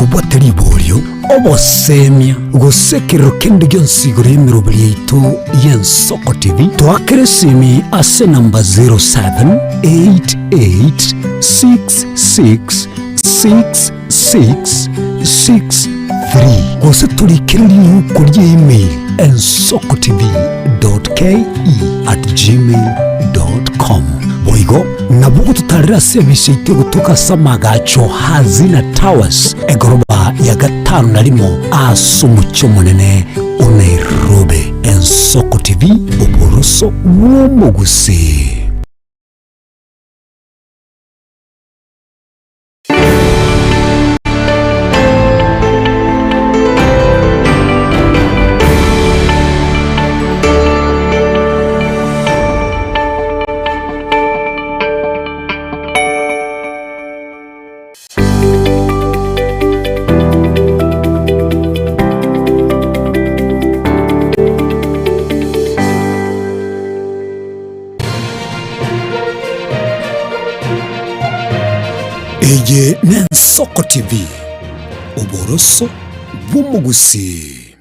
Kobwate riborio, obosemia, gose ekerero kende gionsi igoro y'emeroberi yaito y'Ensoko TV, toakere esimi ase enamba 0788666663 gose torikere riuko ria email ensokotv.ke@gmail.com. Boigo nabo ogototarera ase ebisi yaito egotoka ase amagacho Hazina Towers, egoroba ya gatano na rimo ase omochie omonene o Nairobi. Ensoko TV, oboroso bw'omogusii. Eye n'Ensoko TV, oboroso bw'omogusii.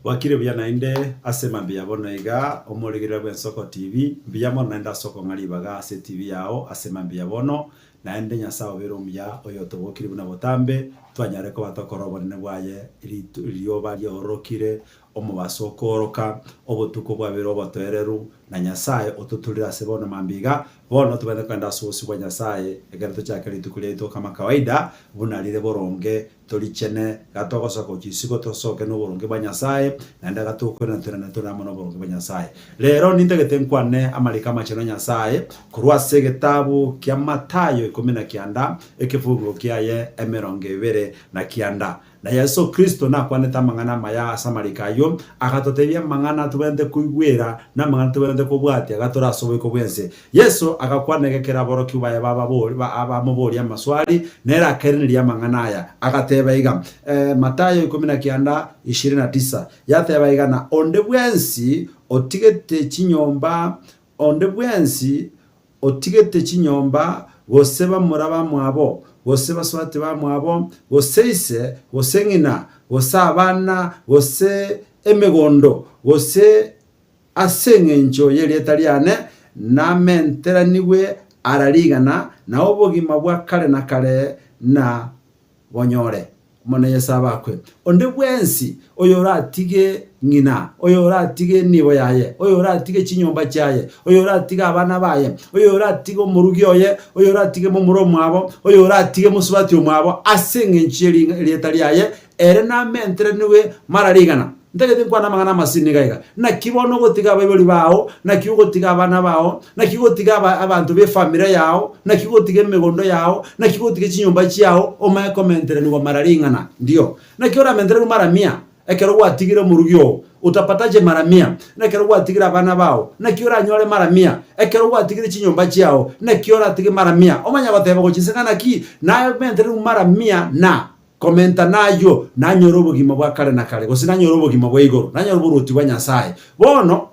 Bwakire buya naende ase mambia bono iga omorigereria bw'Ensoko TV, mbuya mono naende ase okong'a ribaga ase TV yao ase mambia bono, naende Nyasae obeire omuya oyotobokirie buna botambe, twanyare koba tokora obonene bwaye ritu rioba riaororokire, omobaso okooroka, obotuko bwabeire obotoereru, na Nyasae ototurire ase bono mambia iga, bono tobwenerete kogenda ase obosio bwa Nyasae ekero tochake rituko riaito kama kawaida, buna rire boronge, torichene, iga togosoka gochia isiko tosoke noboronge bwa Nyasae, naende iga tokoirana toirane tore amo noboronge bwa Nyasae. Rero nintagete nkwane amariko amachenu a Nyasae, korwa ase egetabu kia Mathayo ikomi na kianda, ekefungo kiaye emerongo ebere na kianda. Na Yeso Kristo nakwanete amang'ana amaya ase amariko ayio, agatotebia amang'ana tobwenerete koigwera, na amang'ana tobwenerete kobwatia iga tore ase oboiko bw'ense. Yeso agakwana iga ekero aborokigwa baye bababori bamoboria amaswali, nere akairaneria amang'ana aya, agateba iga, Mathayo ikomi na kianda, ishirini na tisa, yateba iga, Na onde bwensi otigete chinyomba, onde bwensi otigete chinyomba, gose bamura bamwabo, gose basubati bamwabo, gose ise, gose ng'ina, gose abana, gose emegondo, gose ase engencho y'erieta riane, namenteranigwe ara rigana, na obogima bwa kare na kare na bonyore. Omonene Yeso abakwe. Onde bwensi oyoratige ng'ina, oyoratige enibo yaye, oyoratige chinyomba chiaye, oyoratige abana baye, oyoratige omorugi oye, oyoratige momura omwabo, oyoratige mosubati omwabo, ase engencho y'erieta riaye, ere namenteranigwe mara rigana. Ntagete nkwane amang'ana amasini iga iga. Naki bono ogotiga abaibori bao, naki ogotiga abana bao, naki ogotiga aba abanto b'efamiri yao, naki ogotiga emegondo yao, naki ogotiga chinyomba chiao, omanye komenteranigwa mara ring'ana. Ndio. Naki oramenteranigwe mara mia, ekero gwatigire omorugi oo, utapataje mara mia? Nekero gwatigire abana bao, naki oranyore mara mia? Ekero gwatigire chinyomba chiao, naki oratige mara mia? Omanye goteba gochia inse ng'a naki, namenteranigwe mara mia na. Komenta nayio, nanyore obogima bwa kare na kare, gose nanyore obogima bwa igoro, nanyore oboruoti bwa Nyasae. Bono,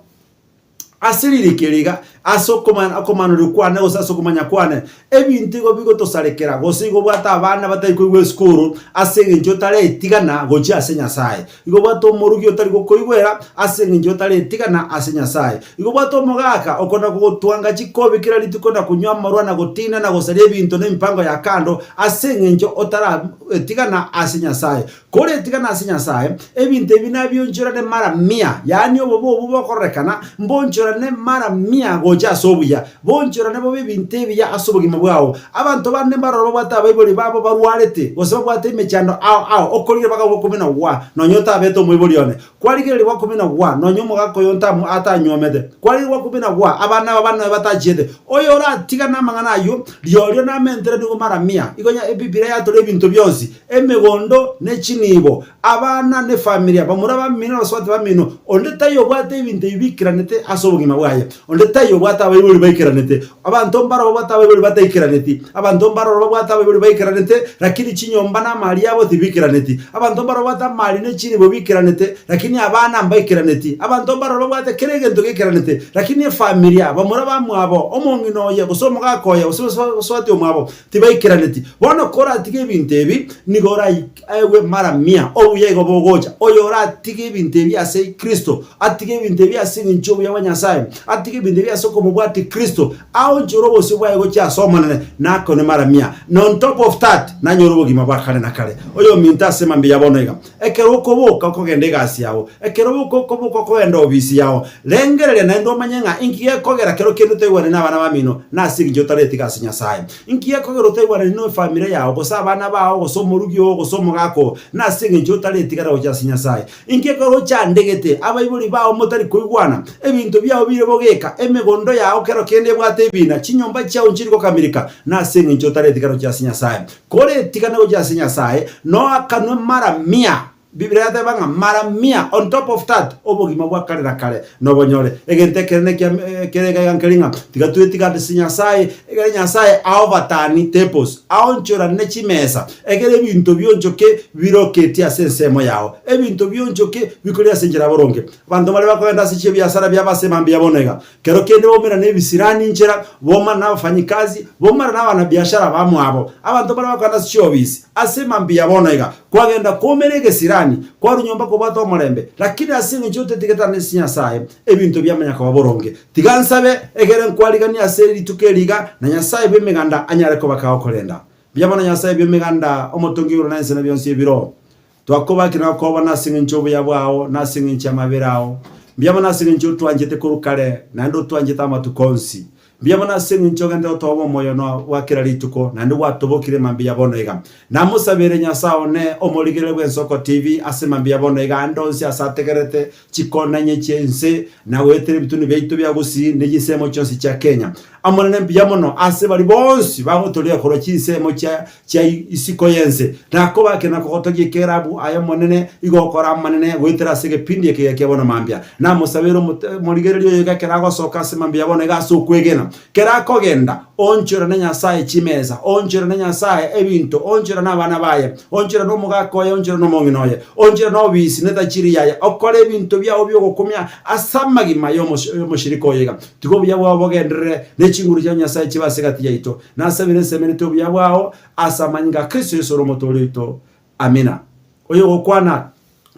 ase ririko eri iga, ase okoma okomanorerwa kwane gose ase okomanya kwane, ebinto igo bigotosarekera, gose igo obwate abana batari koigwa esukuru ase eng'encho otaretigana gochia ase Nyasae. Igo obwate omorugi otari gokoigwera ase eng'encho otaretigana ase Nyasae. Igo obwate omogaka okona gogotwanga chikobi kera rituko na konywa amarwa na gotinda na gosaria ebinto na emipango ya kando ase eng'encho otaratigana ase Nyasae. Koretigana ase Nyasae, ebinto ebi nabionchorane mara mia, yaani obobe obwo bokororekana mbonchorane mara mia gocha ase obuya, bonchorane bobe ebinto ebiya ase obogima bwao. Abanto bande mbaroro babwate abaibori babo barwarete, gose babwate emechando ao ao, okorigereria bakagwa komena gwa, nonya otabete omoibori one. Kwarigereria gwakumina gwa, nonya omogaka oyo ntamu atanywomete. Kwarigereria gwakumina gwa, abana aba bane batachiete. Oyo oratigane amang'ana ayio, riorio namentere nigo mara mia. Igo nya Ebibilia yatora ebinto bionsi, emegondo ne chinibo, abana ne familia, bamura bamino na abasubati bamino. Onde taiyo obwate ebinto ebi biikeranete ase obogima bwaye. Onde taiyo obwate. babwate abaibori baikeranete. Abanto mbaro babwate abaibori bataikeraneti. Abanto mbaroro babwate abaibori baikeranete, lakini chinyomba na amari abo tibikeraneti. Abanto mbaro babwate amari ne chinibo bikeranete, lakini abana mbaikeraneti. Abanto mbaroro babwate kera egento geikeranete, lakini efamilia, bamura bamwabo, omong'ina oye, gose omogaka oye, gose mosubati omwabo, tibaikeraneti. Bono koratige ebinto ebi, nigo oraigwe mara mia, obuya igo bogocha. Oyo oratige ebinto ebi ase Kristo, atige ebinto ebi ase eng'encho y'obuya bwa Nyasae, atige ebinto ebi ase okomobwatia Kristo, aonchore obosio bwaye gochia ase Omonene, nakone mara mia. Na on top of that, nanyore obogima bwa kare na kare. Oyominto ase mambia bono iga, ekero okoboka okogenda egasi yao, ekero oboka okoboka okogenda obisi yao, rengereria naende omanye ng'a inki gekogera kero kende otaigwanani nabana bamino, nase eng'encho otaretiga ase Nyasae. Inki gekogera otaigwanani nefamiri yao, gose abana bao, gose omorugi oo, gose omogaka oo, nase eng'encho otaretigana gochia ase Nyasae. Inki ekero ochandegete abaibori bao motari koigwana, ebinto biao bire bogeka, emegondo yao kero kende ebwate ebiina, chinyomba chiao nchiri gokamirika, nase engencho otaretigana gochia ase Nyasae. Koretigane gochia ase Nyasae, noakanwe mara mia. Biblia yateba ng'a mara mia, on top of that, obogima bwa kare na kare nobonyore. Egento ekenene kia kere iga iga nkeri ng'a tiga twetigane ase Nyasae, ekere Nyasae aobatani tables, aonchorane chimesa, Ekero ebinto bionchoke biroketie ase ensemo yao, ebinto bionchoke bikoria ase enchera ya boronge. Abanto baria bakogenda ase chibiasara biabo ase mambia bono iga, kero kende baumera nebisirani inchera, bomana nabafanyikazi, bomana nabanabiashara bamwabo. Abanto baria bakogenda ase chiobisi ase mambia bono iga, kwagenda koumera egesirani, kwarwa nyomba kobwate omorembe, lakini ase engencho otetigete ase Nyasae, ebinto biamanya koba boronge. Tiga nsabe, egere nkwariganie ase rituko eri iga, na Nyasae bw'emeganda anyare koba kagokorenda. Mbuya mono Nyasae bw'Emeganda, Omotongi o igoro na ense na bionsi ebiroo. Twakobakire na gokobona ase engencho y'obuya bwao, na ase engencho y'amabera ao. Mbuya mono ase engencho otwanchete korwa kare, naende otwanchete amatuko onsi. Mbuya mono ase engencho ogente gotoba omoyo no bwa kera rituko, naende gwatobokire mambia bono iga. Namosabere Nyasae one, omorigereria bw'Ensoko TV ase mambia bono iga ande onsi ase ategererete chikonanye chi'ense, na goetera ebitunu biaito bia Gusii ne chinsemo chionsi chia Kenya. Omonene mbuya mono ase baria bonsi bagotoria korwa chinsemo chia chia isiko y'ense, nakobake na kogotogia ekerabu aye Omonene, igo okore amanene goetera ase egepindi eke gia bono mambia. Namosabere omorigereria oyo iga ekero agosoka ase mambia bono iga ase okwegena, Kera akogenda, onchorane Nyasae chimesa, onchorane Nyasae ebinto, onchorane abana baye, onchorane omogaka oye, onchorane omong'ina oye, onchorane obisi ne tachiri yaye, okore ebinto biao bi'ogokumia ase amagima y'omoshirika oyo iga. Tiga obuya bwao bogenderere, ne chinguru chia Nyasae chibe ase egati yaito. Nasabire nsemerete obuya bwao ase amanyinga a Kristo Yeso ore Omotooria oito. Amina. Oyogokwana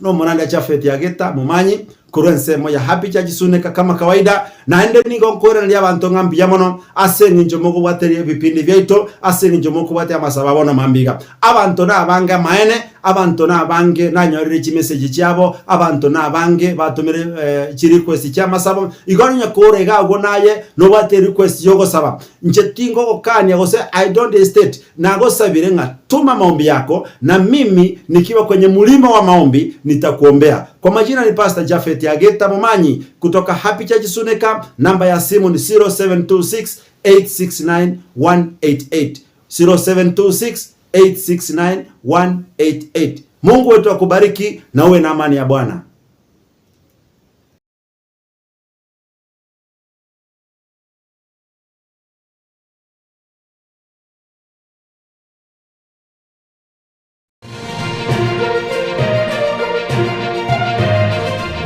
nomorandi Jafeti Ageta, momanyi, korwa ensemo ya Happy Church Suneka kama kawaida, naende nigo nkoiraneria abanto ng'a mbuya mono ase eng'encho mokobwateria ebipindi biaito, ase eng'encho mokobwatia amasabo abo namambia iga. Abanto nabange amaene, abanto nabange nanyorire chimessage chiabo, abanto nabange batomire eh, chirequest chiamasabo, igo onye kore iga agwo naye nobwate request yogosaba, inche tingogokania gose I don't hesitate, Nagosabire ng'a toma maombi yako, na mimi nikiwa kwenye mulima wa maombi nitakuombea. Kwa majina ni Pastor Japhet Ageta Momanyi kutoka Happy Church Suneka, namba ya simu ni 0726 869 188, 0726 869 188. Mungu wetu akubariki na uwe na amani ya Bwana.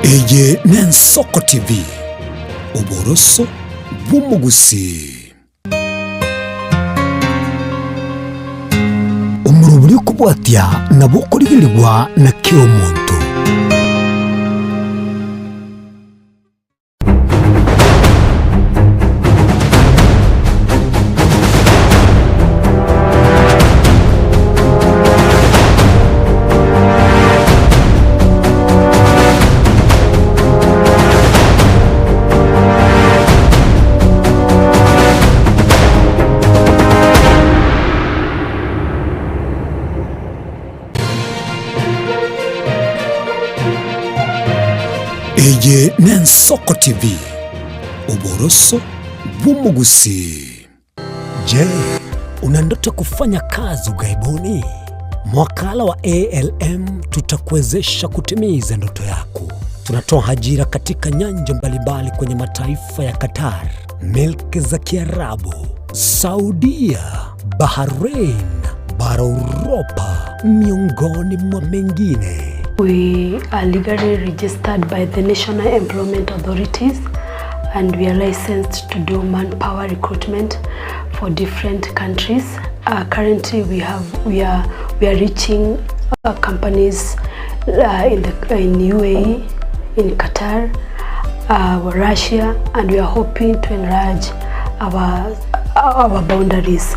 Eye n'Ensoko TV, oboroso bw'omogusii. Omorobori okobwatia nabo okorigerigwa na kera omonto. Eye n'Ensoko TV, oboroso bw'omogusii. Je, una ndoto ya kufanya kazi ughaibuni? Mwakala wa ALM tutakuwezesha kutimiza ndoto yako. Tunatoa ajira katika nyanja mbalimbali kwenye mataifa ya Qatar, milki za Kiarabu, Saudia, Bahrain, bara Uropa, miongoni mwa mengine. We are legally registered by the National Employment Authorities and we are licensed to do manpower recruitment for different countries. Uh, currently we have we are we are reaching uh, companies uh, in the in UAE, in Qatar, uh, Russia and we are hoping to enlarge our our boundaries.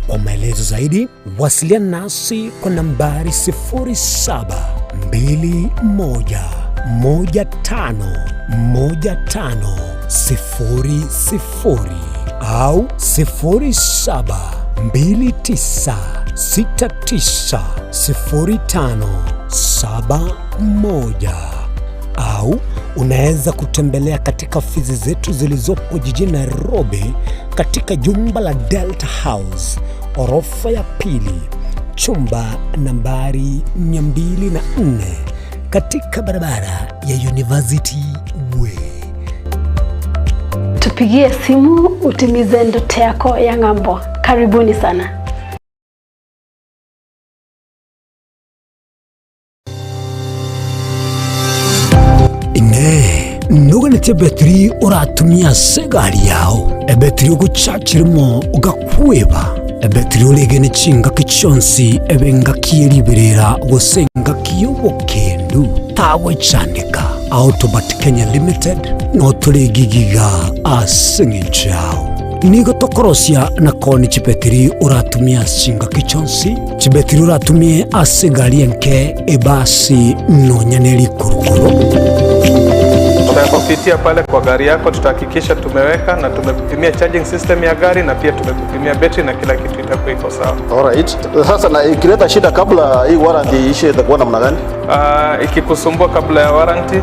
Kwa maelezo zaidi wasiliana nasi kwa nambari 0721151500 au 0729690571 au unaweza kutembelea katika ofisi zetu zilizopo jijini Nairobi katika jumba la Delta House orofa ya pili chumba nambari 204 katika barabara ya University Way. Tupigie simu utimize ndoto yako ya ng'ambo. Karibuni sana. Inee, noganeti ebetiri oratumie ase egari yao, ebetiri ogochachirimo ogakweba, ebetiri oregene chingaki chionsi ebe engaki ye riberera gose engaki y'obokendu, tagwechandeka. Autobat Kenya Limited notore gigiga ase eng'encho yao. Nigo tokorosia na koonia chibetiri oratumie ase chingaki chionsi, chibetiri oratumie ase egari enke, ebasi, nonya ne rikurukuru. Tutakupitia pale kwa gari yako, tutahakikisha tumeweka na tumekupimia charging system ya gari na pia tumekupimia betri na kila kitu itakuwa iko sawa. Alright. Sasa na ikileta shida kabla hii warranty iishe itakuwa namna gani? Uh, ikikusumbua kabla ya warranty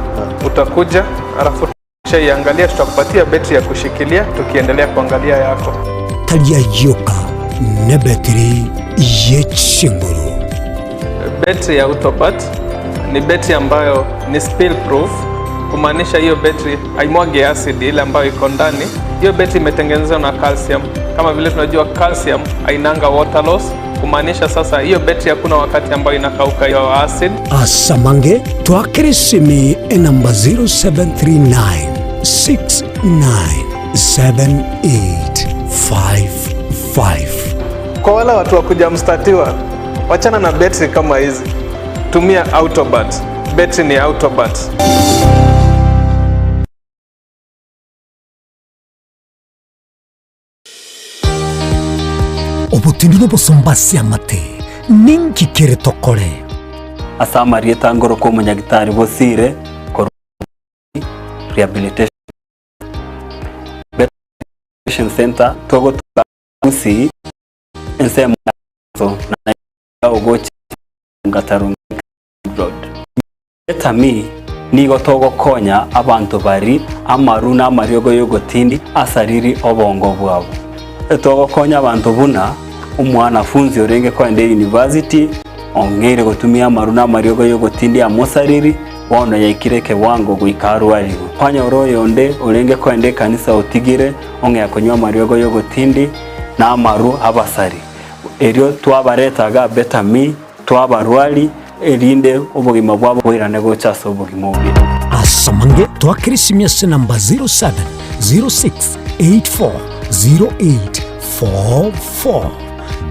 utakuja, alafu tushaiangalia, tutakupatia betri ya kushikilia tukiendelea kuangalia yako. Tari ayioka nebetiri ye chinguru. Betri ya Autobat ni betri ambayo ni spill proof, kumaanisha hiyo betri haimwagi acid ile ambayo iko ndani. Hiyo betri imetengenezwa na calcium. Kama vile tunajua calcium hainanga water loss, kumaanisha sasa hiyo betri hakuna wakati ambayo inakauka hiyo acid. Asamange twakere esimi enamba 0739697855. Kwa wale watu wa kujamstatiwa, wachana na betri kama hizi, tumia Autobat. Betri ni Autobat. Obotindi nobosomba ase amate, ninki kere tokore? Ase amarieta ngorokwa omonyagitari Bosire korwa Rehabilitation Center togotuka Gusii ensemo ya na ogocha Gatarunga Road. Etami nigo togokonya abanto bari amaru na amariogo y'ogotindi asariri obongo bwabo. Togokonya abanto buna omwanafunzi orenge kogenda university ong'eire gotumia amaru na amariogo y'ogotindi amosariri bono yaikire ekewango goika arwarigwe. Kwanyora oyonde orenge kogenda ekanisa otigire ong'ea konywa amariogo y'ogotindi na amaru abasari. Erio twabareta iga Betami twabarwari erinde obogima bwabo boirane gocha ase obogima obuya. Asamange twakere esimi ase namba 0706840844.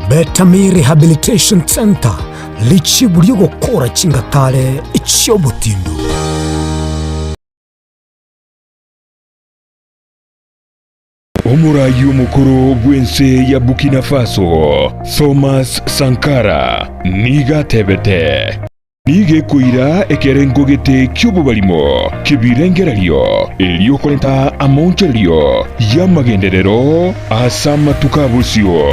Betami Rehabilitation Centre, richibu ri'ogokora chingatare chi'obotindu. Omoraai omokoro bw'ense ya Burkina Faso, Thomas Sankara, nigo atebete, Nigo ekoira ekerengo gete ki'obobarimo ki'ebirengererio, erio korenta amaonchorerio y'amagenderero ase amatuko a bosio.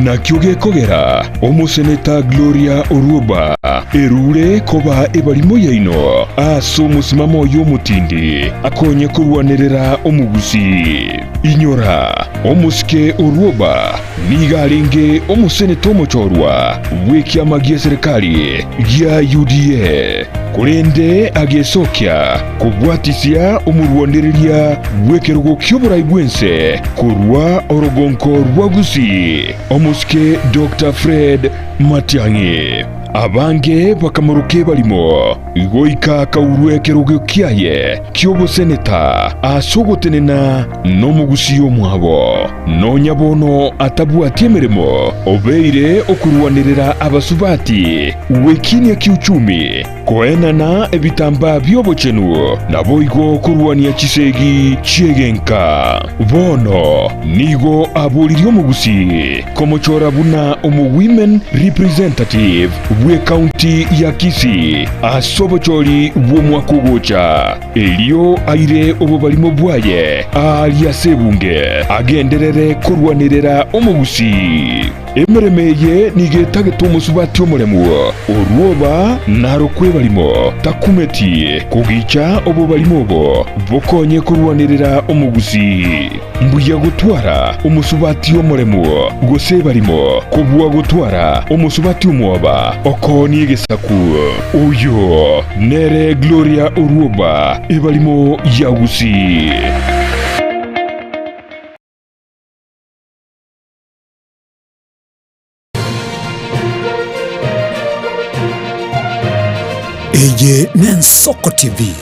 Nakio gekogera omoseneta Gloria Orwoba erure koba ebarimo yaino ase omosimamo oye omotindi akonye korwanerera omogusii. Inyora, omosike Orwoba nigo arenge omoseneta omochorwa bw'ekiama gi'eserekari gia UDA. Korende agesokia kobwatisia omorwanereria bw'ekerogo ki'oborai bw'ense korwa orogonko rwa Gusii, omosike Doctor Fred Matiang'i. Abange bakamoroka ebarimo, goika akaurwa ekerogo kiaye ki'oboseneta ase ogotenena nomogusii omwabo. Nonya bono atabwati emeremo, obeire okorwanerera abasubati gwekinia kiuchumi, koenana ebitambaa bi'obochenu, naboigo korwania chisegi chi'egenka. Bono nigo aboririe omogusii komochora buna omowomen representative bw'ecounty ya Kisii ase obochori bw'omwaka ogocha. Erio aire obobarimo bwaye aaria ase ebunge, agenderere korwanerera omogusii. Emeremo eye nigo etagete omosubati omoremu, orwoba narokwe ebarimo, takumeti kogicha obobarimo obo bokonye korwanerera omogusii. Mbuya gotwara omosubati omoremu gose ebarimo, kobua gotwara omosubati omwoba okoonia egesaku. Oyo nere Gloria Orwoba, ebarimo ya Gusii. Eye n'Ensoko TV,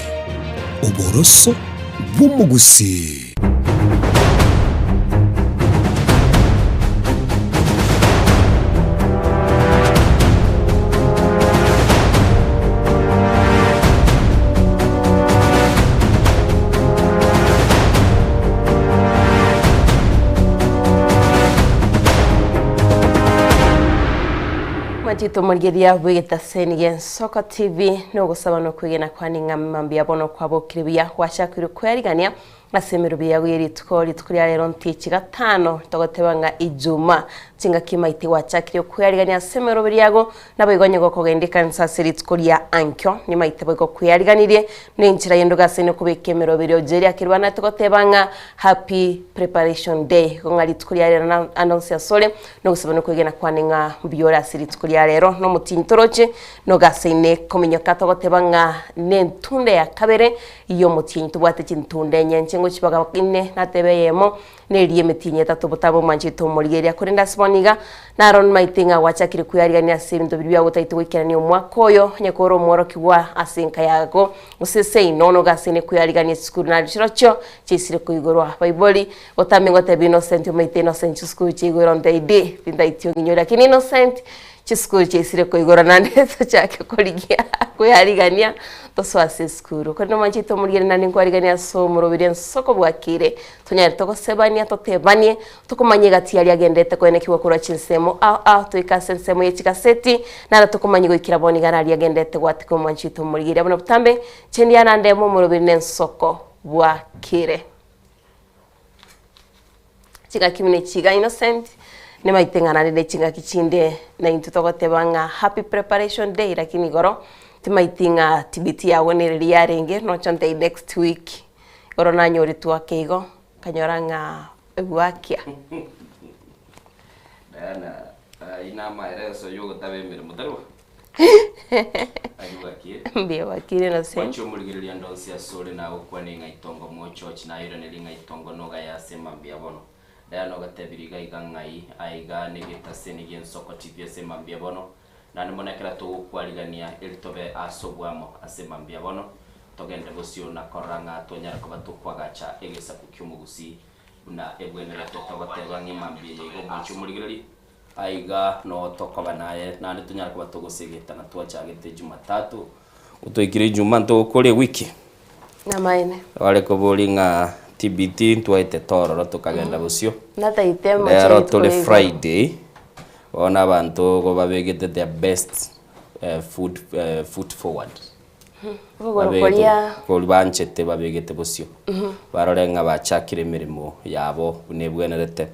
oboroso bw'omogusii. Mwanchete omorigereria bw'egetaseni gi'Ensoko TV nogosaba nokwegena kwane ng'a mambia bono kwabokire buya gwachakirwe kwerigania ase emeroberio yago ye rituko rituko ria rero ntichi gatano togoteba ng'a Ijumaa chingaki maite gwachakire kwerigania ase emeroberio yago Naboigo onye gokogenda ekanisa ase rituko ria ankio, nimaite boigo kweyariganirie nenchera y'endogo ase nokobeka emeroberio Jerry akerwanete goteba ng'a Happy Preparation Day. Igo ng'a rituko ria rero na ande onsi asore, nogosaba nokwegena kwane ng'a mbuya ore ase rituko ria rero, nomotienyi toroche, nogasaine kominyoka togoteba ng'a nentunda ya kabere y'omotienyi tobwate chintunda enye inche ngochibaga ine natebe eyemo, Neria emetienyi etato botambe omwanchete omorigereria, korende ase bono iga naro nimaete ng'a gwachakire kweyarigania ase ebinto biria biagotaete goikerania omwaka oyo, onye kore omworokigwa ase enka yago, gose seino, nogo ase ine kweyarigania chisukuru nario chirochio chiaisire koigorwa. Baibori, botambe ngotebia Innocent omaete Innocent chisukuru chiaigorwa ntaidi, tintaiti ong'inyore lakini Innocent Chisukuru chiaisire koigorwa naende tochake korigia kweyarigania tosoe ase esukuru. Korende omwanchete omorigere naende nkwarigania ase omoroberi ensoko bwakire, tonyare togosebania totebanie, tokomanya egati yaria agendete koenekigwa korwa chinsemo ao ao toike ase ensemo ye chigaseti, naro tokomanya goikera bono iga naria agendete gwatika omwanchete omorigeri. Abwo botambe, chendia naende momoroberi na ensoko bwakire. Chingaki buna echi iga Innocent, nimaete ng'a naende ne chingaki chinde naintwe togoteba ng'a happy preparation day lakini igoro timaeti ng'a tibiti yago nereri yarenge nocha ntebie next week, igoro nanyoretwe ake igo, nkanyora ng'a ebwakia. Diana, ayio namaereso yogotaba emeremo, tari bo? Ayio bwakire. Mbuya bwakire Innocent. Mwanche omorigereria ande onsi asore nagokwane ng'a itongo mochochi nairanerie ng'a itongo nogaye ase mambia bono. Diana ogatebirie iga iga ng'ai aiga negetaseni gi'ensoko TV ase mambia bono. Naende mono ekero togokwarigania eri tobe ase oboamo ase mambia bono, togende bosio na korora ng'a twanyara koba tokwagacha egesaku ki'omogusii buna ebwenerete togoteba ng'a emambia eye iga omwanche omorigereria. Aiga noo tokoba naye, naende tonyare koba togosegeta na twachagete Jumatatu, gotwaikire Ijumaa ntogokora ewiki. Namaene. Bare koboria ng'a TBT ntwaetete ororo tokagenda bosio. Nataete Rero mochie tore rituko riria. Friday, bono abanto igo babegete their best food foot forward. Okogoro Babegete koria. koria banchete babegete bosio, barore ng'a bachakire emeremo yabo buna ebwenerete.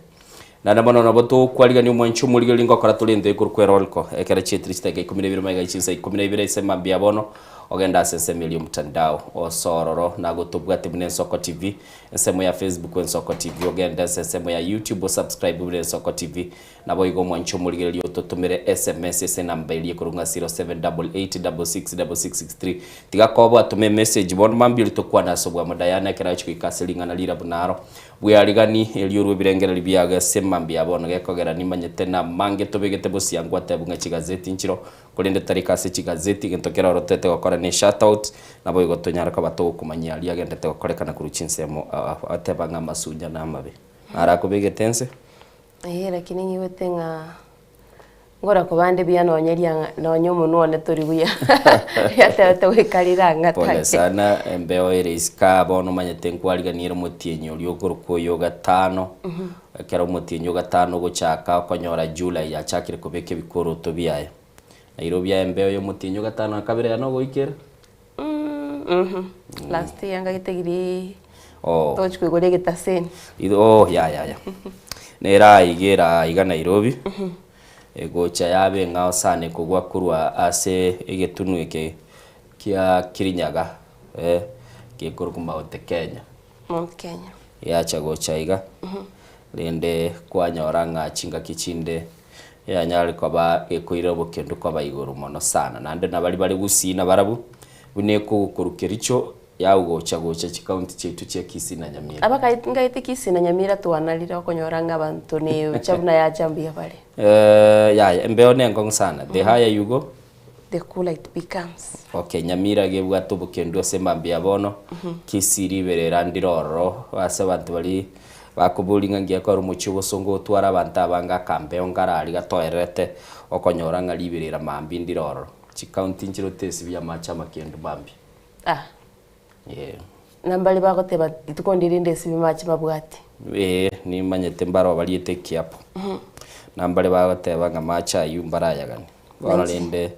Naende bono nabo tokwarigania omwanchi omorigereria ngokora tore ento ekorokwa eroriko, ekero chietire chidakika ikomi na ibere magega chinsa ikomi na ibere ase mambia bono, Ogende ase ensemo eria omotandao, ose ororo nagotobwate buna Ensoko TV, ensemo ya Facebook Ensoko TV, ogende ase ensemo ya YouTube osubscribe buna Ensoko TV, Naboigo omwanche omorigereria ototomere sms ase enamba eria ekorwa ng'a 0788666663. Tiga koba atome emessage bono mambia oria tokwane ase obwamo Diana ekero agochia goika ase ring'ana rirabu naro bwearigani erio orwe ebirengererio biago ase mambia ya bono gekogera nimanyete namange tobegete bosiango atebu ng'a chigazeti nchiro korende tarika ase chigazeti egento kere orotete gokora ne shout out naboigo tonyare koba togokomanyia aria agendete gokorekana korwa chinsemo ateba ng'a amasunya namabe arakobegete nse. Ee, lakini ng'igwete ng'a ngora kobande buya nonye riang'a nonye omonwa one tori buya riatebete goika rirang'ata Pole ake. sana, embeo ere isiko aa bono omanyete nkwarigania ere omotienyi oria okorokwa oyo ogatano, ekero omotienyi ogatano ogochaka okonyora July yachakire kobeka ebikoroto biaye. Nairobi aye embeo ya omotienyi ogatano na kabere aya nogoika ere? Last year ngagete giri Oh. tochi koigora egetaseni. Igo oh ya ya ya. Nere aiga ere aiga Nairobi, egocha yaba eng'ao sana ekogwa korwa ase egetunu eke kia Kirinyaga eh, gekorokwa Mount Kenya. Mount Kenya. Yacha gocha iga, rende kwanyora ng'a chingaki chinde Yanyare koba gekoira obokendu koba igoro mono sana. Naende nabaria bare gusii nabarabwo, buna ekogokorwa Kericho, yagocha gocha chikaunti chiaito chia Kisii na Nyamira. Aba ngaete Kisii na Nyamira twanarire okonyora ng'a abanto necha buna yacha mbuya bare. Yaya, embeo nenkong'u sana. The higher you go, The cooler it becomes. Okay, Nyamira gebwate obokendu ase emambia ya bono, Kisii riberera ndire ororo ase abanto baria bakoboria ng'a ngiya kore omochie obosongo otware abanto abange akambeo nkarari gatoererete okonyora ng'a riberera mambia ndire ororo. Chikaunti nchire otesibie amache amakendu mambia. Ah. Yeah. Na mbare bagoteba rituko ndire ndesibie amache mabwati. Ee, nimanyete mbaro bariete ekiapo. Na mbare bagoteba ng'a amache ayio mbarayaganie. Bono rende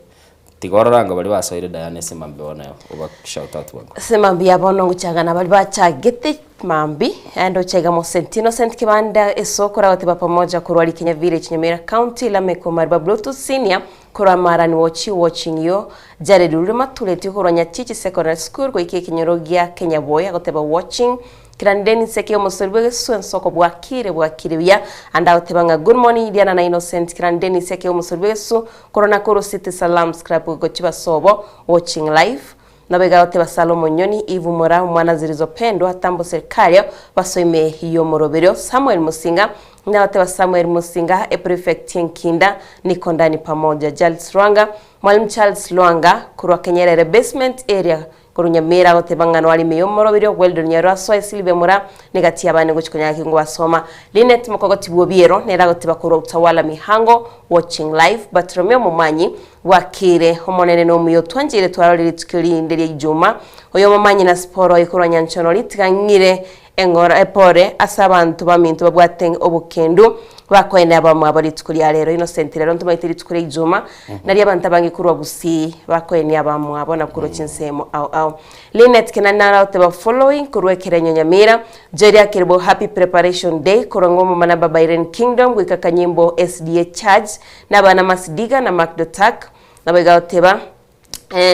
tiga orore baria basoire Diana ase mambia bono oba shout out bwango. Ase mambia bono ngochaka na baria bachagete mambi aende ochaiga Mosent Innocent Kibanda esokoro agoteba pamoja korwa Rikenya Village Nyamira County Lameck Omariba Bluetooth Senior korwa Marani Wochi watching you Jared Rurema Matureti korwa Nyatichi Secondary School goika ekenyoro gia Kenyaboy agoteba watching Kirani Dennis eke omosori bw'egesusu ensoko bwakire bwakire buya ande agoteba ng'a good morning Diana na Innocent Kirani Dennis eke omosori bw'egesusu korwa Nakuru City Salams Club gochia basobo watching live Nabo iga agoteba Salomo Nyoni Eve Mura omwana Zilizopendwa Tambo Serikario basoime y'omoroberio Samuel Musinga Nagoteba Samuel Musinga eprefect Enkinda niko ndani pamoja Charles Lwanga Mwalimu Charles Lwanga korwa Kenyerere Basement area Korwa Nyamira agoteba ng'a noarime y'omoroberio Weldon Nyarwaswa Silvia Mura negati y'abane gochia konyara ki ngwasoma Linet Mokogoti bw'Obiero nere agoteba korwa Utawala Mihango watching live Bartolomeo Momanyi bwakire Omonene nomuya otwancheire twarore rituko rinde ria Ijuma Oyo Momanyi na Siporo oye korwa Nyanchonori tiga ng'ire Eng'ora epore ase abanto baminto babwate obokendu, bakoene abamwabo rituko ria rero. Innocent rero ntomaete rituko ria ijuma, nario abanto abange korwa Gusii bakoenia abamwabo na korwa chinsemo ao ao. Linet Kenani naro agoteba following korwa Ekerenyo Nyamira, Jerry Akeribo happy preparation day korwa Ng'omo Manaba Bairen Kingdom goika Kanyimbo SDA Church na abana Masidiga na Mark Dotak nabo iga agoteba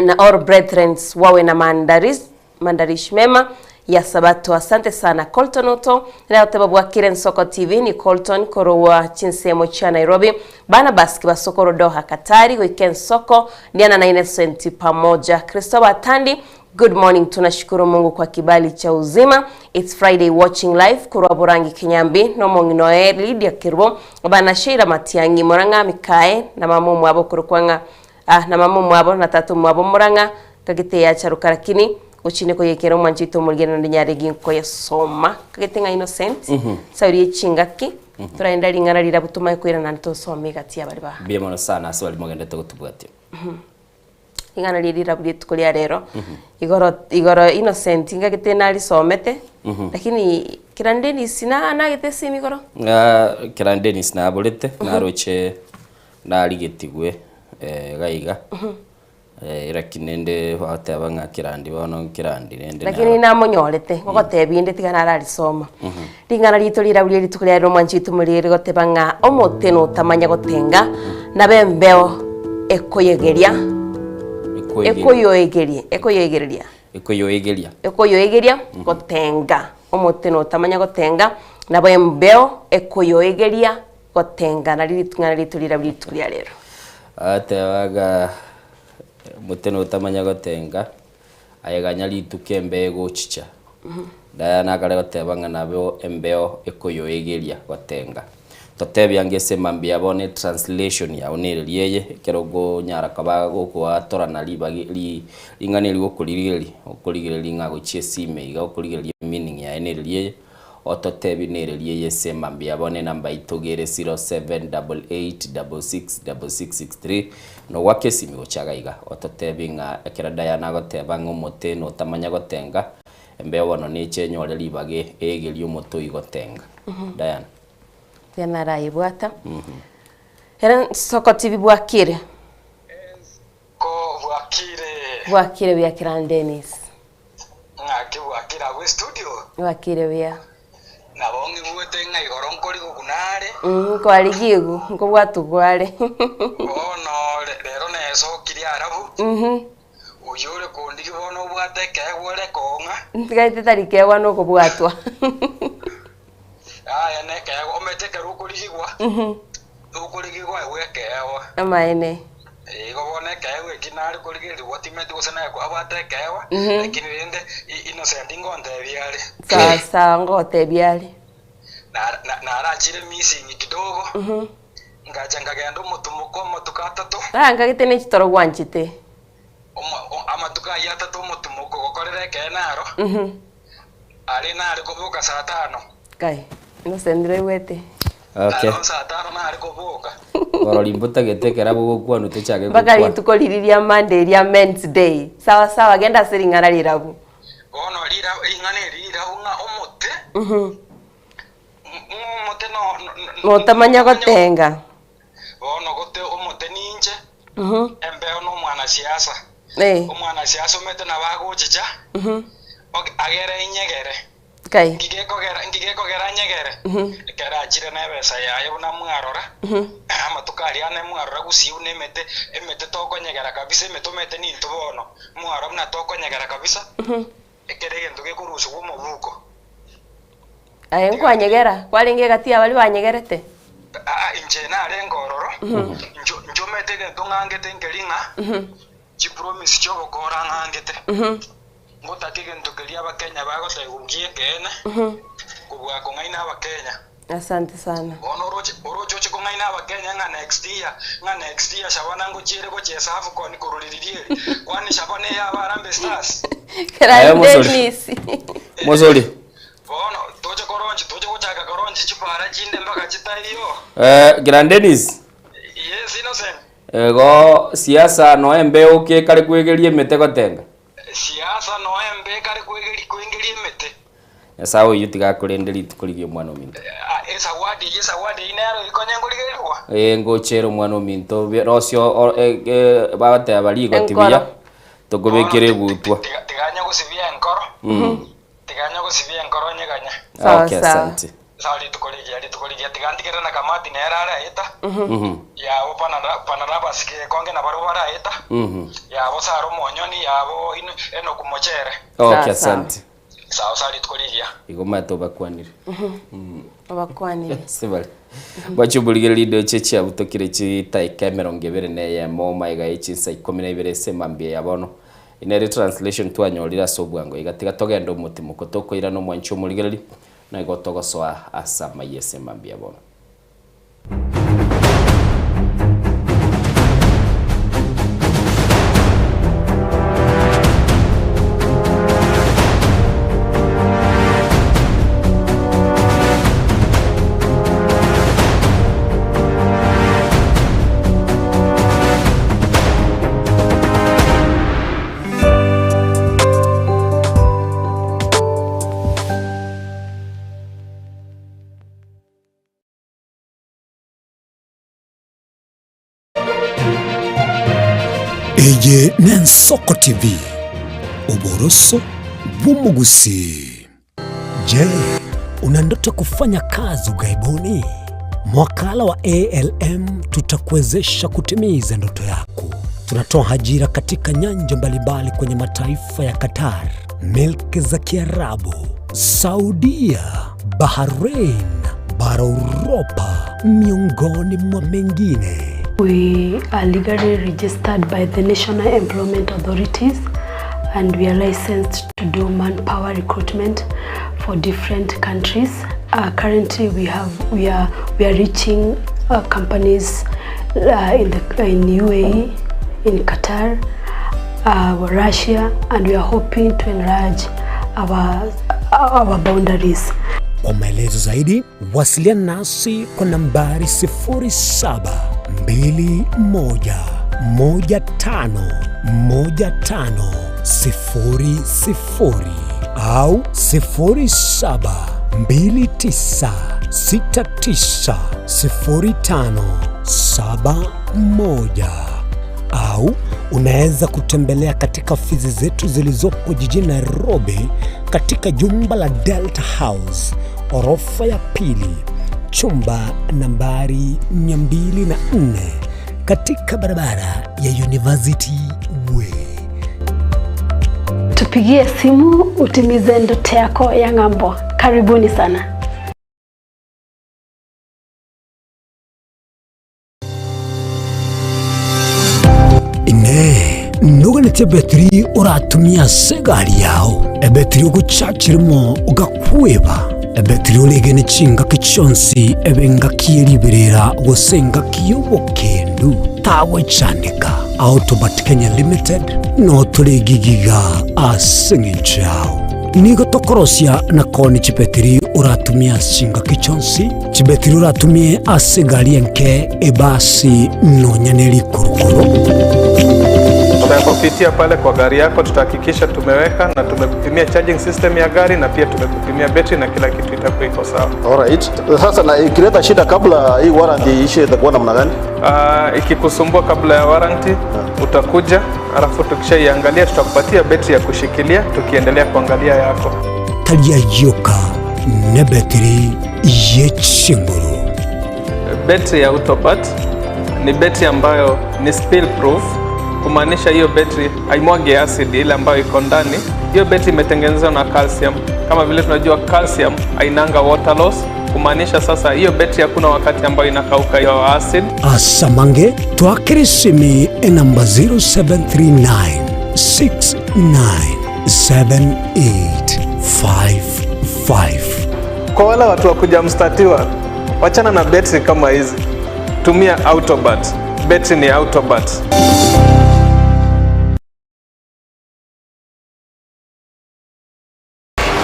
na all brethrens wawe na mandaris mandarish mema ya sabato asante sana Colton Oto nagoteba bwakire Nsoko TV ni Colton korwa chinsemo chia Nairobi Barnabas kibasokoro Doha Katari goika ensoko Diana na Innocent pamoja Christopher Atandi Good morning tunashukuru Mungu kwa kibali cha uzima it's Friday watching live korwa Borangi Kinyambi nomong'ina oye Lydia Kerubo bana Sheila Matiang'i Morang'a Mikae na mama omwabo okorokwa ng'a Ah, na mama omwabo, na tata omwabo omorang'a, kagete yacharoka lakini gochia koyekera omwancho oito omorigere naende nyare ginkoyesoma. Kagete ng'a Innocent, sauri ye chingaki, toraenda ring'ana rirabu tomanye koirana naende tosome egati ya baria ba. Mbuya mono sana ase baria mogendete gotobwatia. Ring'ana riria rirabu rituko ria rero, igoro igoro Innocent ngagete narisomete, lakini kera Dennis na nagete esimi igoro. Ah, kera Dennis naborete, naroche Narigetigwe iga iga, lakini rende bagoteba ng'a kerandi bono nkerandi rende Lakini naro. namonyorete, ngogotebia inde tiga nararisoma. Ring'ana riaito rirabu rie rituko riarero omwanchi oito omoriri rigoteba ng'a omote notamanya gotenga, nabe embeo ekoyegeria. Ekoyoegeria. Ekoyoegereria. Ekoyoegeria. Ekoyoegeria gotenga. Omote notamanya gotenga, nabo embeo ekoyoegeria gotenga. Nario ring'ana rito rirabu rituko ria rero. Atebaga omote notamanya gotenga, aye ganya rituko embeo egochicha. Diana akare goteba ng'a nabo embeo ekoyoegeria gotenga. Totebie ange ase mambia bono etranslation yao nereria eye, ekero okonyara koba gokoatorana ribagi ri ring'ana eri gokorigereria, okorigereria ng'a gochia esime iga okorigereria emeaning yaye nereria eye, ototebie nereria eye ase mambia bono enamba yaito iga ere 0788666663, nogoaka esimi gochia iga iga, ototebie ng'a ekero Diana agoteba ng'a omote notamanya gotenga, embeo bono neche enyore ribaga eegerie omote oyio gotenga. Diana. Diana arayebwata. Ere nsoko tibi bwakire. Ko bwakire. Bwakire buya Kiran Dennis. Ng'aki bwakire abwo estudio. Bwakire buya. Nabo ng'igwete ng'a igoro nkorigwa nare. Nkwarigigwa, nkobwatugwa are. Bono rero nesokirie arabu. Oyio ore kondigia bono obwate ekeegwa ore koong'a. Ntigaete tari keegwa nokobwatwa. Yaya nekeegwa, omanyete ekero okorigigwa, okorigigwa aegwe ekeegwa. Amaene. Igo bono ekeegwa eki nare korigererigwa timanyeti gose naye abwate ekeegwa, lakini rende Innocent ngontebia are. Sawa sawa ngogotebia are. Narachire missing kidogo, ngacha nkagenda omotumoko amatuko atato. Ah, nkagete ne chitoro gwanchete. Amatuko ayio atato omotumoko gokorera ekeene aro, aria nare koboka saa tano. Kai, Innocent ndoigwete. Okay. Aro saa tano nare koboka. Korori mbotagete ekero abwo gokwanwa tochake Mpaka gokwana. rituko riria ria Monday ria Men's Day. Sawa sawa, genda ase ring'ana rirabu. Bono ring'ana eri rirabu ng'a omote, ng'a omote no, Notamanya gotenga. Bono gote omote ninche, embeo nomwanasiasa. Omwanasiasa omete nabo agochicha, agere inyegere. Kai. Nki gekogera anyegere? Ekero achire nebesa yaye buna mwarora, amatuko aria ane mwarora gusii buna emete, emete tokonyegera kabisa, emete omanyete nintwe bono, mwarora buna tokonyegera kabisa, ekero egento gekorusigwa omobuko. Aye nkwanyegera, kwarenge egati ya baria banyegerete? Aa, inche narenge ororo, ncho nchomete egento ng'angete nkeri ng'a chipromise chi'obokora ng'angete. Ngotaka egento keria Abakenya bagotebiwa gi'ekeene, kobua kong'aina Abakenya. Asante sana. Bono oroche oroche oche kong'aina Abakenya ng'a next year, ng'a next year Shabana ngochiere gochesa Afcon korwa riria eri. Kwani Shabana eyaba Harambee Stars? Aye Kerari mosori. Dennis. Mosori. Bono toche koronchi toche gochaka koronchi chipara chinde mpaka chitaiyo. Eh, Grand Dennis. Yes Innocent. Igo siasa noe embeo ki ekare kwegeria emete gotenga? Siasa noe embe ekare kwengeria emete. Nyasae oyio tiga akorende rituko rigiya omwana ominto. Esawadi eyio esawadi eyio nero ekonye nkorigererigwa. Ee ngocha ere omwana ominto rosio bagoteba rigoti buya tokobekere egutwa. Tiganya gosibia enkoro. Tiganya gosibia enkoro nyeganya. Sawa, Okay, sawa. asante. Sawa rituko rigiya rituko rigiya tiga ntigere na kamati nere araeta yabo panara panarabas gekonge nabarobwo baraeta yabo Sara omonyoni yabo Enoku mochere. Okay, Sawa, sawa. asante. Sawa sawa rituko rigiya. Igo omanyete obakwanire. Obakwanire. Ase bare. Bwachia oborigereria indoche chiabutokire chitaika emerongo ebere na eyemo magega ye chinsa ikomi na ibere ase emambia ya bono. Nere translation twanyorire ase obwango iga tiga togende omotimoko tokoirana omwanchi omorigereria na igo togosoa ase amayia ase emambia bono. Eye n'Ensoko TV, oboroso bw'omogusii. Je, una ndoto kufanya kazi ughaibuni? Mwakala wa ALM tutakuwezesha kutimiza ndoto yako. Tunatoa ajira katika nyanja mbalimbali kwenye mataifa ya Qatar, milki za Kiarabu, Saudia, Bahrain, bara Uropa, miongoni mwa mengine. We are legally registered by the National Employment Authorities and we are licensed to do manpower recruitment for different countries. Uh, currently we have we are we are reaching uh, companies uh, in the in UAE, in Qatar, uh, Russia and we are hoping to enlarge our our boundaries. Kwa maelezo zaidi wasiliana nasi kwa nambari 0721151500 au 0729690571 au unaweza kutembelea katika ofisi zetu zilizopo jijini Nairobi katika jumba la Delta House orofa ya pili chumba nambari 204 katika barabara ya University Way. Tupigie simu utimize ndoto yako ya ng'ambo. Karibuni sana. Inee, noganeti ebetiri oratumie ase egari yao, ebetiri ogochachirimo ogakweba, ebetiri oregene chingaki chionsi ebe engaki ye riberera gose engaki y'obokendu, tagwechandeka. Autobat Kenya Limited no tore gigiga ase eng'encho yao. Nigo tokorosia na koonia chibetiri oratumie ase chingaki chionsi, chibetiri oratumie ase egari enke, ebasi, nonya ne rikorokoro. Tutakupitia pale kwa gari yako, tutahakikisha tumeweka na tumekupimia charging system ya gari na pia tumekupimia betri na kila kitu itakuwa iko sawa. Alright. Sasa na ikileta shida kabla hii warranty iishe itakuwa namna gani? Ikikusumbua kabla ya warranty utakuja, alafu tukishaiangalia tutakupatia betri ya kushikilia tukiendelea kuangalia yako. Tari ayioka nebetiri ye chinguru. Betri ya Autobat ni betri ambayo ni spill proof, kumaanisha hiyo betri haimwagi acid ile ambayo iko ndani. Hiyo betri imetengenezwa na calcium. Kama vile tunajua calcium hainanga water loss, kumaanisha sasa hiyo betri hakuna wakati ambayo inakauka hiyo acid. Asamange twakere esimi enamba 0739 697855. Kwa wale watu wa kuja mstatiwa, wachana na betri kama hizi, tumia Autobat. Betri ni Autobat.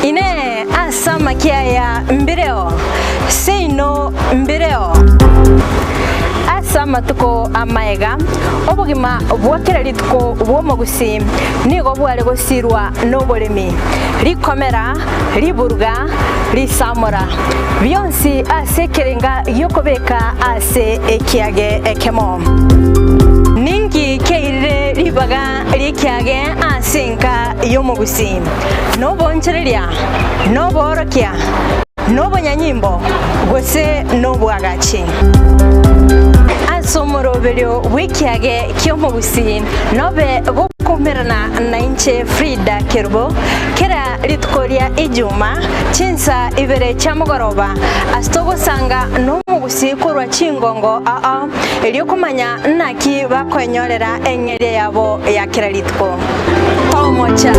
Inee, ase amakia aya mbireo, seino mbireo. Ase amatuko amaega, obogima bwa kera rituko bw'omogusii nigo bware gosirwa noboremi, rikomera, riburuga, risamora, bionsi ase ekerenga gi'okobeka ase ekiage ekemo. Ninki keirire ribaga ri'ekiage ase enka y'omogusii? Noboonchoreria, noboorokia, nobonyanyimbo, gose nobwagachi? Ase omoroberio bw'ekiage ki'omogusii nobe gokoumerana nainche Frida Kerubo kera rituko ria Ijuma chinsa ibere chia mogoroba ase togosanga nomogusii korwa chingongo ao erio komanya naki bakoenyorera eng'eria yabo ya kera rituko. Tomocha.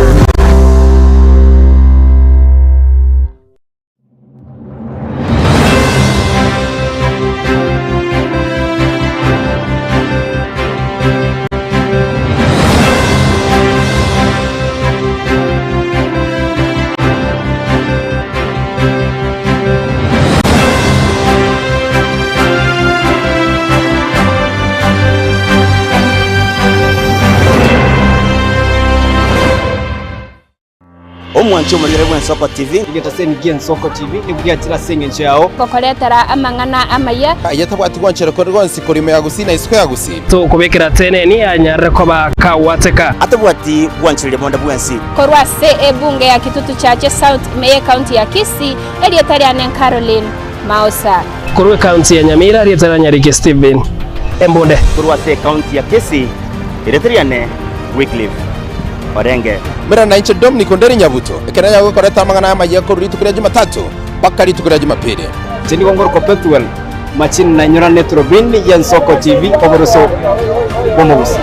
Omwanchi omorigere bw'Ensoko TV. Egetaseni gi'Ensoko TV nigo giachire ase engencho yao. Gokoretera amang'ana amaya. Aye tabwati gwanchera konde gwonsi korwa ime ya Gusii na isiko ya Gusii. Tokobekera teneni anyarire koba kagwateka. Atabwati gwanchereria bonde bwensi. Korwa ase ebunge ya Kitutu Chache South ime y'ecounty ya Kisii, erieta riane Caroline Maosa. Korwa ecounty ya Nyamira, erieta ria Nyariki Stephen Embunde. Korwa ase ecounty ya Kisii, Erieta riane Wycliffe Orenge. Mera nainche Dominic Onderi Nyabuto, ekero nyagokoreta amang'ana amayia korwa rituko ria Jumatatu mpaka rituko ria Jumapili. Inche nigo ngorokwa Pethuel Machini na inyora neturubini y'Ensoko TV oboroso bw'omogusi.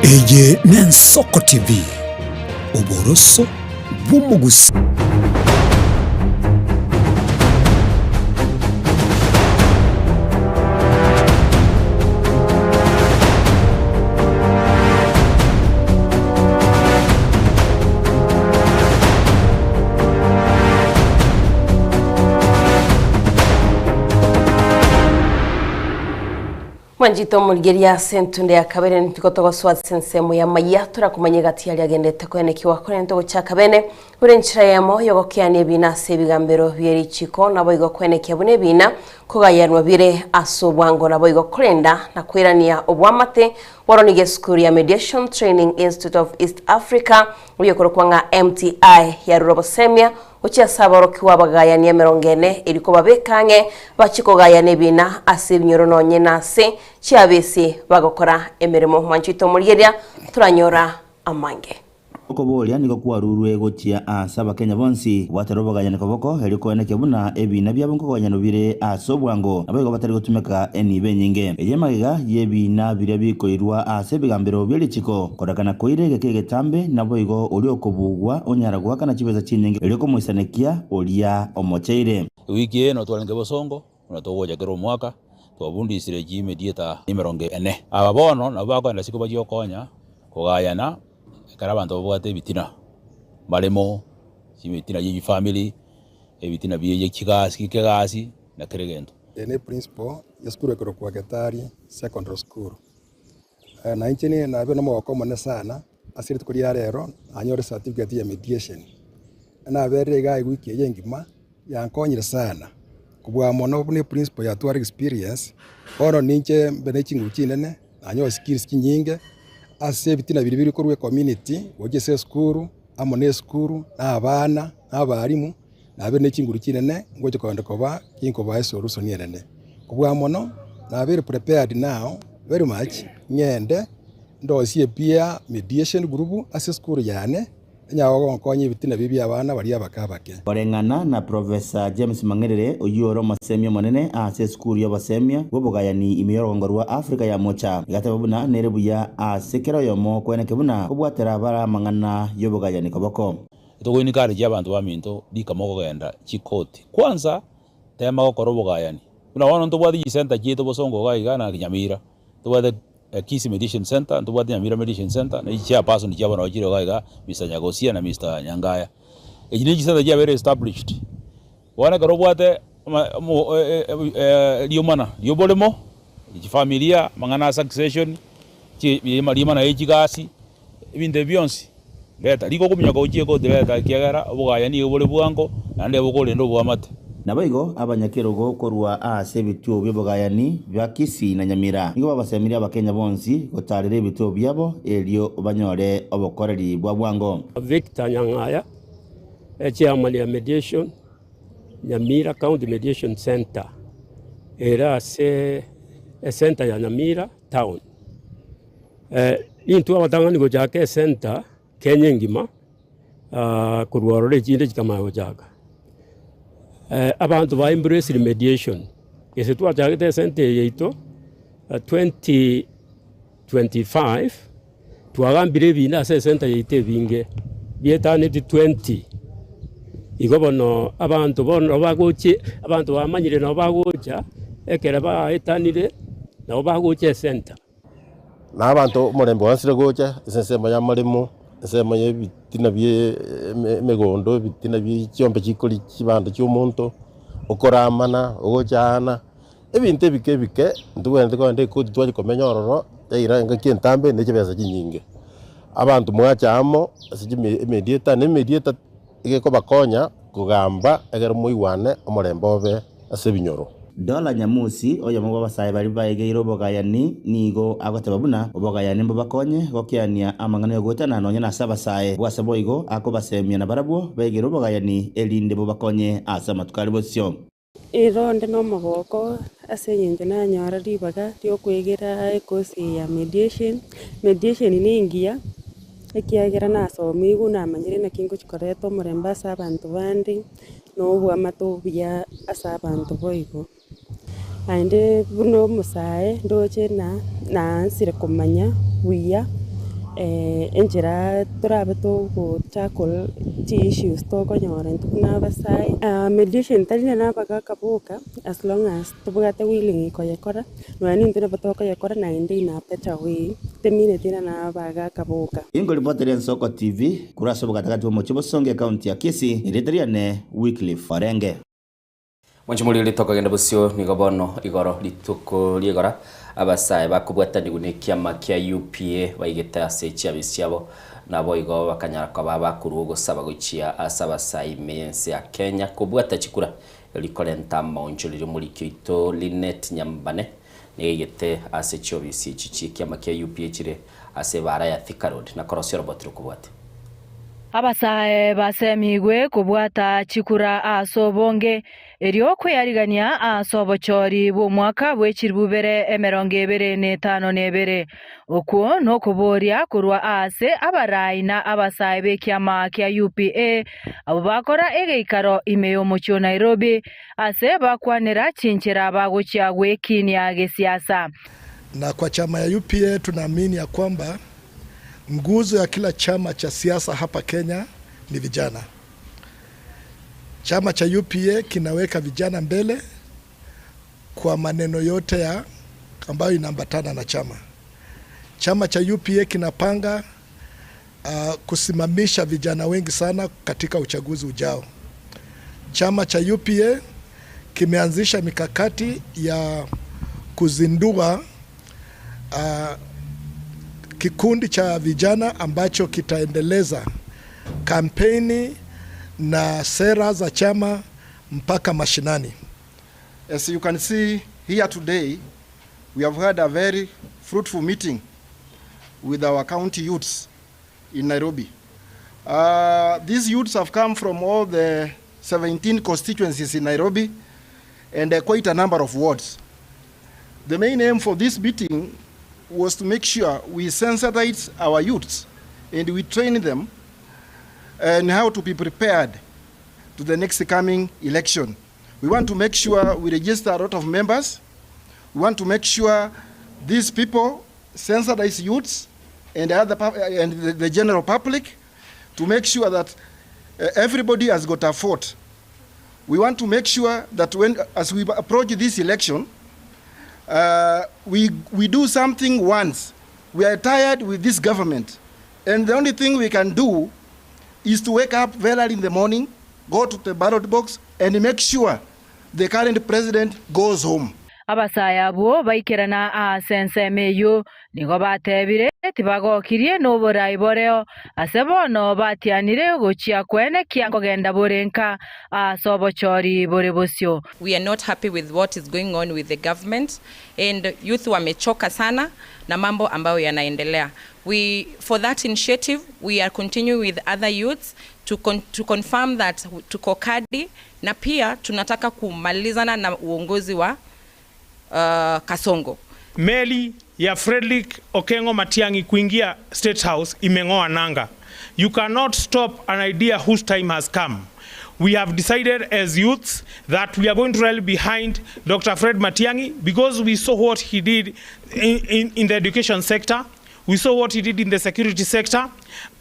Eye n'Ensoko TV, oboroso bw'omogusi. Mwanchete omorigeria ase entunde ya kabere nituko togosoa ase ensemo ya mayia torakomanya egati aria agendete koenekiwa korende togochaka bene buna enchera eyemo yogokeania ebiina ase ebigambero bie richiko naboigo koenekia buna ebiina kogayanwa bire ase obwango naboigo korenda na koirania oboamate Bono nigo esukuru ya Mediation Training Institute of East Africa oyokorokwa ng'a MTI yarure obosemia gochia ase aborokigwa abagayani emerongo ene erio kobabeka ang'e bachie kogayana ebina ase ebinyoro nonye nase chiabisi bagokora emeremo. Mwancho oito omorigereria toranyora amange. Okoboria nigo kwarurwe gochia ase Abakenya bonsi kobwatera obogayani koboko erio koenekia buna ebiina biabo nkogoyanwa bire ase obwango naboigo batari gotumeka enibo enyinge. Eye magega y'ebiina biria bikoirwa ase ebigambero bie richiko korekana koira egeka egetambe naboigo oria okobugwa onyara goakana chibesa chinyinge erio komoisanekia oria omocheire. Ewiki eye notwarenge bosongo, buna togocha kera omwaka, twabundisire chimediator emerongo ene. Aba bono nabwo bakoenda isiko bachie gokonya kogayana Ekero abanto babwate ebitina, baremo, ebitina bie chifamiri, ebitina bie chigasi kegasi na kera egento. Eye ne principal ya esukuru ekorokwa Getari Secondary School. Na inche nigo nabeire nomogoko omonene sana ase rituko ria rero nanyore certificate ya mediation. Naberire igaa ewiki eye engima yankonyire sana kobua mono buna eprinciple yatwara experience bono ninche mbe ne chinguru chinene nanyore skills chinyinge ase ebitina biria biri korwa ecommunity gochia ase esukuru amo na esukuru na abana na abalimu nabeire ne chinguru chinene ngocha kogenda koba ginkobaa esolution enene. Kobua mono nabeire prepared now very much ng'ende ndosie epeer mediation group ase esukuru yane. Onye ogonkonya ebitina biria bi'abana baria abake abake. Koreng'ana na Professor James Mang'erere, oyio ore omosemia omonene ase esukuru y'obosemia bw'obogayani ime y'orogongo rwa Africa ya Mocha, igateba buna nere buya ase kera oyomo kweneke buna kobwatera bare amang'ana y'obogayani koboko. Togoencourage abanto baminto rika mogogenda chikoti kwanza tema gokora obogayani buna bono ntobwate chisenta chiaito bosongo iga iga na Nyamira ntobwate Kisii Mediation Centre, ntobwate Nyamira Mediation Centre, na chichairperson chiabo nabo chire iga iga, Mister Nyagosia na Mister Nyangaya. Echi ne chisenta chiabeire established. Bono ekero obwate riomana ria oboremo, chifamilia, amang'ana a succession, riomana ria chigasi, ebinto ebi bionsi, reta. Riko okominyoka gochia ekoti reta ekiagera obogaya nigo bore bwango naende bokorenda oboamate. Naboigo abanyakerogo korwa ase ebituo bi'obogayani bia Kisii na Nyamira nigo babasemirie Abakenya bonsi gotaarera ebituo biabo erio banyore obokoreri bwa bwango. Victor Nyang'aya, Echairman ya Mediation, Nyamira County Mediation Centre, ere ase ecentre ya Nyamira town. Intwe abatang'ani gochaka ecentre Kenya engima, korwa ororo echinde chikamanya gochaka. Abanto ba embrace remediation, gese twachagete esenta eye yaito 2025, twagambire ebinto ase esenta yaito ebinge, bietaneti 20. Igo bono abanto bono bagochi abanto bamanyire nabo bagocha, ekero baetanire, nabo bagocha esenta. Na abanto omorembe oansire gocha ase ensemo y'amaremo, ensemo y'ebitina bi'emegondo, ebitina bie chiombe chikoria chibando chi'omonto, okoramana, ogochaana, ebinto ebike ebike ntobwenerete kogenda ekoti twachia komenya ororo, yaira engaki entambe na chibesa chinyinge. Abanto mwacha amo ase chime emediator na emediator Egekobakonya kogamba ekero moigwane omorembe obe ase ebinyoro. Dola Nyamusi, oyomo bw'abasae baria baegeire obogayani, nigo agoteba buna obogayani mbobakonye gokeania amang'ana y'ogoetana nonya nase abasae. Bwase boigo akobasemia nabarabwo baegere obogayani erinde bobakonye ase amatuko are bosio. Ero onde nomogoko ase eng'encho nanyora ribaga riokoegera ekosi eye ya mediation, mediation na engiya ekiagera nasomigwe namanyire naki ngochi koreta omorembe ase abanto bande, na oboamate obuya ase abanto boigo. Naende buna omosae ndoche na naansire komanya buya enchera torabe togo tackle chi issues tokonyora intwe buna abasae. Mediation tari nere abagaka boka as long as tobwate willing koyekora, nonya nintwe nabo tokoyekora naende in a better way, temineti ng'a na abagaka boka. Inkoripotera Ensoko TV korwa ase obogatagati bw'omochie Bosongo ekaunti ya Kisii, erieta riane Wycliffe Orenge. Mwanche morie ritokogenda bosio nigo bono igoro rituko ri'egora abasae bakobwatanigwa nekiama kia UPA baigete ase chiabisi chiabo naboigo bakanyara koba bakorua ogosaba gochia ase abasae ime y'ense ya Kenya kobwata chikura rikorenta amaonchorerio omoriki oito Linet Nyambane nigo aigete ase chiobisi echi chi'ekiama kia UPA chire ase ebaara ya Thika Road na korosia oroboti rokobwatia. Abasae basemigwe kobwata chikura ase obonge, erio kweyarigania ase obochori bw'omwaka bwe chilifu bibere emerongo ebere na etano na ebere. Okwo nokoboria korwa aase abarai na abasae b'ekiama kia UPA abwo bakora egeikaro ime y'omochie o Nairobi ase bakwanera chinchera bagochia gwekinia gesiasa. Na kwa chama ya UPA tunaamini ya kwamba nguzo ya kila chama cha siasa hapa Kenya ni vijana. Chama cha UPA kinaweka vijana mbele kwa maneno yote ya ambayo inaambatana na chama. Chama cha UPA kinapanga kusimamisha vijana wengi sana katika uchaguzi ujao. Chama cha UPA kimeanzisha mikakati ya kuzindua kikundi cha vijana ambacho kitaendeleza kampeni na sera za chama mpaka mashinani. As you can see here today, we have had a very fruitful meeting with our county youths in Nairobi. These youths have come from all the 17 constituencies in Nairobi and quite a number of wards. The main aim for this meeting was to make sure we sensitize our youths and we train them on how to be prepared to the next coming election. We want to make sure we register a lot of members. We want to make sure these people sensitize youths and other and the general public to make sure that everybody has got a vote. We want to make sure that as we approach this election, we do something once. We are tired with this government, and the only thing we can do is to wake up very early in the morning, go to the ballot box, and make sure the current president goes home. Abasae abwo baikerana ase ensemo eyio nigo batebire tibagokirie n'oborai boreo ase bono batianire gochia kwenekia nkogenda borenka ase obochori bore bosio. We are not happy with what is going on with the government and youth wamechoka sana na mambo ambayo yanaendelea. For that initiative, we are continuing with other youths to confirm that tuko kadi na pia tunataka kumalizana na uongozi wa Kasongo. Meli ya Frederick Okengo Matiang'i kuingia State House imeng'oa nanga. You cannot stop an idea whose time has come. We have decided as youths that we are going to rally behind Dr. Fred Matiang'i because we saw what he did in the education sector. We saw what he did in the security sector.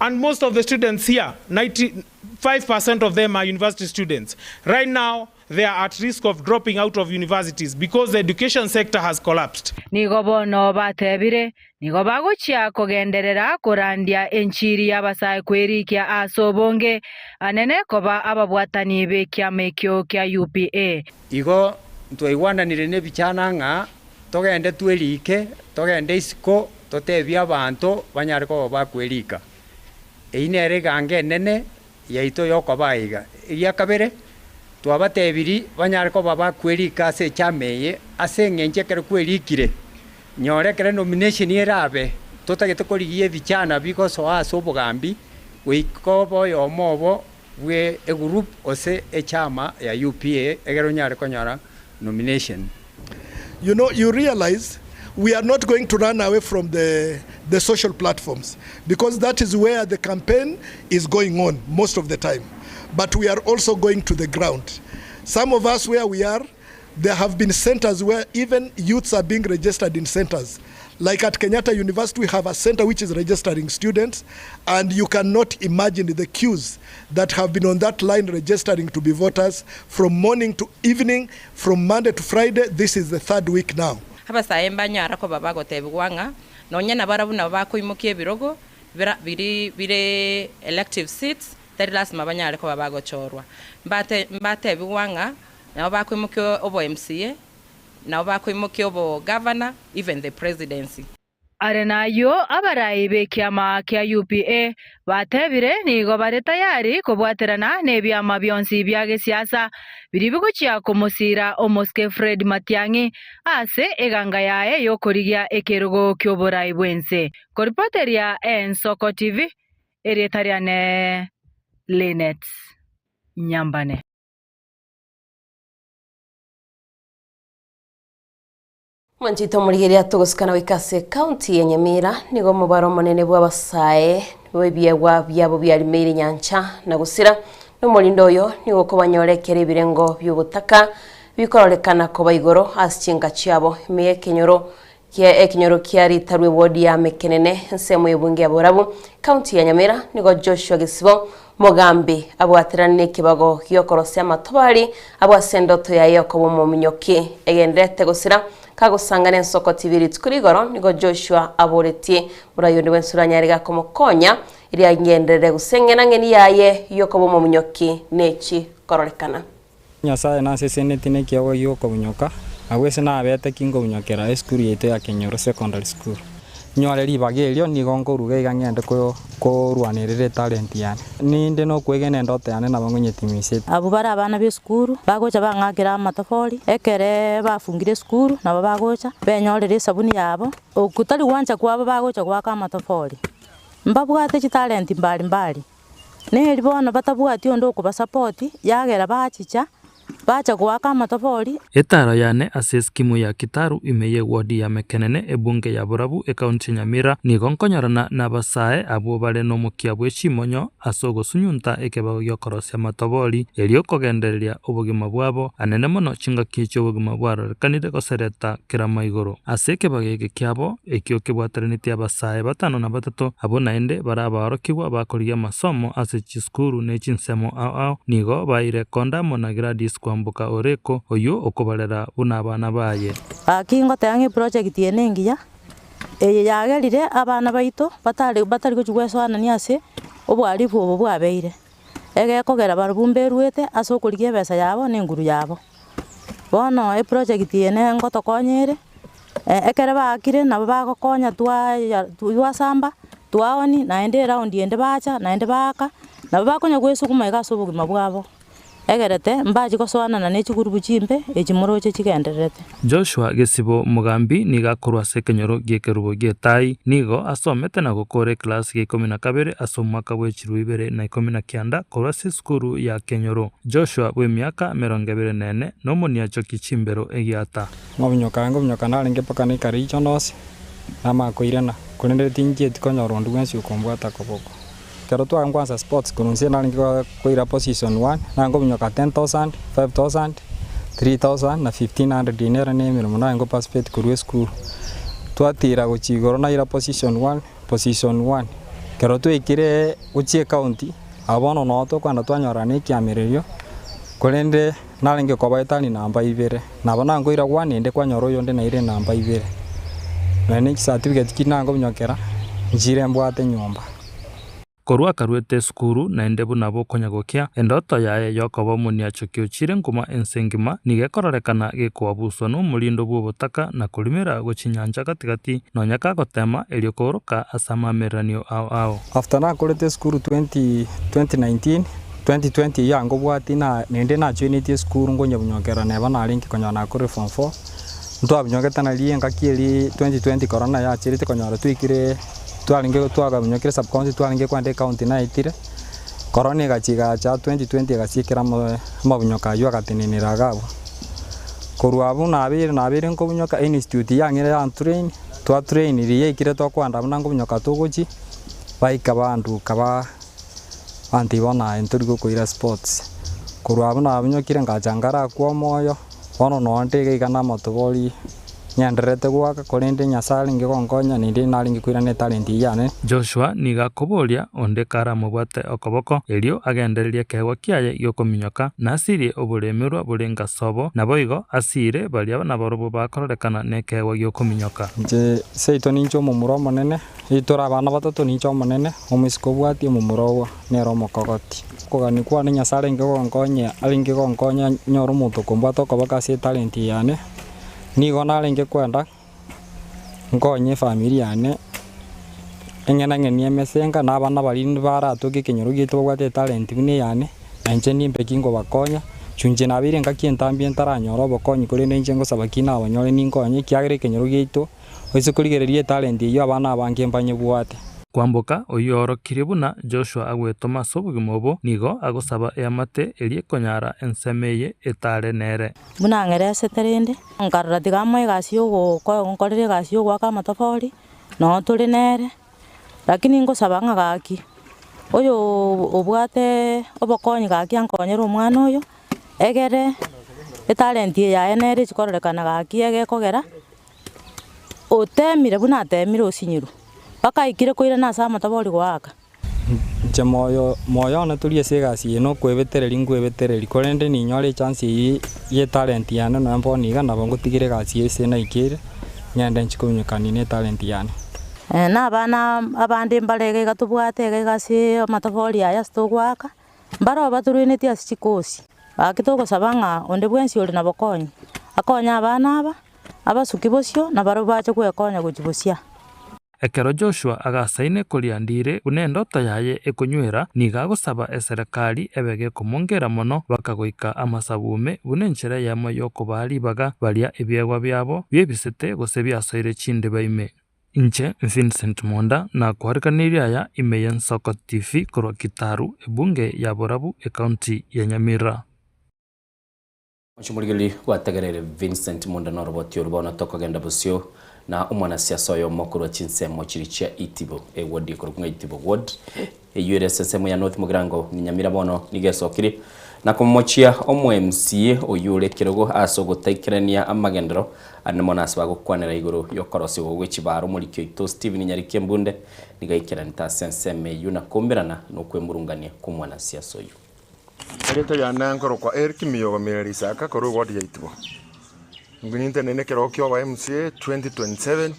And most of the students here, 95% of them are university students. Right now, they are at risk of dropping out of universities because the education sector has collapsed. Nigo bono batebire, nigo bagochia kogenderera korandia enchiri y'abasae kwerikia ase obonge, anene koba ababwatani b'ekiama ekio kia UPA. Igo ntwaigwananire n'ebichana ng'a togende twerike, togende isiko, totebie abanto banyare koba bakwerika. Eyio nere egango enene yaito yokoba iga. Eria kabere, twabatebiri banyare koba bakwerika ase echama eye, ase eng'encho ekero kwerikire. Nyore ekero nomination erabe, totagete korigia ebichana bigosoa ase obogambi, goika obe oyomo obo bwe egroup ose echama ya UPA egere onyare konyora nomination. You know, you realize we are not going to run away from the, the social platforms because that is where the campaign is going on most of the time. But we are also going to the ground. Some of us where we are, there have been centers where even youths are being registered in centers. Like at Kenyatta University, we have a center which is registering students, and you cannot imagine the queues that have been on that line registering to be voters from morning to evening, from Monday to Friday. This is the third week now. Abasae mbanyara koba bagotebigwa ng'a nonya nabarabwo nabo bakoimokia ebirogo bira biri bire elective seats tari lasima banyare koba bagochorwa. Mbate mbatebigwa ng'a nabo bakoimokia obo MCA, nabo bakoimokia obo governor, even the presidency. Are nayio abarai b'ekiama kia UPA batebire nigo bare tayari kobwaterana nebiama bionsi bia gesiasa biria bigochia komosira omosike Fred Matiang'i ase eganga yaye y'okorigia ekerogo ki'oborai bw'ense. Koripoteria Ensoko TV, erieta riane Linet Nyambane. Mwanchete omorigereria togosikana goika ase ekaunti ya Nyamira, nigo omobaro omonene bw'abasae bw'ebiegwa biabo biarimeire nyancha na gosira, na omorindo oyo nigo okobanyora ekero ebirengo bi'obotaka bikororekana koba igoro ase chinka chiabo ime y'ekenyoro kia ekenyoro kia Ritarwe ewodi ya Mekenene ensemo y'ebunge ya Borabu, ekaunti ya Nyamira, nigo Joshua Gesibo Mogambi abwaterane nekebago gi'okorosia amatobari abwo ase endoto yaye okoba omominyoki egendererete gosira kagosangana ensoko tibiri rituko rigoro nigo Joshua aboretie morai onde bwensi oranyare gakomokonya erio agenderere gose eng'enang'eni yaye y'okoba omominyoki nechi kororekana. Nyasae nasesenetie nekiagwa gi'okobunyoka, agwo ase nabete ki nkobunyokera esukuru yaito ya Kenyoro Secondary School. Nyore ribaga erio nigo nkoruga iga ngende korwanerera etalent yane. Ninde nokwegena endoto yane nabo ngonyetimisia. Abwo bare abana b'esukuru bagocha bang'akera amatofori, ekere bafungire esukuru nabo bagocha benyorera esabuni yabo, okwo tari gwancha kwabo bagocha goaka amatofori. Mbabwate chitalent mbari mbari, neri bono batabwati onde okobasapoti, yagera bachicha Bacha goaka amatofori. Etaaro yane ase eskimu ya Kitaru ime y'ewodi ya Mekenene ebunge ya Borabu ekaunti ya Nyamira nigo nkonyorana nabasae abwo bare nomokia bwe chimonyo ase ogosunyunta ekebago gi'okorosia amatobori erio kogendereria obogima bwabo anene mono chingaki chi'obogima bwarorekanire gosereta kerama igoro ase ekebago eke kiabo ekio kebwateranetie abasae batano na batato abwo naende bare abaorokigwa bakorigia amasomo ase chisukuru ne chinsemo ao ao nigo baire konda amo na Gladys Kwamboka Oreko, oyio okobarera buna abana baye. Gaki ngoteba ng'a eproject eye nengiya, eye yagerire abana baito batare batari gochia goesoanania ase obohalifu obo bwabeire. Egekogera barobwo mberuete ase okorigia ebesa yabo na enguru yabo. Bono eproject eye ne ngotokonya ere, ekere baakire nabo bagokonya twaya twasamba, twaonia, naende eround ende bacha, naende baaka, nabo bakonya goesuguma iga ase obogima bwabo. Egerete mbache gosoanana ne chigurubu chimbe echi moroche chigendererete. Joshua Gesibo Mogambi nigo akorwa ase ekenyoro gi'ekerubo gi'etai. Nigo asomete na gokora eklasi gia ikomi na kabere ase omwaka bw'echirwe ibere na ikomi na kianda korwa ase esukuru ya Kenyoro. Joshua bw'emiaka emerongo ebere na ene nomoniachoki chimbero egiata. Ng'obunyoka ng'obunyoka narenge mpaka naika riicho nonsi, namanya koirana, korende tinchieti konyora onde bwensi okombwata koboko. Ekero twangwansa sports korwa inse narenge koira position one, nangobunyoka 10,000, 5,000, 3,000 na 1,500 nere na emeremo narenge go participate korwa esukuru. Twatira gochia igoro naira position one, position one. Ekero twaikire gochia ecounty, abwo bono noo tokogenda twanyorana na ekiamererio, korende narenge kobaetania namba ibere, nabo nankoira one ende kwanyora oyonde naire enamba ibere. Nonya ne chicertificate chiria nankobinyokera, nchire mbwate nyomba. Korwa akaruete esukuru, naende buna bokonya gokia, endoto yaye y'okoba omoniachoki ochire nkuma ense engima nigo ekororekana gekoabuswa nomorindo bw'obotaka na korimera gochia nyancha gati-gati, nonya kagotema erio kooroka ase amaamereranio ao ao. After nakorete esukuru 2019, 2020 eyio angobwati na naende najoinetie esukuru nkonyebunyokera neba narenge konyora nakorire form four, ntwabunyokete naria engaki eria 2020 corona yacherete konyora twaikire. Twarenge twakabunyokire sub county twarenge kwenda ecounty naetire, Corona egachi egacha 2020 egasiekera amabunyoka aywo agatenenera iga abwo. Korwa abwo nabeire nabeire nkobunyoka institute yang'ire yantrain, twatrainiri yaikire tokoenda buna nkobunyoka togochia, baika banduka ba bantebia bono aye ntori gokoira sports. Korwa abwo nabunyokire ngacha ngarakwa omoyo, bono nonde iga iga namotobori. Ng'endererete goaka, korende Nyasae arenge gonkonya, naende narenge koirana etalenti eyio yane. Joshua nigo akoboria onde karamobwate okoboko, erio agendererie ekeegwa kiaye gi'okominyoka, na asirie oboremerwa bore ngasobo, naboigo asiire baria nabarobwo bakororekana nekeegwa gi'okominyoka. Inche seito ninche omomura omonene, tore abana batato ninche omonene, omoiseke obwatie omomura obo nere omokogoti. Okogania kwane Nyasae arenge gonkonya arenge gonkonya nyore omonto okombwata okoboko ase etalenti yane. Nigo narenge kwenda nkonye efamiri yane, eng'enang'eni emesenga na abana baria baratoke ekenyoro giaito babwate etalent buna eyane, na inche nimbe ki nkobakonya, chunche nabeire engaki entambe ntaranyora obokonyi korende inche ngosaba ki nabanyore ninkonye ekiagera ekenyoro giaito, Ase korigereria etalenti eyio abana abange mbanyebwate. Kwamboka oyio oorokirie buna Joshua agwetoma ase obogima obo, nigo agosaba eamate eria ekonyara ensemo eye etare nere. Buna ng'eresete rende, nkarora tiga amoe egasi nkorere egasi yogoaka amatofori, noo tore nere, lakini ngosaba ng'a gaki, oyo obwate obokonyi gaki ankonyere omwana oyo, egere etalenti eye yaye nere echi kororekana gaki egekogera. Oteemire buna ateemire osinyirwe, mpaka aikire koirana ase amatobori goaka. Inche moyo moyo one tori ase egasi eye nokwebetereria nkwebetereria, korende ninyore echance eyio y'etalent yane nonya bono iga nabo ngotigera egasi eye ase naikeire, ngende nchie kominyokania na etalent yane. Na abana abande mbare iga iga tobwate iga iga ase amatobori aya ase togoaka, mbaro batorwenetie ase chikosi, gaki togosaba ng'a onde bwensi ore na bokonyi, akonye abana aba. Abasuki bosio nabarabwo bache gwekonya gochia bosia. Ekero Joshua agasaine koria ndire buna endoto yaye ekonywera, nigo agosaba eserekari ebe gekomongera mono bakagoika amasabume buna enchera eyemo y'okobaa ribaga baria ebiegwa biabo biebisete gose biasoire chindiba ime. Inche Vincent Monda nakoariganirie aya ime y'Ensoko TV korwa Kitaru, ebunge ya Borabu, ecounty ya Nyamira. Omochie gwategereire Vincent Munda noroboti oru bono tokogenda bosio na omwanasiasa oyomo korwa chinsemo chiri chia Itibo eward ekorokwa ng'a Itibo ward eywo ere ase ensemo ya North Mugirango Nyamira bono nigo esokire na komomochia omo MCA oywo ore ekerogo ase ogotaikerania amagenderero ande mono ase bagokwanera igoro yokorosigwa gwe chibara omoriki oito Stephen Nyariki Embunde nigo aikeranete ase ensemo eywo na koumerana nokwemurungania kwa omwanasiasa oywo. Erieta riane nkorokwa Eric Miyogo Mireri Isaka korwa eward ya Itibo. Nintenene ekerogo kia oba MCA 2027,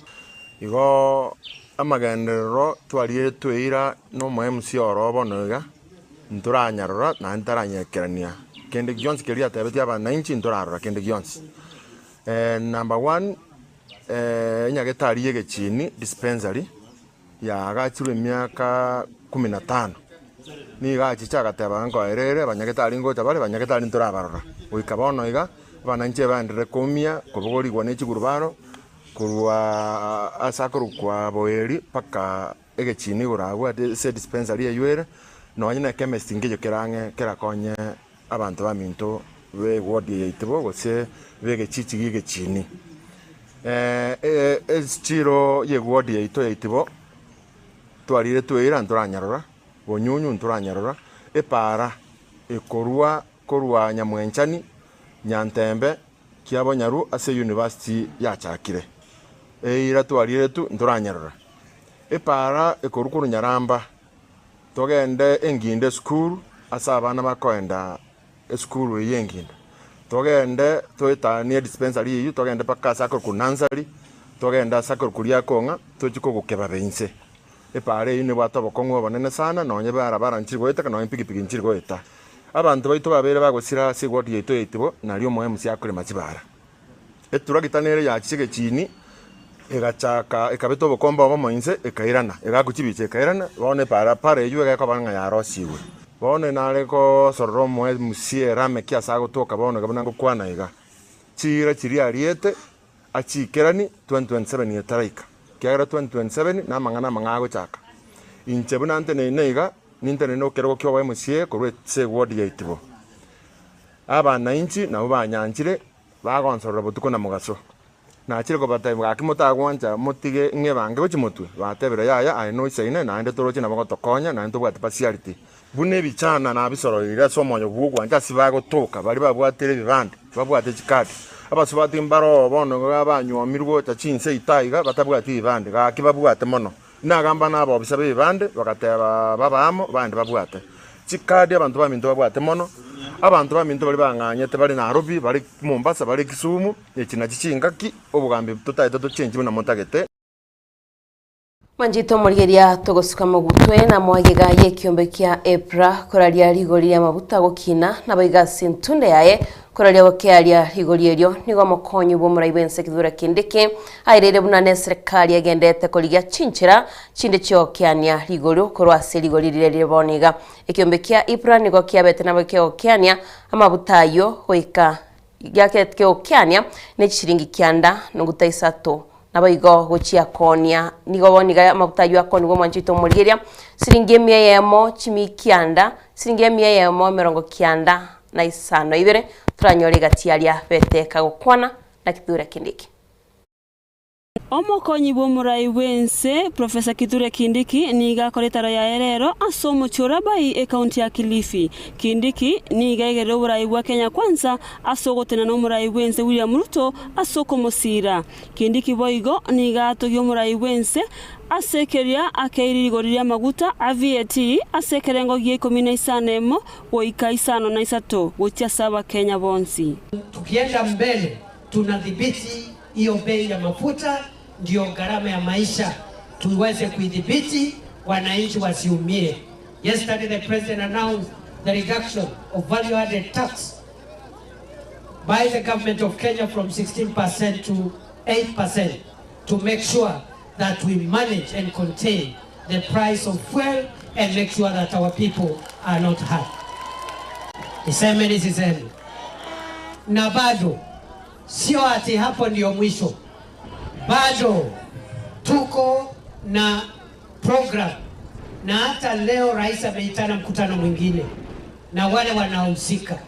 igo amagenderero twarietwe eira na omo MCA oro bono iga, ntoranyarora naende ntaranyekerania kende gionsi keria atebetie abananchi ntorarora kende gionsi. Number one, enyagetari ya egechini dispensary. Yaagachirwe emiaka kumi na tano. Nigo achiche agateba, Nkoerere abanyagetari ngocha bare, abanyagetari ntorabarora. Goika bono iga, abananchi ebaenderere koumia, kobogorigwa ne chigurubaro, korwa ase akorokwa Boeri mpaka egechini igoro agwo ase edispensary eywo ere, nonye na echemist nkeiyo kere ang'e kerakonye abanto baminto b'eward eye yaito gose b'egechichi gi'egechini. Echiro y'eward yaito yaito twarire tweira ntoranyarora, bonyunyu ntoranyarora, epaara ekorwa korwa Nyamwenchani, Nyantembe, Kiabonyaru ase university yachakire. Eira twariretwe ntoranyarora. Epaara ekorwa korwa Nyaramba Togende engindo esukuru ase abana bakoenda esukuru eyio engindo. Togende toetanie edispensary eyio togende mpaka ase akorokwa nursery, togende ase akorokwa riakong'a tochie kogokebaba inse. Epaara eyio nebwate obokong'u obonene sana nonye barabara nchiri goeteka nonye pikipiki nchiri goeta. Abanto baito babeire bagosira ase eward yaito ya Itibo nario omo MC akorema chibara. Eturagita nere yachiche egechini, egachaka ekabeta obokombe obomo inse, ekairana, egaakwa chibicha ekairana, bono epara para eywo egekoba ng'a yarosigwe. Bono nare gosorora omoemusie Lameki ase agotoka bono iga buna ngokwana iga, chiira chiria ariete achiikeranie 2027 etaraika, ekiagera 2027 namang'ana amang'ao agochaka. Inche buna nteneine iga. Nintenene okerogo ki'oboe mosie korwa ase ewodi ya Itibo. Abanainchi nabwo banyanchire, bagonsorora botuko na mogaso. Nachire kobatebia, Gaki motagwancha motige ng'ebange gochia motwe. Batebire, Yaya, aye noisaine, naende toroche nabo gotokonya, naende tobwate partiality. Buna ebichana nabisoroire ase omoyo bw'ogwancha ase bagotoka, baria babwatire ebibande, babwate chikadi. Abasubati mbaroo bono iga banywomirwe gocha chinse ita iga batabwati ebibande, gaki babwate mono. Nagamba nabobisa b'ebibande, bagateba babe amo, bande babwate chikadi. Abanto baminto babwate mono, abanto baminto baria bang'anyete bare Nairobi, bare Mombasa, bare Kisumu, echi nachi chingaki, obogambi totaete tochenchi buna motagete. Manchete omorigeria togosuka mogutwe na mwagega y'ekiombe kia EPRA koraria rigori ri'amabuta gokina naboigo ase entunde yaye koraria gokearia rigori erio nigo omokonyi bw'omorai bw'ense Kithure Kindiki aereire buna neserekari egenderete korigia chinchera chinde chiogokeania rigori korwa ase rigori riria rire bono iga. Ekiombe kia EPRA nigo kiabete nabo kegokeania amabuta ayio goika Giakegokiania ne chishilingi kianda noguta isato. Naboigo gochia koonia, nigo bono iga amaguta ayio akoonigwa omwanchete omorigereria, siringi emia eyemo chimia kianda, siringi emia eyemo emerongo kianda na isano ibere, toranyore egati aria bete kagokwana na Kithure Kindiki. Omokonyi bw'omorai bw'ense, Professor Kithure Kindiki, nigo akora etaro yaye rero ase omochie o Rabai, ekaunti ya Kilifi. Kindiki nigo aigerire oborai bwa Kenya Kwanza ase ogotenena omorai bw'ense William Ruto ase okomosiira. Kindiki boigo nigo atogia omorai bw'ense ase keria akeire rigori ri'amaguta a VAT ase ekerengo gia ikomi na isano emo goika isano na isato gochia ase Abakenya bonsi. Tukienda mbele tunadhibiti hiyo bei ya mafuta, ndio gharama ya maisha tuweze kuidhibiti, wananchi wasiumie. Yesterday the president announced the reduction of value added tax by the government of Kenya from 16% to 8% to make sure that we manage and contain the price of fuel and make sure that our people are not hurt. Niseme nisiseme? Na bado sio ati hapo ndio mwisho, bado tuko na program, na hata leo rais ameitana mkutano mwingine na wale wanaohusika,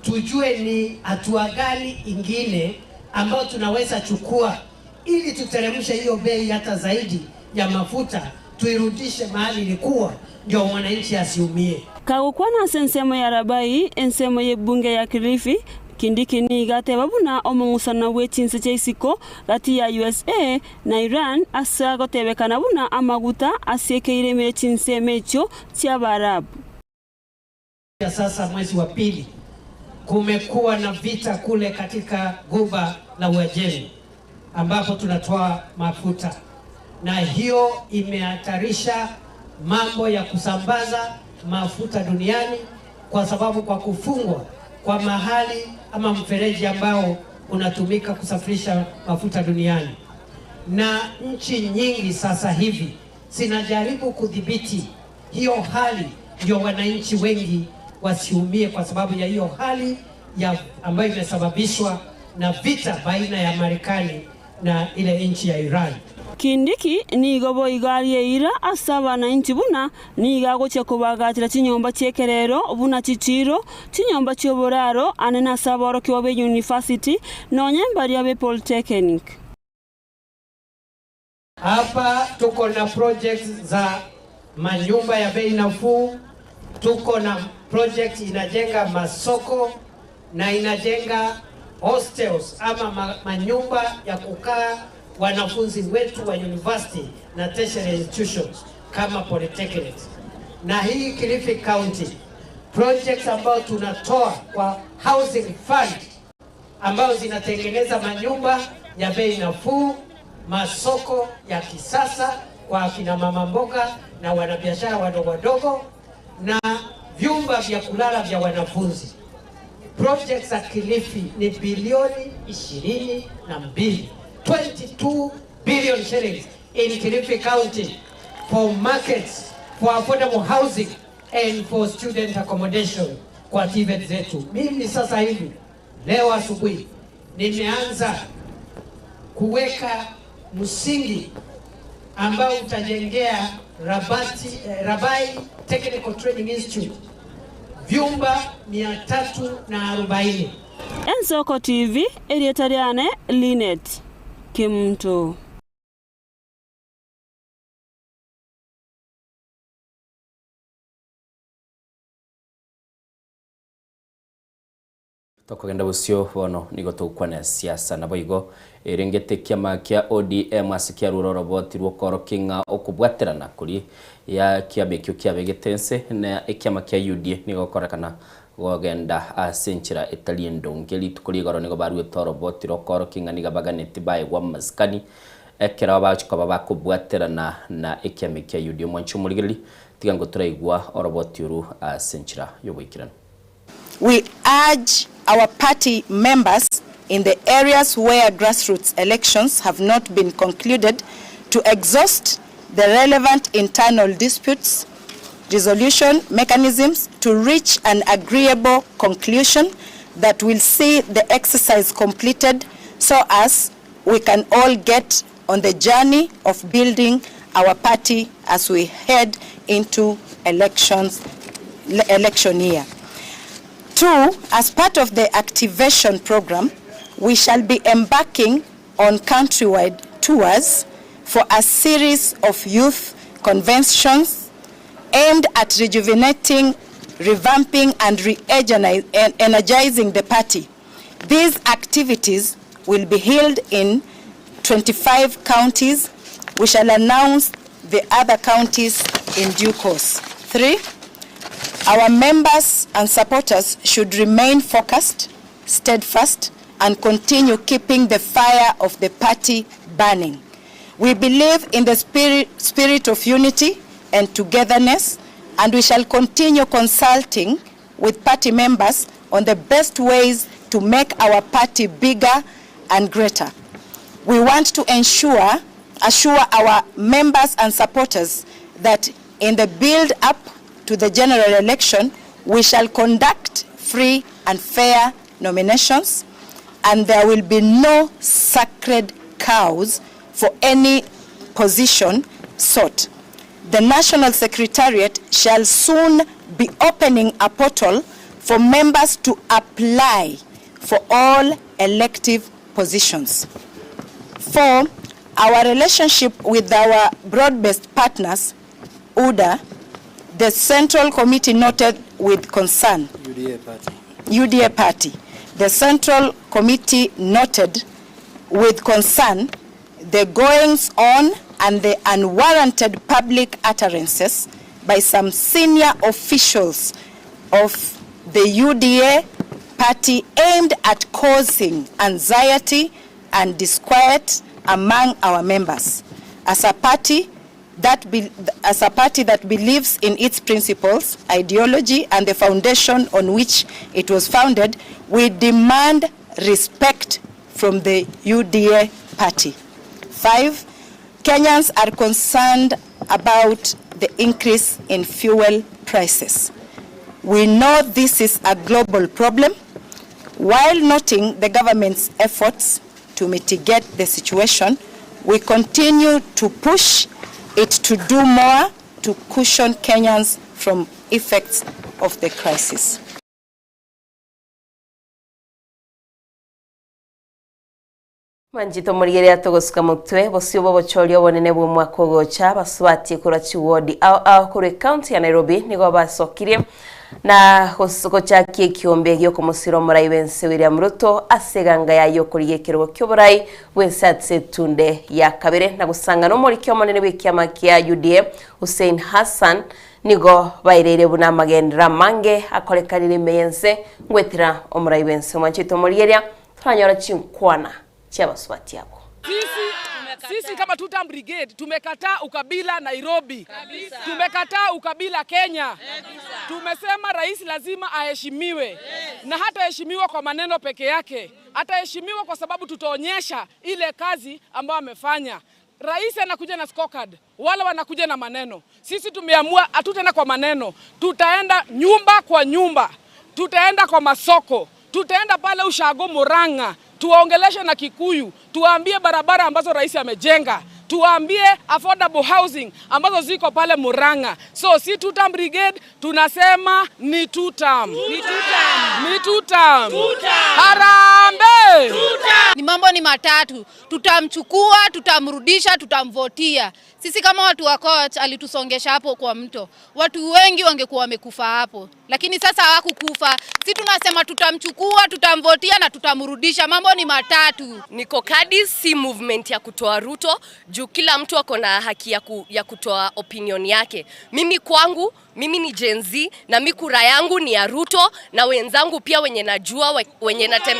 tujue ni hatua gani ingine ambayo tunaweza chukua ili tuteremshe hiyo bei hata zaidi ya mafuta, tuirudishe mahali ilikuwa, ndio mwananchi asiumie. Kagokwana ase ensemo ya Rabai, ensemo y'ebunge ya Kilifi, Kindiki nigo ateba buna omong'usano bwe chinse chia isiko gati ya usa na Iran ase agotebekana buna amaguta asiekeire ime ye chinsemo echio chi'Abaarabu. Sasa mwezi wa pili kumekuwa na vita kule katika Ghuba la Uajemi ambapo tunatoa mafuta, na hiyo imehatarisha mambo ya kusambaza mafuta duniani, kwa sababu kwa kufungwa kwa mahali ama mfereji ambao unatumika kusafirisha mafuta duniani, na nchi nyingi sasa hivi zinajaribu kudhibiti hiyo hali, ndio wananchi wengi wasiumie kwa sababu ya hiyo hali ya ambayo imesababishwa na vita baina ya Marekani na ile nchi ya Iran. Kindiki nigo boigo arie eira ase abanainchi buna nigo agochia kobaagachera chinyomba chi'ekerero buna chichiiro, chinyomba chi'oboraro, ane nase aborokigwa b'eyunifasiti, nonya mbaria be Polytechnic. Hapa tuko na projects za manyumba ya bei nafuu, tuko na project inajenga masoko na inajenga hostels ama manyumba ya kukaa wanafunzi wetu wa university na tertiary institutions kama polytechnics. Na hii Kilifi County projects ambayo tunatoa kwa housing fund ambayo zinatengeneza manyumba ya bei nafuu, masoko ya kisasa kwa akina mama mboga na wanabiashara wadogo wadogo, na vyumba vya kulala vya wanafunzi. Projects za Kilifi ni bilioni 22, 22 billion shillings in Kilifi County for markets, for affordable housing and for student accommodation kwa TVET zetu. Mimi sasa hivi leo asubuhi nimeanza kuweka msingi ambao utajengea Rabati, eh, Rabai Technical Training Institute vyumba 340. Ensoko TV, Erieta riane Linet Kemunto. Tokogenda bosio bono nigo togokwana siasa naboigo erengete ekiama kia ODM ase kiarure oroboti rw'okoorokia ng'a okobwaterana koria ya kiama ekio kiabegete nse na ekiama kia UDA nigo gokorekana gogenda ase enchera etari endonge. Rituko rigoro nigo baruete oroboti rokoorokia ng'a niga baganeti baegwa amasikani ekero bagochia koba bakobwaterana na ekiama ekia UDA. Omwanchi omorigereria tiga ngo toraigwa oroboti oru ase enchera y'oboikeranu. We urge our party members in the areas where grassroots elections have not been concluded to exhaust the relevant internal disputes resolution mechanisms to reach an agreeable conclusion that will see the exercise completed so as we can all get on the journey of building our party as we head into elections, election year. Two, as part of the activation program, we shall be embarking on countrywide tours for a series of youth conventions aimed at rejuvenating, revamping, and re-energizing the party. These activities will be held in 25 counties. We shall announce the other counties in due course. Three, our members and supporters should remain focused, steadfast, and continue keeping the fire of the party burning. We believe in the spirit, spirit of unity and togetherness, and we shall continue consulting with party members on the best ways to make our party bigger and greater. We want to ensure, assure our members and supporters that in the build-up to the general election, we shall conduct free and fair nominations, and there will be no sacred cows for any position sought. The National Secretariat shall soon be opening a portal for members to apply for all elective positions. Four, our relationship with our broad-based partners, UDA, the Central Committee noted with concern. UDA party. UDA party. The Central Committee noted with concern the goings on and the unwarranted public utterances by some senior officials of the UDA party aimed at causing anxiety and disquiet among our members. As a party that be, as a party that believes in its principles, ideology, and the foundation on which it was founded, we demand respect from the UDA party. Five, Kenyans are concerned about the increase in fuel prices. We know this is a global problem. While noting the government's efforts to mitigate the situation, we continue to push it to do more to cushion Kenyans from effects of the crisis. Mwanchete omorigereria togosuka motwe, bosio bw'obochori obonene bw'omwaka ogocha, abasubati korwa chiwodi ao ao korwa ecounty ya Nairobi nigo basokirie na gochakia ekiombe giokomosira omorai bw'ense William Ruto ase eganga yaye okorigia ekerogo ki'oborai bw'ense ase etunde ya kabere na gosangana omoriki omonene bw'ekiama kia UDA Hussein Hassan nigo baireire buna amagenderero amange akorekanire ime y'ense ngwetera omorai bw'ense. Omwanchete omorigereria toranyora chinkwana chi'abasubati abwo. Sisi, sisi kama Tutam Brigade tumekataa ukabila Nairobi, tumekataa ukabila Kenya. Tumesema rais lazima aheshimiwe. Yes. Na hataheshimiwa kwa maneno peke yake, ataheshimiwa kwa sababu tutaonyesha ile kazi ambayo amefanya. Rais anakuja na scorecard, wale wanakuja na maneno. Sisi tumeamua hatutaenda kwa maneno, tutaenda nyumba kwa nyumba, tutaenda kwa masoko, tutaenda pale Ushago Murang'a, tuwaongeleshe na Kikuyu, tuwaambie barabara ambazo rais amejenga, Tuambie affordable housing ambazo ziko pale Murang'a. So si two term brigade tunasema ni two term. Ni two term. Ni two term. Harambee! Ni mambo ni matatu, tutamchukua, tutamrudisha, tutamvotia. Sisi kama watu wa Koch alitusongesha hapo kwa mto, watu wengi wangekuwa wamekufa hapo, lakini sasa hawakukufa. Si tunasema tutamchukua, tutamvotia na tutamrudisha. Mambo ni matatu. Niko kadi si movement ya kutoa Ruto juu kila mtu ako na haki ya, ku, ya kutoa opinion yake. Mimi kwangu mimi ni Gen Z na mi kura yangu ni ya Ruto na wenzangu pia wenye najua we- wenye natem,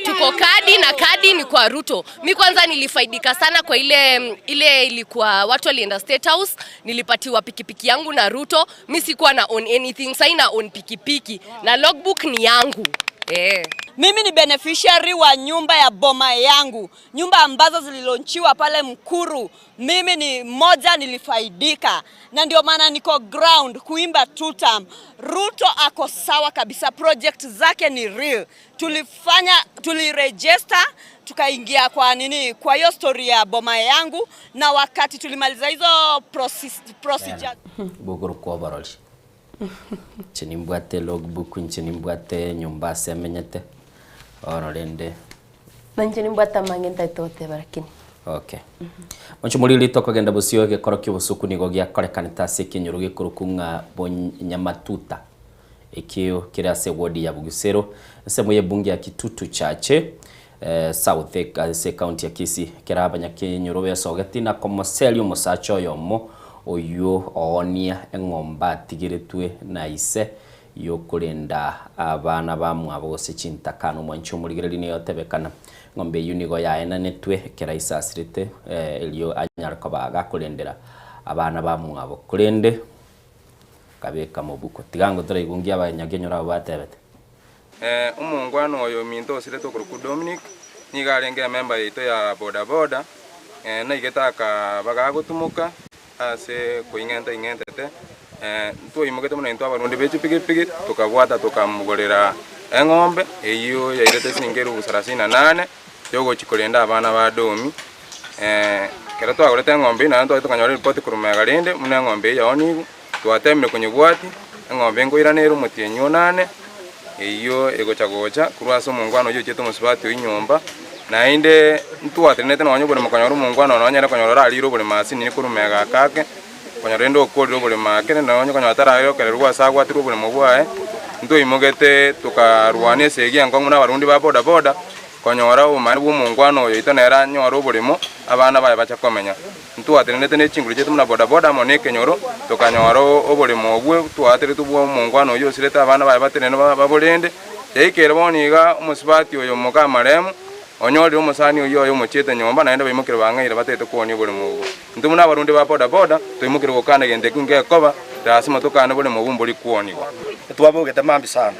tuko kadi na kadi ni kwa Ruto. Mi kwanza nilifaidika sana kwa ile ile ilikuwa watu walienda State House, nilipatiwa pikipiki yangu na Ruto. Mi sikuwa na own anything, sasa na own pikipiki na logbook ni yangu eh. Mimi ni beneficiary wa nyumba ya boma yangu, nyumba ambazo zililonchiwa pale Mkuru. Mimi ni mmoja nilifaidika, na ndio maana niko ground kuimba two term. Ruto ako sawa kabisa, project zake ni real. Tulifanya, tuliregister tukaingia kwa nini, kwa hiyo story ya boma yangu, na wakati tulimaliza hizo process, procedure Bogoro kwa barori. Inche nimbwate logbook, inche nimbwate enyomba ase emenyete, bono rende. Na inche nimbwate amange ntaete goteba lakini. Okay. Monche moriri tokogenda bosio egekoro ki'obosuku nigo giakorekanete ase ekenyoro gekorokwa ng'a Bonyamatuta, ekio kere ase ewodi ya Bugisero, ensemo y'ebunge ya Kitutu Chache South ase ekaunti ya Kisii. Ekero abanyakenyoro besogeti na komoseria omosacha oyomo oyio oonia eng'ombe atigeretwe na ise y'okorenda abana bamwabo gose chintakana. Omwanchi omorigereria nigo otebekana eng'ombe eyio nigo yaenanetwe ekero ise asirete erio anyare koba gakorendera abana bamwabo. Korende akabeka mobuko. Tiga ngotoraigwa abanyakenyoro abwo batebete. Omongwana oyo ominto osirete okorokwa Dominic, nigo arenge ememba yaito ya bodaboda, naigete akaba gagotumoka ase koing'enta ing'entete, ntwaimogete buna intwe abarundi be chipigipigi, tokabwata tokamogorera eng'ombe eyio yairete siringi elifu sarasini na nane, yogochia korenda abana ba Domi. Ekero twagorete eng'ombe eyio naende twachia tokanyora eripoti korwa magega rende, buna eng'ombe eyio yaonigwe. Twateemire konyebwatia, eng'ombe nkoirana ere omotienyi onane, eyio egocha gocha korwa ase omongwana oyio ochiete omosubati oyio nyomba. Naende ntwatenenete nonya oboremo konyora omongwana oyo nonye konyora orarire oboremo ase nini korwa magega ake ake, konyora rende okorire oboremo ake, rende nonye konyora tarayokererwa ase agwatirwe oboremo bwaye. Ntwaimogete tokarwana esegi enkong'u na abarundi ba boda boda, konyora obomanani bw'omongwana oyo oito nere anyore oboremo, abana baye bache komenya. Ntwatenenete ne chinguru chiaito buna bodaboda amo nekenyoro, tokanyora oboremo obwo twateretwe bw'omongwana oyio osirete abana baye batenene baborende. Yaikeire bono iga omosubati oyo moka amaremu, onyorire omosani oyio oye omochiete nyomba, naende baimokire bang'aire batagete koonia oboremo obwo. Intwe buna abarundi ba bodaboda, twaimokire gokana egento ekio ngekoba, lasima tokane boremo obwo mbori kwonigwa. Twabogete mambia sana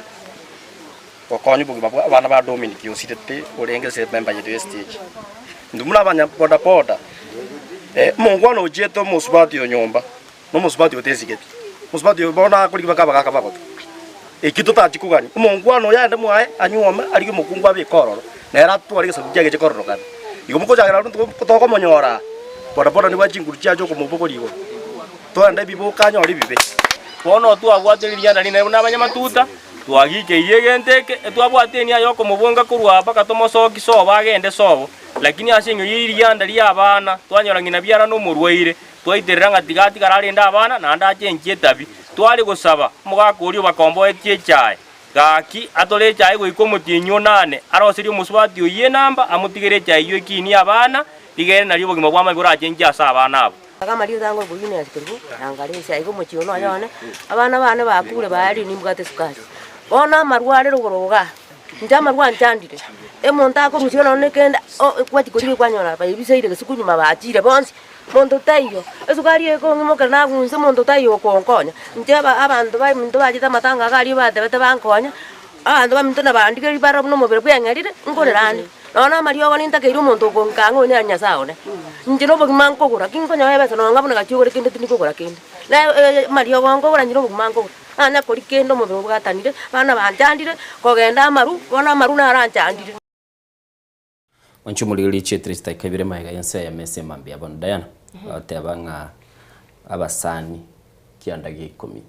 gokonya obogima bwa abana ba Dominic osirete orenge ase ememba yaito ye stage. Intwe buna abanya boda boda, omongwana ochiete omosubati oyo nyomba, na omosubati otesigeti, omosubati oyo bono akorigia mpaka abagaka bagote. Ekio totachi kogania, omongwana oyo aende mwaye anyuome arigie omokungu abeke ororo, nere atware egesaku kiaye geche kororokana. Igo mokochakera abwo ntogo tokomonyora aa, boda boda nibwate chinguru chiaye okomobogoria igoro, toende ebibe okanyore ebibe. Bono twabwate ririanda rinene buna abanyamatuta, Twagikeirie egento eke, etwabwate enia y'okomobonga korwa aa mpaka tomosoki sobo agende sobo. Lakini ase eng'encho ye rianda ri'abana, twanyora ng'ina biara nomorwaire, twaiterera ng'a tiga atigare arende abana, naende achenchie etabi. Tware gosaba, omogaka oria obakomboetie echae, gaki atore echae goika omotienyi onane, aroserie omosubati oyio enamba, amotigere echae eyio ekinie abana, rigere nario obogima bw'amabi borachenchie ase abana abwo. Akamarieta ango oboyuni ase kerubo, na nkarisia iga omochie one oye one, abana bane bakure baarire nimbwate esukari. Bono amarwa are rogoro igaa, inche amarwa anchandire, omonto akorusia nonye na ekende o kwachia korigia kwanyora baibiseire gesuku nyuma bachire bonsi, monto taiyo, esukari ekong'imokera nagunse monto taiyo okonkonya. Inche aba abanto baminto bachete amatanga iga aria batebete bankonye, abanto baminto nabandigereria barore buna omobere bweng'erire, nkorera ande. Nonya na amariogo nintakeire omonto okonkang'a oyo nere Nyasae one. Inche nobogima nkogora, ki nkonyora ebesa nonya ng'a buna gachia ogore kende tindi kogora kende. Na amariogo nkogora inche nobogima nkogora, nanya koria kende omobere obwatanire, abana banchandire, kogenda amaru, bono amaru naro anchandire. Mwanche omorigereria chietire chidakika ibere magega y'ense eyemo ase emambia bono. Diana, bagoteba ng'a abasani kianda gia ikomi,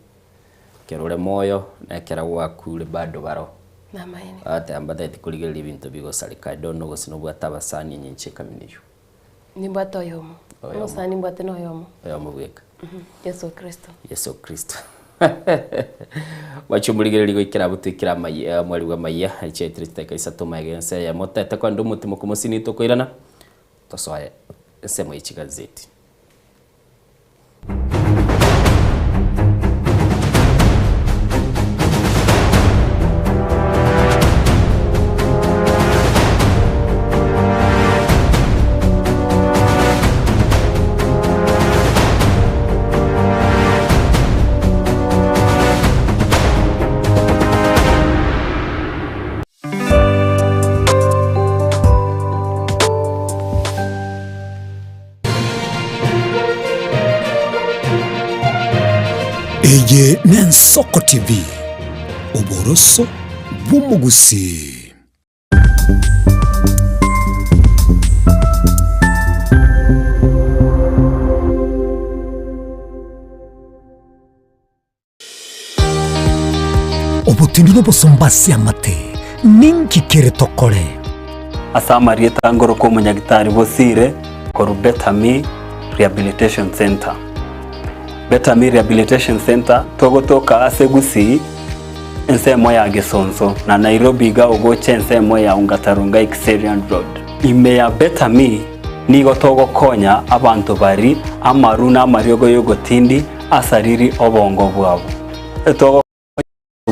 ekero ore moyo na ekero gwakure bado baro. Namaene. Bagoteba mbatagete korigereria ebinto bigosareka, I don't know gose nobwate abasani enyenche ekamina eywo. Nimbwate oyomo. Oyomo. Omosani nimbwate na oyomo. Oyomo bweka. Yeso Kristo. Yeso Kristo. Gwacha omorigereria goikera abwo toikere amaiya mweri bwa amaiya chiaetire chidakika isato magega ense eyemo tete kogenda omotimo komosini tokoirana tosoe ensemo ye chigazeti. Eye n'Ensoko TV, oboroso bw'omogusii. Obotindi nobosomba ase amate, ninki kere tokore? Ase amarieta ngoroka omonyagitari Bosire korwa Better Me Rehabilitation Centre. Better Me Rehabilitation Centre togotoka ase Gusii ensemo ya Gesonso na Nairobi iga ogocha ensemo ya Ongata Rongai Kiserian Road. Ime ya Better Me nigo togokonya abanto bari amaru na amariogo y'ogotindi asariri obongo bwabo. Togokonya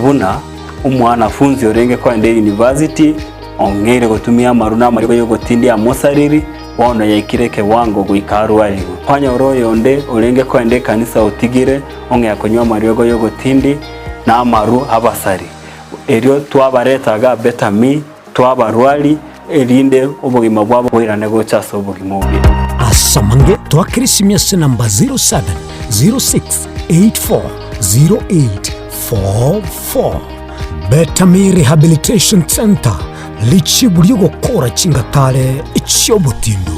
buna omwanafunzi orenge kogenda eyunivasiti ong'eire gotumia amaru na amariogo y'ogotindi amosariri, bono yaikire ekewango goika arwarigwe. Kwanyora oyonde orenge kogenda ekanisa otigire ong'ea konywa amariogo y'ogotindi na amaru abasari. Erio twabareta iga Better Me, twabarwari, erinde obogima bwabo boirane gocha ase obogima obuya. Ase amange twakere esimi ase namba 0706840844. Better Me Rehabilitation Centre, richibu ri'ogokora chingatare chi'obotindu.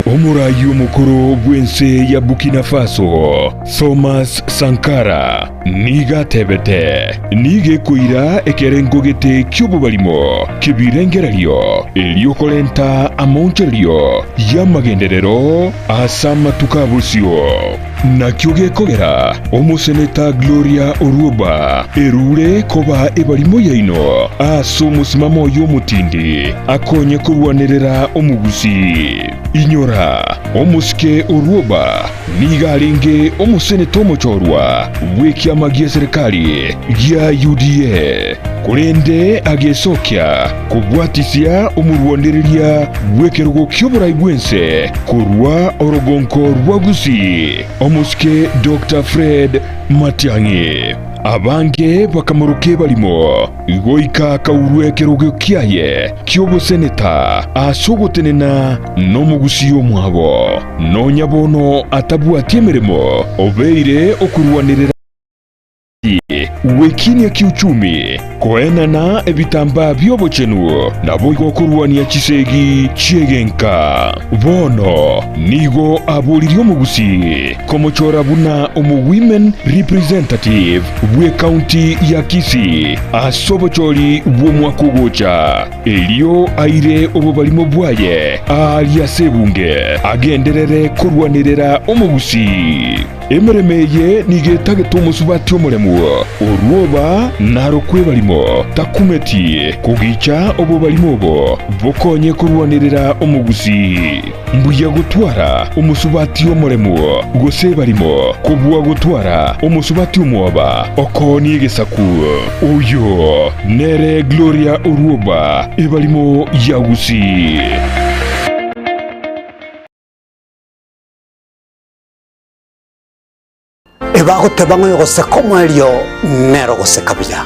Omoraai omokoro bw'ense ya Burkina Faso, Thomas Sankara, nigo atebete, Nigo ekoira ekerengo gete ki'obobarimo ki'ebirengererio erio korenta amaonchorerio y'amagenderero ase amatuko a bosio. Nakio gekogera omoseneta Gloria Orwoba erure koba ebarimo yaino ase omosimamo oye omotindi akonye korwanerera omogusii. Inyora, omosike Orwoba nigo arenge omoseneta omochorwa bw'ekiama gia serikali gia UDA, korende agesokia kobwatisia omorwanereria bw'ekerogo ki'oborai bw'ense korwa orogonko rwa Gusii, omosike Doctor Fred Matiang'i. Abange bakamoroka ebarimo goika akaurwa ekerogo kiaye ki'oboseneta ase ogotenena nomogusii omwabo. Nonya bono atabwati emeremo, obeire okorwanerera gwekinia kiuchumi, koenana ebitambaa bi'obochenu, naboigo korwania chisegi chi'egenka. Bono nigo aboririe omogusii komochora buna omo-women representative bw'ecounty ya Kisii ase obochori bw'omwaka ogocha. Erio aire obobarimo bwaye aaria ase ebunge, agenderere korwanerera omogusii. Emeremo eye nigo etagete omosubati omoremu, orwoba narokwe ebarimo, takumeti kogicha obobarimo obo bokonye korwanerera omogusii. Mbuya gotwara omosubati omoremu gose ebarimo, kobua gotwara omosubati omwoba okoonie egesaku. Oyo nere Gloria Orwoba, ebarimo ya Gusii. Ebagoteba ng'a oyogoseka omoerio nere ogoseka buya.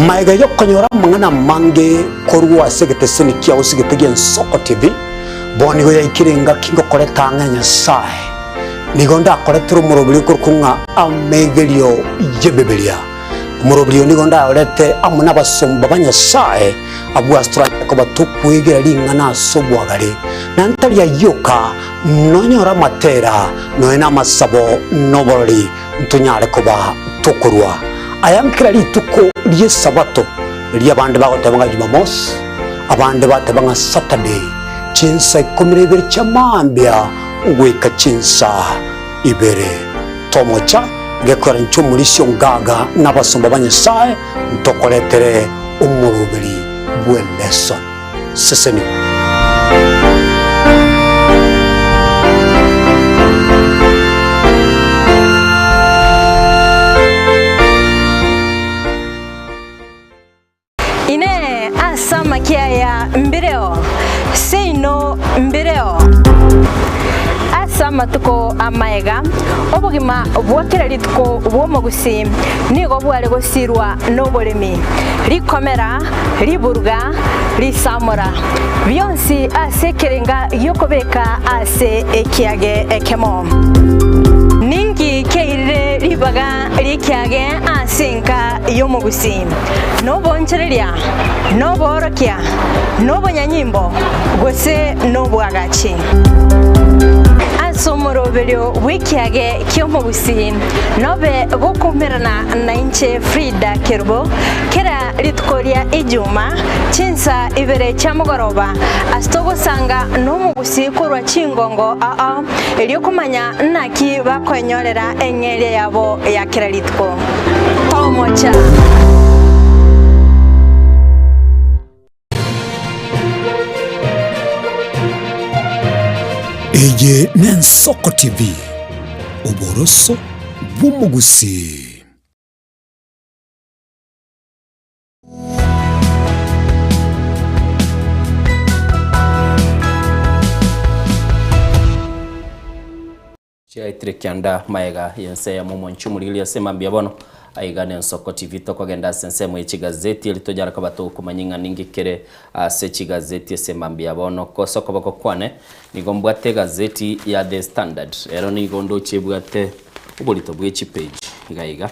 Magega y'okonyora amang'ana amange korwa ase egeteseni kiao ase egete gi'Ensoko TV, bono nigo yaikire engaki ngokoreta ang'e Nyasae. Nigo ndakoretere omoroberi okorokwa ng'a Amegerio y'Ebibilia. Moroberio nigo ndaorete amo nabasomba ba Nyasae, abwo ase toranyare koba tokwegera ring'ana ase obwagare, na ntari ayio oka, nonyore amatera, nonya namasabo, na oborori, ntonyare koba tokorua aya nkera rituko ri'Esabato, erio abande bagoteba ng'a Jumamosi, abande bateba ng'a Saturday, chinsa ikomi na ibere chia mambia goika chinsa ibere. Tomocha gekogera inche omorisia o ngaga na abasomba ba Nyasae ntokoretere omoroberi bw'eleson. Sesenigwa. Inee! Ase amakia aya mbireo? Seino mbireo. Ase amatuko amaega, obogima bwa kera rituko bw'omogusii nigo bware gosirwa noboremi, rikomera, riburuga, risamora, bionsi ase ekerenga gi'okobeka ase ekiage ekemo. Ninki kiairire ribaga ri'ekiage ase enka y'omogusii? Nobonchereria, noboorokia, nobonyanyimbo, gose nobwagachi. Ase omoroberio bw'ekiage ki'omogusii nobe gokoumerana nainche Frida Kerubo kera rituko ria Ijuma chinsa ibere chia mogoroba ase togosanga nomogusii korwa chingongo ao erio komanya naki bakoenyorera eng'eria yabo ya kera rituko. Tomocha. Eye n'Ensoko TV, oboroso bw'omogusii. Chiaetire kianda maega y'ense eyemo omonche omorigereria ase mambia bono aiga n'Ensoko TV tokogenda ase ensemo ye chigazeti eri tonyare koba tokomanya ing'a ninki kere ase chigazeti ase mambia bono. Ase okoboko kwane nigo mbwate egazeti ya The Standard ero nigo ndoche ebwate oborito bwe chipage iga iga.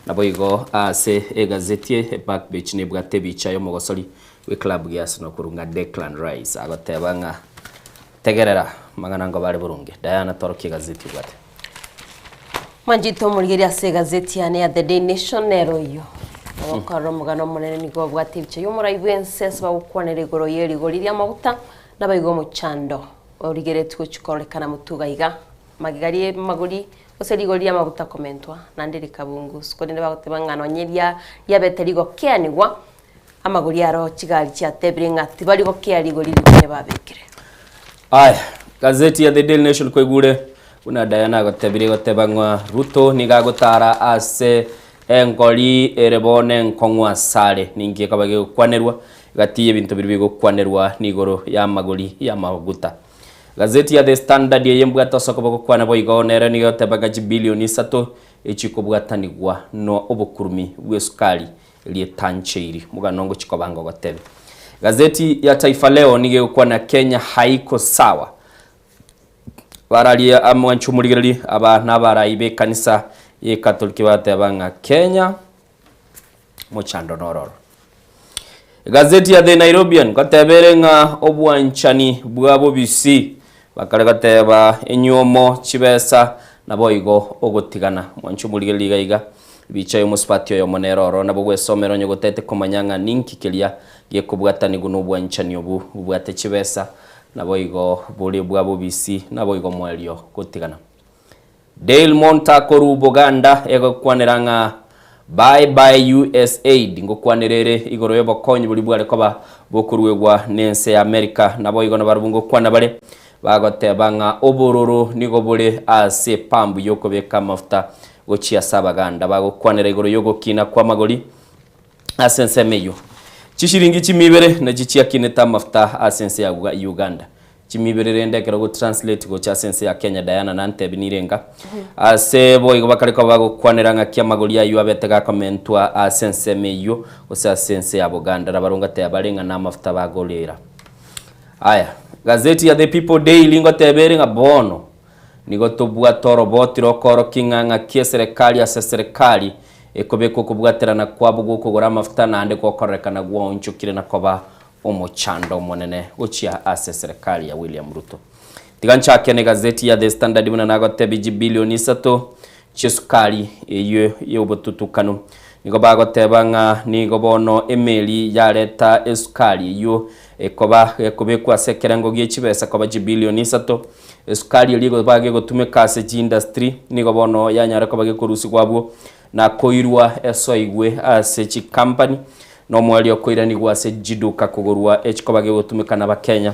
Naboigo ase egazeti eye eback page nebwate ebicha y'omogosori bw'eclub gia Arsenal korwa ng'a Declan Rice agoteba ng'a Tegerera, amang'ana ngoba are boronge. Diana, torokia egazeti obwate. Mwanchete omorigereria ase egazeti yane ya The Day Nation nero oyio. Ogokorora omogano omonene nigo obwate ebicha y'omorai bw'ense ase bagokwanera igoro y'erigori ri'amaguta nabaigwa omochando origeretie gochia kororekana motuga iga. Magega ri'amagori gose rigori ri'amaguta komentwa naende rikabungusu korende bagoteba ng'a nonye ria riabete rigokeanigwa Amagori aro chigari chiatebire ng'a tibari gokea rigori riria babekire. Aya, gazeti ya The Daily Nation kwaigure buna Diana agotebirie goteba ng'a Ruto nigo agotara ase engori ere bono enkong'u asare. Ninki gekaba gegokwanerwa gati y'ebinto biria bigokwanerwa nigoro y'amagori y'amaguta. Gazeti ya The Standard eye mbwate ase okoboko kwane boigo nere nigo egoteba ng'a chibilioni isato echikobwatanigwa no obokurumi bw'esukari rietancheiri. Omogano ngochia koba ngogotebia. Gazeti ya Taifa Leo nigo egokwana Kenya haiko sawa. Bararie amwancho omorigereria aba nabarai b'ekanisa y'Ekatoliki bateba ng'a Kenya mochando nororo. Gazeti ya The Nairobian ngoteba ere ng'a obwanchani bwa bobisi bakare goteba enywomo chibesa naboigo ogotigana. Mwanche omorigereria iga iga Ebicha y'omosubati oyomo nere oro, nabo gwesomera onye gotete komanya ng'a ninki keria gekobwatanigwa nobwanchani obu bobwate chibesa, naboigo bore bwa bobisi, naboigo moerio gotigana. Dale Monta korwa Buganda egokwanera ng'a Bye bye USAID ngokwanera ere igoro y'obokonyi boria bware koba bokoruegwa n'ense ya America, naboigo nabarabwo ngokwana bare bagoteba ng'a obororo nigo bore ase epambu y'okobeka amafuta gochia ase abaganda bagokwanera igoro y'ogokina kw'amagori ase ensemo eyio. Chishiringi chimia ibere nachio chiakinete amafuta ase ense ya Uganda. Chimia ibere rende ekero ogotranslate gocha ase ense ya Kenya Diana nantebi nirenga. Ase boigo bakare koba bagokwanera ng'aki amagori ayio abete gakomentwa ase ensemo eyio gose ase ense ya Buganda nabarabwo ngateba bare ng'a namafuta bagorera. Aya, gazeti ya The People Daily ngoteba ere ng'a bono Nigo tobwate oroboti rokoorokia ng'a ng'aki eserekari ase eserekari Ekobekwa okobwaterana kwabo gw'okogora amafuta naende gokorerekana gwaonchokire na koba omochando omonene gochia ase eserekari ya William Ruto. Tiga nchake negazeti ya The Standard buna nagotebia chibilioni isato chi'esukari eyio y'obotutukanu. Nigo bagoteba ng'a nigo bono emeli yareta esukari eyio ekoba gekobekwa ase ekerengo gie chibesa koba chibilioni isato. Esukari eria egoba gegotumeka ase chiindustry nigo bono yanyare koba gekorusigwa abwo na koirwa esoigwe ase chikampani na omoerio koiranigwa ase chiduka kogorwa echikoba gegotumeka nabakenya.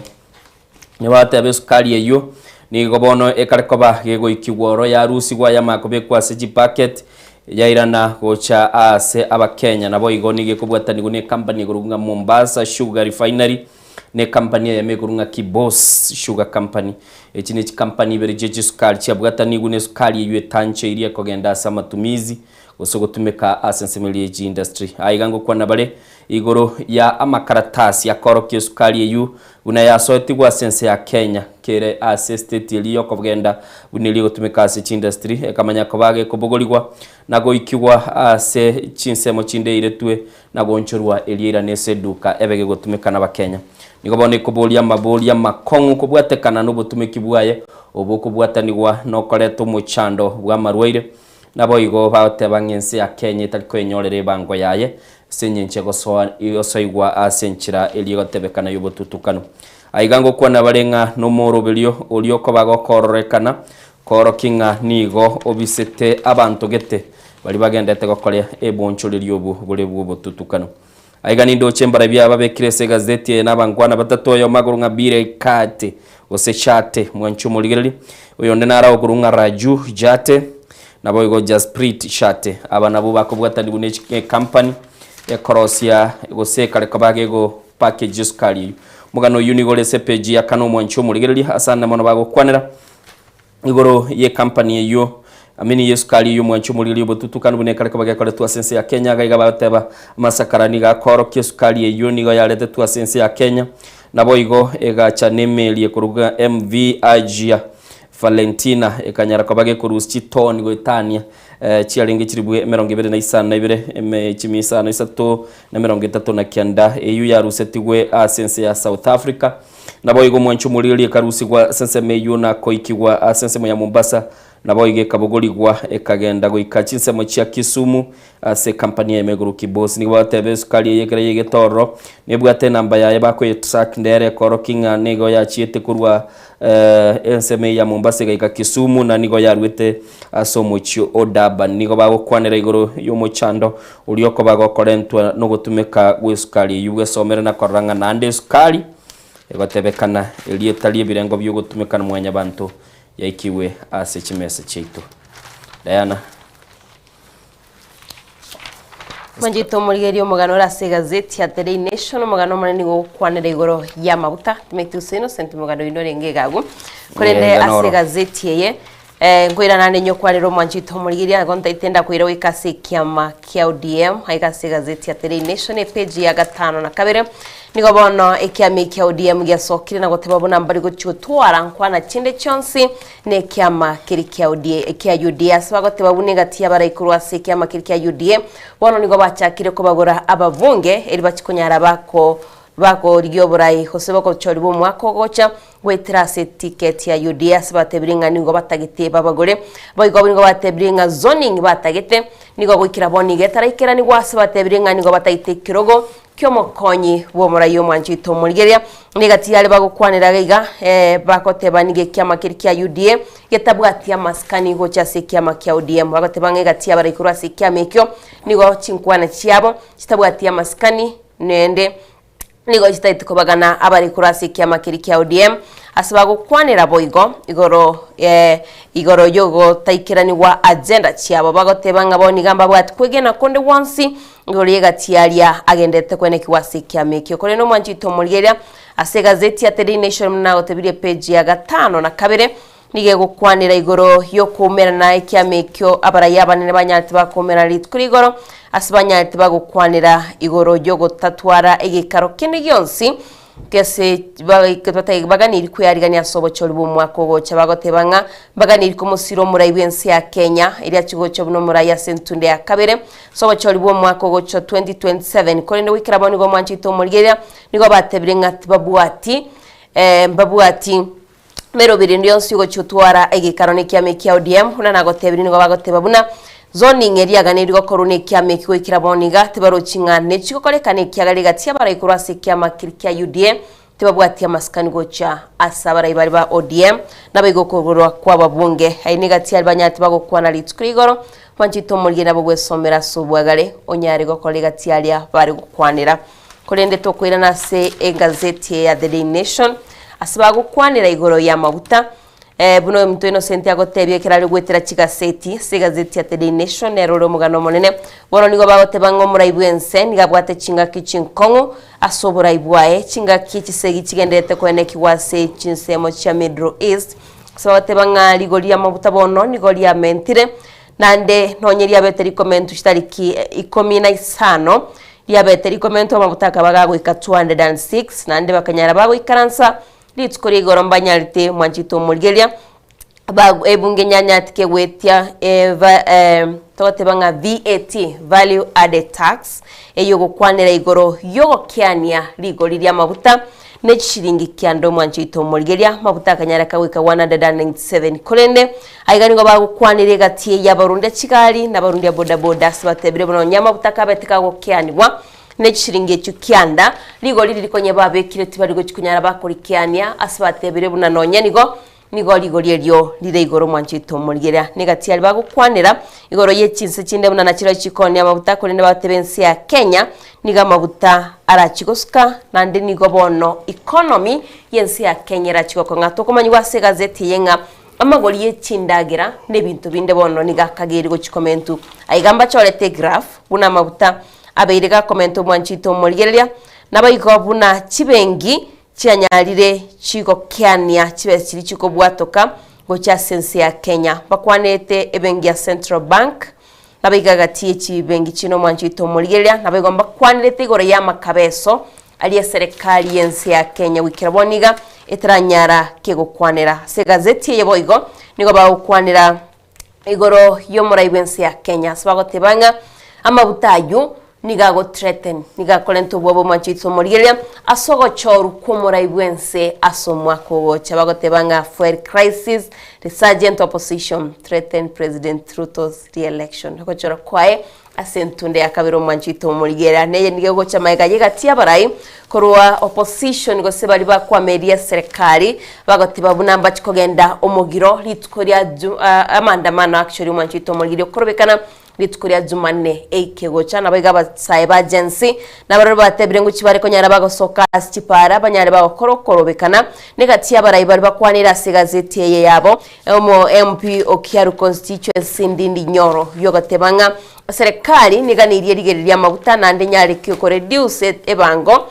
Nibateba esukari eyio nigo bono ekare koba gegoikigwa oro yarusigwa yamanya kobekwa ase chipacket yairana gocha aase abakenya. Naboigo nigo ekobwatanigwa ne ekampani ekorokwa ng'a Mombasa Sugar Refinery na ekampani eyemo ekorokwa ng'a Kibos Sugar Company. Echi ne chikampani ibere chie chisukari chiabwatanigwe na esukari eyio etancheirie ekogenda ase amatumizi gose gotumeka ase ensemo eria ye chiindustry. Aiga ngokwana bare igoro ya amakaratasi akorokia esukari eyio buna yasoetigwe ase ense ya Kenya kere ase estate eria yokogenda buna eria egotumeka ase chiindustry ekamanya koba gekobogorigwa na goikigwa ase chinsemo chinde eiretwe na goonchorwa eria eirane ase eduka ebe gegotumeka nabakenya. Nigo bono ekoboria amaboria amakong'u kobwatekana nobotumeki bwaye obo okobwatanigwa nokoreta omochando bw'amarwaire. Naboigo bagoteba ng'a ense ya Kenya etari koenyorera ebango yaye ase engencho egosoa egosoigwa ase enchera eria egotebekana y'obotutukanu. Aiga ngokwana bare ng'a nomoroberio oria okoba gokororekana koorokia ng'a nigo obisete abanto gete baria bagendete gokora ebonchoreria obo bore bw'obotutukanu. Aiga nindoche embarabia ababekire ase egazeti eye nabankwana batato oyomo akorwa ng'a Bire Kate gose Chate mwanche omorigereria, oyonde naro akorwa ng'a Raju Jate naboigo Jasprit Chate. Aba nabwo bakobwatanigwa ne ecompany ekorosia gose ekare koba gego package esukari eyio. Omogano oyio nigo ore ase epeji ya kane omwanche omorigereria ase ande mono bagokwanera. Igoro y'ekampani eyio, amini y'esukari eyio omwanchi omoriri obotutukanu buna ekare koba gekoretwe ase ense ya Kenya. Iga iga bagoteba amasakara nigo akoorokia esukari eyio nigo yaretetwe ase ense ya Kenya. Naboigo egacha n'emeli ekoruga MV Agia Valentina ekanyara koba gekorusia chitoni goetania chiarenge chilibu 252 eme chimia isano isato na 39 eyio yarusetigwe ase ense ya South Africa. Naboigo omwancho omoriri ekarusigwa ase ensemo eyio na koikigwa ase ensemo ya Mombasa, naboigo ekabogorigwa ekagenda goika chinsemo chia Kisumu ase ekampani eyemo igoro Kibos. Nigo bagoteba esukari eye ekero yaigete ororo nebwate enamba yaye bakoyetrack ndere ekorokia ng'a nigo yachiete korwa ensemo eye ya Mombasa egaika Kisumu na nigo yaruete ase omochie o Durban. Nigo bagokwanera igoro y'omochando oria okoba gokorentwa nogotumeka gw'esukari eyio bwesomere na korora ng'a naende esukari egotebekana eria etari ebirengo bi'ogotumeka na mwanyabanto yaikigwe ase chimesa chiaito. Diana. Mwanchete omorigereria omogano ore ase egazeti ya The Daily Nation, omogano omonene nigo ogokwanera igoro y'amaguta, timanyeti gose Innocent omogano oyio norenge iga agwo. Korende Yeah, ase noro. egazeti eye, eh, nkoirana naende nyokwanere omwanchete omorigereria, igo ntaete ndakoira goika ase ekiama kia ODM, aiga ase egazeti ya The Daily Nation, epage ya gatano na kabere, nigo bono ekiama eki kia ODM giasokire na goteba buna mbari gochia gotwara nkwana chinde chionsi na ekiama keria kia ODA kia UDA. Ase bagoteba buna egati y'abarai korwa ase ekiama keria kia UDA, bono nigo bachakire kobagora ababunge eri bachie konyara bako bakorigia oborai gose bogochorigwa omwaka ogocha goetera ase etiketi ya UDA ase batebirie ng'a nigo batagete babagore. Boigo nigo batebirie ng'a zoning batagete nigo goikera bono iga etaraikeranigwa ase batebirie ng'a nigo batagete ekerogo ki'omokonyi bw'omorai omwancho oito omorigereria, na egati yare bagokwanera iga iga, eh, bagoteba nigo ekiama keria kia UDA getabwati amasikani gocha ase ekiama kia ODM. Bagoteba ng'a egati y'abarai korwa ase ekiama ekio nigo chinkwana chiabo chitabwati amasikani naende nigo chitagete kobagana abarai korwa ase ekiama keria kia ODM ase bagokwanera boigo igoro eh, igoro y'ogotaikeranigwa agenda chiabo. Bagoteba ng'a bono iga mbabwati kwegena konde gwonsi Igoro y'egati aria agenderete kwenekigwa ase ekiama ekio. Korende omwanchi oito omorigereria ase egazeti ya The Daily Nation buna nagotebirie epeji ya gatano na kabere nigo egokwanera igoro y'okoumerana ekiama ekio abarai abanene banyarete bakoumerana rituko rigoro ase banyarete bagokwanera igoro y'ogotatwara egeikaro kende gionsi. Gese baganiri kwearigania ase obochori bw'omwaka ogocha bagoteba ng'a mbaganiri komosira omorai bw'ense ya Kenya eria achi gocha buna omorai ase entunde ya kabere ase obochori bw'omwaka ogocha 2027 korende goikera bono nigo omwanchete omorigereria nigo batebire ng'a tibabwati mbabwati Merobiri ende yonsi ogochia otwara egekaro nekiama ekia ODM, buna nagotebirie nigo bagoteba buna zoning eria yaganeirwe gokorwa nekiama eki goikera bono iga tibarochi ng'a nechigokorekana ekiagera egati y'abarai korwa ase ekiama keria kia UDA tibabwati amasikani gocha ase abarai baria ba ODM naboigo okogorwa kwa ababunge. Aye negati aria banyarete bagokwana rituko ria igoro mwanchete omorigie nabo gwesomera ase obwagare onyare gokora egati aria bare gokwanera. Korende tokoirana ase egazeti eye ya The Daily Nation, ase bagokwanera igoro y'amaguta, eh, buna oyominto Innocent agotebia ekero are goetera chigaseti, ase egazeti ya The Daily Nation nere ore omogano omonene. Bono nigo bagoteba ng'a omorai bw'ense nigo abwate chingaki chinkong'u ase oborai bwaye, chingaki chisegi chigendererete koenekigwa ase chinsemo chia Middle East. Ase bagoteba ng'a rigori ri'amaguta bono nigo riamentire, naende nonye riabete rikomentwa chitariki ikomi na isano, Riabete rikomentwa amabuta akaba gagoika 206, naende bakanyara bagoikaransa rituko ria igoro mbanyarete mwanchete omorigereria, ba ebunge nyanyati kegwetia eva togoteba ng'a VAT, Value Added Tax, eyogokwanera igoro yogokeania rigori ri'amabuta ne chishiringi kianda omwancho oito omorigereria, amabuta akanyara kagoika 197. Korende aiga nigo bagokwanera egati y'abarundia chigari na abarundia bodaboda ase batebire buna onye amabuta akabete kagokeanigwa ne chishiringi echio kianda, rigori riria konya babekire tibari gochia konyara bakorikeania ase batebire buna nonye nigo Nigo rigori erio rire igoro omwancho oito omorigereria. Negati aria bagokwanera igoro ye chinse chinde buna nachirore chikoonia amabuta, korende bagoteba ense ya Kenya nigo amabuta arachie gosuka, naende nigo bono economy y'ense ya Kenya erachie gokong'a. Tokomanyigwa ase egazeti eye ng'a amagori ye chindagera na ebinto binde bono nigo akageire gochia komentwa. Aiga mbachorete egraph buna amabuta abeire gakomentwa omwancho oito omorigereria, naboigo buna chibenki Chianyarire chigokeania chibesa chiria chikobwatoka gochia ase ense ya Kenya. Bakwanete ebenki ya Central Bank nabaiga gati ye chibenki chinde omwancho oito omorigereria naboigo mbakwanerete igoro y'amakabeso aria eserekari y'ense ya Kenya goikera bono iga etaranyara kegokwanera. Ase egazeti eye boigo nigo bagokwanera igoro y'omorai bw'ense ya Kenya ase bagoteba ng'a amabuta ayio nigo ago threaten, nigo akorenta obwoba omwancho oito omorigereria ase ogochorwa kw'omorai bw'ense ase omwaka ogocha. Bagoteba ng'a fuel crisis, resurgent opposition threaten President Ruto's re-election. Ogochorwa kwaye Ase entunde ya kabere omwancho oito omorigereria neye nigo egocha magega y'egati y'abarai korwa opposition gose baria bakwameria eserekari bagotiba buna mbachi kogenda omogiro rituko ria ju amaandamano actually omwancho oito omorigereria okorobekana rituko ria jumanne eike gocha nabo iga abasae ba Gen Z nabarobwo batebire ngochi bare konyara bagosoka ase chipara banyare bagokora okorobekana negati y'abarai baria bakwanire ase egazeti eye yabo Omo MP o Kiaru Constituency Ndindi Nyoro yogoteba ng'a serikali niganirie rigeri ri'amaguta naende nyare ki koreduce ebango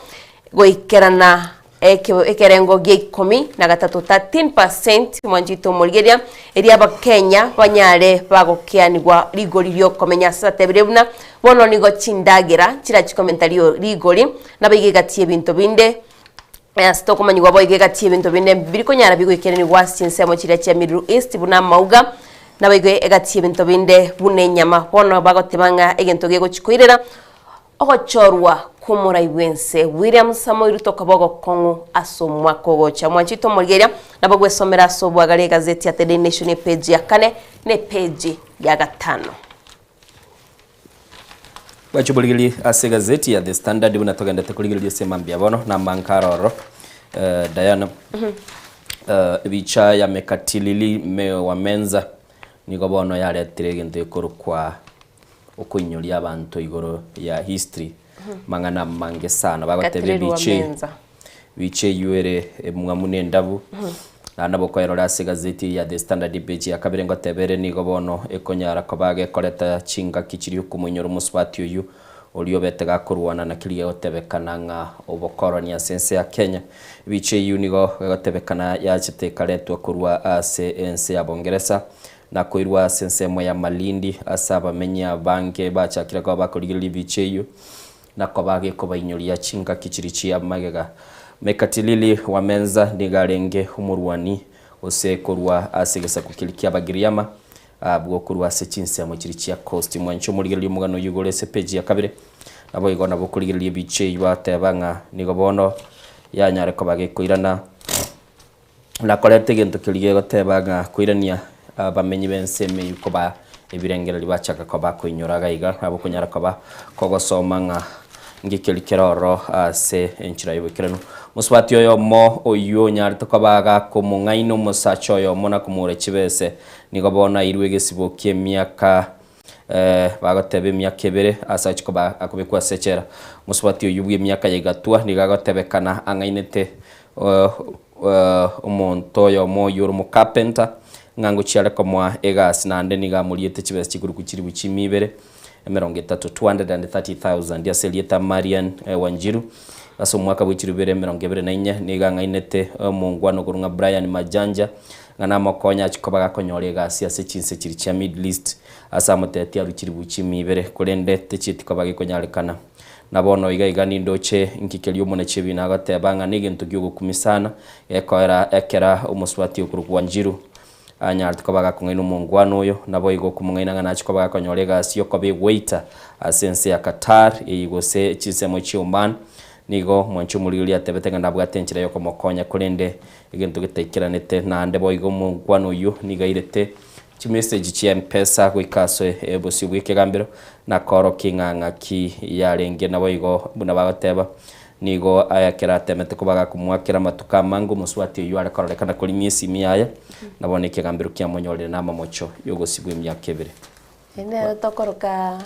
goikerana ekerengo gia ikomi na gatato 13% mwanchete omorigeria erio abakenya banyare bagokeanigwa rigori riokomenya ase atebire buna bono nigo chindagera chirachikomenta rigori nabo iga egati y'ebinto binde Ase tokomanyigwa boigo egati y'ebinto binde mbiri konyara bigoikeranigwa ase chinsemo chiria chia Middle East buna amauga, naboigo egati y'ebinto binde buna enyama. Bono bagoteba ng'a egento gegochia koirera ogochorwa kw'omorai bw'ense William Samoei Ruto koba ogokong'u ase omwaka ogocha. Mwanchete omorigereria nabo gwesomera ase obwagare egazeti ya The Daily Nation epeji ya kane na epeji ya gatano. Bwache oborigereria ase egazeti ya The Standard buna togendete korigereria ase mambia bono na amanka aroro eh, Diana eh, ebicha ya Mekatilili me wa Menza nigo bono yaretire egento gekorokwa okoinyoria abanto igoro ya history mang'ana amange sana bagoteba Mekatilili wa ebicha eye Menza. Ebicha eyio ere emwamu na endabu, naende nabo okoyerora ase egazeti eye ya The Standard epeji ya kabere ngoteba ere nigo bono ekonyara koba gekoreta chingaki chiria okomoinyora omosubati oyio oria obete gakorwana na keria gegotebekana ng'a obokoroni ase ense ya Kenya. Ebicha eyio nigo egotebekana yachete ekaretwa korwa ase ense ya Bongeresa na koirwa ase ensemo ya Malindi ase abamenyi abange bachakire koba bakorigereria ebicha eyio. Na koba gekobainyoria chingaki chiria chia magega. Mekatilili wa Menza nigo arenge omorwani gose korwa ase egesaku keria ki'Abagiriama, abwo korwa ase chinsemo chiria chia Coast. Mwanche omorigereria omogano oyio igoro ase epeji ya kabere. Naboigo nabo okorigereria ebicha eyio bateba ng'a nigo bono yanyare koba gekoirana na koreta egento keria gegoteba ng'a koirania abamenyi b'ense ime eyio koba ebirengererio bachaka koba koinyora iga iga, nabo okonyara koba kogosoma ng'a ng'ikeri kere ororo ase enchera y'oboikeranu. Mosubati oyomo oyio onyarete koba gakomong'aina omosacha oyomo na komoura chibese, nigo bono airwe egesibo ki'emiaka Bagoteba emiaka ebere ase achia koba akobekwa ase echela. Mosubati oyio bw'emiaka ya igatwa nigo agotebekana ang'ainete omonto oyomo oyio ore omocarpenter, ng'a ngochia are komoa egasi naende nigo amoriete chibesa chikuruku chilifu chimia ibere, emerongo etato, 230,000, ase erieta Marian Wanjiru. Ase omwaka bwe chilifu ibere emerongo ebere na inye nigo ang'ainete omongwana okorwa ng'a Brian Majanja, ng'a namokonye achie koba gakonyora egasi ase chinse chiria chia Middle East, ase amotebetie arue chilifu chimia ibere, korende techieti koba gekonyarekana. Na bono iga iga nindoche inki keria omonachi ebiina agoteba ng'a negento gi'ogokumia sana, gekoera ekera omosubati okorokwa Wanjiru anyarete koba gakong'aina omongwana oyo, naboigo okomong'aina ng'a nachie koba gakonyora egasi y'okoba ewaiter ase ense ya Qatar eye gose chinsemo chia Oman. Nigo mwanche omorigereria atebete ng'a nabwate enchera y'okomokonya korende Egento getaikeranete naende boigo omongwana oyio nigo airete chimessage chia mpesa goika ase obosio bw'ekegambero na koorokia ng'a ng'aki yarenge naboigo buna bagoteba nigo aya ekero atemete koba gakomoakera amatuko amange omosubati oyio are kororekana korimia esimi yaye na bono ekegambero kiamonyorire na amamocho yogosibwa emiaka ebere. Eri nero tokoroka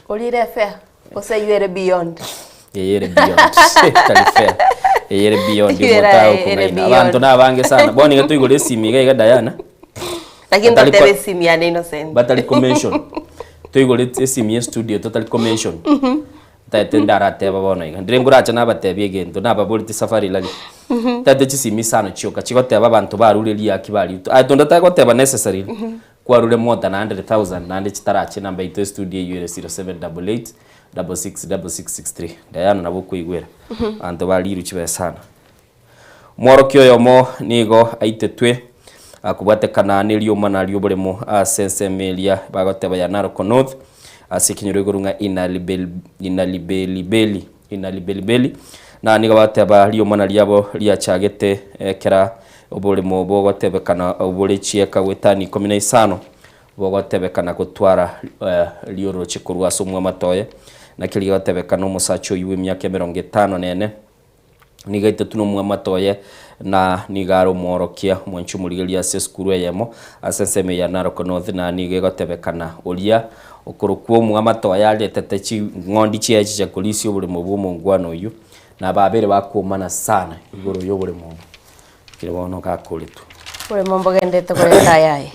Orire fair gose eywo ere beyond? Eye ere beyond tari fair eye ere beyond Eywo ere- omotago ere kong'aina beyond. abanto nabange sana bono iga toigore esimi iga iga Diana Lakini Batari totebe ko- esimi yane innocent. batari komention toigore esimi ya studio totari komention ntaete ndarateba bono iga ndire ngoracha nabatebia egento nababoreti safari rari ntaete chisimi isano chioka chigoteba abanto barure riaki bariutwa aye tonde tagoteba necessarily Kwarure more than 100,000 naende chitarache enamba yaito estudio eywo ere 0788 66 6663 Diana nabo okoigwera abanto barirwe chibesa sana. Omworokia oyomo nigo aitetwe akobwatekana neriomana rioboremo ase ensemo eria bagoteba ya Narok North ase ekenyoro igoro ng'a Inalibelibeli Inalibelibeli na nigo bagoteba riomana riabo riachagete ekera Oboremo bogotebekana bore chieka goetania ikomi na isano, bogotebekana gotwara rioroche korwa ase omwamate oye, naki rigotebekana omosacha oyio bw'emiaka emerongo etano na ene, nigo aitetwe nomwamate oye, na nigo are omworokia omwanchi omorigereria ase esukuru eyemo ase ensemo ya Narok North, na nigo egotebekana oria okorokwa omwamate oye aretete ching'ondi chiaye chicha korisia oboremo bw'omongwana oyio, na babere bakwomana sana igoro y'oboremo obo. Kere bono gakoretwe. Oboremo mbogenderete koreta ayaye.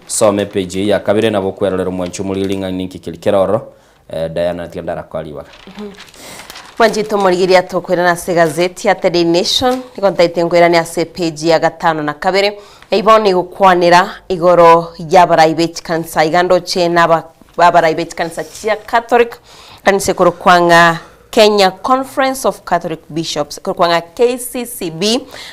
Soma epage eyio ya kabere nabo okwerorera omwanchi omoriri ring'ana ninki keri kere ororo Diana tiga ndarakoa ribaga. Mwanchete omorigereria tokoirana ase egazeti ya The Daily Nation, nigo ntaete nkoirane ase epage ya gatano na kabere, eyio bono egokwanera igoro y'abarai be chikanisa iga ndoche naba abarai be chikanisa chia Catholic, kanisa ekorokwa ng'a Kenya Conference of Catholic Bishops, ekorokwa ng'a KCCB,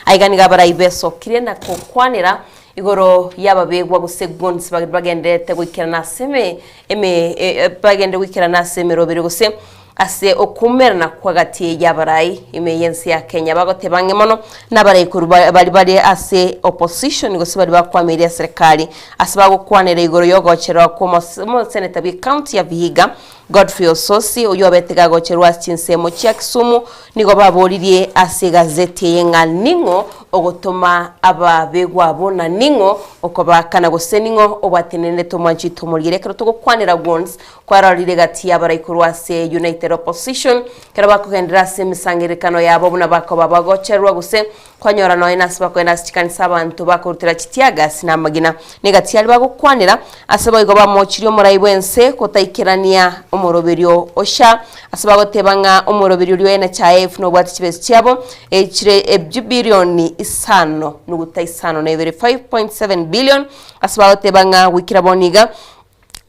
aiga nigo abarai besokirie na gokwanera igoro y'ababegwa gose goons bagendererete goikerana ase eme eme bagenderere goikerana ase emeroberi gose ase okoumerana kw'agati y'abarai ime y'ense ya Kenya. Bagoteba ang'e mono nabarai korwa baria bare ase opposition gose baria bakwameirie eserekari ase bagokwanera igoro y'ogocherwa kw'omoseneta bw'ecounty ya Vihiga Godfrey Osotsi, oyio obete gagocherwa ase chinsemo chia Kisumu, nigo baboririe ase egazeti eye ng'a ning'o ogotoma ababegwa abwo na ning'o okobaakana gose ning'o obwatenenete omwanchete omorigeri. Ekero togokwanera Gwons kwarorire gati y'abarai korwa ase United Opposition ekero bakogenderera ase emesangererekano yabo buna bakoba bagocherwa gose Kwanyora nonya nase bakogenda ase chikanisa abanto bakorutera chitiagasi na amagena, na egati aria bagokwanera, ase boigo bamochirie omorai bw'ense gotaikerania omoroberio osha, ase bagoteba ng'a omoroberio oria o NHIF nobwate chibesa chiabo echire ebibilioni isano nuguta isano na ibere, 5.7 billion, ase bagoteba ng'a goikera bono iga.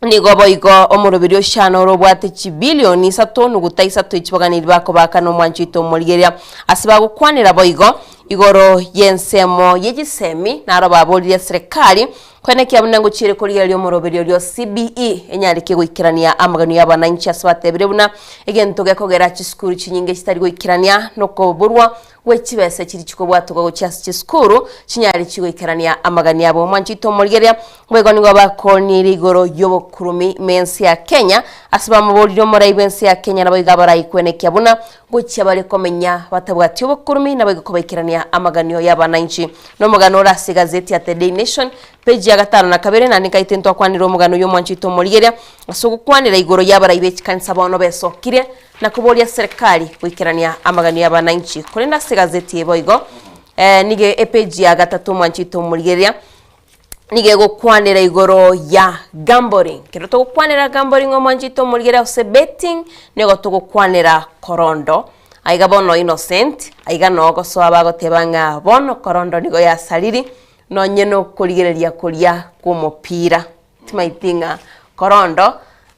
Nigo boigo omoroberi o Shana ore obwate chibilioni isato nuguta isato echibaganeri bakobaakana omwancho oito omorigereria ase bagokwanera boigo igoro y'ensemo ye chisemi naro baboririe serikali koenekia buna ngochiere korigereria omoroberi oria o CBE enyareke goikerania amagani y'abananchi ase batebire buna egento gekogera chisukuru chinyinge chitari goikerania nokoborwa gwe chibesa chiria chikobwatogwa gochia ase chisukuru chinyare chigoikerania amagani abo. Omwancho oito omorigereria, boigo nigo bakonire igoro y'obokurumi ime ense ya Kenya, ase bamoborire omorai bw'ense ya Kenya naboigo abarai kwenekia buna gochia bare komenya batabwati obokurumi naboigo kobaikerania amaganio y'abananchi. Nomogano ore ase egazeti ya The Daily Nation, page ya gatano na kabere, naende nkaete ntwakwanire omogano oyio omwancho oito omorigereria ase ogokwanera igoro y'abarai be chikanisa bono besokire na koboria serikali goikerania amaganio y'abananchi. Korende ase egazeti eye boigo nigo epeji ya gatato omwanchi oito omorigereria nigo egokwanera igoro ya gambling. Ekero togokwanera gambling omwanchi oito omorigereria gose betting nigo togokwanera korondo. Aiga bono Innocent, aiga noo ogosoa bagoteba ng'a bono korondo nigo yasariri nonye nokorigereria koria kw'omopira. Timaiti ng'a korondo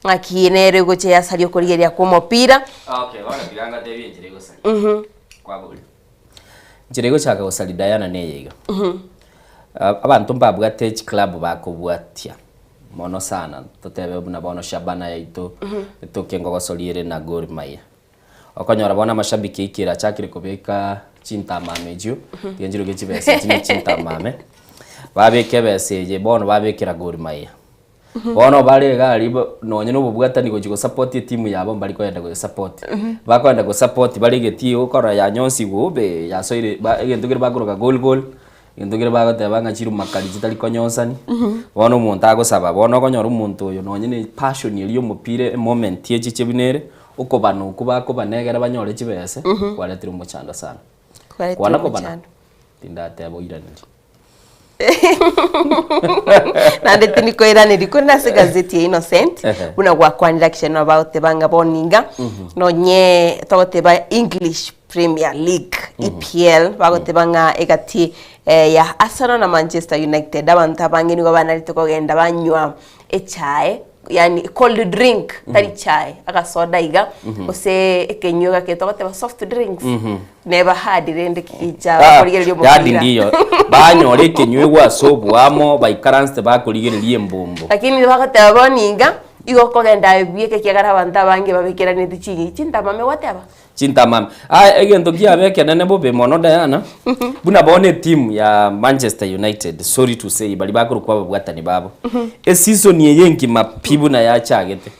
ng'aki nere ogocha yasaria okorigereria kw'omopira. Okay, bono tiga ngotebie enchera egosaria. Kwaboria. Enchera egochaka gosaria Diana neye iga. Abanto mbabwate chiclub bakobwatia mono sana, totebe buna bono Shabana yaito, etoke ngogosoria ere na Gor Mahia. Okonyora bono amashabiki aikire achakire kobeka chintamame echio, tiga nchiroke chibesa echi ne chintamame, babeka ebesa eye bono babekera Gor Mahia. Bono bare iga aria bo nonye na obobwatani gochia gosupport etimu yabo mbari koenda goesupport. Bakoenda gosupport bare egetii okorora yanyonsigwe obe yasoire ba egento kere bakoroka goal goal, Egento keria bagoteba ng'a chirumakari chitari konyonsani, bono omonto agosaba, bono okonyora omonto oyo nonye na epassion eria ya omopira emoment echiche buna ere, okobana okwo bakobana egere banyore chibese, kwaretire omochando sana. Kwaretire Kwana kobana, omochando. tindateba oiranerie. Naende tindikoiraneria korende ase egazeti ya Innocent, Ehe. buna gwakwanire actually nabo bagoteba ng'a bono iga, nonye togoteba English Premier League, EPL, bagoteba ng'a egati eh, ya Arsenal na Manchester United abanto abange nigo banarete kogenda banywa echae yani cold drink tari chae agasoda iga gose ekenywa gake togoteba soft drinks neba hard rende kigicha Ah, bakorigereria yadi omopira ndiyo banyora ekenywegwa ase oboamo baikaransete bakorigereria embombo lakini bagoteba bono iga igo okogenda aye buya ekiagera abanto abange babekeraneti ching'iti chintamame gwateba Chintamame. Aya egento kiabe ekenene bobe mono Diana, buna bono etimu ya Manchester United, sorry to say, baria bakorokwa ababwatani babo, eseason eye engima pi buna yachagete,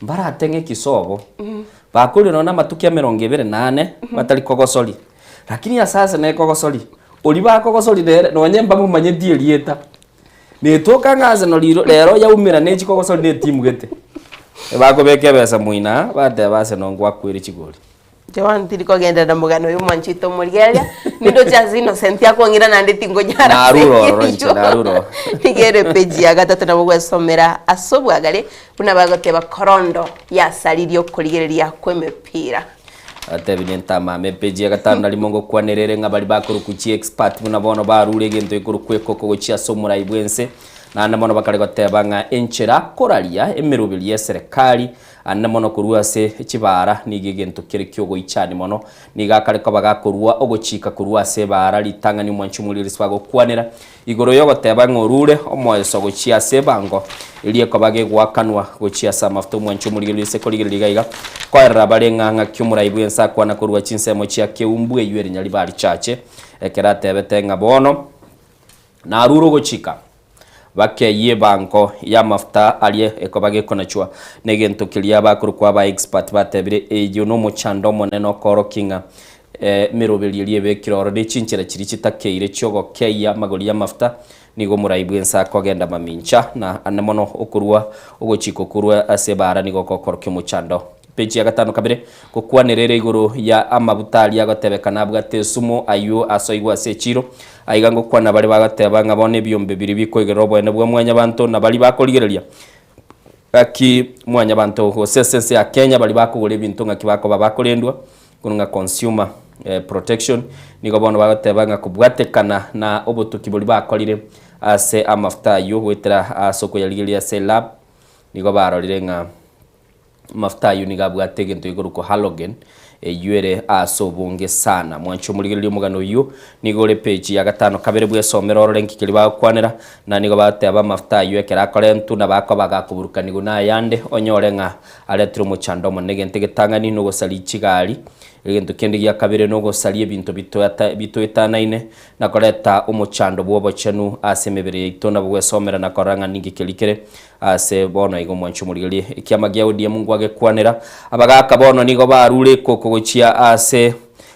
mbarateng'e kisobo, bakorire nonya na amatuko emerongo ebere na ane, batari kogosoria. Lakini ase Arsenal ekogosoria, oria bakogosoria nere nonye mbamomanyeti erieta, Netoka ng'a Arsenal riro rero yaumera ne chikogosoria ne etimu gete. Bakobeka ebesa moina aa, bateba Arsenal ngwakwere chigori. Joan tiri kogenderera mogano oyo mwanchete omorigereria nindoche ase Innocent akong'ira naende tingonyara Narure ororo inche, narure ororo. Nigo ere page ya gatato nabo gwesomera ase obwagare buna bagoteba korondo yasaririe okorigereria kw'emepira. Atebi nentamame epeji ya gatano na rimo ngokwanera ere ng'a baria bakorokwa chiexpert buna bono barure egento gekorokwa ekoko gochia ase omorai bw'ense, naende mono bakare goteba ng'a enchera akoraria emeroberi y'eserekari ande mono korwa ase chibaara nigo egento kere kiogoichani mono. Nigo akare koba gakorua ogochika korwa ase ebaara ritang'ani omwanchi omorieresi bagokwanera Igoro y'ogoteba ng'a orure omoeso gochia ase ebango eria ekoba gegoakanwa gochia ase amafuta omwancho omorigereria ase korigereria iga iga, koerera bare ng'a ng'aki omorai bw'ense akwana korwa chinsemo chia keumbu eyio ere Nyaribari Church, ekero atebete ng'a bono narure ogochika bakeyie ebango y'amafuta aria ekoba gekonachwa negento keria bakorokwa aba expert batebire eyio nomochando omonene okoorokia ng'a Emeroberio eria ebekire ororo ne chinchera chiria chitakeire chi'ogokeyia amagori y'amafuta, nigo omorai bw'ense akogenda mamincha, na ande mono okorua ogochika okorwa ase ebaara nigo gokorokia omochando. Peji ya gatano kabere, Gokwanera ere igoro ya amabuta aria agotebekana abwate esumu ayio asoigwe ase echiiro. Aiga ngokwana baria bagoteba ng'a bono ebiombe biria bikoigerera oboene bwa mwanyabanto na baria bakorigereria gaki mwanyabanto gose ase ense ya Kenya baria bakogora ebinto ng'aki bakoba bakorendwa. Korwa ng'a consumer protection nigo bono bagoteba ng'a kobwatekana na obotuki boria bakorire ase amafuta ayio goetera ase okoyarigereria ase elab. Nigo barorire ng'a amafuta ayio nigo abwate egento gekorokwa halogen, eyio ere ase obonge sana. Mwanche omorigereria omogano oyio, nigo ore page ya gatano kabere bwesomere orore nki keria bagokwanera, na nigo bagoteba amafuta ayio ekero akorentwa nabo akoba gakoburukanigwa na ayande, onyore ng'a aretire omochando omonene. Egento egetang'ani nogosaria chigari, egento kende gia kabere nogosaria ebinto bitoeta bitoetanaine, na koreta omochando bw'obochenu ase emebere yaito, nabo gwesomera na korora ng'a ninki keria kere Ase bono igo mwanche omorigererie ekiama gia ODM ngwagekwanera. Abagaka bono nigo barure ekoko gochia ase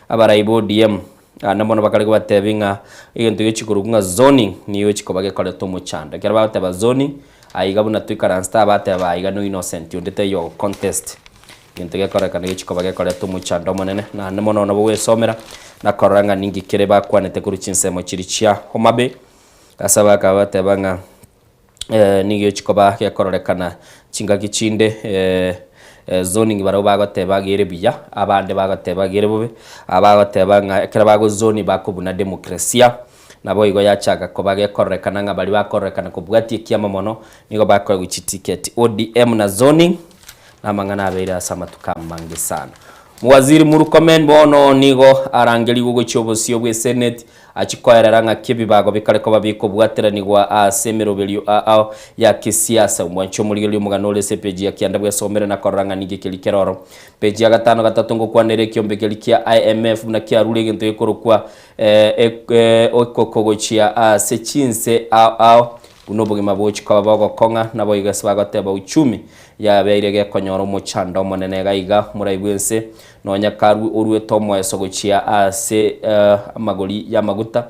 abarai ba ODM. Naende mono bakare kobatebi ng'a egento gechi korokwa ng'a zoning nigo egochi koba gekoreta omochando. Ekero bagoteba zoning, aiga buna toikaransete aba bateba aiga no innocent onde taiyo ogo contest. Egento gekorekana gechi koba gekoreta omochando omonene naende mono nabo gwesomera na korora ng'a ninki kere bakwanete korwa chinsemo chiria chia Homabay. Ase abagaka bagateba ng'a. nigo chikoba gekororekana chingaki chinde zoning barabwo bagoteba iga ere buya, abande bagoteba iga ere bobe, abagoteba ng'a ekero bagozoni bakobuna demokrasia, nabo igo yachaka koba gekororekana ng'a baria bakororekana kobwatia ekiama mono, nigo bakoegwa chiticket. ODM na zoning, na amang'ana abeire ase amatuko amange sana. Waziri Murkomen bono nigo arangerigwe gochia obosio bwe senate Achie koerera ng'aki ebibago bikare koba bikobwateranigwa ase emeroberio ao ya kesiasa. Omwanchi omorigereria omogano ore ase epeji ya kianda bwesomere na korora ng'a ninki keria kere oro. Peji ya gatano gatato ngokwanera ekiombe keria kia IMF buna kiarure egento gekorokwa ekoko gochia ase chinse ao ao buna obogima bogochia koba bogokong'a naboigo ase bagoteba uchumi yabeire gekonyora omochando omonene iga iga morai bwense Nonya karue oruete omoeso gochia ase amagori y'amaguta,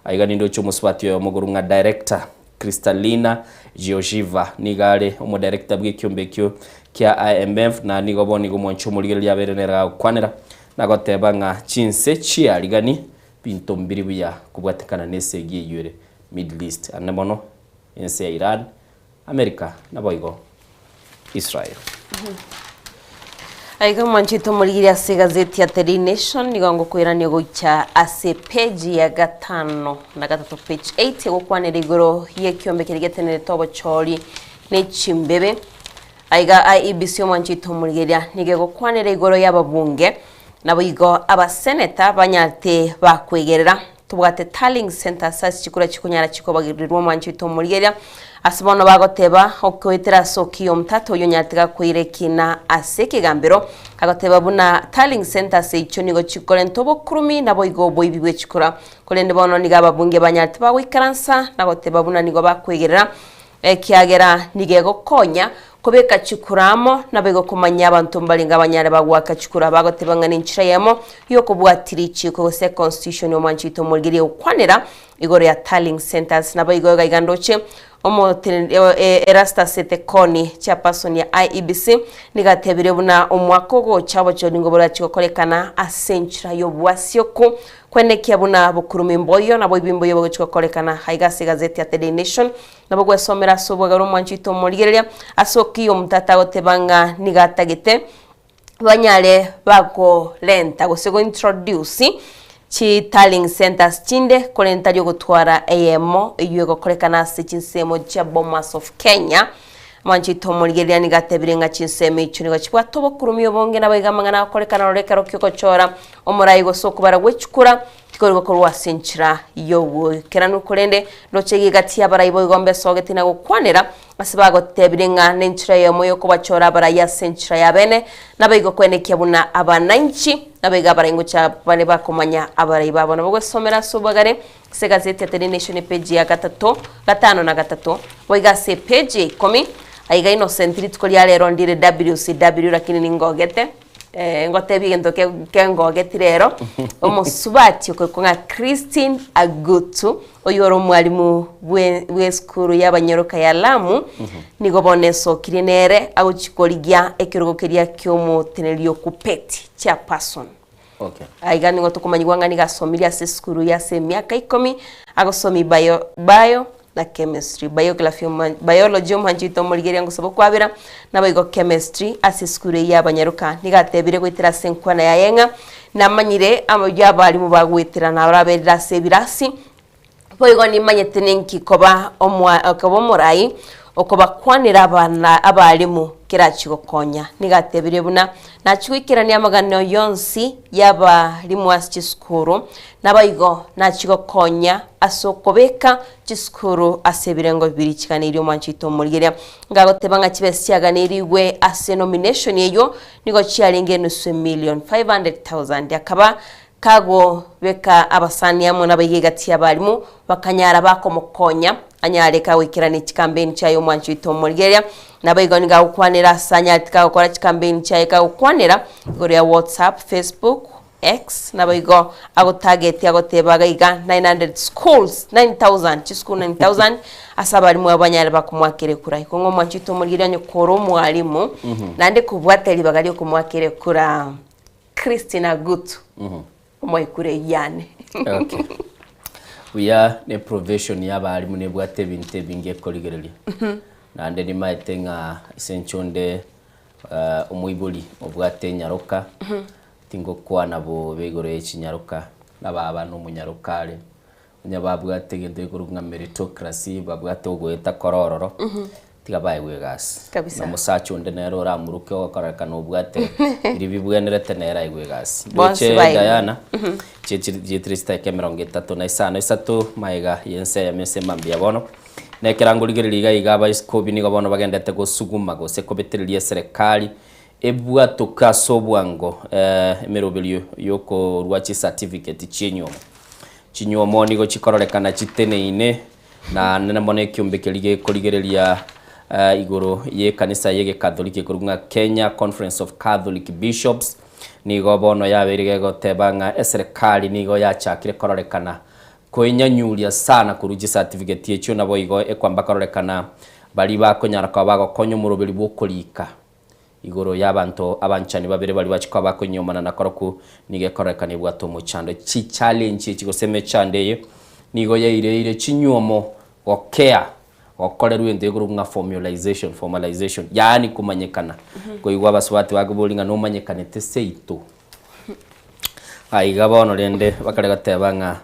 aiga nindoche omosubati oyomo okorwa ng'a Director Kristalina Georgieva. Nigo are omodirector bw'ekiombe ekio kia IMF na nigo bono igo omwanchi omorigereria abeire nere gagokwanera na goteba ng'a chinse chiarigani binto mbiri buya kobwatekana nesegi eyio ere Middle East ande mono ense ya Iran America naboigo Israel. Aiga mwanchete omorigiri ase egazeti ya The Daily Nation nigo ngokoirania goicha ase page ya gatano na gatato page 8 egokwanera igoro y'ekiombe keria getenerete obochori ne chimbebe. Aiga IEBC omwanchete omorigeria nigo egokwanera igoro y'ababunge naboigo abaseneta banyarete bakwegerera Tobwate tallying centres ase chikura chikonyara chikobagirirwa omwancho oito omorigereria. Ase bono bagoteba okoetera ase Okiya Omtata oyio onyarete gakoira ekina ase ekegambero agoteba buna tallying centres echio nigo chikorenta obokurumi naboigo oboibi bwe chikura. Korende bono nigo ababunge banyarete bagoikaransa na goteba buna nigo bakwegerera Ekiagera nigo egokonya kobeka chikura amo, naboigo komanya abanto mbarenge abanyare bagoaka chikura bagoteba ng'a nenchera eyemo y'okobwatia richiiko gose econstitution omwanchi oito omorigereria gokwanera igoro ya tallying centres. Naboigo iga iga ndoche omoteneneri Erastus Etekoni chairperson ya IEBC nigo atebire buna omwaka ogocha obochori nigo borachi gokorekana ase enchera y'obwasioku Kwenekia buna bokurumi mboiyo, nabo ebi mboiyo bogochia gokorekana. Aiga ase egazeti ya The Daily Nation, nabo gwesomera ase obwegare omwanchi oito omorigereria, ase okiya omonto atagoteba ng'a nigo atagete banyare bakorenta gose go introduce chi tallying centres chinde korende tari ogotwara eyemo eywo egokorekana ase chinsemo chia Bomas of Kenya. Omwanchi oito omorigereria nigo atebire ng'a chinsemo echio nigo chibwate obokurumi obonge naboigo amang'ana agokorekana roro ekero ki'ogochora Omorai gose okobara gwe chikura tikori gokorwa ase enchera y'oboikeranu, korende ndoche iga egati y'abarai boigo mbesogeti na gokwanera ase bagotebire ng'a nenchera eyemo y'okobachora abarai ase enchera y'abene, naboigo kwenekia buna abanainchi, naboigo abarai ngocha bare bakomanya abarai babo. Nabo gwesomera ase obwagare ase egazeti ya The Daily Nation epage ya gatato, gatano na gatato, boigo ase epage ya ikomi, aiga Innocent rituko ria rero ndire WCW lakini ningogete. Eh, ngotebie egento ke- kengogeti rero omosubati okorokwa ng'a Christine Agutu oyo ore omwalimu bwe bw'esukuru y'abanyaroka ya Lamu nigo bono esokirie nere agochia korigia ekerogo keria ki'omoteneneri o Kuppet chairperson. Okay. Aiga nigo tokomanyigwa ng'a nigo asomirie ase esukuru ya ase emiaka ikomi agosomia bio bio na chemistry, biography oma biology omwancho oito omorigereria ngosaba okwabera, naboigo chemistry ase esukuru eyio y'abanyaroka. Nigo atebire goetera ase enkwana yaye ng'a namanyire amayio abalimu bagoetera naraberire ase ebirasi, boigo nimanyete ninki koba omwa koba omorai. Okobakwanera abana abalimu kerachie gokonya. Nigo atebirie buna nachie goikerania amagano yonsi y'abalimu ase chisukuru, naboigo nachie gokonya ase okobeka chisukuru ase ebirengo bibiri chiganeirie omwancho oito omorigereria. Ngagoteba ng'a chibesa chiaganeirigwe ase nomination eyio nigo chiarenge enusu emillion, 500,000, akaba Kagobeka abasani amo nabaiga egati y'abalimu, bakanyara bakomokonya anyare kagoikerania chikambeini chiaye omwancho oito omorigereria. Naboigo nigo agokwanera ase anyarete kagokora chikambeini chiaye kagokwanera igoro ya WhatsApp, Facebook, X, naboigo agotageti agoteba iga iga 900 schools, 9000, chisukuru 9000 ase abalimu abo banyare bakomoakera ekura. Igo ng'a omwancho oito omorigereria onye kore omwalimu, naende kobwate ribaga riokomoakera ekura. Christina Gutu, omoikure yane. Okay. Buya ne profession ya abarimu nebwate ebinto ebinge ekorigereria. Naende nimaete ng'a ase enchwa onde eh, omoibori obwate enyaroka, tingokwana bobe igoro ye chinyaroka, na baba na omonyaroka are, Onye babwate egento gekorokwa ng'a meritocracy, babwate ogoeta kore ororo, tiga baegwe egasi. Kabisa. Na omosacha onde nere oramuruke ogokorekana obwate biria bibwenerete nere aegwe egasi. Bonsi Ndoche baegwe. Diana, chietire chietire chidakika emerongo etato na isano isato magega y'ense eyemo ase mambia bono. Na ekero ngorigereria iga iga abaisikobi nigo bono bagendete gosuguma gose kobetereria eserekari ebwatoke ase obwango emeroberio y'okorua chicertificate chi'enyiomo. Chinyuomo nigo chikororekana chiteneine, na nene mono ekiombe keria gekorigereria igoro y'ekanisa y'egekatholiki ekorokwa ng'a Kenya Conference of Catholic Bishops, nigo bono yabeire gegoteba ng'a eserekari nigo yachakire kororekana koinyanyuria sana korwa chicertificate echio, naboigo ekwamba kororekana baria bakonyara koba bagokonya omoroberi bw'okorika. Igoro y'abanto abanchani babere baria bachia koba bakonyuomana na korokwo nigo ekororekana ebwate omochando. Chichallenge echi gose emechando eye nigo yaireire chinyuomo gokea gokorerwa egento gekorokwa ng'a formulization, formalization, yaani komanyekana. Koigwa abasubati bakoboria ng'a nomanyekanete seito. Aiga bono rende bakare goteba ng'a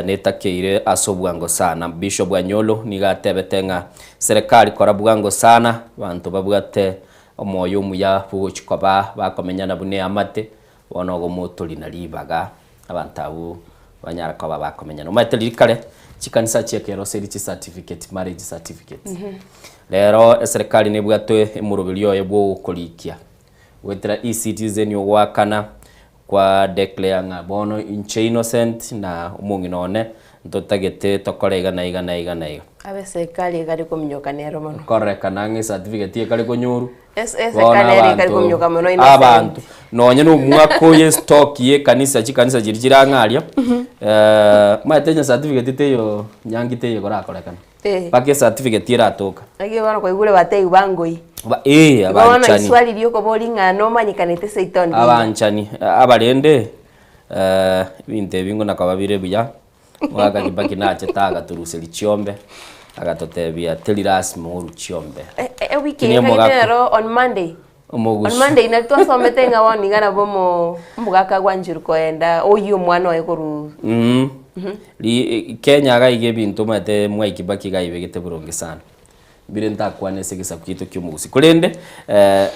netakeire ase obwango sana. Bishop Anyolo nigo atebete ng'a serikali kora bwango sana, abanto babwate omoyo omuya bwogochia koba bakomenyana buna eamate, bono ogomotorina ribaga abanto abwo banyare koba bakomenyana. Omanyete riria kare chikanisa chiakeroseirie chicertificate, marriage certificates. Rero eserikali nebwate emoroberio oye bwogokorikia goetera eCitizen ogoakana Kwa declare ng'a bono inche innocent na omong'ina one ntotagete tokore iga na iga na iga na iga. Abe serikali ekare kominyoka nero mono. Kororekana ng'a ecertificate ekare konyoru, Es- bono eserikali nere ekare abanto kominyoka mono innocent. abanto nonye na omwaka oyo estock ya ekanisa chikanisa chiria chirang'e aria, omanyete onye certificate teiyo nyangi teiyo ekorakorekana. Eh. Mpaka ecertificate eratoka. Naki bono kwaigure batebigwa bangoi. Ba eh Igo bono abanchani. iswali riokobori ng'a nomanyekanete seito ndiria. Abanchani abarende ebinto ebi ng'o nakoba bire buya, omogaka Kibaki nachete agatoruseria chiombe, agatotebia teri lasima orwe chiombe. Ewiki Lakini eye ekagete omogaka nero on Monday. On omogusu Monday nari twasomete ng'a bono iga nabo omo omogaka gwanchire koenda oyie omwana oye korwa Ri Kenya iga iga ebinto omanyete Mwai Kibaki iga aibegete boronge sana. Mbire ntakwane ase egesaku giaito kia omogusii. Korende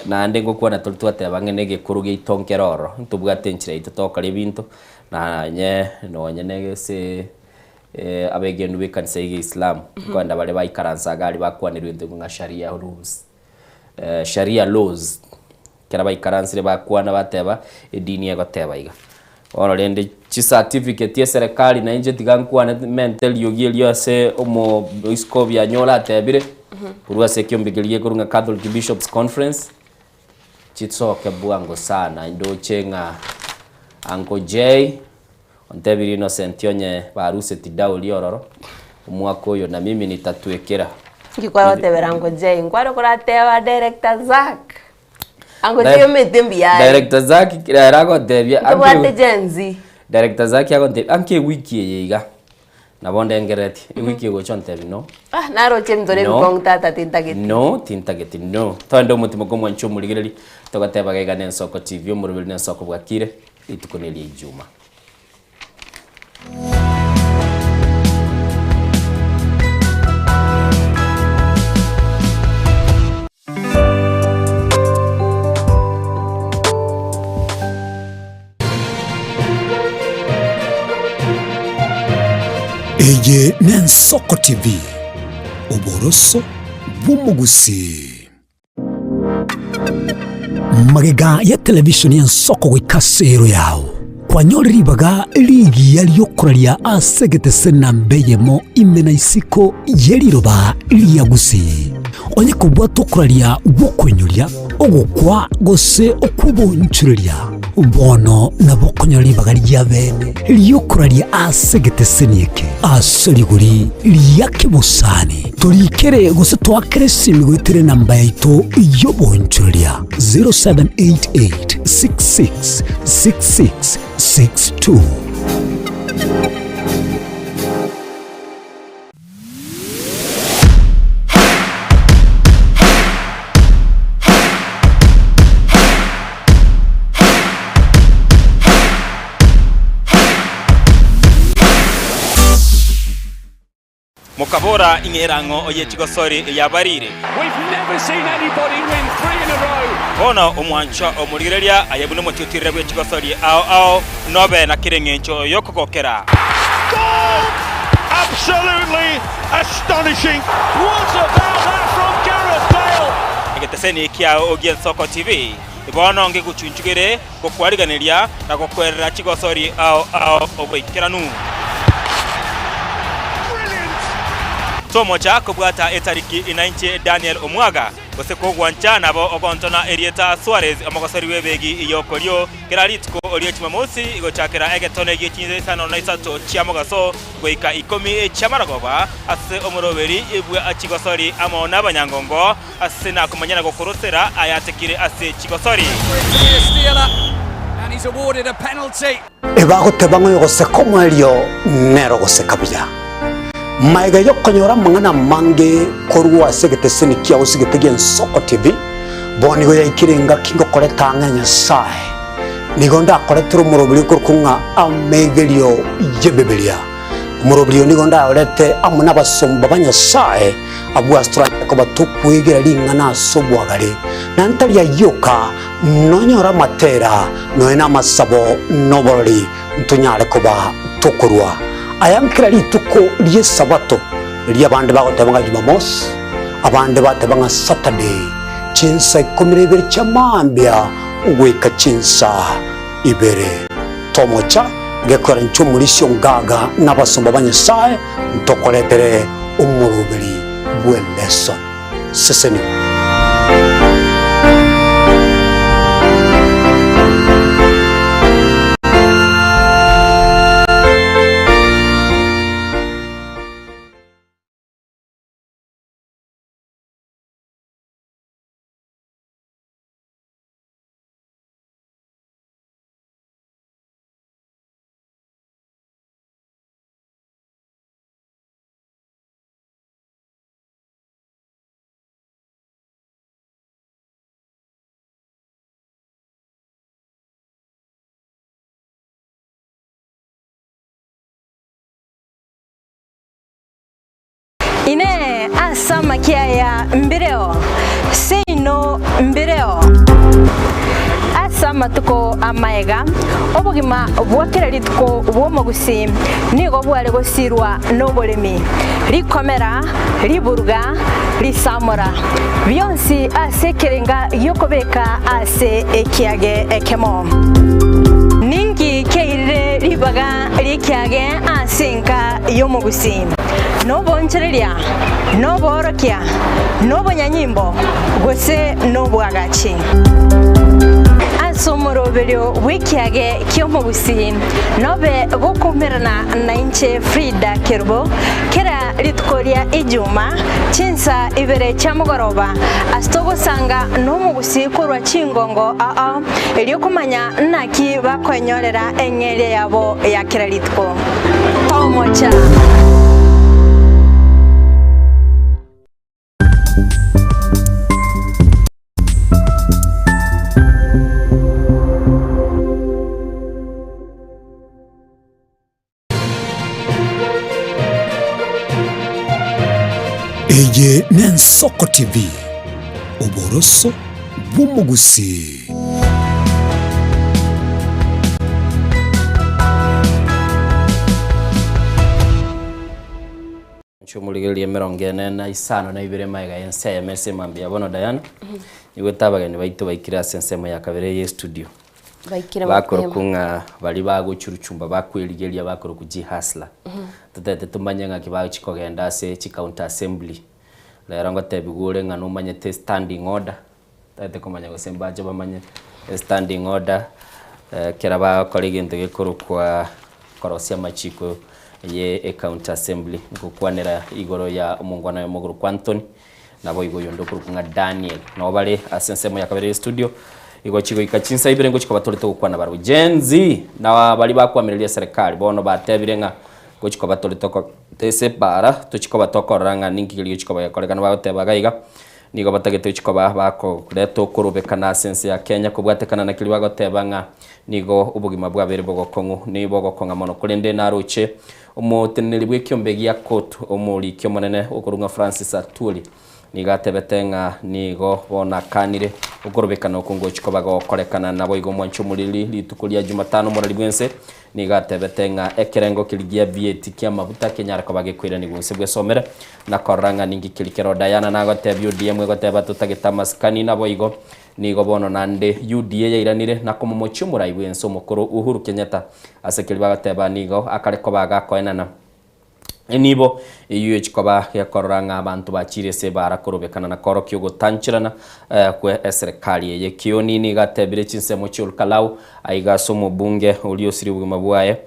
naende ngokwana tore twateba ng'a negekoro giaito nkere ororo, ntobwate enchera yaito togokora ebinto, nanye nonye na ase abegenu b'ekanisa ya egeisilamu, nkoenda bare baikaransa iga aria bakwanerwa egento ng'a sharia rules, sharia laws, Ekero baikaransire bakwana bateba, Edini egoteba iga. Bono rende chicertificate eserekari na inche tiga nkwane mente eriogi erio ase omoiskobi anyore atebire, korwa ase ekiombe keria gekorwa ng'a Catholic Bishops Conference, chisoke bwango sana ndoche ng'a Uncle Jay ontebirie Innocent onye baruseti dowry ororo, omwaka oyo na mimi nitatwekera. Inki kwagotebera Uncle Jay? Nkware korateba Director Zack. Uncle Jay omete mbuya are. Director Zack ere agotebia Ntobwate Gen Z. Director Zack agontebia anki ewiki eye iga nabo ndengereretie ewiki egocha ontebia no. Ah naroche ebinto No. ebikong'u tata tintageti. No tintageti no. Togende omotimo kwa omwanchi omorigereria togoteba iga iga na Ensoko TV omoroberi na Ensoko bwakire rituko neria Ijuma. Eye n'Ensoko TV, oboroso bw'omogusii. Magega ya televisheni y'Ensoko goika ase ero yao, kwanyore ribaga rigiya ri'okoraria ase egetese namba eyemo ime na isiko ye riroba ria Gusii. Onye kobwata okoraria gw'okoinyoria, ogokwa gose okw'obonchoreria, bono nabo okonyora ribaga ri'abeene ri'okoraria ase egeteseni eke ase rigori ria kebosani. Torikere gose toakere esimi goetera enamba yaito y'obonchoreria 0788 66 66 62. Mokabora, Ing'era ang'o oye chigosori eyabarire? Bono omwanchwa omorigereria aye buna omotiotirere bwe chigosori ao ao, nobe na kera engencho y'okogokera. Egeteseni kiao gi'Ensoko TV bono ngegochunchugere gokwariganeria na gokwerera chigosori ao ao oboikeranu. Tomocha kobwata etariki inainche Daniel Omwaga, gose kogwancha nabo ogontona erieta Suarez omogosori bw'ebegi y'okorio kera rituko rie Jumamosi gochakera egetone gie chinsa isano na isato chia mogaso goika ikomi chi'amarogoba ase omoroberi bwa chigosori amo nabanyangongo ase nakomanya na gokorosera ayatekire ase chigosori. Ebagoteba ng'a oyogoseka omoerio nere ogoseka buya. Magega y'okonyora amang'ana amange korwa ase egeteseni kiao sigete gi'Ensoko TV, bono nigo yaikire engaki ngokoreta ang'e Nyasae. Nigo ndakoretere omoroberi okorokwa ng'a Amegerio y'Ebibilia. Omoroberi oyo nigo ndayorete amo nabasomba ba Nyasae abwo ase toranyare koba tokwegera ring'ana ase obwagare, na ntari ayio oka, nonyore amatera, nonya namasabo, na oborori, ntonyare koba tokorua aya nkera rituko ri'Esabato, erio abande bagoteba ng'a Jumamosi, abande bateba ng'a Saturday, chinsa ikomi na ibere chia mambia goika chinsa ibere. Tomocha gekora inche omorisia ongaga na abasomba ba Nyasae ntokoretere omoroberi bw'eleso. Sesenigwa. Inee! Ase amakia aya mbireo? Seino mbireo. Ase amatuko amaega, obogima bwa kera rituko bw'omogusii nigo bware gosirwa noboremi, rikomera, riburuga, risamora, bionsi ase ekerenga gi'okobeka ase ekiage ekemo. Ninki kiairire ribaga ri'ekiage ase enka y'omogusii? Nobonchereria, noboorokia, nobonyanyimbo, gose nobwagachi? Ase omoroberio bw'ekiage ki'omogusii nobe gokoumerana nainche Frida Kerubo kera rituko ria Ijuma chinsa ibere chia mogoroba ase togosanga nomogusii korwa chingongo ao erio komanya naki bakoenyorera eng'eria yabo ya kera rituko. Tomocha. Eye n'Ensoko TV, oboroso bw'omogusii. Inche omorigereria emerongo ene na isano na ibere magega y'ense eyemo ase emambia ya bono Diana, nigoete abageni baito baikire ase ensemo ya kabere eye estudio. Baikire Bakorokwa mapema. ng'a baria bagochuruchumba bakwerigeria bakorokwa chihustler. Totagete tomanye ng'aki bagochia kogenda ase chicounty assembly. Rero ngotebiwa ore ng'a nomanyete standing order, totagete komanya gose mbache bamanye standing order ekero bagokora egento gekorokwa korosia amachiko ye ecounty assembly. Ngokwanera igoro ya omongwana oyomo okorokwa Anthony, naboigo oyonde okorokwa ng'a Daniel. Nabo bare ase ensemo ya kabere ye studio, igo chigoika chinsa ibere ngochia koba tore togokwana barabwo. Gen Z na baria bakoamereria eserekari bono batebire ng'a ngochia koba tore toko ase ebaara tochia koba tokorora ng'a ninki keria gochia koba gekorekana bagoteba iga iga, nigo batagete gochia koba bakoreta okorobekana ase ense ya Kenya kobwatekana na keria bagoteba ng'a nigo obogima bwabeire bogokong'u nigo bogokong'a mono. Korende naroche omoteneneri bw'ekiombe gia COTU omoriki omonene okorwa ng'a Francis Atwoli Nigo atebete ng'a nigo bono akanire okorobekana okwo ngochia koba gokorekana. Naboigo omwanchi omoriri rituko ria Jumatano omorari bw'ense nigo atebete ng'a ekerengo keria gia VAT ki'amabuta kenyare koba gekoiranigwa inse bwesomere na korora ng'a ninki keria kero Diana nagotebia ODM egoteba totagete amasikani naboigo nigo bono naende UDA yairanire na komomochia omorai bw'ense omokoro Uhuru Kenyatta ase keria bagoteba nigo akare koba gakoenana Enibo eyio echikoba gekorora ng'a abanto bachiire ase ebaara korobekana na koorokia ogotancherana kwe eserekari eye. Kioni nigo atebire chinsemo chi'Olkalau aiga ase omobunge oria osirie obogima bwaye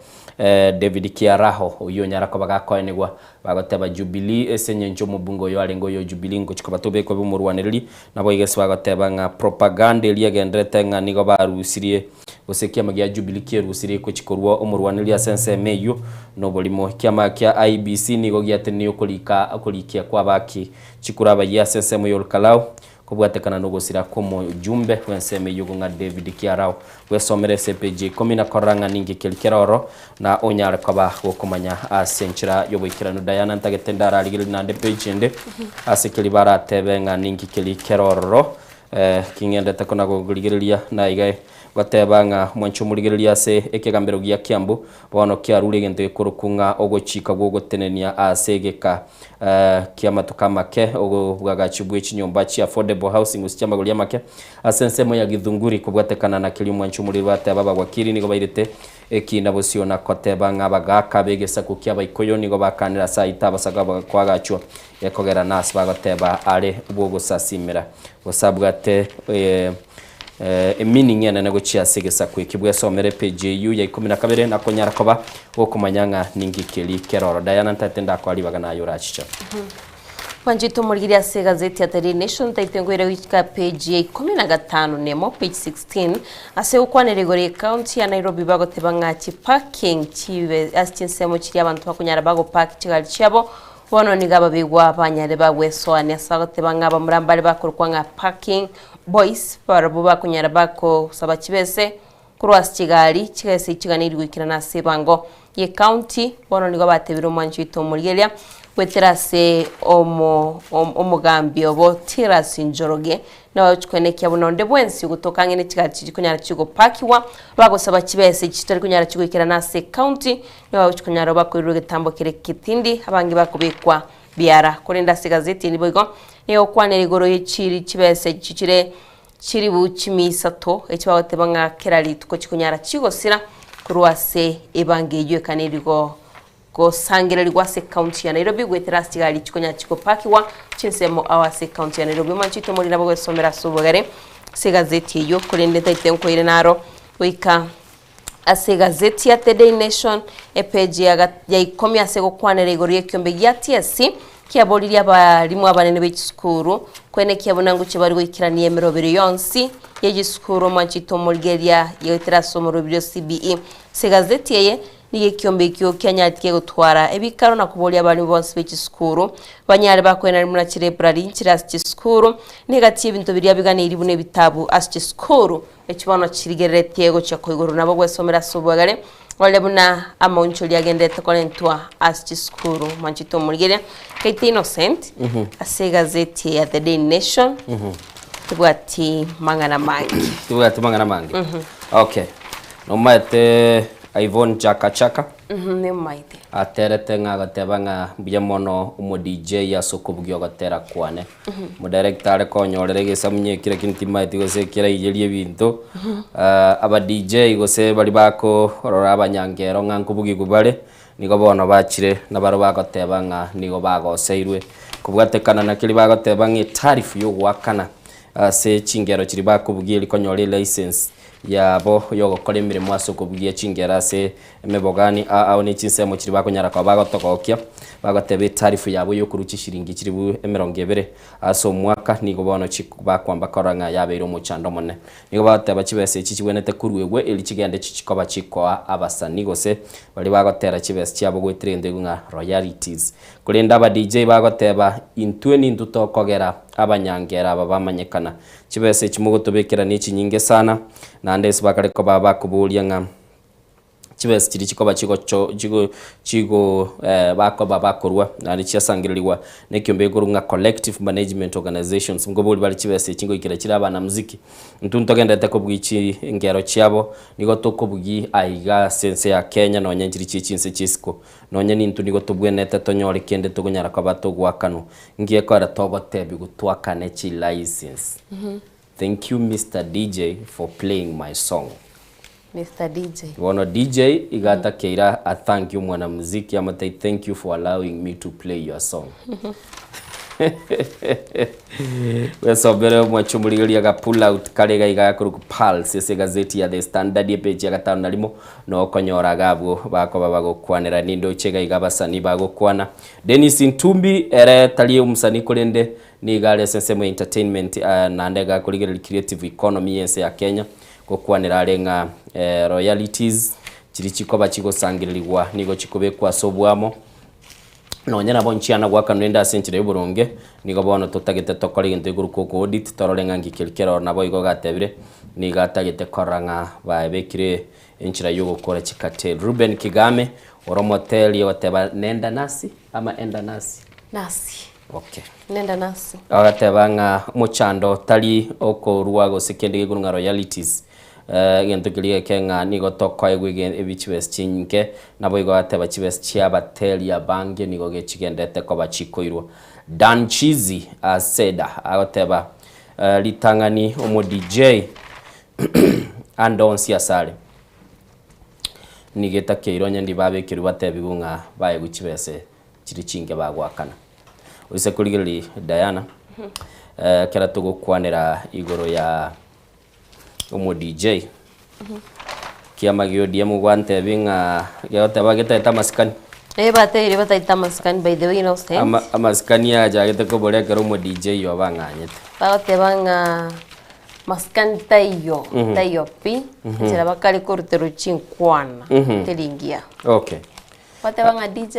David Kiaraho oyio onyara koba gakoenigwa bagoteba Jubilee ase engencho omobunge oyo arenge oyo Jubilee ngochia koba tobekwa bw'omorwanereri naboigo ase bagoteba ng'a propaganda eria egenderete ng'a nigo barusirie Gose ekiama gia Jubilee kierusirie gochia korua omorwanereria ase ensemo eyio noborimo. Ekiama kia IEBC nigo giatenenia okorika okorikia kw'abaaki chikura abayia ase ensemo ya Olkalau kobwatekana nogosira kw'omojumbe bw'ensemo eyio ng'a David Kiarao. Bwesomere ase epeji ya ikomi na korora ng'a ninki keri kere ororo na onyare koba gokomanya ase enchera y'oboikeranu. Diana ntagete ndararigererie naende epeji ende ase keri baratebe ng'a ninki keri kere ororo. King'endete kona-gokorigereria naiga goteba ng'a mwanche omorigereria ase ekegambero gia Kiambu, bono kiarure egento gekorokwa ng'a ogochika gw'ogotenenia ase egeka ki'amatuko amake, obwagachi bwe chinyomba chia affordable housing gose chi'amagori amake ase ensemo ya Githunguri kobwatekana na keria omwanche omorero ateba abawakiri nigo bairete ekina bosio na koteba ng'a abagaaka b'egesaku ki'Abaikoyo nigo bakanire ase ayio tabasaga koagachwa Gekogera nase bagoteba are bw'ogosasimera, gose abwate emeaning enene gochia ase egesaku eki. Bwesomere epage eyio ya ikomi na kabere na konyara koba gokomanya ng'a ninki keri kere oro. Diana ntaete ndakoa ribaga naye orachiche. Mwanchete omorigereria ase egazeti ya The Daily Nation ntaete nkoire goika page ya ikomi na gatano nemo, page 16, ase gokwanera igoro ye county ya Nairobi bagoteba ng'a chiparking chibe ase chinsemo chiria abanto bakonyara bagopark chigari chiabo Bono nigo ababegwa banyare bagwesoania ase agoteba ng'a abamura mbare bakorokwa ng'a parking boys, barabwo bakonyara bakosaba chibese korwa ase chigari, chigese chiganeirie goikerana ase ebango ye county. Bono nigo batebire omwanchi oito omorigereria goetera ase omo omogambi obo Tirus Njoroge Nochikwenekia buna onde bwensi ogotoka ang'e ne chigari chikonyara chigopakigwa, bagosaba chibesa echi chitari konyara chigoikerana ase ecounty, nigo bagochi konyara bakoirwa egetambo kere egetindi, abange bakobekwa biara. Korende ase egazeti eye niboigo nigo egokwanera igoro ye chiri chibesa echi chire chiribu chimia isato, echi bagoteba ng'a kera rituko chikonyara chigosira korwa ase ebango eyio ekaniri go Gosangererigwa ase ekaunti ya Nairobi goetera ase chigari chikonya chigopakigwa chinsemo ao ase ekaunti ya Nairobi. Omwanchete omoriri nabo gwesomera ase obogere ase egazeti eyio korende ntaete nkoire naro goika ase egazeti ya The Daily Nation epage ya ga ya ikomi ase gokwanera igoro y'ekiombe gia TSC kiaboririe abalimu abanene be chisukuru kwenekia buna ngochia bare goikerania emeroberi yonsi ye chisukuru omwanchete omorigereria goetera ase omoroberi o CBE. Ase egazeti eye Nigo ekiombe ekio kianyaretie gotwara ebikaro na koboria abaremi bonsi be chisukuru, banyare bakoenana buna chirebrari nchire ase chisukuru, na egati y'ebinto biria biganeiri buna ebitabu ase chisukuru, echi bono chirigereretie gochia koigorwa nabo gwesomera ase obwegare, ore buna amaonchori agenderete korentwa ase chisukuru. Mwanchete omorigereria Kate Innocent ase egazeti eye ya The Daily Nation, tebwati mang'ana mange. Tebwati mang'ana mange. Okay. Nomaete. Yvonne Chaka Chaka. Nimaete. Aterete ng'a agateba ng'a mbuya mono omo DJ ase okobugia ogotera kwane. Omodirector are konyorera egesamunye ekio lakini timaeti gose keraiyerie ebinto. Aba DJ gose baria bakorora abanyangero ng'a nkobugigwa bare, nigo bono bachire nabaro bagoteba ng'a nigo bagoseirwe. Kobwatekana na keria bagoteba ng'a etarifu ya ogoakana ase chingero chiria bakobugia erio konyora elicense yabo yogokora emeremo ase okobugia chingero ase emebogani aa ao ne chinsemo chiria bakonyara koba bagotogokia, bagoteba etarifu yabo yokorwa chishiringi chilifu emerongo ebere ase omwaka nigo bono bakwamba korora ng'a yabeire omochando omonene. Nigo bagoteba chibesa echi chigwenerete koruegwa erio chigende chichikoba chikoa abasani gose baria bagotera chibesa chiabo goetera egento ekio ng'a royalties. Korende aba DJ bagoteba intwe nintwe tokogera abanyangera aba bamanyekana. Chibesa echi mogotobekera nechinyinge sana, naende ase bakare koba bakoboria ng'a chibesa chiria chikoba chigocho chigo chigo bakoba bakorwa naende chiasangererigwa na ekiombe gekorwa ng'a Collective Management Organizations, nkoboria bare chibesa echi ngoikera chire abanamuziki. Intwe ntogenderete kobugia chingero chiabo, nigo tokobugia aiga ase ense ya Kenya nonye nchiri chie chinse chia isiko, nonye nintwe nigo tobwenerete tonyore kende tokonyara koba togoakanwa. Nki ekogera togotebiwa twakane chilicense? Thank you Mister DJ for playing my song. Mister DJ. Bono DJ iga atakeire a thank omwanamuziki amotebie thank you for allowing me to play your song. Bwesomere omwache omorigereria aga pull out kare iga iga gakorokwa Pulse ase egazeti ya The Standard epeji ya gatano na rimo no okonyora iga abwo bakoba bagokwanera nindoche iga iga abasanii bagokwana. Dennis Ntumbi ere tari omosanii korende Nigo are ase ensemo ya entertainment naende iga akorigereria creative economy y'ense ya Kenya, gokwanera are ng'a royalties chiria chikoba chigosangererigwa nigo chikobekwa ase oboamo, nonye nabo nchiana goakanwa rende ase enchera y'oboronge, nigo bono totagete tokore egento gekorokwa oko audit torore ng'a nki keria keroro nabo igo gatebire, nigo atagete korora ng'a babekire enchera y'ogokora chicartel. Reuben Kigame ore omoteri ogoteba nenda nasi ama enda nasi? Nasi. Okay. Nenda nasi. Agateba ng'a omochando tari okorua gose kende gekorwa ng'a royalties, egento keria geke ng'a nigo tokoegwa ege ebi chibesa chinke, naboigo agateba chibesa chia abateri abange nigo gechigendete koba chikoirwa. Dan Chizi Aseda agoteba ritang'ani omo DJ ande onsi asare nigo etakeire onye ndibabekerwe batebigwe ng'a baegwe chibesa Chiria chinke bagoakana. Oise korigereria Diana, ekero togokwanera igoro ya omo DJ, kiama gia ODM gwantebia ng'a gegoteba getaete amasikani. Eh, batebirie bataete amasikani by the way innocent. Ama amasikani achagete kobora ekero omo DJ obo ang'anyete. Bagoteba ng'a masikani taiyo, taiyo pi, enchera bakare koruterwa chinkwana, teri ngiya. Okay. Gwateba ng'a DJ.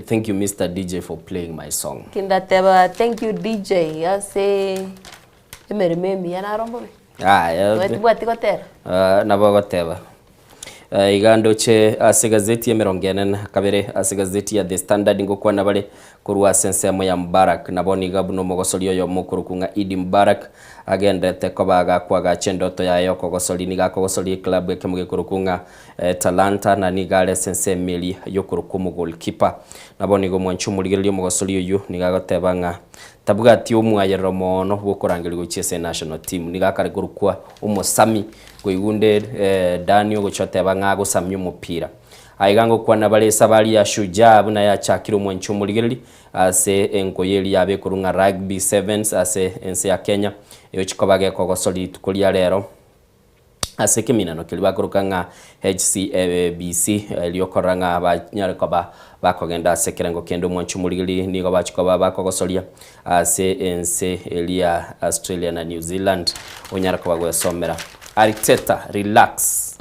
Thank you Mister DJ for playing my song. Kindateba thank you DJ ase emeremo emiya naro mbobe. Aya. Oye tibwati gotera? Ah, nabo ogoteba. Eh, iga ndoche ase egazeti emerongo ene na kabere ase egazeti ya The Standard ngokwana bare korwa ase ensemo ya Mubarak nabo niga buna omogosori oyomo okorokwa ng'a Idi Mubarak agenderete koba agakwagacha endoto yaye yokogosoria nigo akogosoria eclub ekemo gekorokwa ng'a Etalanta, na nigo are ase ensemo eria y'okorokwa omogoalkeeper. Nabo nigo omwanchi omorigereria omogosori oyio nigo agoteba ng'a tabwati omwayerero moono bw'okorangeria gochia ase enational team. Nigo akare korokwa omosami koigunde Dani ogochia oteba ng'a agosamia omopira. Aiga ngokwana bare esabari ya Shujaa buna yachakire omwanchi omorigereria ase enkoyo eria yabekorwa ng'a Rugby Sevens ase ense ya Kenya egochia koba gekogosoria rituko ria rero. Ase ekeminano keria bakoroka ng'a HCABC, erio korora ng'a banyare koba bakogenda ase ekerengo kende omwancho omorigeri nigo bachia koba bakogosoria ase ense eria Australia na New Zealand onyare koba gwesomera. Arteta relax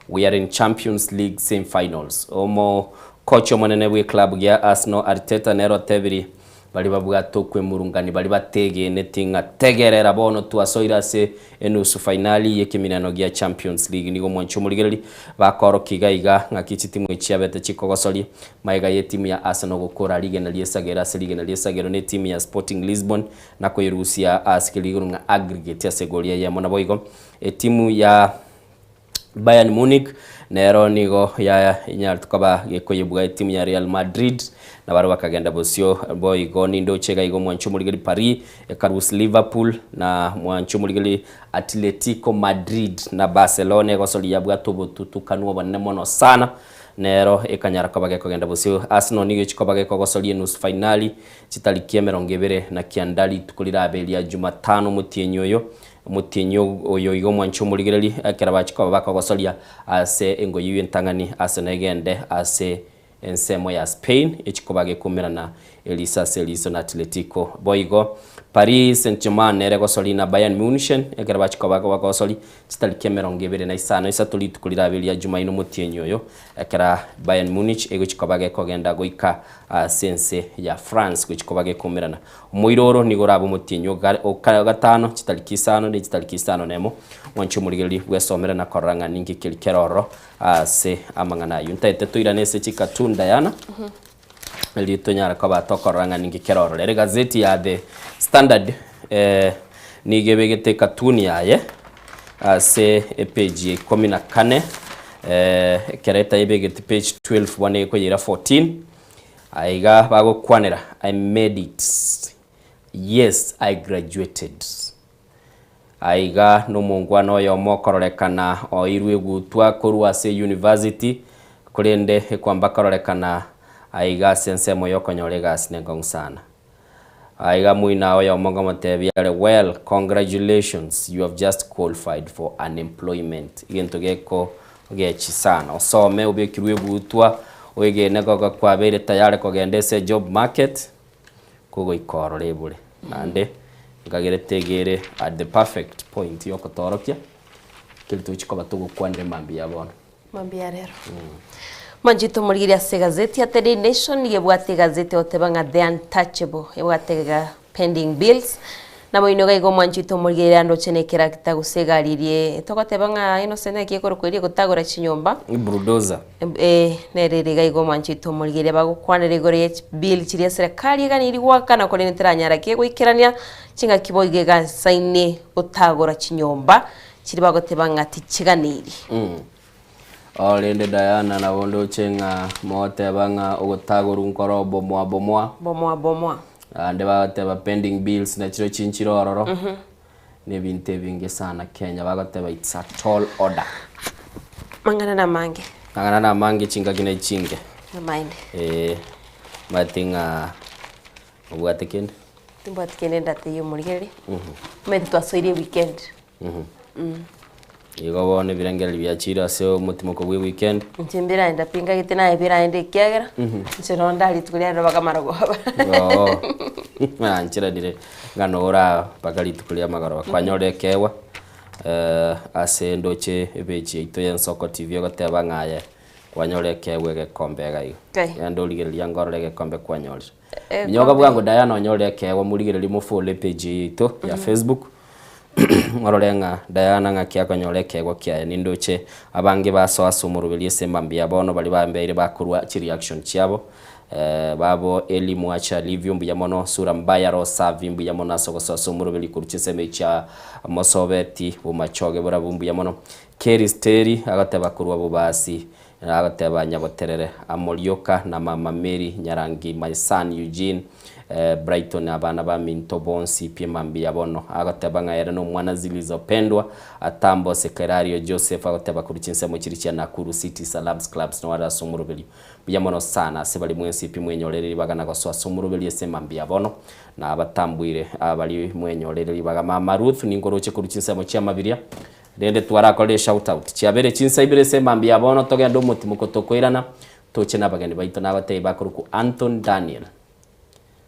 we are in Champions League semi finals Omo coach omonene bwe club gia Arsenal Arteta nere otebirie Baria babwate okwemurungania, baria bategeneti ng'a tegerera bono twasoire ase enusu fainali y'ekeminano gia Champions League. Nigo omwanchi omorigereria bakoorokia iga iga ng'aki chitimu echi chiabete chikogosoria magega y'etimu ya Arsenal gokora rigena ri'esagero ase rigena ri'esagero n'etimu ya Sporting Lisbon na koyerusia ase keria igoro ng'a aggregate ase egori eyemo. Naboigo etimu ya Bayern Munich Nero nigo yanyarete koba gekoyebua etimu ya Real Madrid na barabwo bakagenda bosio. Boigo nindoche iga igo mwanche omorigeri Paris ekarusia Liverpool na mwanche omorigeri Atletico Madrid na Barcelona egosoria yabwate obotutukanu obonene mono sana nero ekanyara koba gekogenda bosio. Arsenal nigo echi koba gekogosoria enusu fainali chitariki emerongo ebere na kianda rituko rirabe ria Jumatano omotienyi oyo Omotienyi oyo iga omwanche omorigererie, ekero bachia koba bakogosoria ase engoyio y'entang'ani ase negende ase ensemo ya Spain, echia koba gekoumerana eriso ase eriso na Atletico. Boigo Paris Saint-Germain nere egosoria na Bayern Munchen, ekero bachia koba bagosoria chitariki emerongo ebere na isano isato rituko rirabe ria Jumaine omotienyi oyo, ekero Bayern Munich egochia koba gekogenda goika ase ense ya France gochia koba gekoumerana Omoira oro nigo orabe omotienyi o gatano, chitariki isano ne chitariki isano nemo, mwanche omorigereria bwesomere na korora ng'a ninki keria kere ororo ase amang'ana ayio. Ntaete toirane ase chikatuni Diana, erio tonyare koba tokorora ng'a ninki kere ororo. Ere gazeti ya The Standard nigo ebegete ekatuni yaye ase epage ya ikomi na kane, ekero etayebegeti page 12 bono ekoyeira 14. Aiga bagokwanera I made it, yes I graduated. Aiga nomongwana oyomo okororekana oirwe egutwa korwa ase university korende ekwamba kororekana aiga ase ensemo yokonyora egasi nenkong'u sana. Aiga moina oyomo nkomotebia are well congratulations you have just qualified for unemployment egento geko gechi sana osome obekirwe egutwa oegene goka kwabeire tayari kogenda ase ejob market kogoika ororo ebure naende nkagerete egere at the perfect point yokotorokia keri tochi koba togokwanera mambia bono. Mambia rero. Manchete omorigereria ase egazeti ya The Daily Nation nigo ebwate egazeti egoteba ng'a The Untouchable ebwate iga pending bills naboino iga igo omwanchete omorigereria ndoche na ekeractor gose egari eria togoteba ng'a Innocent naki ekorokwa eria egotagora chinyomba Bulldozer. Eh, nere ere iga igo omwanchete omorigereria bagokwanera igoro ye chibill chiria eserekari eganiri goakana korende teranyara ki goikerania chingaki boigo egasaine gotagora chinyomba Chiria bagoteba ng'a tichiganeiri. Oo rende Diana nabo ndoche ng'a mogoteba ng'a ogotagorwa nkoro bomoa bomoa. Bomoa bomoa. Naende bagoteba pending bills nachiro chinchire ororo. Na ebinto ebinge sana Kenya bagoteba it's a tall order. Mang'ana namange. Mang'ana namange chingaki na chinge. Namaene. Eeh omanyete ng'a obwate kende? Timbwati kende ndatebie omorigereria. Omanyete twasoire eweekend. Igo bono ebirengererio biachire ase omotimoko bwe weekend. Inche mbiraenda pi ngagete naye biraende ekiagera inche noo ndare rituko riane mpaka marogoba. Oo nancheranire ng'a nora mpaka rituko ria magoroba kwanyorire ekeegwa ase ndoche epeji yaito ya Ensoko TV egoteba ng'a aye kwanyorire ekeegwa egekombe iga iga. Kai. Genda origereria ngorore egekombe kwanyorire. Minyoka bwango Diana onyorire ekeegwa morigererie mofollow epage eye yaito ya Facebook. Morore ng'a Diana ng'aki akonyora ekeegwa kiaye. Nindoche abange basoa ase omoroberi ase mambia bono baria bambeire bakorua chireaction chiabo. Babo Elly Mwacha Livio mbuya mono, Sura Mbaya Roho Safi mbuya mono ase ogosoa ase omoroberi korwa chinsemo echi chia Mosobeti, Bomachoge Borabu mbuya mono. Kerry Steri agoteba korwa Bobasi, agoteba Nyaboterere, Amorioka na Mama Mary Nyarangi, my son Eugene, Brighton abana baminto bonsi pi mambia bono. Agoteba ng'a ere nomwana Zilizopendwa, Atambo Sekerario Joseph agoteba korwa chinsemo chiria chia Nakuru City Salams Clubs noare ase omoroberio. Mbuya mono sana ase baria mwensi pi mwenyorere ribaga na gosoa ase omoroberio ase mambia bono. Na abatambuire abari mwenyorere ribaga Mama Ruth ninkoroche korwa chinsemo chia Mabiria. Rende twarakorire shout out. Chiabere chinsa ibere ase mambia bono togende omotimoko tokoirana Toche nabageni baito nabatebi bakorokwa Anthony Daniel,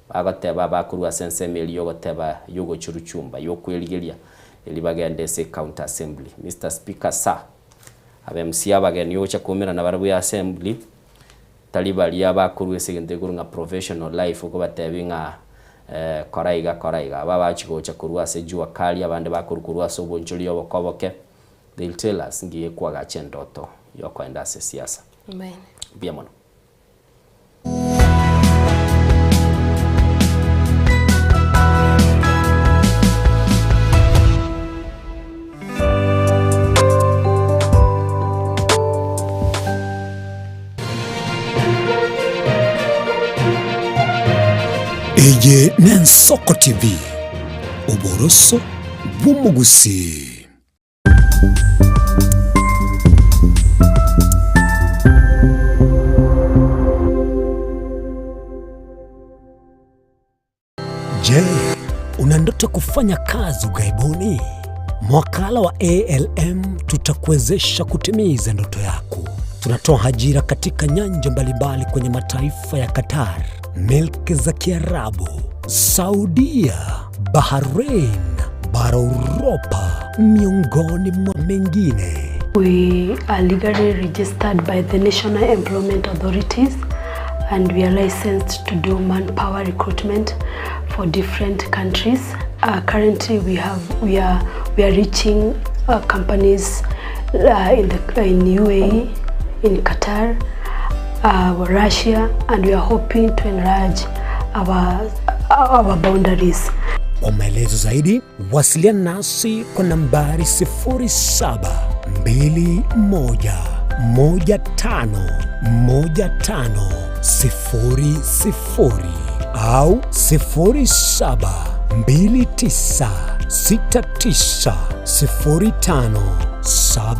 bagoteba bakorwa ase ensemo eria yogoteba yogochuruchumba, yokwerigeria, eria bagende ase ecounty assembly. Mister Speaker Sir, aba MCA abageni ogocha koumerana barabwo ya assembly, tari baria bakorwa ase egento gekorwa ng'a professional life okobatebi ng'a kora iga kora iga. Aba bachi gocha korwa ase jua kali, abande bakorwa korwa ase obonchori oboke oboke, they'll tell us ngiya ekwagacha endoto yokoenda ase siasa. Amen. Mbuya mono. Eye n'Ensoko TV, oboroso bw'omogusii. Je, una ndoto kufanya kazi ughaibuni? Mwakala wa ALM tutakuwezesha kutimiza ndoto yako. Tunatoa ajira katika nyanja mbalimbali kwenye mataifa ya Qatar, milki za Kiarabu, Saudia, Bahrain, bara Uropa, miongoni mwa mengine. We are legally registered by the National Employment Authorities and we are licensed to do manpower recruitment for different countries. Currently we have we are we are reaching companies in the in UAE, in Qatar, Russia and we are hoping to enlarge our our boundaries. Kwa maelezo zaidi wasiliana nasi kwa nambari 0721151500 au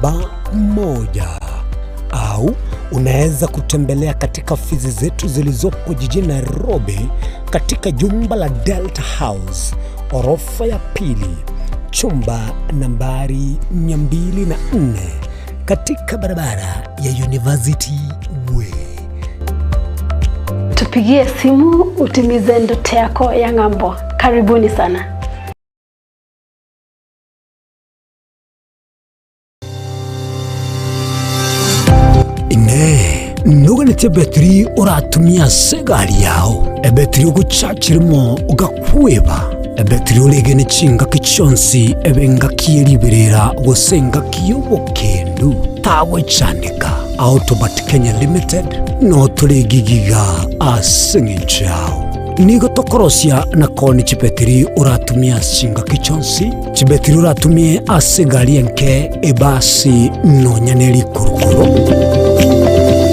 0729690571 au unaweza kutembelea katika ofisi zetu zilizopo jijini Nairobi katika jumba la Delta House orofa ya pili chumba nambari 204 katika barabara ya University Way. Tupigie simu utimize ndoto yako ya ng'ambo. Karibuni sana. Inee, noganeti ebetiri oratumie ase egari yao, ebetiri ogochachirimo ogakweba, ebetiri oregene chingaki chionsi ebe engaki ye riberera gose engaki y'obokendu, tagwechandeka. Autobat Kenya Limited notore gigiga ase eng'encho yao. Nigo tokorosia na koni chibetiri oratumie ase chingaki chionsi, chibetiri oratumie ase egari enke, ebasi, nonya ne rikurukuru.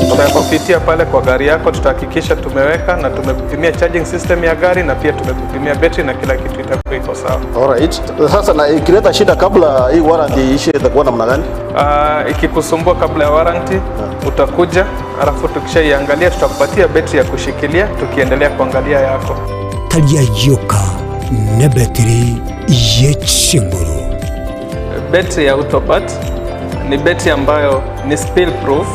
Tutakupitia pale kwa gari yako, tutahakikisha tumeweka na tumekupimia charging system ya gari na pia tumekupimia betri na kila kitu itakuwa iko sawa. Alright. Sasa na ikileta shida kabla hii warranty iishe itakuwa namna gani? Ikikusumbua kabla ya warranty utakuja, alafu tukishaiangalia tutakupatia betri ya kushikilia tukiendelea kuangalia yako. Taria yoka nebetiri yechinguru. Betri ya Autobat ni betri ambayo ni spill proof,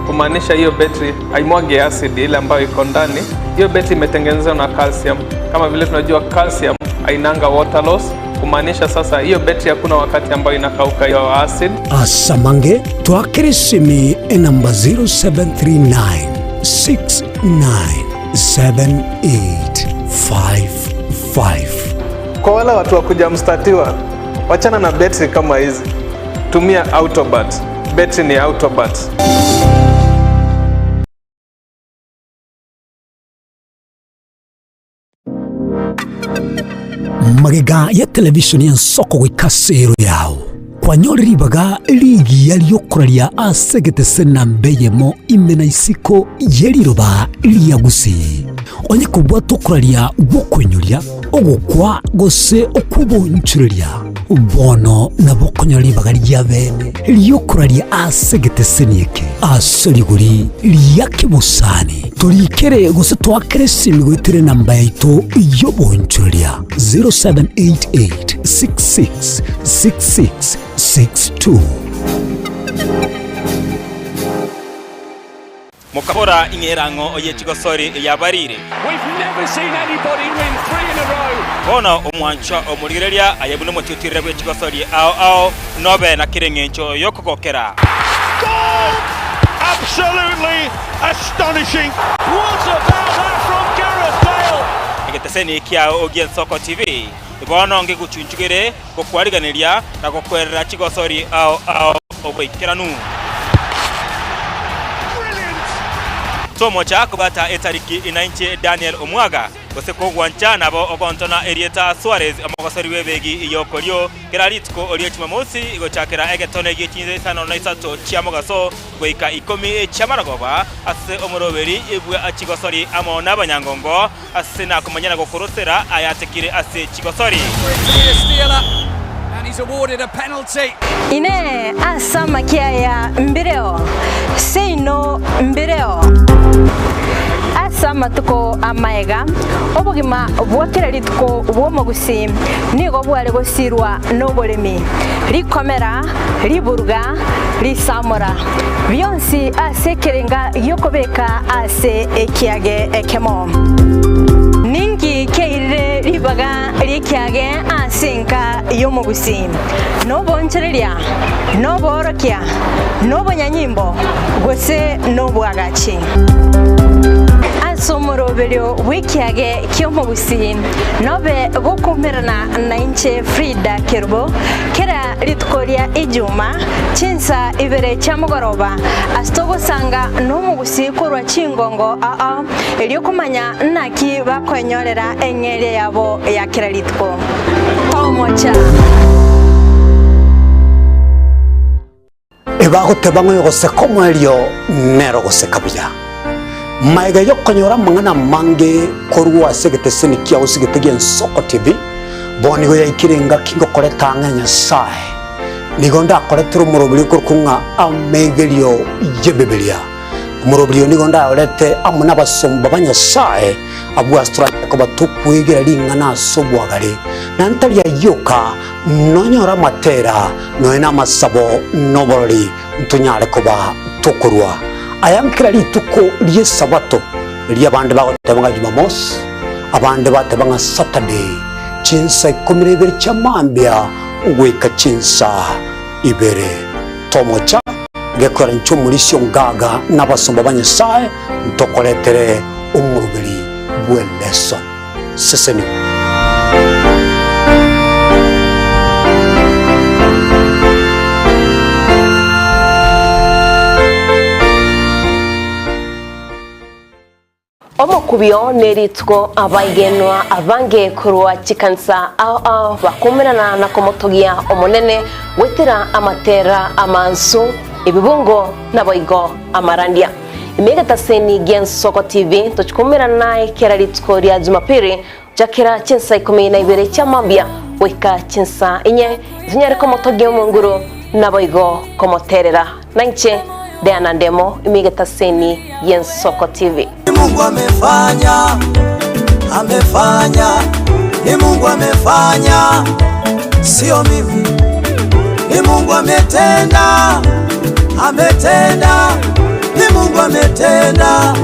kumaanisha hiyo betri haimwagi acid ile ambayo iko ndani. Hiyo betri imetengenezwa na calcium. Kama vile tunajua calcium hainanga water loss, kumaanisha sasa hiyo betri hakuna wakati ambayo inakauka hiyo acid. Asamange twakere esimi enamba 0739 697855. Kwa wale watu wa kuja mstatiwa, wachana na betri kama hizi, tumia Autobat. Betri ni Autobat. Magega ya televishoni y'ensoko goika ase ero yao, kwanyore ribaga rigiya ri'okoraria ase egetese namba eyemo ime na isiko ye riroba ria Gusii. Onye kobwata okoraria gw'okoinyoria, ogokwa gose okw'obonchoreria, bono nabo okonyora ribaga ria bene ri'okoraria ase egeteseni eke ase rigori ria kebosani. Torikere gose toakere esimi goetera enamba yaito y'obonchoreria 0788 66 66 62. Mokabora, Ing'era ng'o oye chigosori eyabarire? Bono omwanchwa omorigereria, aye buna omotiotirere bwe chigosori ao ao, nobe na kera engencho y'okogokera. Egeteseni kiao gi'Ensoko TV bono ngegochunchugere gokwariganeria na gokwerera chigosori ao ao oboikeranu. Tomocha kobata etariki ina inche Daniel Omwaga. Gose kogwancha nabo ogontona erieta Suarez omogosori bw'ebegi y'okorio kera rituko rie Jumamosi gochakera egetone gie chinsa isano na isato chia mogaso goika ikomi chi'amarogoba ase omoroberi bwa chigosori amo nabanyangongo ase nakomanya na gokorosera ayatekire ase chigosori. Inee! Ase amakia aya mbireo? Seino mbireo. Ase amatuko amaega, obogima bwa kera rituko bw'omogusii nigo bware gosirwa noboremi, rikomera, riburuga, risamora, bionsi ase ekerenga gi'okobeka ase ekiage ekemo. Ninki kiairire ribaga ri'ekiage ase enka y'omogusii? Nobonchereria, noboorokia, nobonyanyimbo, gose nobwagachi? Ase omoroberio bw'ekiage ki'omogusii nobe gokoumerana nainche Frida Kerubo kera rituko ria Ijuma chinsa ibere chia mogoroba ase togosanga nomogusii korwa chingongo ao erio komanya naki bakoenyorera eng'eria yabo ya kera rituko. Tomocha! Ebagoteba ng'a oyogoseka omoerio nere ogoseka buya. Magega y'okonyora amang'ana amange korwa ase egeteseni kiao ase egete gi'Ensoko TV, bono nigo yaikire engaki ngokoreta ang'e Nyasae. Nigo ndakoretere omoroberi okorokwa ng'a Amegerio y'Ebibilia. Omoroberi oyo nigo ndayorete amo nabasomba ba Nyasae abwo ase toranyare koba tokwegera ring'ana ase obwagare, na ntari ayio oka, Nonyore amatera, nonya namasabo, na oborori, ntonyare koba tokorua aya nkera rituko ri'Esabato, riria abande bagoteba ng'a Jumamosi, abande bateba ng'a Saturday, chinsa ikomi na ibere chia mambia goika chinsa ibere. Tomocha gekwera inche omorisia ongaga na abasomba ba Nyasae ntokoretere omoroberi bw'elesson. Sesenigwa. Omokubio nerituko abaigenwa abange korwa chikanisa ao ao bakomerana na komotogia Omonene goetera amatera amansu, ebibungo naboigo amarandia. Ime egetaseni gi'Ensoko TV tochikomerana naye kera rituko ria Jumapili gochakera chinsa ikomi na ibere chia mambia goika chinsa inye, tonyare komotogia Omonguru naboigo komoterera. Nainche Diana Ndemo ime egetaseni gi'Ensoko TV. Ni Mungu amefanya, amefanya, ni Mungu amefanya, sio mimi. Ni Mungu ametenda, ametenda, ni Mungu ametenda,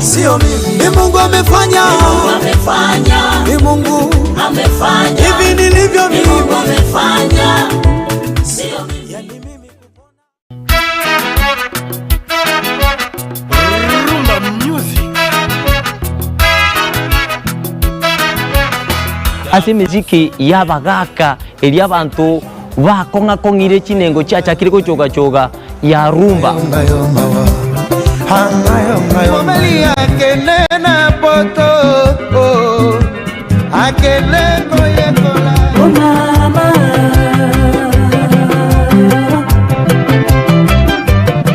sio mimi. Ni Mungu amefanya, ni Mungu amefanya, ni Mungu amefanya, hivi nilivyo mimi, ni Mungu amefanya, sio mimi. Rumba music. Ase emesiki y'abagaaka eria abanto bakong'a-kong'ire chinengo chiachakire gochoga-choga ya rumba. Mobali akende na poto oh, akende koyekola oh, mama.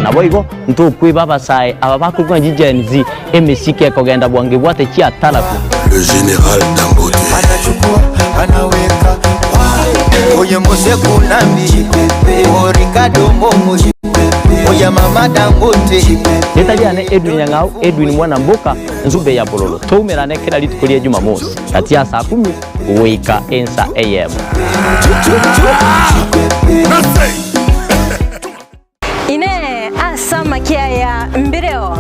Naboigo ntokweba abasae aba bakorokwa ng'a Gen Z, emesiki ekogenda bwango ebwate chiatarabu. Le général Dangote. Anachukua, anaweka Oye Mose Kunambi O Ricardo Momo Oya Mama Dangote Rĩta rĩane Edwin Nyang'au, Edwin Mwanamboka, Nzube ya Bololo. Toumerane kera rituko ria Jumamosi gati ya saa kumi goika ensa eyemo. Inee! Ase amakia aya mbireo?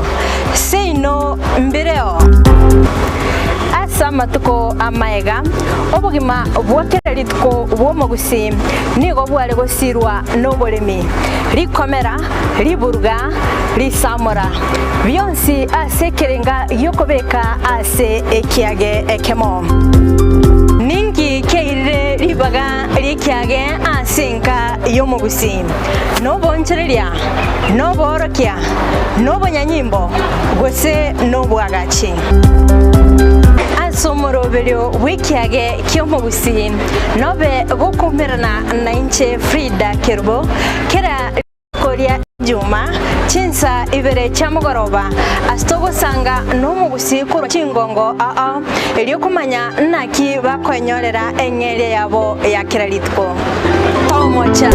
Seino mbireo. Ase amatuko amaega, obogima bwa kera rituko bw'omogusii nigo bware gosirwa noboremi, rikomera, riburuga, risamora, bionsi ase ekerenga gi'okobeka ase ekiage ekemo. Ninki kiairire ribaga ri'ekiage ase enka y'omogusii? Nobonchereria, noboorokia, nobonyanyimbo, gose nobwagachi? Ase omoroberio bw'ekiage ki'omogusii, nobe gokoumerana nainche Frida Kerubo, kera rituko ria Ijuma, chinsa ibere chia mogoroba, ase togosanga nomogusii korwa chingongo ao, erio komanya naki bakoenyorera eng'eria yabo ya kera rituko. Tomocha!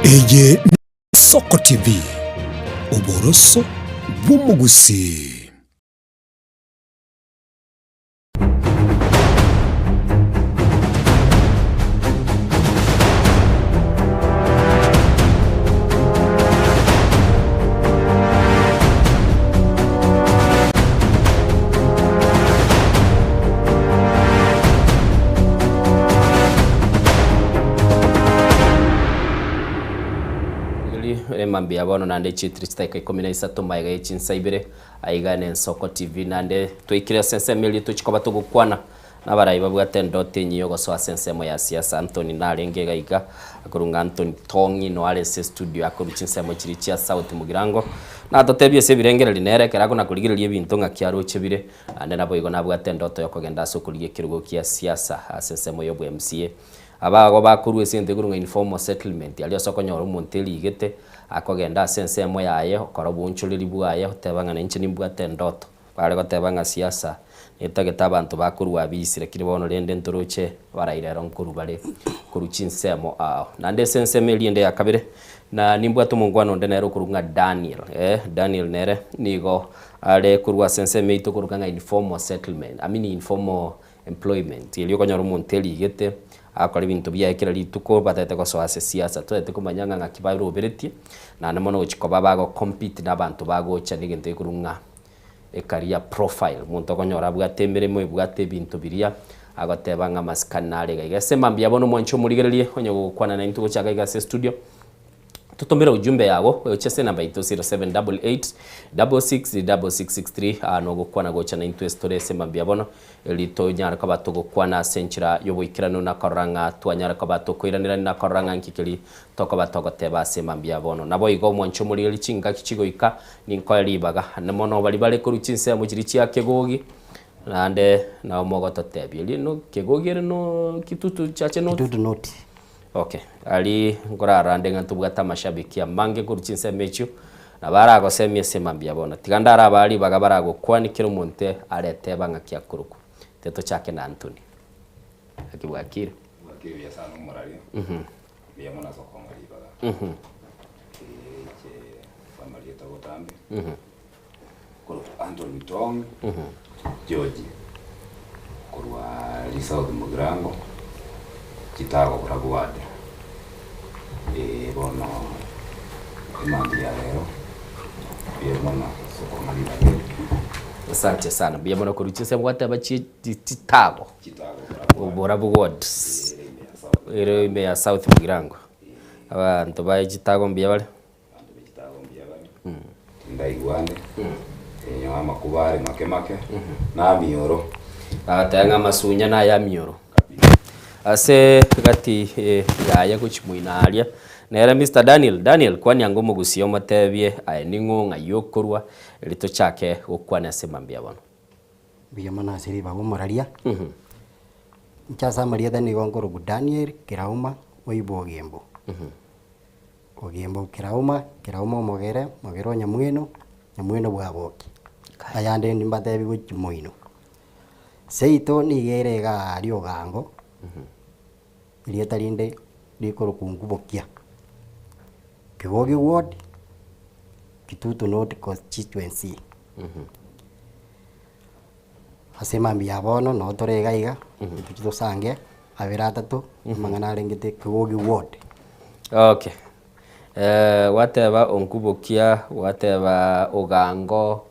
Eye Soko TV, oboroso bw'omogusii. Ere mambia bono naende chitiri chidakika ikomi na isato magega ye chinsa ibere aiga ne Ensoko TV naende twaikire ase ensemo eria tochikoba togokwana nabarai babwate endoto enyiya ogosoa ase ensemo ya siasa Anthony narenge iga iga akorwa ng'a Anthony Tong'i no are ase estudio akorwa chinsemo chiria chia South Mugirango natotebie ase ebirengererio nere ekero akona korigereria ebinto ng'aki aroche bire naende naboigo nabwate endoto yokogenda ase okorigia ekerogo kia siasa ase ensemo ya obo MCA. Abago bakorua esente korwa ng'a informal settlement, aria ase okonyora omonto erigete, akogenda ase ensemo yaye, okora oboonchoreri bwaye, oteba ng'a nainche nimbwate endoto. Bare goteba ng'a siasa netagete abanto bakorua abisi, lakini bono rende ntoroche abarai rero nkorwa bare korwa chinsemo ao. Naende ase ensemo eria ende ya kabere, na nimbwate omongwana onde nere okorwa ng'a Daniel, eh, Daniel nere nigo are korwa ase ensemo yaito korwa ng'a informal settlement, I mean informal Employment, erio okonyora omonto erigete, agokora ebinto biaye kera rituko, batagete gosoa ase siasa, totagete komanya ng'a ng'aki baroberetie, naende mono gochia koba bago compete na abanto bagocha na egento gekorwa ng'a ecareer profile, omonto okonyora abwate emeremo, ebwate ebinto biria, agoteba ng'a amasikani nare iga iga. Ase mambia bono mwanche omorigererie, onye gogokwana naintwe gochaka iga ase estudio, Totomere ujumbe yago gocha ase enamba yaito 0788 66 6663 aa nogokwana gocha naintwe ase tore ase mambia bono eri tonyare koba togokwana ase enchera y'oboikeranu na korora ng'a twanyare koba tokoiranerania na korora ng'a nki keri tokoba togoteba ase mambia bono. Naboigo omwanche omorigeri chingaki chigoika ninkoe ribaga ande mono baria bare korwa chinsemo chiria chia kegogi naende nabo mogototebia erio no kegogi ere no kitutu chache not. Kitutu not. Okay, aria nkorarande ng'a ntobwate amashabiki amange korwa chinsemo echio, nabo aragosemie ase mambia bono. Tiga ndarabaa ribaga baragokwanie kera omonto areteba ng'aki akorokwa. Tiga tochake na Anthony. Naki bwakire? Bwakire buya sana omoraria. Mbuya mono ase okong'a ribaga. Eche amarieta botambe. Korwa Anthony Tong George korwa South Mugirango chitago korwa ward bono emambia ya rero mbuya mono ase okong'a ribaga eri. Asante sana mbuya mono korwa chinsemo gwateba chie chitago oborabu ward ere ime ya South Mugirango abanto baye chitago mbuya bare. Tindaigwane, enywa amakuba are make make, na amioro. Agateba ng'a amasunya naye amioro. Ase gati yaye gochia moino aria, nere Mister Daniel, Daniel, kwania ango omogusia omotebie aye ning'o ng'ai okorwa, erio tochake gokwana ase mambia bono. Mbuya mono ase ribaga omoraria. Inche ase amarieta nigo nkorokwa Daniel Kirauma oibwa Ogembo. Ogembo kerauma, kerauma omogere, mogere o nyamweno, nyamweno bwaboki. Ayande nimbatebi gochia moino. Seito nigo ere igaa riogango, erieta rinde rikorokwa nkubokia. Kegogi ward, Kitutu North constituency. Ase mambia ya bono noo tore iga iga, tochie tosange abere atato, amang'ana arengete Kegogi ward. Okay. Gwateba Onkubokia, gwateba Ogango,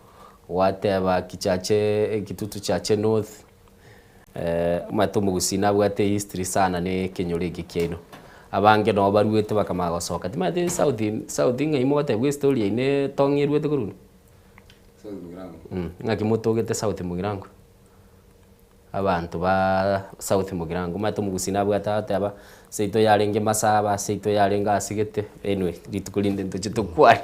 gwateba Kichache Kitutu Chache North, omanyete omogusii nabwate ehistory sana na ekenyoro eke kiaino. Abange nabo baruete bakamanya gosoka, timanyeti south south ng'ai mogotebwa estory yaino etong'e eruete korwa? Ng'aki motogete South Mugirango? Abanto ba South Mugirango, omanyete omogusii nabwate agoteba, seito yarenge Masaba, seito yarenge ase gete, anyway rituko rinde ntoche tokwane.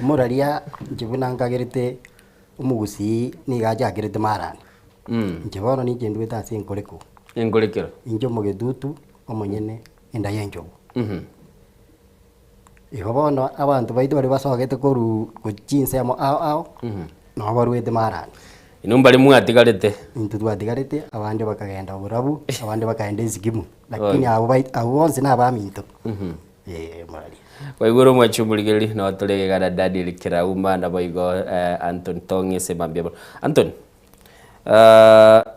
Moraria inche buna nkagerete omogusii nigo achakerete marani, inche bono ninche ndwete ase enkoreko. Enkorekero. Inche omogetutu omonyene enda ya enchogu. Igo bono abanto baito baria basogete korwa gochia chinsemo ao ao, nabo barwete marani. Inwe mbare mwatigarete? Intwe twatigarete, abande bakagenda oborabu, abande bakagenda esikimu, lakini abwo bai abwo bonsi na abaminto, eh muraria. Kwaigure omwanchi omorigereria, nabo tore iga na Daniel Kerauma naboigo Anthony Tong'e ase mambia bono. Anthony,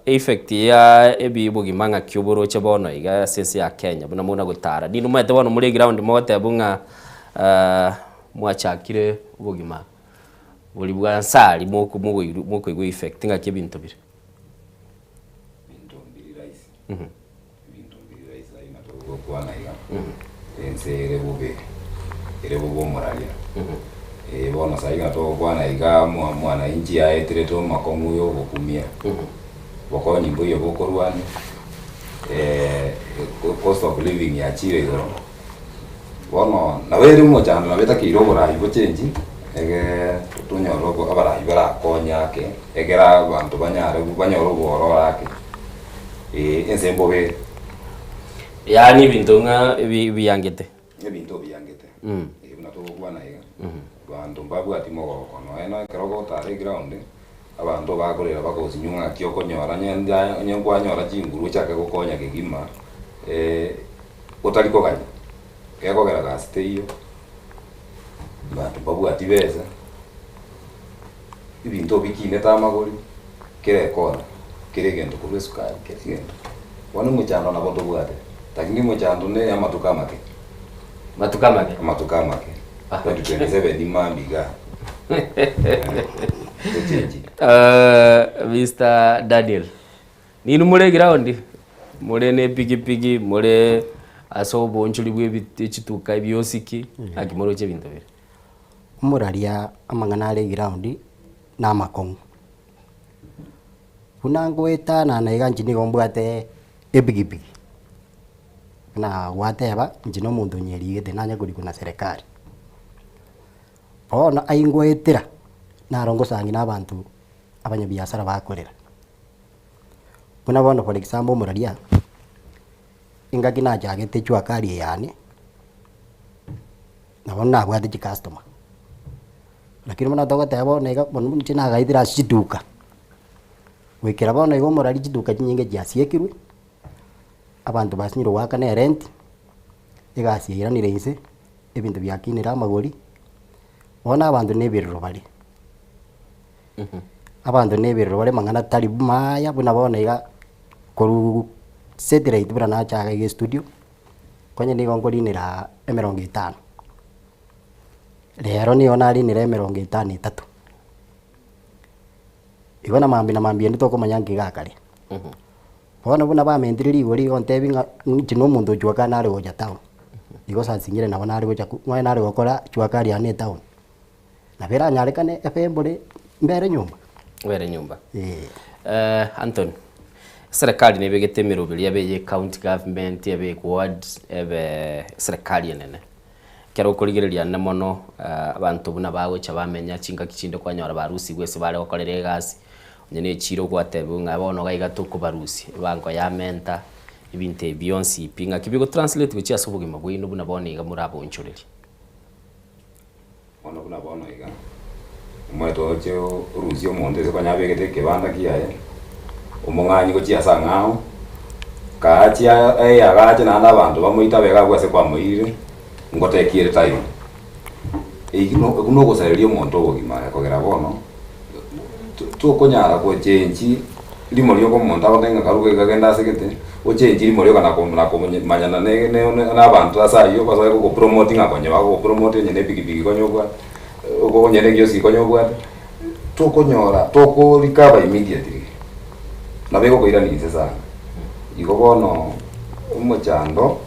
Effect ya ebi obogima ng'aki oboroche bono iga ase ense ya Kenya buna muna gotara. Ninde omanyete bono more eground mogoteba ng'a mwachakire obogima boria bwa nse aria moko mokoirwa mokoigwa effect ng'aki ebinto bire. Ebinto mbiri rahisi, ebinto mbiri rahisi aye na togokwana iga, ense ere bobe, ere bobe omoraria. Eh, bono sai iga togokwana iga mwa mwananchi aeterete omakong'u ya ogokumia, bokonyi mboiyo bokorwania, cost of living yachire igoro, bono nabo ere omochando nabo etakeire oborai bochengi, egee tonyore obo abarai barakonye ake, ekero abanto banyare banyore obwororo ake, eh, ense mbobe ere. Yaani ebinto ng'a ebi ebiangete. Ebinto obiangete, eh buna togokwana iga, abanto mbabwati mogoko nonya na ekero ogotara eground, abanto bakorera bagosinywa ng'aki okonyora onye nda onye nkwanyora chinguru ochake gokonya kegima, otari koganya, gekogera gasi teiyo, abanto mbabwati besa, ebinto bikinete amagori, kera ekona, kera egento korwa esukari, kera egento. Bono omochando nabo tobwate, lakini omochando ne amatuko amake. Amatuko amake? Amatuko amake. 2027 mambia igaa. Tochenchi. Mr Daniel, ninwe more eground, more na epikipiki, more ase oboonchori bwa ebi chituka ebiosiki, naki moroche ebinto biria? Omoraria amang'ana are eground na amakong'u. Buna ngoetanana iga inche nigo mbwate epikipiki, buna gwateba inche na omonto onyerigete nanye korikwa na serikali. Bono aywo ngoetera, naro ngosangi na abanto abanyabiasara bakorera. Buna bono for example omoraria, engaki nachagete jua kali eye yane, nabo nabwate chicustomer, lakini buna togoteba bono iga bono inche nagaetire ase chiduka, goikera bono iga omorari chiduka chinyinge chiasiekirwe, abanto basinyire goakana erent, egasi yairanire inse, ebinto biakinire amagori, bono abanto na ebirero bare. Abanto na ebirero bare amang'ana tari maaya buna bono iga korwa satellite buna nachaga iga estudio, Konya nigo nkorinera emerongo etano, rero nigo narinire emerongo etano etato. Igo na mambia na mambia ende tokomanya nki gakare. Bono buna bamentire rigori igo ntebi ng'a inche na omonto o jua kali nare gocha town, igo saa zingine nabo nare gocha ko nonye nare gokora jua kali yane etown, nabo eranyarekane ebe mbore mbere nyomba. Obere nyomba. Eeh. Anthony, eserekari nebegete emeroberi ebe eye county government, ebe eward, ebe eserekari enene. Ekero okorigereria ande mono abanto buna bagocha bamenya chingaki chinde kwanyora barusigwe ase bare gokorera egasi, onye na echiro gwatebiwa ng'a bono iga iga tokobarusia, ebango yamenta, ebinto ebi bionsi pi, ng'aki bigotranslate gochia ase obogima bwaino buna bono iga moraboonchorerie. Bono buna bono iga, omanyete oche orusie omonto ase konya abegete ekebanda kiaye, omong'anyi gochia ase ang'ao, kaachi aye agache naende abanto bamoite abege abwo ase kwamoirire, ngotekiere taiyo. Eyio no okwo nogosareria omonto obogima aye kogera bono, tokonyara gochengi rimo rioka omonto agotebi ng'a karuga iga genda ase gete, ochengi rimo rioka na ko na komanyana ne ne na abanto ase aywo basoe gogopromote ng'a konye bagogopromote onye na epikipiki konye obwate, onye na ekioski konye obwate, tokonyora toko recover immediately, nabo egokoirania inse sana. Igo bono omochando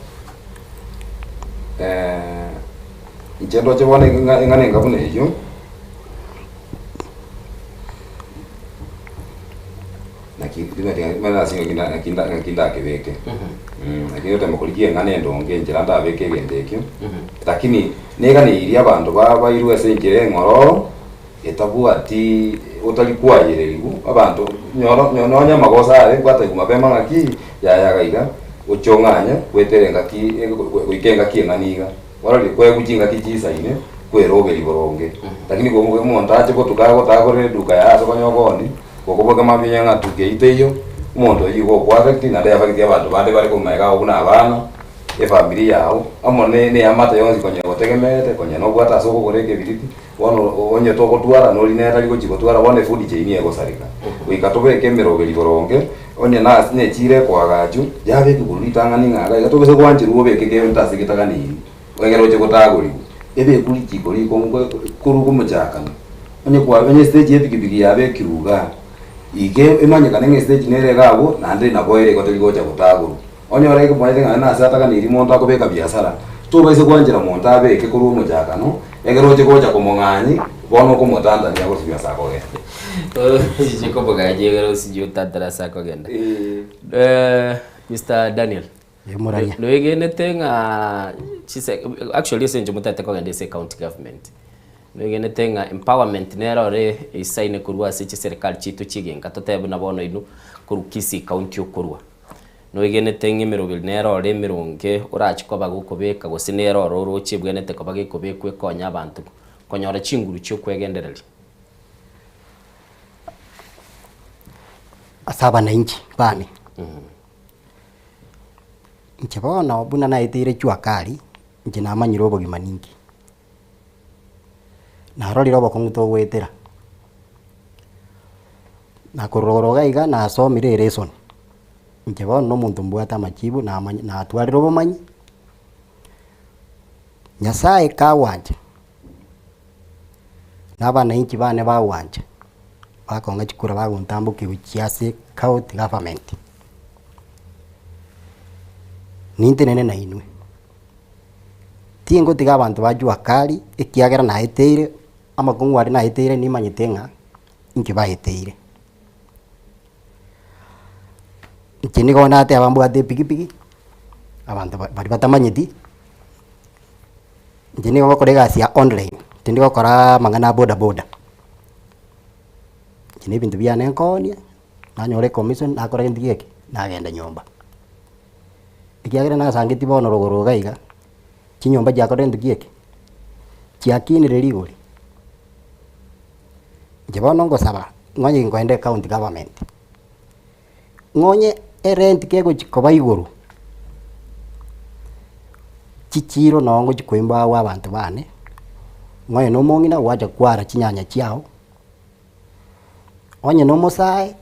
inche ndoche bono eng'ana enga buna eywo. Naki. Timanyeti ng'a ase ng'aki nda- ng'aki nda- ng'aki ndakebeke. Lakini gotema korigia eng'ana endonge enchera ndabeke egento ekio, lakini neganeirie abanto ba bairwe ase enchera eng'ororo, etabwati otari kwayererigwa, abanto nyora nyo nonye amagoso are gwatebigwa mapema ng'aki yaya iga iga, oche ong'anye goetera engaki goika engaki eng'ana iga. Orore kwegwa chingaki chisaine, kweroberia boronge. Lakini ko omonto ache botuko agotagorera eduka yaye ase okonya oboni, gokoboka mambia onye ng'a tuka eyio teiyo, omonto oyio igo okoaffect naende eaffect abanto bande bare korwa magega agwo buna abana, efamiri yago, amo ne eamate yonsi konya egotegemeete, konya nobwate ase okogora ekebiriti, bono onye togotwara nori nere tari gochia gotwara bono efood chain egosareka. Goika tobeke emeroberi boronge, onye nase nechire ekoagachwa, yabekwa korwa ritang'ani ng'a iga iga tobisa gwancherwa obeke egento ase getaganeiri, egere oche gotagorigwa. Ebekwe richiko rikong'u korwa omochakano, onye kwa onye estage ya epikipiki yabekirwe igaa, ige emanyekane ng'a estage nere iga abwo, naende nabo ere igo teri gocha gotagorwa. Onyore ekemanyete ng'a nase ataganeiri monto akobeka biasara, tobaisa gwanchera monto abeke korwa omochakano, ekero oche gocha komong'anyi, bono okomotantania agosibia ase akogenda. Oche komong'anyi ekero osibie otantane ase akogenda. Mister Daniel, Moraria. noegenete ng'a chise actually ase eng'encho motagete kogenda ase ecounty government, noegenete ng'a empowerment nere ore eisaine korwa ase chiserikali chiaito chi'egenka totebe buna bono inwe korwa Kisii county okorwa. Noegenete ng'a emeroberi nere ore emeronge orache koba gokobeka, gose nere ore oroche ebwenerete koba gekobekwa ekonye abanto konyora chinguru chi'okwegendereria? Ase abanainchi bane, inche bono buna naeteire jua kali, inche namanyire obogima ninki. Narorire obokong'u togoetera, na korwa igoro iga iga nasomire eresoni, inche bono na omonto mbwate amachibu namanye natwarire obomanyi, Nyasaye kagwancha, na abanainchi bane bagwancha, bakong'a chikura bagontambokia gochia ase county government, nintenene nainwe. Tingotiga abanto ba jua kali, ekiagera naeteire, amakong'u aria naeteire nimanyete ng'a inki baeteire. Inche nigo nateba mbwate epikipiki, abanto ba baria batamanyeti, inche nigo ngokora egasi ya online, tindi gokoraa amang'ana a bodaboda. Inche na ebinto biane nkoonia, nanyora ecommission, nakora gento geke, nagenda nyomba. Ekiagera nasangetie bono rogoro iga iga, chinyomba chiakorire gento ki eke, chiakinire rigori. Inche bono ngosaba, ng'onye nkoenda ecounty government, ng'onye erent kegochi koba igoro, chichiro noo ngochi koimbawa abanto bane, ng'onye na omong'ina gwacha kwara chinyanya chiago, onye na omosae,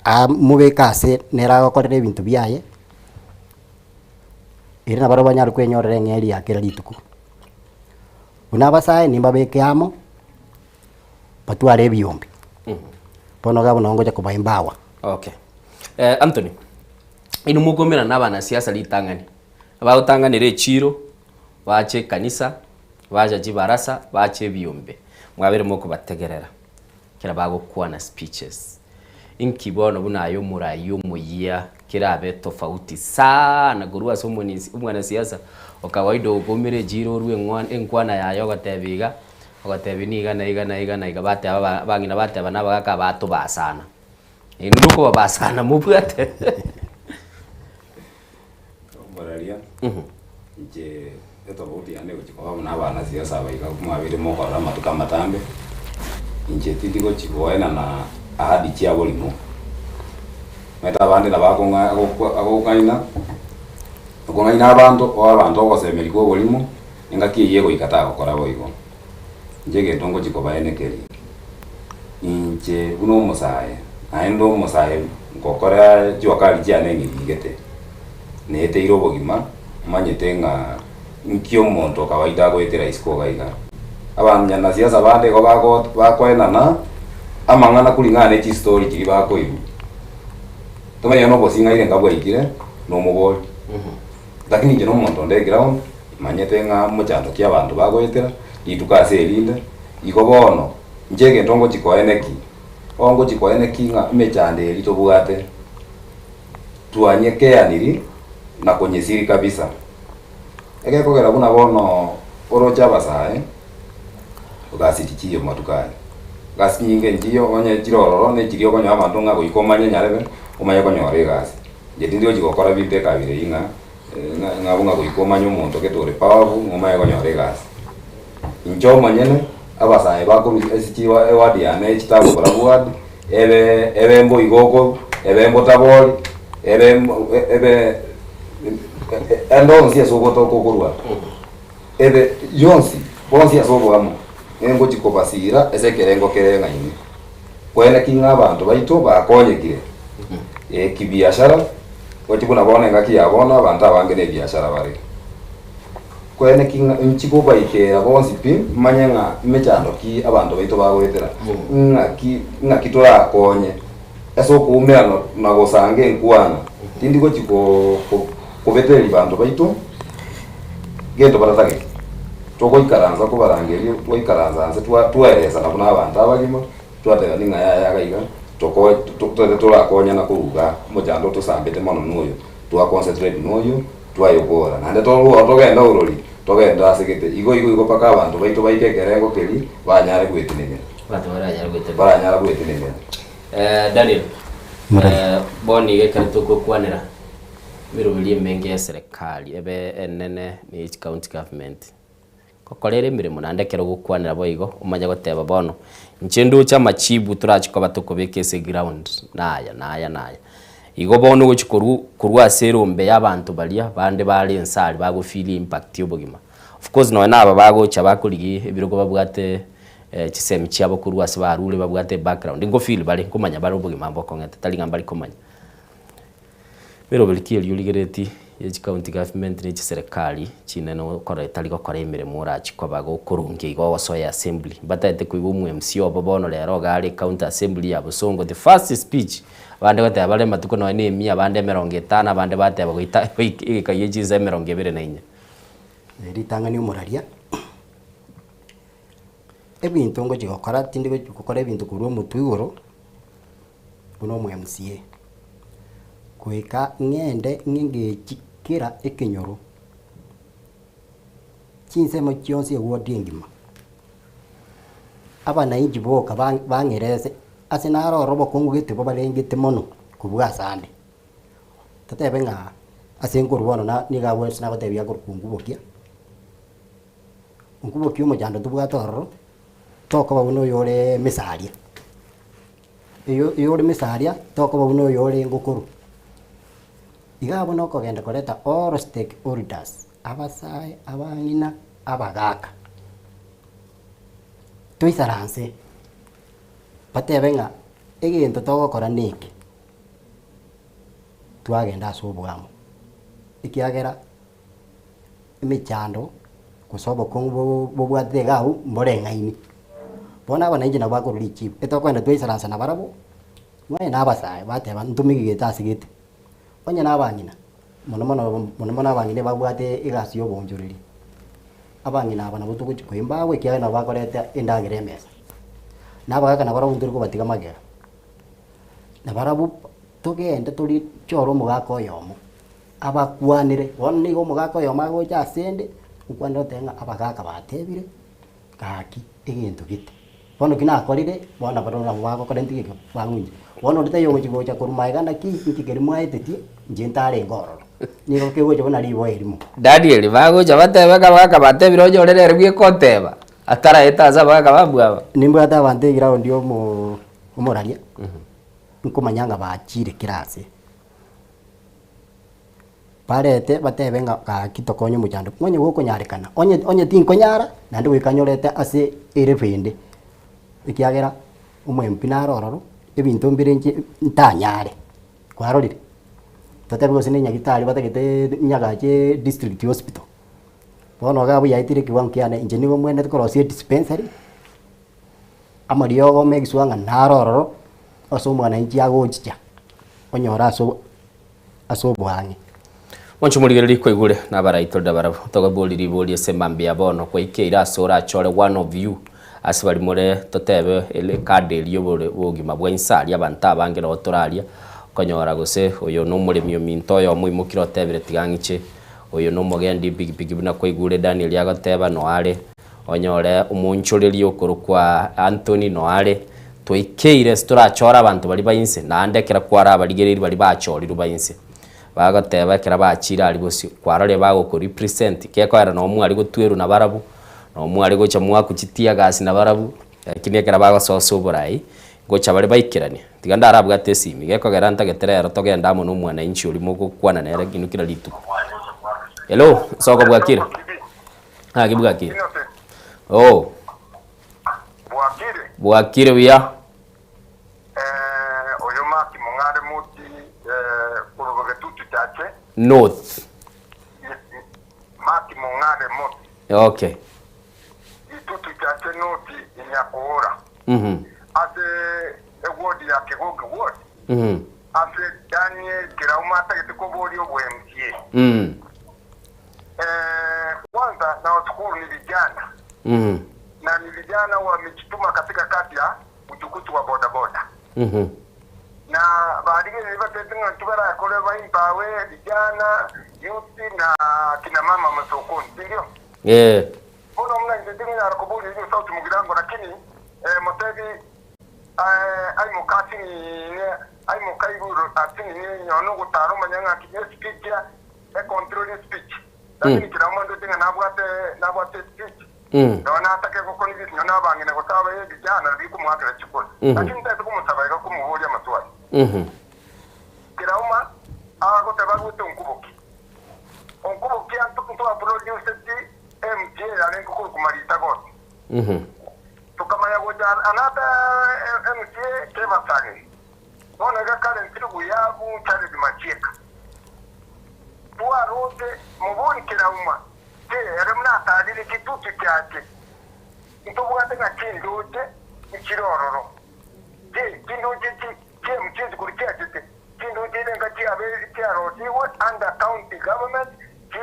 amobeke ase nere agokorera ebinto biaye, ere nabarabwo banyare kwenyorera eng'eria ya kera rituko. Buna abasae nimbabeke amo, batware ebiombe, bono iga abwo nabo ngocha koba empower. Okay. Eh, Anthony, inwe mokomerana na abanasiasa ritang'ani, abagotang'anera echiro, bache ekanisa, bacha chibarasa, bacha ebiombe, mwabeire mokobategerera ekero bagokwana speeches. Inki bono buna aye omoraia omoyia kerabe tofauti sana korwa ase omonisi omwanasiasa o kawaida okomera echiro orwe eng'wa enkwana yaye ogoteba iga, ogotebia niga na iga na iga na iga bateba aba abang'ina bateba na abagaka abatobasana. Inwe nokobabasana mobwate. Omoraria, inche etofauti yane egochia koba buna abana siasa aba iga mwabeire mokorora amatuko amatambe, inche tindi gochi koenana ahadi chia borimo, omanyete abande nabo akong'a agokwa agokong'aina, okong'aina abanto oe abanto ogosemeria kwa oborimo, engaki eyio egoika tagokora boigo. Inche egento ngochia kobaenekeria, inche buna omosae, naende omosae ngokora jua kali chiane ng'irigete, neeteire obogima, manyete ng'a nki omonto kawaida agoetera isiko iga iga. Abanyanasiasa bande igo bago bakoenana amang'ana kuring'ana ne chistori chiria bakoigwa. Tomanye na obosing'aire nka bwaikire, na omobori. Lakini inche na omonto onde eground, manyete ng'a mochando ki abanto bagoetera, rituko ase erinde, igo bono, inche egento ngochia koeneki, Ongochi koeneki ng'a emechando eria tobwate twanyekeaniri na konyesiri kabisa. Egekogera buna bono oroche abasae, egasi tichiyo matuko aya. Egasi chinyinge nchiyo onye chire ororo ne chiria okonyora abanto ng'a goika omanye nyarebe omanye konyora egasi. Inche tindi gochi gokora binto ekabira eyio ng'a ng'a ng'a buna goika omanye omonto gete ore powerful ng'a omanye konyora egasi. Inche omonyene, abasae bakorwa ase chiwa eward yane echitagokora ward, ebe ebe mboigo okorwa, ebe mbotabori, ebe mbo ebe ende onsi ase ogotoka okorwa, ebe yonsi, bonsi ase oboamo, nengochi kobasira ase ekerengo kere ng'aini. Koene ki ng'a abanto baito bakonyekire kibiashara, gochia buna bono engaki ya bono abanto abange na ebiashara bare. Koene ki ng'a inchi kobaikera bonsi pi, manye ng'a mechando ki abanto baito bagoetera, ng'aki ng'aki torakonye ase okoumerana na gosanga enkwana. Tindi gochi ko ko kobetereria banto baito gento batatagete. Togoikaransa kobarangeria, twaikaransa nse twa twaeresana buna abanto abagima, twatebani ng'a yaya iga iga, toko to torakonyana korwa igaa, omochando otosambete mono noyo, twa concentrate noyo. Twayokora, naende torue togende orori, togende ase gete, igo igo igo mpaka abanto baito baike ekerengo keria banyare gwetenenera. Abanto baranyare gwetenenera. Baranyare gwetenenera. Eh, Daniel, Murari. eh, bono iga ekero togokwanera emeroberi emenge ya eserekari ebe enene na each county government, Gokorera emeremo naende ekero ogokwanera boigo omanye goteba bono inche ndoche amachibu torachi koba tokobeka ase eground naya naya naya. Igo bono ogochi korwa korwa ase erombe ya abanto baria bande bare inse aria bago feel impact ya obogima. Of course nonye na aba bagocha bakorigia ebirogo babwate chisemi chiabo korwa ase barure babwate ebackground nko feel bare nkomanya bare obogima mbokong'ete tari ng'a mbari komanya. Meroberi ki eria origeretie ye chicounty government ne chiserekari chinene okora etari gokora emeremo orachi koba gokorungia igo ogosoa assembly. Mbatagete koigwa omo MC obo bono rero iga are county assembly ya Bosongo the first speech abande goteba bare amatuko nonye na emia abande emerongo etano abande bateba goita goika egeka gie chinsa emerongo ebere na inye. Ritang'ani omoraria, ebinto ngochi gokora tindi gochi gokora ebinto korwa omotwe igoro. buna omo MCA, goika ng'ende ng'engechi kera ekenyoro, chinsemo chionsi eward engima, abanainchi boka ba- bang'erese ase naro ororo obokong'u gete bobarengete mono kobua asande. Totebe ng'a ase nkorwa bono na nigo abwo ase nagotebia akorokwa Onkubokia, Onkubokia omochando tobwate ororo, tokoba buna oyore emesaria. Eyo eyore mesaria tokoba buna oyore engokoro. Iga abwo nokogenda koreta all stakeholders, abasae, abang'ina, abagaka, toisaranse batebe ng'a egento togokora neke, twagenda ase oboamo, ekiagera emechando gose obokong'u bo bobwatete iga abwo mboreng'aini. Bono abanainchi nabo bakorwa richibu, etokoenda twaisaransa nabarabwo, nonye na abasae bateba ntomigete ase gete, onye na abang'ina, mono mono mono mono abang'ina ebabwate egasi ya oboonchoreria, abang'ina aba nabo togochi koimba abwo ekiagera nabo bakoreta endagera emesa, na abagaka nabarabwo ntori kobatiga magega, nabarabwo togende tori chore omogaka oyomo. Abakwanere. Bono nigo omogaka oyomo agocha asende, okwanera otebe ng'a abagaka batebire, gaki egento gete. Bono ki nakorire, bono barabwo nabo bagokora intwe geke bang'unche. Bono onde taiyo ogochi gocha korwa magega naki, inki keria mwaetetie, inche ntarenge ororo. Nigo kegocha buna riboa erimo. Daniel, bagocha batebe ng'a abagaka batebire onyore nere bweka oteba, ataraeta ase abagaka bamwabo. Nimbwate abanto eground ya omo omoraria, nkomanya ng'a bachire kera ase. Barete batebe ng'a gaki tokonye omochando onye gokonyarekana, onye onye tinkonyara, naende goika nyorete ase erefu ende, ekiagera omo MP naro ororo, ebinto mbire inche ntanyare, kwarorire? Totebe gose na enyagitari batagete nyagache district hospital, bono iga abwo yaetire ekiwango kiane, inche nigo mbwenerete korosia edispensary, amariogo make sure ng'a naro ororo, ase omwananchi agochicha, onyore ase ase oboang'e. Mwanche omorigereria kwaigure nabaraito ndabarabwo togobori ribori ase mambia bono kwaikeire ase orachore one of you. Ase baria more totebe ecard eria y'obore bogima bwa inse aria abanto abange nabo toraria, okonyora gose oyo na omoremi ominto oyomo oimokire otebire tiga ng'iche, oyo na omogendi epikipiki buna kwaigure Daniel agoteba noyo are, onyore omoonchoreria okorokwa Anthony noyo are, twaikeire ase torachore abanto baria ba inse, naende ekero kwarabarigereiri baria bachorirwe ba inse. Bagoteba ekero bachire aria bosio, kwarorire bagoko represent, gekoera noo mware gotwerwa nabarabwo, noo mware gocha mwaku chitear gas nabarabwo, lakini ekero bagososa oborai, ngocha bare baikeranie. Tiga ndarabwate esimi, gekogera ntagete rero togende amo na omwananchi oria mogokwana nere inwe kera rituko. Hello, soko bwakire? Ng'aki bwakire? Oh. Bwakire buya. Oyo Mark Mong'are Moti korwa Bogetutu Chache. North. Mark Mong'are Moti. Okay. Gitutu Chache North Nyakoora. Ase eward ya Kegogi ward. Ase Daniel Kirauma atagete koboria obo MCA. Kwanza nawashukuru ni vijana. Na ni vijana wamejituma katika kazi ya uchukuzi wa bodaboda. Na barigereria batete ng'a intwe barakore baimbawe vijana, youth na kina mama masokoni, sindio? Eh. Bono muna inche tingonyara koboria inwe sauti mogirango lakini eh, motebi eh, aimoka asinine aimoka igoro asinine nyono ogotara omanye ng'aki espeech ya econtrol speech lakini kera omonto ng'a nabwate nabwate speech Nonya natake gokora ebinto nonya nabang'ina gose abaye vijana nabio komoakera chikura. Lakini ntagete komosaba iga komoboria amaswali. Kera uma agoteba agwete onkuboki. Onkuboki anto ntwaproduceti MCA yarenge korokwa Marita Goti. Tokamanya gocha another MCA Kebasage. Bono iga currently we have Charles Machieka. Twaroche mobori kera uma Ki ere buna atarire chitutu chiache, ntobwate ng'a chindoche nchire ororo. Ki chindoche echi chi'emuchesukuru chiachete, chindoche ere enka chiabe chiarosigwe under county government, chi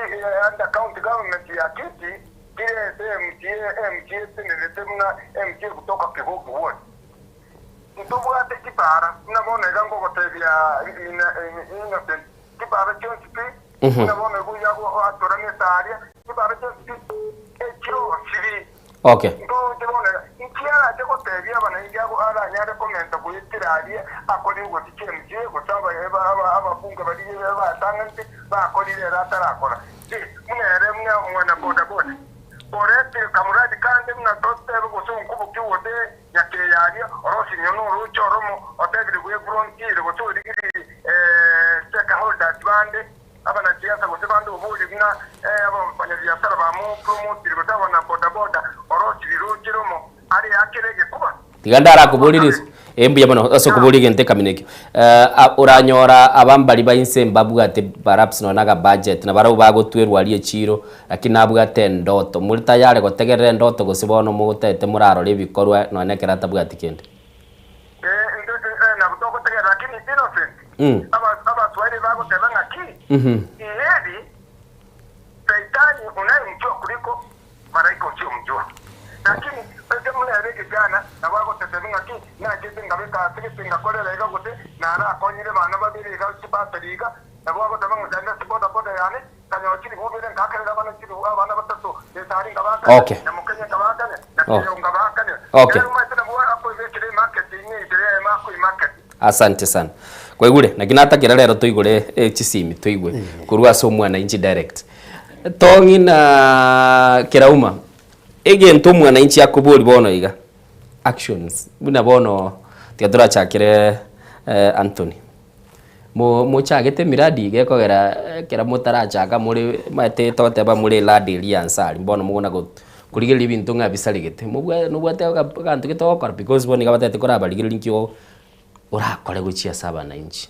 under county government ya Kisii, chire ase MCA, MCA etenerete buna MCA kutoka Kegogi ward. Ntobwate chipara, buna bono iga nkogotebia Innocent, chipara chionsi pi, buna bono iga oyio atorana esaria, chipara chionsi pi echirosirie. Okay. Ntoroche bono iga, inki arache gotebia abanainchi abwo aranyare komenta goetera aria akorire gose chiMCA gose ababunge baria batang'anete bakorire ere atarakora? Buna ere buna omwana bodaboda oretire kamuradi kande buna totebe gose onkuboki gose Nyakeyaria, orosinyo noroche oromo, otebire bw'efrontier, gose origirie stakeholders bande, abanasiasa gose bande oborie buna abanyabiasara bamopromotire gose abanabodaboda, orosirie roche romo are akere egekuba. Tiga ndarakoborie riso. Eh, mbuya mono ase okoboria egento ekamina ekio. Eh, a- oranyora aba mbari ba inse mbabwate perhaps nonya na akabudget, na barabwo bagotwerwa aria echiro, Lakini nabwate endoto. More tayari gotegerera endoto gose bono mogotete morarore ebikorwa nonya ekero atabwati kende? Eh, nabo togotegerera lakini Innocent, Abaswahili bagoteba ng'aki? Heri Saitani unayemjua kuliko malaika usiyomjua. Lakini ase buna ere ekiana nabo agotetebia ng'aki nachete ngabeka ase gete ngakorera iga gose narakonyire abana babere iga chibasari iga, nabo agoteba ng'a genda ase bodaboda yane Okay. Okay. Asante sana. Kwaigure, naki natakera rero toigore eh, chisimi toigwe korwa ase omwananchi direct. Tong'i na Kerauma, egento omwananchi akobori bono iga, actions, buna bono tiga torachakere eh, Anthony. Mo mochagete emiradi iga ekogera ekero motarachaka more omanyete togoteba more elada eria ya nse aria bono mogona go korigereria ebinto ng'a bisaregete mobwa nobwate aganto gete ogokora because bono niga batagete korabarigereria nki o orakore gochia ase abananchi.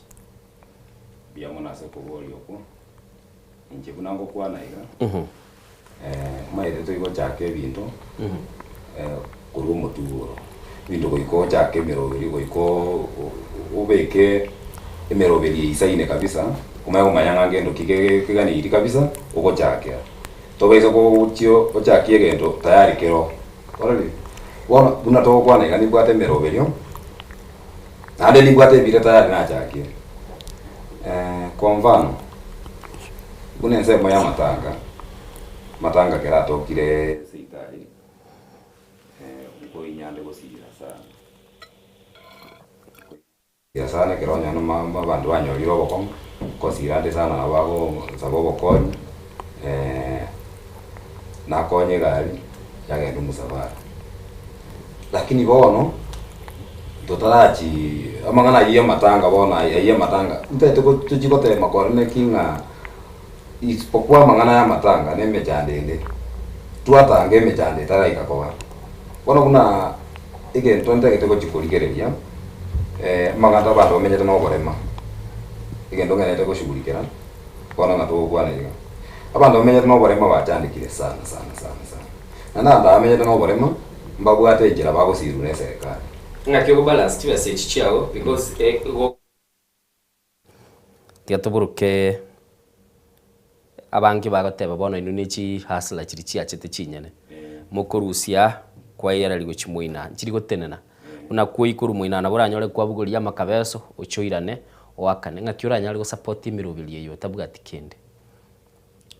Mbuya mono ase okoboria okwo, inche buna ngokwana iga, omanyete toigochaka ebinto korwa omotwe igoro, ebinto goika ochake emeroberi goika obeke emeroberi eisaine kabisa, omanye komanya ng'a ngento ki keganeiri kabisa ogochakera. Tobaisa gochia ochakie egento tayari kero, ororire? Bono buna togokwana iga nimbwate emeroberio, naende nimbwate ebire tayari nachakire. Kwa mfano, buna ensemo ya amatanga, amatanga ekero atokire seito aria, nkoinyande gosira sana. Gosira sana ekero onye abanto banyorire obokong'u, nkosira ande sana nabo bagosaba obokonyi, nakonye egari yagenda omosafara. Lakini bono, totarachi amang'ana ayio ya amatanga bono ayio ya amatanga, ntagete tochie gotema korende ki ng'a isipokuwa amang'ana ya amatanga na emechando ende, twatanga emechando etaraika koba. Bono buna egento ntagete gochia korigereria, amang'ana abanto bamenyete na oborema, egento ngenderete goshughulikera, bono ng'a togokwana iga. Abanto bamenyete na oborema bachandekire sana sana sana sana. Naende abanto aba bamenyete na oborema, mbabwate enchera bagosirwa na eserekari. Ng'aki okobalance chibesa echi chiago because igo. Tiga toburuke abange bagoteba bono inwe ne chihustler chiria chiachete chinyene, mokorusia kwaiyereri gochia moina nchiri gotenena, buna kwoi korwa moina nabo oranyore kwabogoria amakabeso oche oirane oakane, ng'aki oranyare gosupport emeroberi eye otabwati kende.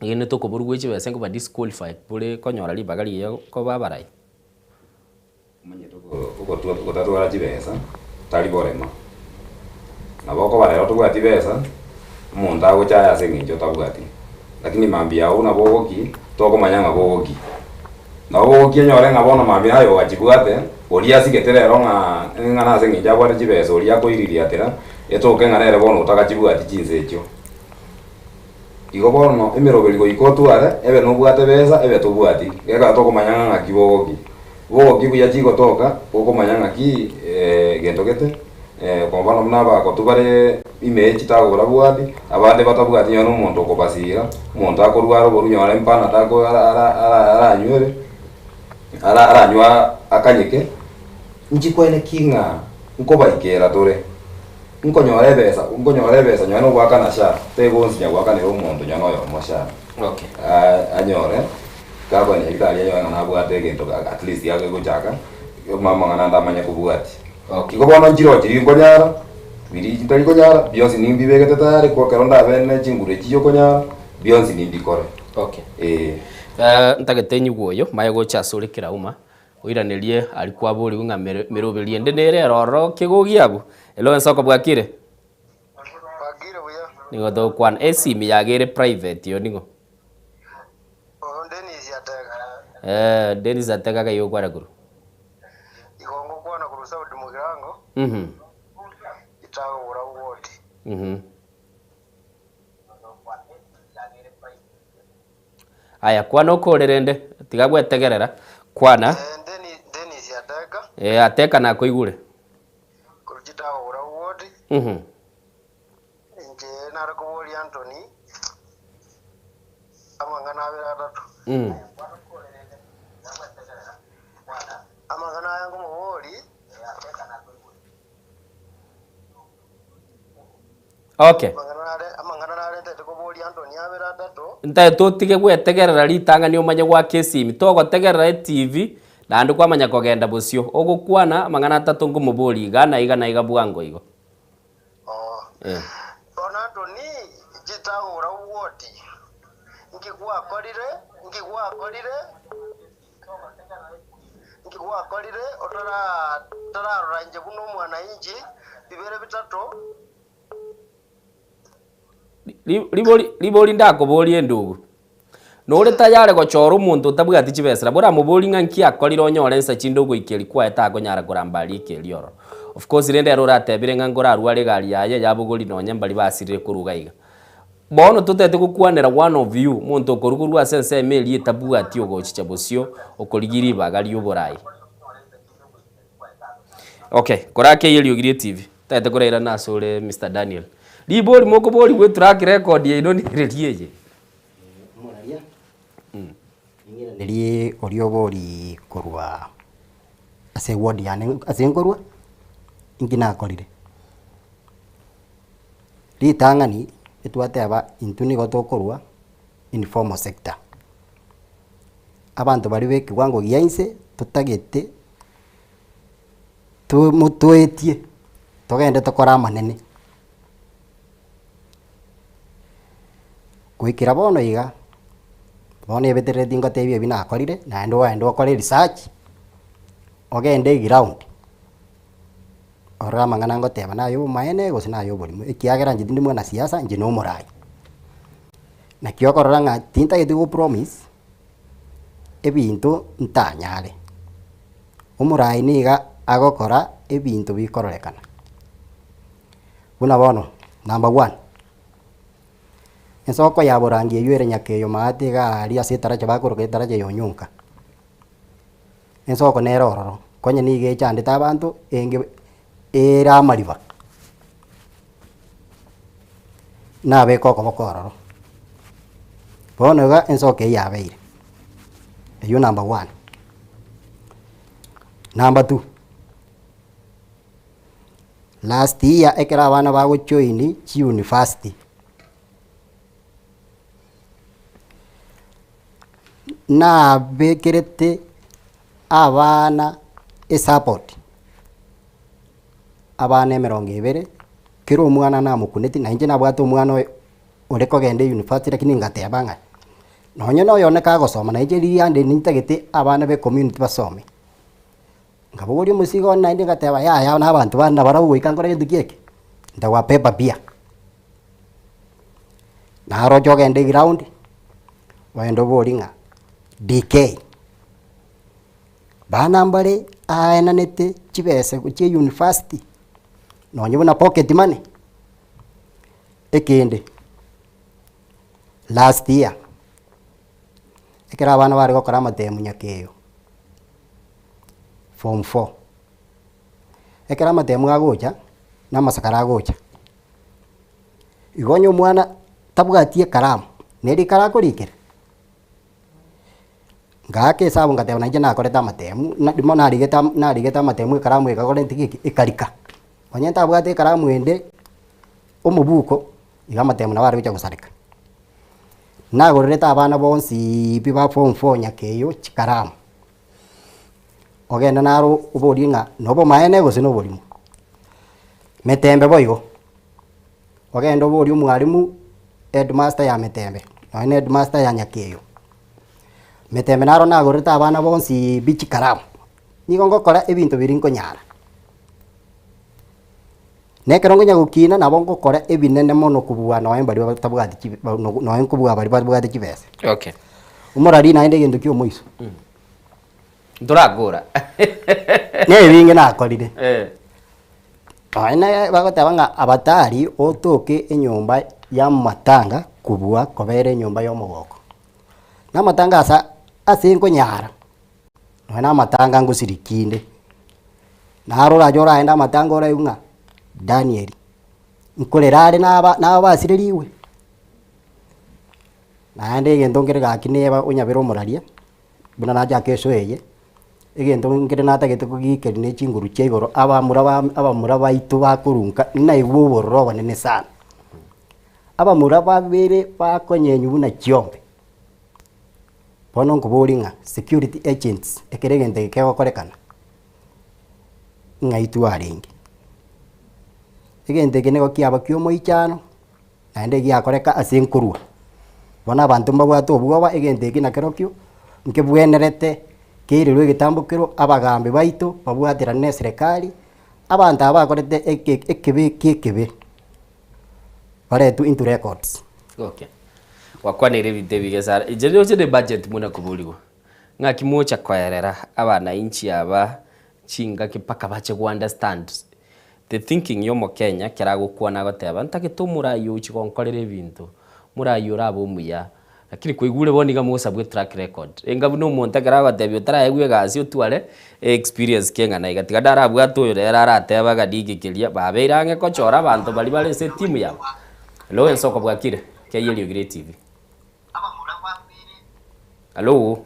Egende tokoborwa chibesa nkoba disqualified bore konyora ribaga rigiya koba abarai. Omanyete ogotatwara chibesa tari borema. Nabo okoba rero tobwati besa, omonto agochaye ase eng'encho otabwati, lakini mambia agwo nabo ogoki, tokomanya ng'a bogoki. Nabo bogoki onyore ng'a bono mambia aye ogachibwate, oria asigete rero ng'a ng'a nase eng'encho abwate chibesa oria akoiririatera, etoke ng'a nere bono otagachibwati chinsa echio. Igo bono emeroberi goika otware, ebe nobwate besa, ebe tobwati, gekogera tokomanya ng'a ng'aki bogoki. Bogoki buya chigotoka, gokomanya ng'aki gento gete, kwa mfano buna abagotu bare ime ye chitagora bwati, abande batabwati nonye na omonto okobasira, omonto akorwara oborwa nonye empanado ako ara ara ara aranywere, ara aranywa akanyeke, nchikwane ki ng'a nkobaikera tore. Nkonyora ebesa, nkonyora ebesa nonye na ogoakana sha, tegonsinya goakanera omonto nonye na oyomo sha. Okay. Anyore, gakoenda nyagetari anyore ng'a nabwate egento at least agegochaka, amang'ana ande amanye kobwatia. Okay. Igo bono nchirochio rinkonyara, biria ntari konyara, bionsi nimbibegete tayari ko ekero ndabe ne chinguru echi chiokonyara, bionsi nimbikore. Okay. Eeh. Ntagete nyigwe oyo, manye gocha asore kera uma. Oiranerie aria kwaborigwe ng'a meroberio ende nere ere ororo kegogi abwo. Elo ensoko bwakire? Nigo togokwana esimi yago ere private oyo ning'o? Eh, Dennis Atega kai okwana korwa? Mhm. Mhm. Aya, kwana okorere ende, tiga gwetegerera, kwana. Eh, ateka nakoigure. Mhm. Mm. Okay. Ntae totige gwetegerera ritang'ani omanye goaka esimi, togotegerera etv naende kwamanya kogenda bosio. Ogokwana amang'ana atato nkomoboria iga na iga na iga bwango igo. Eh. Inki gwakorire otararora inche buna omwananchi bibere bitato? Ribori ribori ndakoborie endugu, nore tayare gochora omonto otabwati chibesa nabo oramoborie ng'a nki akorire onyore nsa chinde ogoika eria kwaye takonyara koramba aria ekeria ororo. Of course rende ere oratebire ng'a nkorarware egari yaye yabogori nonye mbari basirire korwa iga iga. Bono totete gokwanera one of you, omonto okorwa korwa ase ensemo eria etabwati ogochicha bosio okorigia ribaga ri'oborai. Okay, korakeiye eriogi rie TV, tagete korairana ase ore Mister Daniel. Ribori mokoborigwa etrack record yaino nere eye. Omoraria, ning'iranerie oria obori korwa ase eward yane ase nkorwa, inki nakorire. Ritang'ani, etwateba intwe nigo tokorwa informal sector. Abanto baria ba ekewango gia inse totagete. Tomotoetie, togende tokore amanene. Goikera bono iga, bono ebeterereti ngotebie ebi nakorire, naende ogende okore research, ogende eground, orore amang'ana ngoteba naye obomaene gose naye oborimo, ekiagera inche tindi mwanasiasa, inche na omorai. Naki okorora ng'a tintageti go promise, ebinto ntanyare. Omorai niga agokora ebinto bikororekana. Buna bono, number one, ensoko ya borangi eywo ere nyakeyo maate iga aria ase etaracha bakoroka etaracha ya onyonka, ensoko nere ororo, konya nigo echandete abanto enge ere amariba, nabeke okoboko ororo. Bono iga ensoko eywo yabeire, eywo number one. Number two, last year ekero abana bagojoin chiuniversity, nabekerete abana esupport, abana emerongo ebere, kera omwana namokuneti, na inche nabwate omwana oyo ore kogenda euniversity lakini ngateba ng'a nonye na oyone kagosoma na inche riria ande nintagete abana ba ecommunity basome. Nkabogoria omosigo one naende ngateba yaya na abanto bande nabarabwo goika nkore gento ki eke, ntawabeba pia. Naroche ogende eground, ogende oborie ng'a DK, bana mbare aenanete chibesa gochia euniversity, nonye buna pocket money, ekende, last year, ekero abana bare gokora amatemu nyakeyo, form four, ekero amatemu agocha, na amasakara agocha, igo onye omwana tabwati ekaramu, nere ekero akorikera, ngaaka esabu ngateba nainche nakorete amatemu, na rimo narigete am narigete amatemu ekaramu ekakora nti geki, ekarika. Onye ntabwate ekaramu ende, omobuko, iga amatemu nabo are gocha gosareka. Nagorerete abana bonsiiii pi ba form four nyakeyo chikaramu, ogende naro oborie ng'a nobomaene gose noborimo. Metembe boigo, ogende oborie omwalimu headmaster ya metembe nonye na headmaster ya nyakeyo, metembe naro nagorerete abana bonsiiii pi chikaramu, nigo ngokora ebinto biria nkonyara. Na ekero nkonya gokina nabo ngokora ebinene mono kobua nonye baria batabwati chibe nonye kobua baria babwate chibesa. Okay. Omorari naende egento kia omoiso. Ntorakora. Na ebinge nakorire. Eh. Nonye na bagoteba ng'a abatari otoke enyomba ya amatanga kobua kobera enyomba ya omogoko. Na amatanga asa ase nkonyara. Nonya na amatanga ngosiriki inde, naro orache oraende amatanga oraigwe ng'a Daniel, nkorera are na aba na abasirerigwe. Naende egento nkere gaki neba onyabere omoraria, buna nachaka eshow eye, egento nkere natagete kogiikeria ne chinguru chia igoro, abamura ba abamura baito bakorunka naigwe obororo obonene sana. Abamura babere bakonyenywa buna chiombe. Bono nkoborie ng'a security agents ekero egento eke kegokorekana, ng'ai twarenge? Egento eke nigo kiaba kia omoichano, naende giakoreka ase nkorwa. Bono abanto mbabwate obwoba egento eke nakerokio, nkebwenerete keirerwe egetambo kerwo abagambi baito babwaterane na eserekari, abanto aba bakorete eke ekebe kia ekebe. baretwe into records. Okay. Gwakwanire ebinto ebige sana. Inche ndoche ne budget buna koborigwa. Ng'aki mocha koerera abanainchi aba chingaki mpaka bache go understand the thinking ya omokenya ekero agokwana agoteba ntagete omorai ochi gonkorera ebinto, morai orabe omuya. Lakini kwaigure bono iga mosabwe track record. Enga buna omonto ekero agotebia otaraegwa egasi otware experience keng'ana iga. Tiga ndarabwate oyo nere aratebe ng'a niki keria, babeire ang'e kochora abanto baria bare ase etimu yabo. Hello ensoko bwakire? Keyia eriogi ria etibi. Hallo?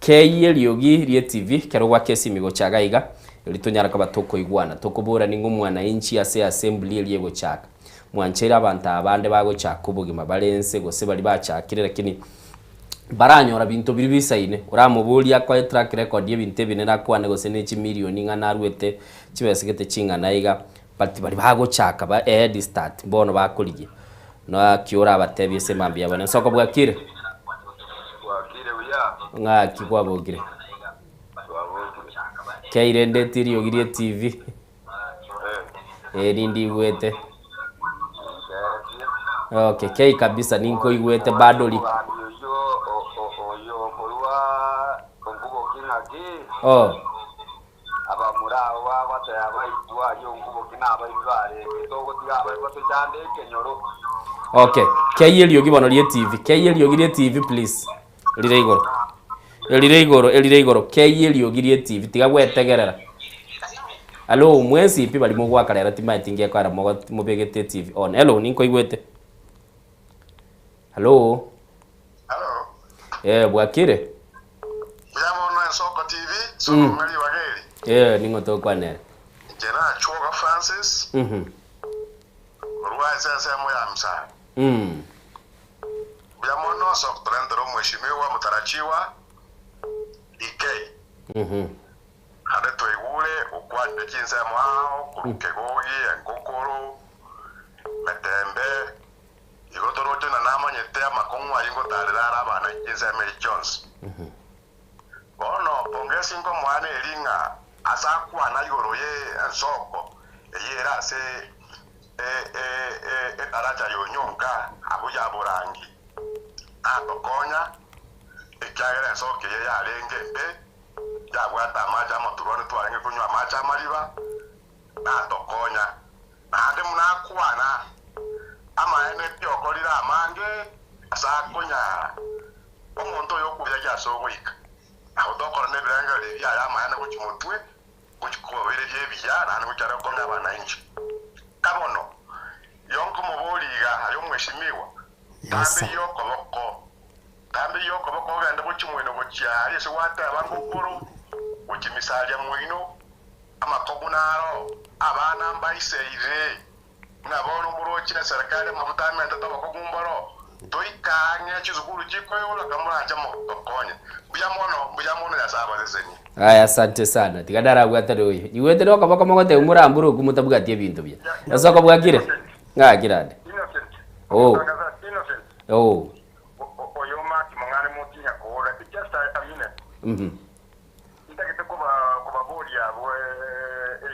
Keyia eriogi ria etibi ekero gwaka esimi gocha iga iga, erio tonyare koba tokoigwana. Tokobora ning'o omwananchi ase assembly eria egochaka. Mwancheire abanto aba bande bagochaka obogima bare inse gose baria bachakire lakini. Baranyora binto biria bisaine, oramoborie akoe track record y'ebinto ebinene akwane gose ne chimilioni ng'ana aruete chibesa gete ching'ana iga, but baria bagochaka ba ehead start mbono bakorigia. Naki orabatebie ase mambia abwo. Ensoko bwakire? Bwakire buya. Ng'aki kwabokire? Twabokire. Kei rende tiriogi rie TV. Eh nindigwete. Okay, kei kabisa ninkoigwete bado ri. Oyo korwa onkuboki ng'aki Oh. abamura abo bagoteba baigwa aria onkuboki na abairi barenge togotiga abairi batochande ekenyoro. Okay, kei eriogi bono rie TV. Kei eriogi rie TV please. Rire igoro. Erire igoro, erire igoro. Kei eriogi rie TV tiga gwetegerera. Hello, mwensi pi bari mogwaka rero timaeti ngekoera mogo mobegete TV on. Hello, ninkoigwete. Hello. Hello. Eh, bwakire? Buya mono Ensoko TV, Soko ng'a ribaga eri. Eh, ning'o tokwanera? Inche Nachwoga Francis, korwa ase ensemo ya Msani. Mbuya mono ase ogotorentera omweshimiwa motarachiwa DK. Naende twaigure gokwanire chinsemo ao korwa Kegogi, Enkokoro, Metembe, igo toroche ng'a namanyete amakong'u ayio ngotarera are abana chinsemo echi chionsi. Bono pongesi nkomoa neri ng'a ase akwana igoro ye ensoko eyio ere ase edaracha y'onyonka abwo ya borangi, natokonya, ekiagera ensoko eye yarenge embe, yabwate amache amaturwa twarenge konywa amache amariba, natokonya. Naende buna akwana, amaene tiokorire amange ase akonyara omonto oyo okoyagia ase ogoika, na gotokora nebirengererio biaye amaene gochia motwe, gochia kobabereria ebiya, naende gochia are gokonya abananchi. Ka bono, yonkomoboria iga, aye omweshimiwa, tamberia okoboko, tamberia okoboko ogende gochia moino gochia aria ase gwateba ngokoro, gochia misaria moino, amakogu naro, abana mbaiseire, buna bono moroche eserekari amafuta amentete obokogu mboro, toika ang'e chisukuru chikoigorwa kamoranche motokonye. Mbuya mono, mbuya mono Nyasae abasesenie. Aya asante sana. Tiga narabwatane oyo. Igwete nokoboko mogoteba morambure okwo motabwati ebinto buya. Ase okobwakire? Ng'aki rande? Oh. Oh. Oyo Mark Mong'are motinya koora just a minute. Ntagete koba kobaboria abwo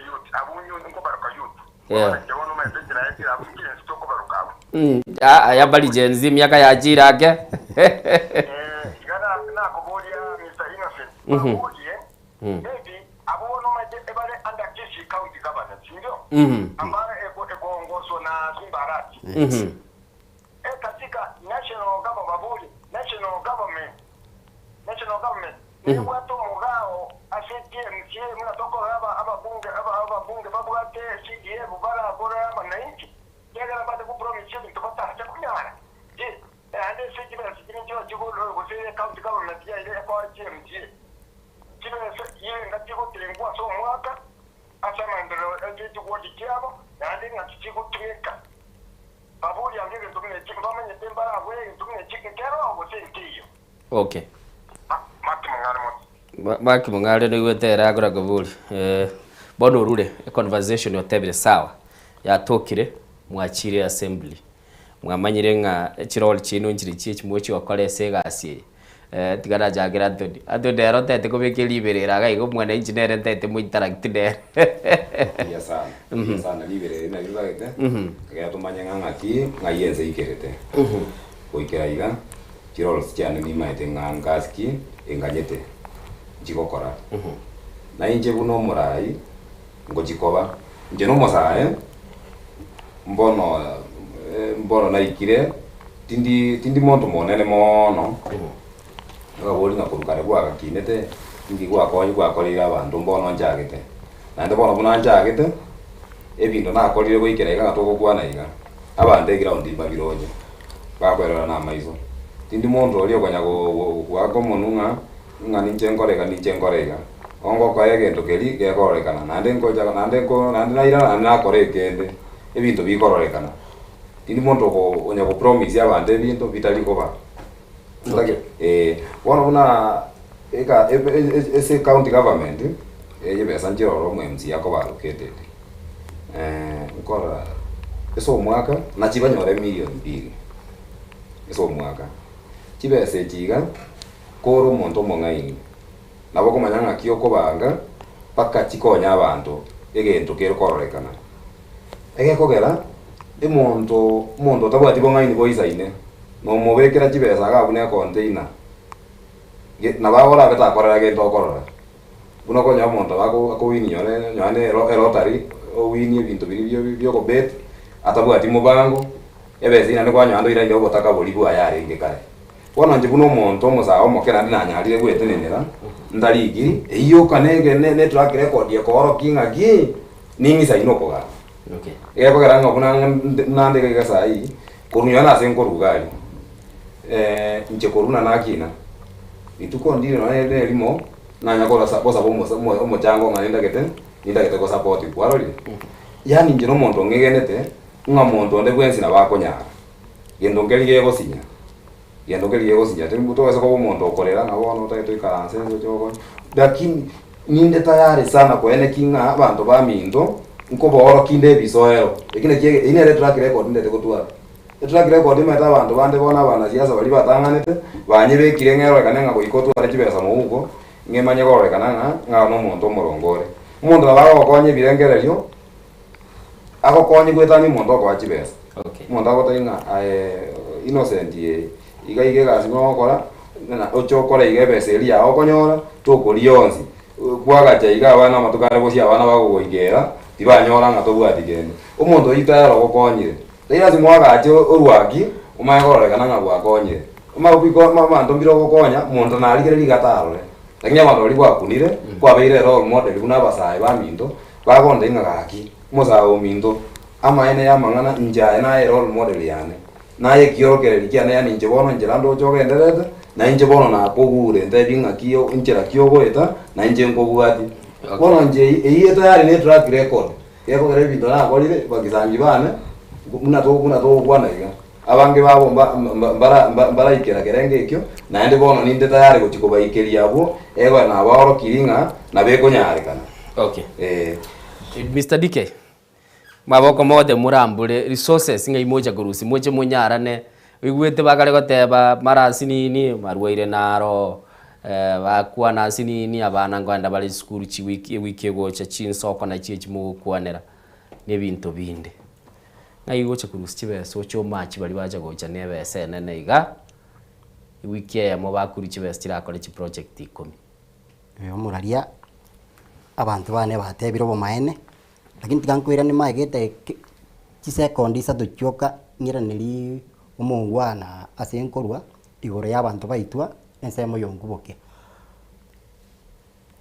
youth abwo nkobaroka youth. Yeah. Inche bono omanyete enchera yaetire abwo Gen Z tokobaroka abwo. Ah, aya bari Gen Z emiaka yachire ake. Iga nakoboria Mister Innocent, baborie maybe abwo bono omanyete ebare under Kisii County Government sindio? Ambare ekoongoswa na Simba Arati. Katika national government baborie national government national government nebwate omogao ase GMCA buna tokorora aba ababunge aba ababunge babwate CDF barakore abananchi kiagera mbate go promise ebinto batache konyara je naende ase chibesa chiria nchio chigoro gose county government yaire ekoa GMCA chibesa irenga chigotengwa ase omwaka ase amaenderero ase chiward chiabo naende ng'aki chigotumeka. Baborie ange egento buna eki, mbamanyete mbarabue egento buna eki nkeroo gose nkeiyo. Okay. Mark Mong'are Moti. Mark Mong'are noigwete ere akora koboria. Eh, bono orure econversation otebire sawa, yatokire mwachire assembly, mwamanyire ng'a chirole chiaino nchire chie chimochi gokora ase egasi eye. Eh, tiga nachakere Anthony. Anthony nere otete kobeka eriberera iga iga omwananchi nere ntaete mo interact nere. Mbuya sana, mbuya sana riberera eri nario ritagete, ekero tomanye ng'a ng'aki ng'ai ense eikerete. Goikera iga, chiroles chiane nimaete ng'a ngasi ki enganyete nchigokora. Na inche buna omorai, ngochikoba, inche na omosae, mbono mbono naikire, tindi tindi monto monene moono, nababori ng'a korwa kare gwagakinete, inki gwakonye gwakoreire abanto mbono nchagete. Naende bono buna nchagete, ebinto nakorire goikera iga ng'a togokwana iga, abanto eground mbabiroche, bakwerora na amaiso. Tindi monto oria okonya go- go goaka omonwe ng'a, ng'a ninche nkore iga ninche nkore iga. Ongokoa egento keria gekororekana, naende nkocha naende nko naende nairana naende nakora ekende, ebinto bikororekana. Tindi monto oko onya go promise abanto ebinto bitari koba. Ntake eh, bono buna eka ase ecounty government, eye besa nchire ororo omo MCA akoba allocated, nkorora ase omwaka nachi banyore emillion mbili ase omwaka. Chibesa echi iga, kore omonto omong'aini, nabo okomanya ng'aki okobanga mpaka chikonye abanto egento kere kororekana. Egekogera, emonto omonto otabwati bong'aini boisaine, nomobekera chibesa iga buna econtainer, ge nabo akorabe takorera gento okorora. Buna okonyora omonto ako akowini nonye nonye na ero erotary, owinie ebinto biria bio bia okobet, atabwati mobango, ebesa eywo naende kwanyora naende oiraneire obotaka boria bwaye arenge kare. Bono inche buna omonto omosae omoke naende nanyarire gwetenenera, ntarikiri, eywo yoka na ege na etrack record ekoorokia ng'aki, ning'isaine okogamba. Egekogera ng'a buna buna nde iga iga saii, korwa nonye nase nkorwa iga aria, inche korwa buna nakina, rituko ndire nonye na erimo, nanya korwa sa gosaba omosa omo omochango ng'a nindagete, nindagete gosapotiwa kwarorire? Yaani inche na omonto ng'egenete, ng'a monto onde bwensi nabo akonyara, gento nkeri gegosinya, gento nkeri gegosinya tari tobasa koba omonto okorera ng'a bono otagete oikaranse nse oche gokora, lakini ninde tayari sana koenekia ng'a abanto baminto, nkobaorokia inde ebisoero, eki naki ege eyio nere etrack record ndete gotwara. Etrack record omanyete abanto bande bono abanasiasa baria batang'anete, banyebekire ng'a erorekane ng'a goika otware chibesa mohuko, ng'emanye kororekana ng'a ng'a nomonto omoronge ore. Omonto nabo agogokonya ebirengererio, agokonye goetania omonto okoa chibesa. Omonto agotebia ng'a aye Innocent eye, iga iga egasi buna ogokora, ng'a oche okore iga ebesa eria yago okonyora, tokoria yonsi, kwagacha iga abana amatuko are bosio abana bagogoikera, tibanyora ng'a tobwati kende. Omonto oyio tayari ogokonyire, tari lasima oagache orwaki, omanye kororekana ng'a gwakonyire. Omanye biko abanto mbire ogokonya, monto narigereria iga atarore, lakini abanto baria gwakunire, kwabeire role model buna abasae baminto, bagontebia ng'a gaki, omosae ominto, amaene ya amang'ana inche aye naye role model yane, naye ekiorokererio kiane yaani inche bono inchera ndoche ogendererete, na inche bono nakogure ntebi ng'aki inchera ki ogoeta, na inche nkobwatie. Bono inche eyio etayari na etrack record, gekogera ebinto nakorire, bagisangi bane, buna buna togokwana iga, abange babo mba mbara mbaraikera kerengo ekio, naende bono ninde tayari gochia kobaikeria abwo, ekogera nabaorokirie ng'a nabo ekonyarekana. Okay. Eh. Mister DK, maboko mogote morambore resources ng'ai mocha korusia moche monyarane, oigwete bakare goteba mara asinini marwaire naro, bakwana asinini abana nkoenda bare esukuru chiwiki ewiki egocha chinsoko nachio echi mogokwanera, na ebinto binde. Ng'ai gocha korusia chibesa oche omachi baria bacha gocha na ebesa enene iga, ewiki eyemo bakoria chibesa chirakore chiproject ikomi. Omoraria, abanto bane batebire obomaene, lakini tiga nkoiranie maegete ki chisekondi isato chioka ng'iraneriiii omongwana ase nkorwa igoro ya abanto baitwa ensemo ya onkubokia.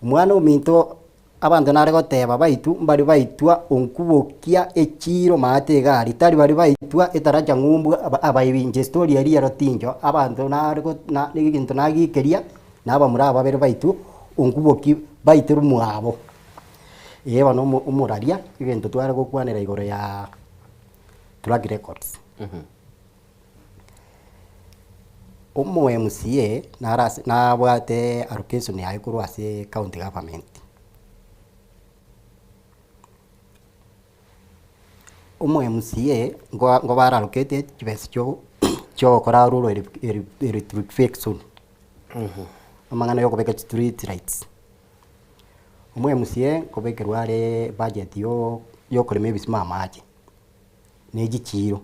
Omwana ominto abanto nare goteba baitwa mbari baitwa onkubokia echiro maate iga aria, tari baria baitwa etaracha ng'umbu aba abaibi inche estory eria ero tincho, abanto nare go na egento nagikeria na abamura aba babere baitwa onkuboki baiterwe mwabo. Eeh bono omo omoraria egento tware gokwanera igoro ya drug records. Omo MCA nare ase nabwate allocation yaye korwa ase county government. Omo MCA nkoa nkobare allocated chibesa chio chiogokora rural electrification, amang'ana ya okobeka chistreet lights. Omo MCA nkobekerwa are budget yo yokorema ebisima amache, na echichiro.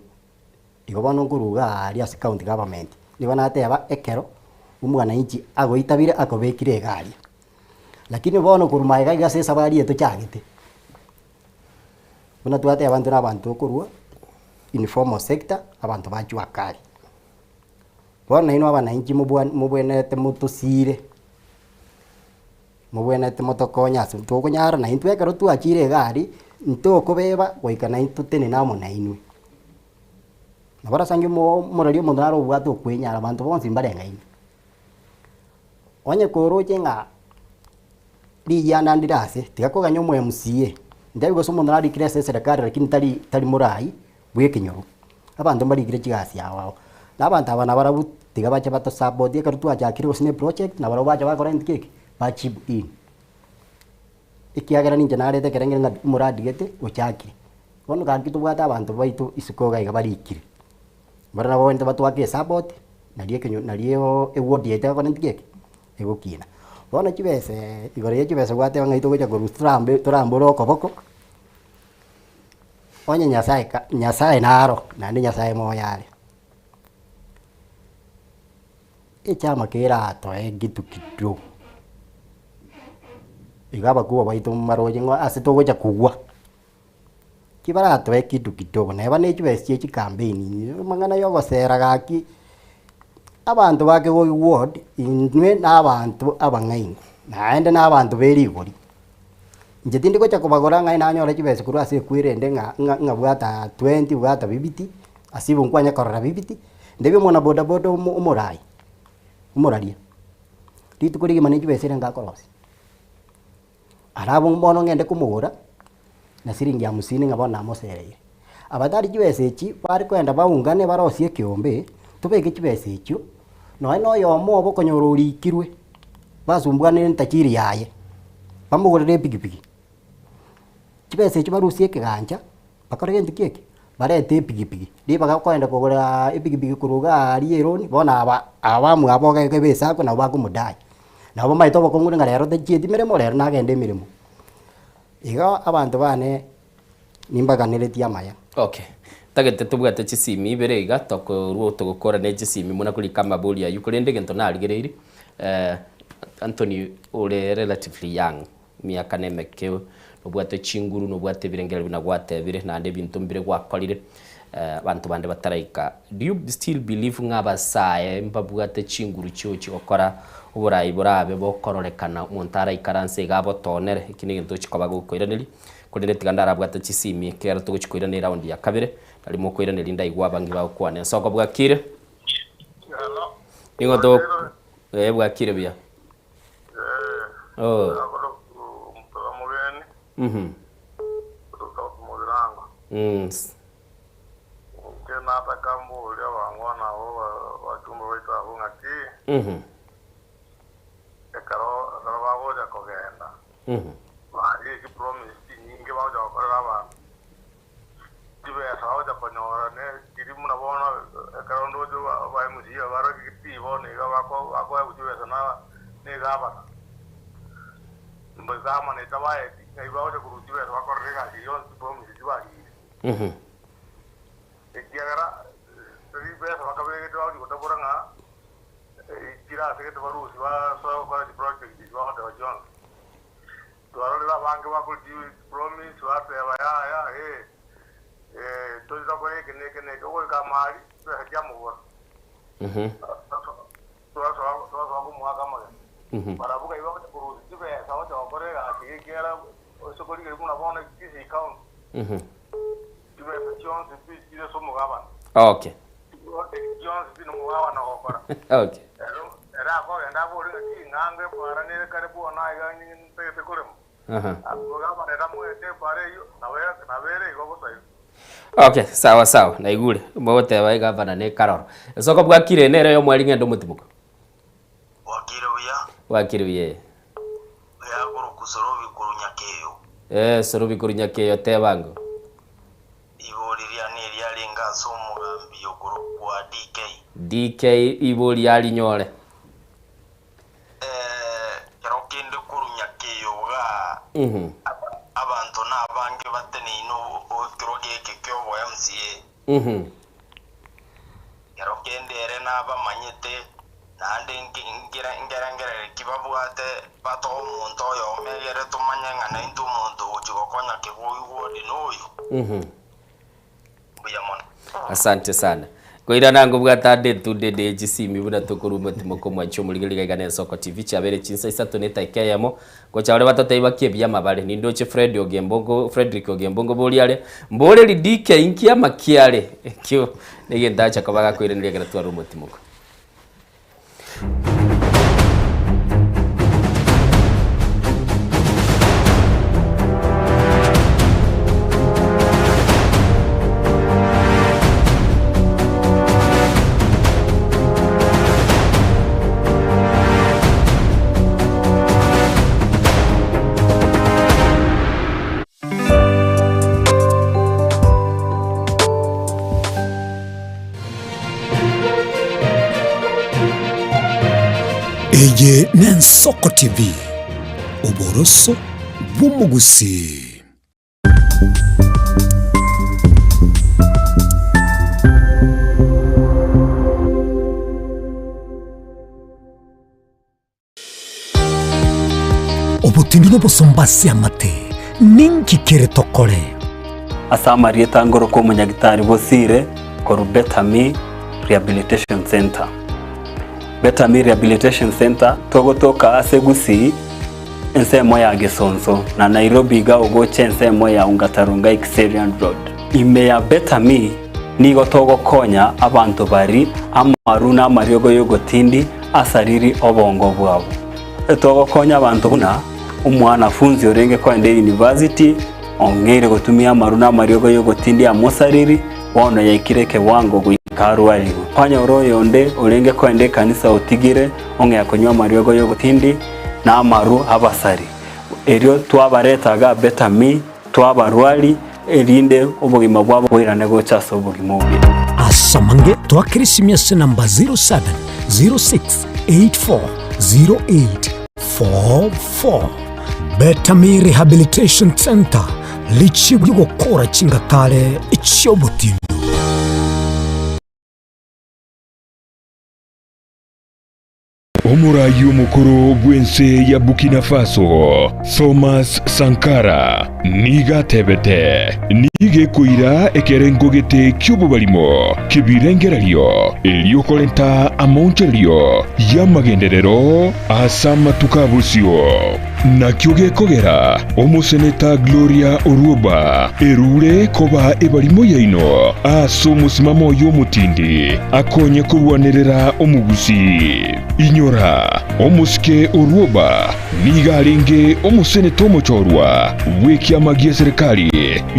Igo bono nkorwa iga aria ase county government, nigo nateba ekero omwananchi agoitabire akobekire iga aria. Lakini bono korwa magega iga ase esabari eye tochagete, buna twateba intwe na abanto okorwa informal sector, abanto ba jua kali. Bono nainwe abananchi mobwa mobwenerete motosire, mobwenerete motokonye ase tokonyara naintwe ekero twachire iga aria, ntokobeba goika naintwe totenene amo nainwe. Nabo orasange omo omorori omonto nare obwate okwenyara abanto bonsi mbareng'aini. Onye koroche ng'a riyiana ndire ase, tiga koganya omo MCA, ntebi gose omonto narikire ase eserekari lakini tari tari morai bwa ekenyoro, abanto mbarikire chigasi ao ao. Na abanto aba nabarabwo tiga bache bato support ekero twachakire gose na eproject nabarabwo bacha bakora gento ki eke, ba chip in. Ekiagera ninche narete ekerengero ng'a omoradi gete ochakire. Bono gaki tobwate abanto baito isiko iga iga barikire, baria nabo bagwenerete batwake esupport, nario ekenyo nario eward yaito egokora gento ki eke, egokina. Bono chibesa igoro ya chibesa gwateba ng'ai togocha korwa torambe torambore okoboko, onye Nyasaye ka Nyasaye naro, naende Nyasaye moyo are. Echama keratoe kitu kidogo, iga abakubwa baito mbaroche ng'a ase togocha kogwa, kibaratoe kitu kidogo neba ne chibesa chia chikampeini, amang'ana ya ogosera gaki, abanto ba Kegogi ward, intwe na abanto abang'aini, naende na abanto be rigori. Inche tindi gocha kobagora ng'a nanyore chibesa korwa ase ekwere ende ng'a ng'a ng'a bwata twenty bwata bibiti, ase igo nkwanya korora bibiti, ndebia omwana bodaboda omo omorai, omoraria, rituko rigima ne chibesa ere ngakorosia. Ara abwo bono ng'ende komogora, na siringi hamsini ng'a bono namosereire. Abatari chibesa echi, bare kogenda baungane barosie ekeombe, tobeke chibesa echio, nonye na oyomo obo okonyora orikirwe, basumbuanire netajiri yaye, bamogorere epikipiki, chibesa echio barusie ekegancha, bakore gento ki eke? Barete epikipiki, ribaga okoenda kogoraa epikipiki korwa iga aria eroni, bono aba abamwabo iga iga esako nabo bakomodai. Nabo bamaete obokong'u ng'a rero tachieti meremo, rero nagende emeremo. Igo abanto bane nimbaganeretie amaya. Okay. Ntagete tobwate chisimi ibere iga tokorwa togokora ne chisimi buna korika amabori aywo korende egento narigereirie eh, Anthony ore relatively young, emiaka na emeke, nobwate chinguru, nobwate ebirengererio buna gwatebire naende ebinto mbire gwakorire abanto bande bataraika. Do you still believe ng'a abasae mbabwate chinguru chiochi gokora oborai borabe bokororekana omonto araikaranse iga abotonere, eki negento ochikoba gokoiraneria. Korende tiga ndarabwate chisimi ekero togochia koirana eraundi ya kabere, nari mokoiraneria ndaigwe abange bagokwana. Ensoko bwakire? Nigo to eh bwakire buya. Oh. Mhm. Mm. Mhm. Mhm. Mhm. Mhm. Mhm. Mhm. Okay. Okay. Aha. Okay, sawa sawa, naigure. Mogoteba egavana ne karoro. Esoko bwakire nere yomwari ng'ende omotimuko. Bwakire buya. Bwakire buya eh. Oya koroku Sorobi korwa Nyakeyo. Eh, Sorobi korwa Nyakeyo tebango. Ibori riane eriarenge ase omogambi okorokwa DK. DK ibori arinyore. Ekero kende korwa Nyakeyo igaa abanto nabange bateneine ekerogo eke kiobo MCA. Ekero kende ere nabamanyete, naende nkerengererio ki babwate batoe omonto oyomo egere tomanye ng'a naintwe omonto ogochia gokonya kegoigwa ore noyo. Mbuya mono. Asante sana. Koirana ngobwate ande etunde ende ye chisimi buna tokorwa omotimo komwancha omorigereria iga iga na Ensoko TV chiabeire chinsa isato na etaika eyemo gocha baria batotebie baki ebiama bare. Nindoche Fred Ogembo nko Fredrick Ogembo nkoboria are mboreri DK inki amaki are ekio negento acha koba gakoiraneria ekero twarwa omotimoko. Eye n'Ensoko TV, oboroso bw'omogusii. Obotindi n'obosomba ase amate, ninki kere tokore? Ase amarieta ngoroka omonyagitari Bosire korwa Betami Rehabilitation Centre. Betami Rehabilitation Centre togotoka ase Gusii ensemo ya Gesonso na Nairobi iga ogocha ensemo ya Ongata Rongai Kiserian Road. Ime ya Betami nigo togokonya abanto bari amaru na amariogo y'ogotindi asariri obongo bwabo. Togokonya abanto buna omwanafunzi orenge koenda eyunivasiti ong'eire gotumia amaru na amariogo y'ogotindia amosariri, bono yaikire ekewango goika arwarigwe. Kwanyora oyonde orenge koenda ekanisa otigire ong'ea konywa amariogo y'ogotindi na amaru abasari. Erio twabareta iga Betami, twabarwari, erinde obogima bwabo boirane gocha ase obogima obuya. Ase amange twakere esimi ase namba 0706840844. Betami Rehabilitation Centre, richibu ri'ogokora chingatare chi'obotindu. Omoraai omokoro bw'ense ya Burkina Faso, Thomas Sankara, nigo atebete, Nigo ekoira ekerengo gete ki'obobarimo ki'ebirengererio erio korenta amaonchorerio y'amagenderero ase amatuko a bosio. Nakio gekogera omoseneta Gloria Orwoba erure koba ebarimo yaino ase omosimamo oye omotindi akonye korwanerera omogusii. Inyora, omosike Orwoba nigo arenge omoseneta omochorwa bw'ekiama gi'eserekari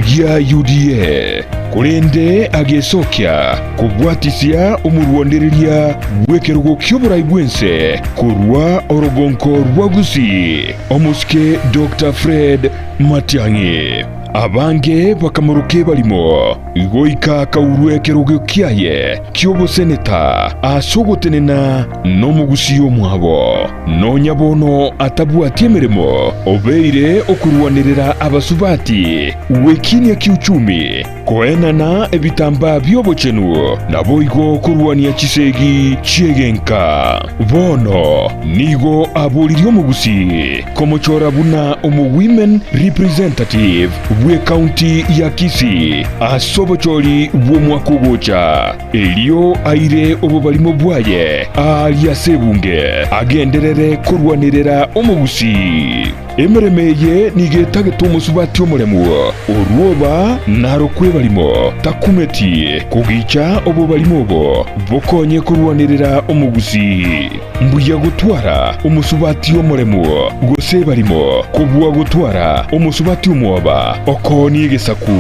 gia UDA, korende agesokia kobwatisia omorwanereria bw'ekerogo ki'oborai bw'ense Korwa orogonko rwa Gusii, omosike Doctor Fred Matiang'i. Abange bakamoroka ebarimo goika akaurwa ekerogo kiaye ki'oboseneta ase ogotenena nomogusii omwabo. Nonya bono atabwati emeremo, obeire okorwanerera abasubati gwekinia kiuchumi. Koenana ebitambaa bi'obochenu, naboigo korwania chisegi chi'egenka. Bono nigo aboririe omogusii komochora buna omo-women representative bw'ecounty ya Kisii ase obochori bw'omwaka ogocha, erio aire obobarimo bwaye aaria ase ebunge agenderere korwanerera omogusii. Emeremo eye nigo etagete omosubati omoremu, orwoba narokwe ebarimo, takumeti kogicha obobarimo obo bokonye korwanerera omogusii. Mbuya gotwara omosubati omoremu gose ebarimo kobua gotwara omosubati omwoba okoonia egesaku.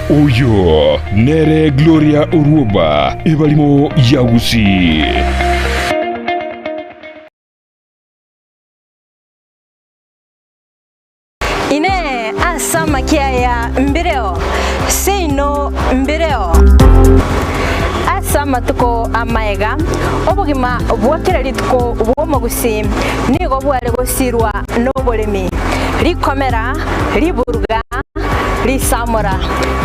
Oyo nere Gloria Orwoba, ebarimo ya Gusii. Inee! Ase amakia aya mbireo? Seino mbireo. Ase amatuko amaega, obogima bwa kera rituko bw'omogusii nigo bware gosirwa noboremi, rikomera, riburuga, risamora,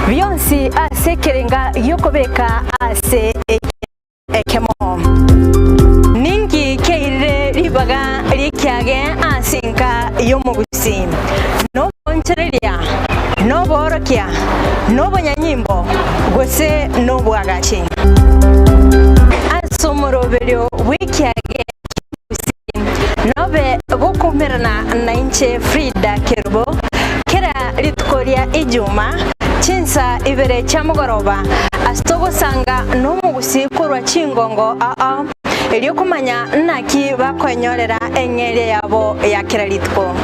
bionsi ase ekerenga gi'okobeka ase ekemo. Ninki keirire ribaga ri'ekiage ase enka y'omogusii? Noboonchoreria, noboorokia, nobonyanyimbo, gose nobwagachi? Ase omoroberio bw'ekiage ki'omogusii nobe gokoumerana nainche Frida Kerubo kera rituko ria Ijuma chinsa ibere chia mogoroba ase togosanga nomogusii korwa chingongo ao erio komanya naki bakoenyorera eng'eria yabo ya kera rituko.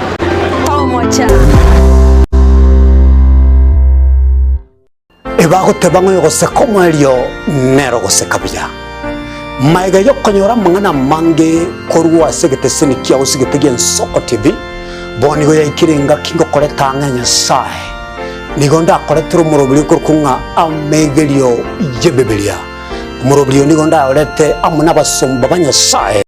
Tomocha! Ebagoteba ng'a oyogoseka omoerio nere ogoseka buya. Magega y'okonyora amang'ana amange korwa ase egeteseni kiao ase egete gi'Ensoko TV, bono nigo yaikire engaki ngokoreta ang'e Nyasae. Nigo ndakoretere omoroberio okorokwa ng'a Amegerio y'Ebibilia. Omoroberio nigo ndayorete amo nabasomba ba Nyasae.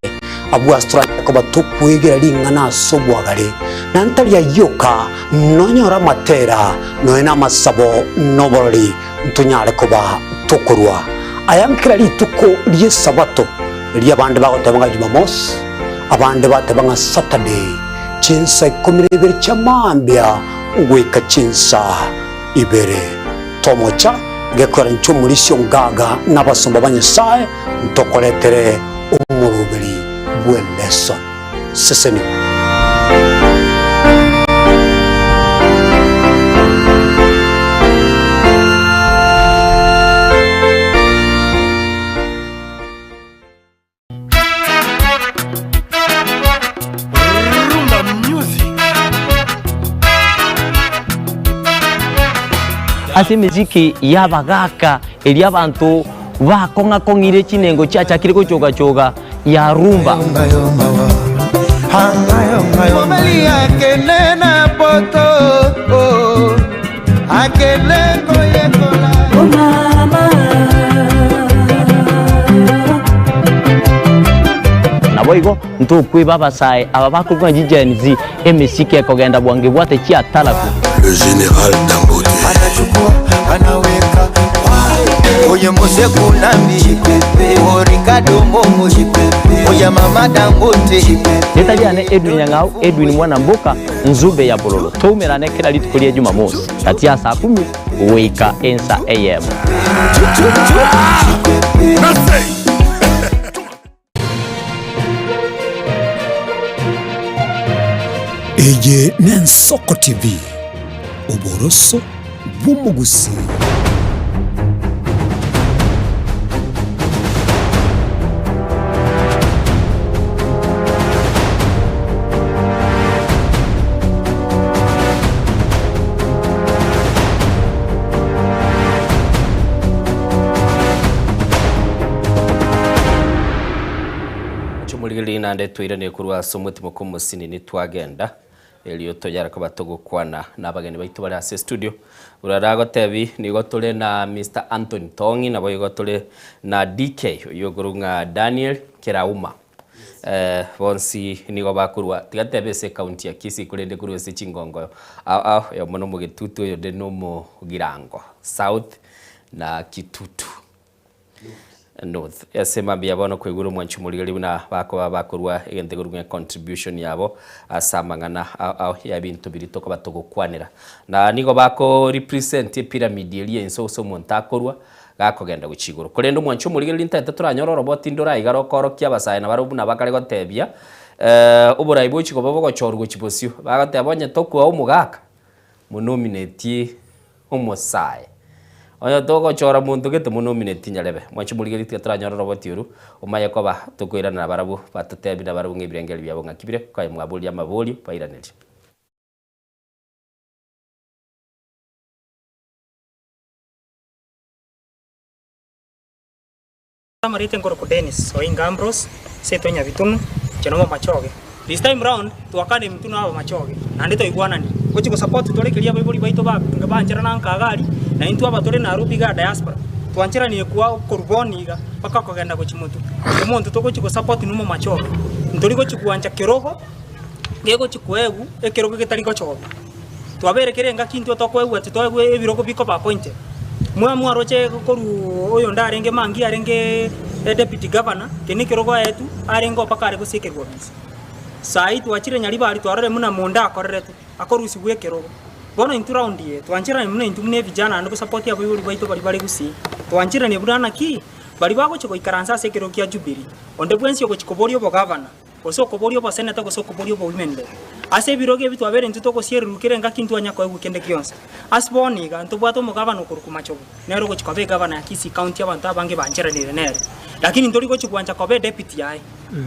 Abwo ase toranyare koba tokwegera ring'ana ase obwagare, na ntari ayio oka, nonyore amatera, nonya namasabo, na oborori, ntonyare koba tokorua aya nkera rituko ri'Esabato, erio abande bagoteba ng'a Jumamosi, abande bateba ng'a Saturday, chinsa 12 chia mambia goika chinsa ibere. Tomocha gekoera inche omorisia ongaga na abasomba ba Nyasae ntokoretere omoroberi bw'eleso. Sesenigwa. Rumba music. Ase emesiki y'abagaaka eria abanto bakong'a-kong'ire chinengo chiachakire gochoga-choga ya rumba. Mobali akende na poto oh, akende koyekola oh, mama. Naboigo ntokweba abasae aba bakorokwa ng'a Gen Z, emesiki ekogenda bwango ebwate chiataraku. Le général Dangote. Anachukua, anaweka Oye Mose Kunambi, o Ricardo Momo, oye Mama Dangote. Rieta riane Edwin Nyang'au, Edwin Mwana Mboka, Nzube ya Bololo. Toumerane kera rituko ria Jumamosi, gati ya saa kumi goika ensa eyemo. Eye n'Ensoko TV, oboroso bw'omogusii. Chomorigereria naende twairanie korwa ase omotimo kw'omosinini twagenda, erio tonyare koba togokwana nabageni baito bare ase estudio. Buna nagotebi nigo tore na Mister Anthony Tong'i naboigo tore na DK oyio okorwa ng'a Daniel Kerauma. Eh, bonsi nigo bakorwa tiga tebe ase ecounty ya Kisii korende korwa ase chingongo ao ao, oyomo nomogetutu oyonde nomogirango, South na Kitutu. North. Ase mambia bono koigure omwanchi omorigeri buna bakoba bakorua egento ekorokwa ng'a contribution yabo ase amang'ana ao ao ya ebinto biria tokoba togokwanera. Na nigo bako represent epyramid eria ense gose omonto akorua gakogenda gochia igoro. Korende omwanchi omorigereria ntagete toranyore oroboti ndore aiga rokorokia abasae nabarabwo buna bakare gotebia oborai bochia koba bogochorwa gochia bosio. Bagoteba onye tokoa omogaka, monominate omosae. Onye togochora monto gete monomineti nyarebe. Mwanche morigererie tiga toranyore oroboti oru, omaye koba tokoirana nabarabwo, batotebi nabarabwo ng'a ebirengeri biabo ng'aki bire, koe mwaboria amaborio, bairanerie. Amarete nkorokwa Dennis Oinga Ambrose, seto Nyabitunu, inche nomo Machoge. This time round twakana emitunu aba Machoge naende twaigwanani gochi go support tore keria abaibori baito ba bancherana nka iga aria na intwe aba tore Nairobi iga diaspora twancheranire kwa korwa bono iga mpaka kogenda gochi motwe. Omonto togochi go support nomo Machoge ntori gochi gwancha kerogo gegochi koegwa ekerogo getari gochorwa. Twabeire kera engaki intwe tokoegwa titoegwe ebirogo bikoba appointed. Mwa mwaroche korwa oyonde arenge Mangi arenge deputy governor, eke nekerogo aetwe arenge mpaka are gosiekerwa ofisi. Sai twachire Nyaribari twarorire buna monda akoreretwe, akorusigwa ekerogo. Bono intwe round eye twancherane buna intwe buna evijana naende gosupport abaibori baito baria bare gusii. Twancheranie buna naki, baria bagochia goikaransa ase ekerogo kia Jubilee, onde bwensi ogochia koboria obogavana, gose okoboria oboseneta gose okoboria obowomen rep. Ase ebirogo ebi twabeire intwe togosiererwa kera engaki ntwanya koegwa kende gionsi. Ase bono iga, ntobwate omogabana okorokwa Machogu, nere ogochia koba egavana ya Kisii County abanto abange bancheranire nere. Lakini ntori gochia gwancha koba edepute yaye.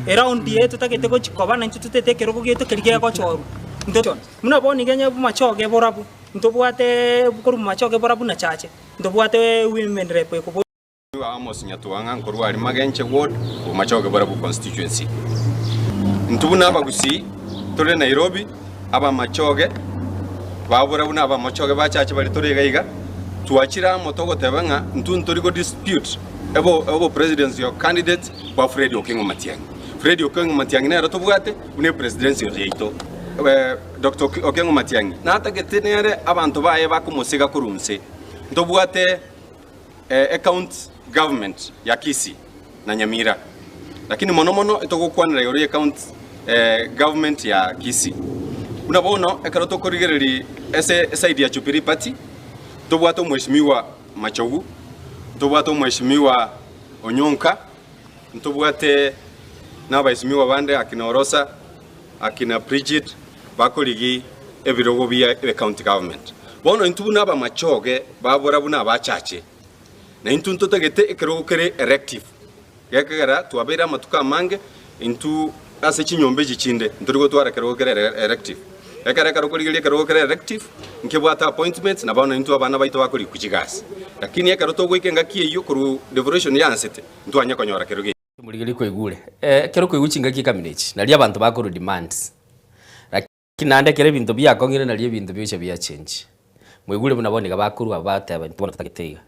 Eround eye totagete gochia koba naintwe totete ekerogo giaito keria gegochorwa. Nto buna bono iga onye Machoge borabu, ntobwate korwa Machoge borabu na Chache, ntobwate women rep ekobo. Amos Nyatwang'a nkorwa aria Magenche Ward, Bomachoge Borabu Constituency. Intwe buna abagusii tore Nairobi, abamachoge ba Borabu na abamachoge ba Chache baria tore iga iga, twachire amo togoteba ng'a intwe ntori go dispute obo presidency candidate bwa Fred Okengo Matiang'i. Fred Okengo Matiang'i nere tobwate buna epresidency yaito. Doctor Okengo Matiang'i natagete nere abanto baye bakomosega korwa inse. Ntobwate ecounty government ya Kisii na Nyamira, lakini mono mono etogokwanera igoro ye county government ya Kisii. Buna bono ekero tokorigereria ase eside ya Jubilee Party, ntobwate omweshimiwa Machogu, ntobwate omweshimiwa Onyonka, ntobwate nabaesimigwa bande akina Orosa, akina Bridget, bakorigi ebirogo bia ecounty government. Bono intwe buna abamachoge babora buna abachache, na intwe ntotagete ekerogo kere elective, gekogera twabeire amatuko amange intwe ase chinyomba echi chinde ntori gotwara ekerogo kere elective. Ekero ekero okorigereria ekerogo kere elective, nkebwate appointments na bono intwe abana baito bakorikwa chigasi. Lakini ekero togoika engaki eyio korwa devolution yansete, ntwanye konyora kerogo ekio. Morigererie kwaigure, ekero kwaigwa chingaki ekamina echi, nario abanto bakorwa demands. Lakini naende ekero ebinto biakong'ire nario ebinto bigocha bia change. Mwaigure buna bono iga bakorwa bateba intwe bono totagete iga,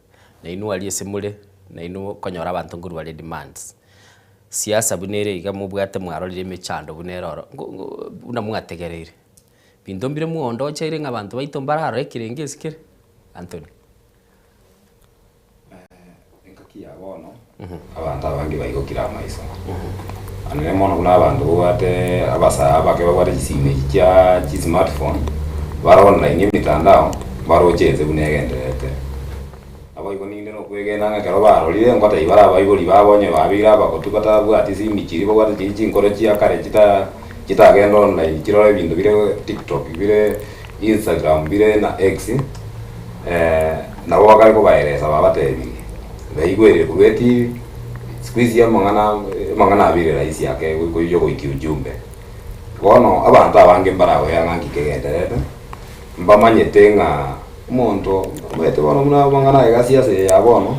na inwe aria ase more, na inwe okonyora abanto nkorwa bare demands. Siasa buna ere iga mobwate mwarorire emechando buna ere oro, ngo ngo buna mwategereire. Binto mbire mwondocheire ng'a abanto baito mbararore ekerenge ase kere? Anthony. Engaki ya bono abanto abange baigokire amaiso, anene mono buna abanto babwate abasae abake babwate chisimi echi chia chismartphone, bare online emitandao, baroche ense buna egendererete. Naboigo ninde nokwegena ng'a ekero barorire ngotebia bare abaibori babo onye babeire abagotu batabwati simi chiria babwate chiria chinkoro chia kare chita chitagenda online chirore ebinto bire tiktok bire Instagram bire na X, nabo bakare kobaeresa babatebirie, baigwerire korwa etibi, siku hizi amang'ana amang'ana abeire rahisi ake yogoikia ujumbe. Bono abanto abange mbaragoya ng'a nki kegendererete, mbamanyete ng'a omonto omanyete bono buna amang'ana aye gasi ase eye ya bono,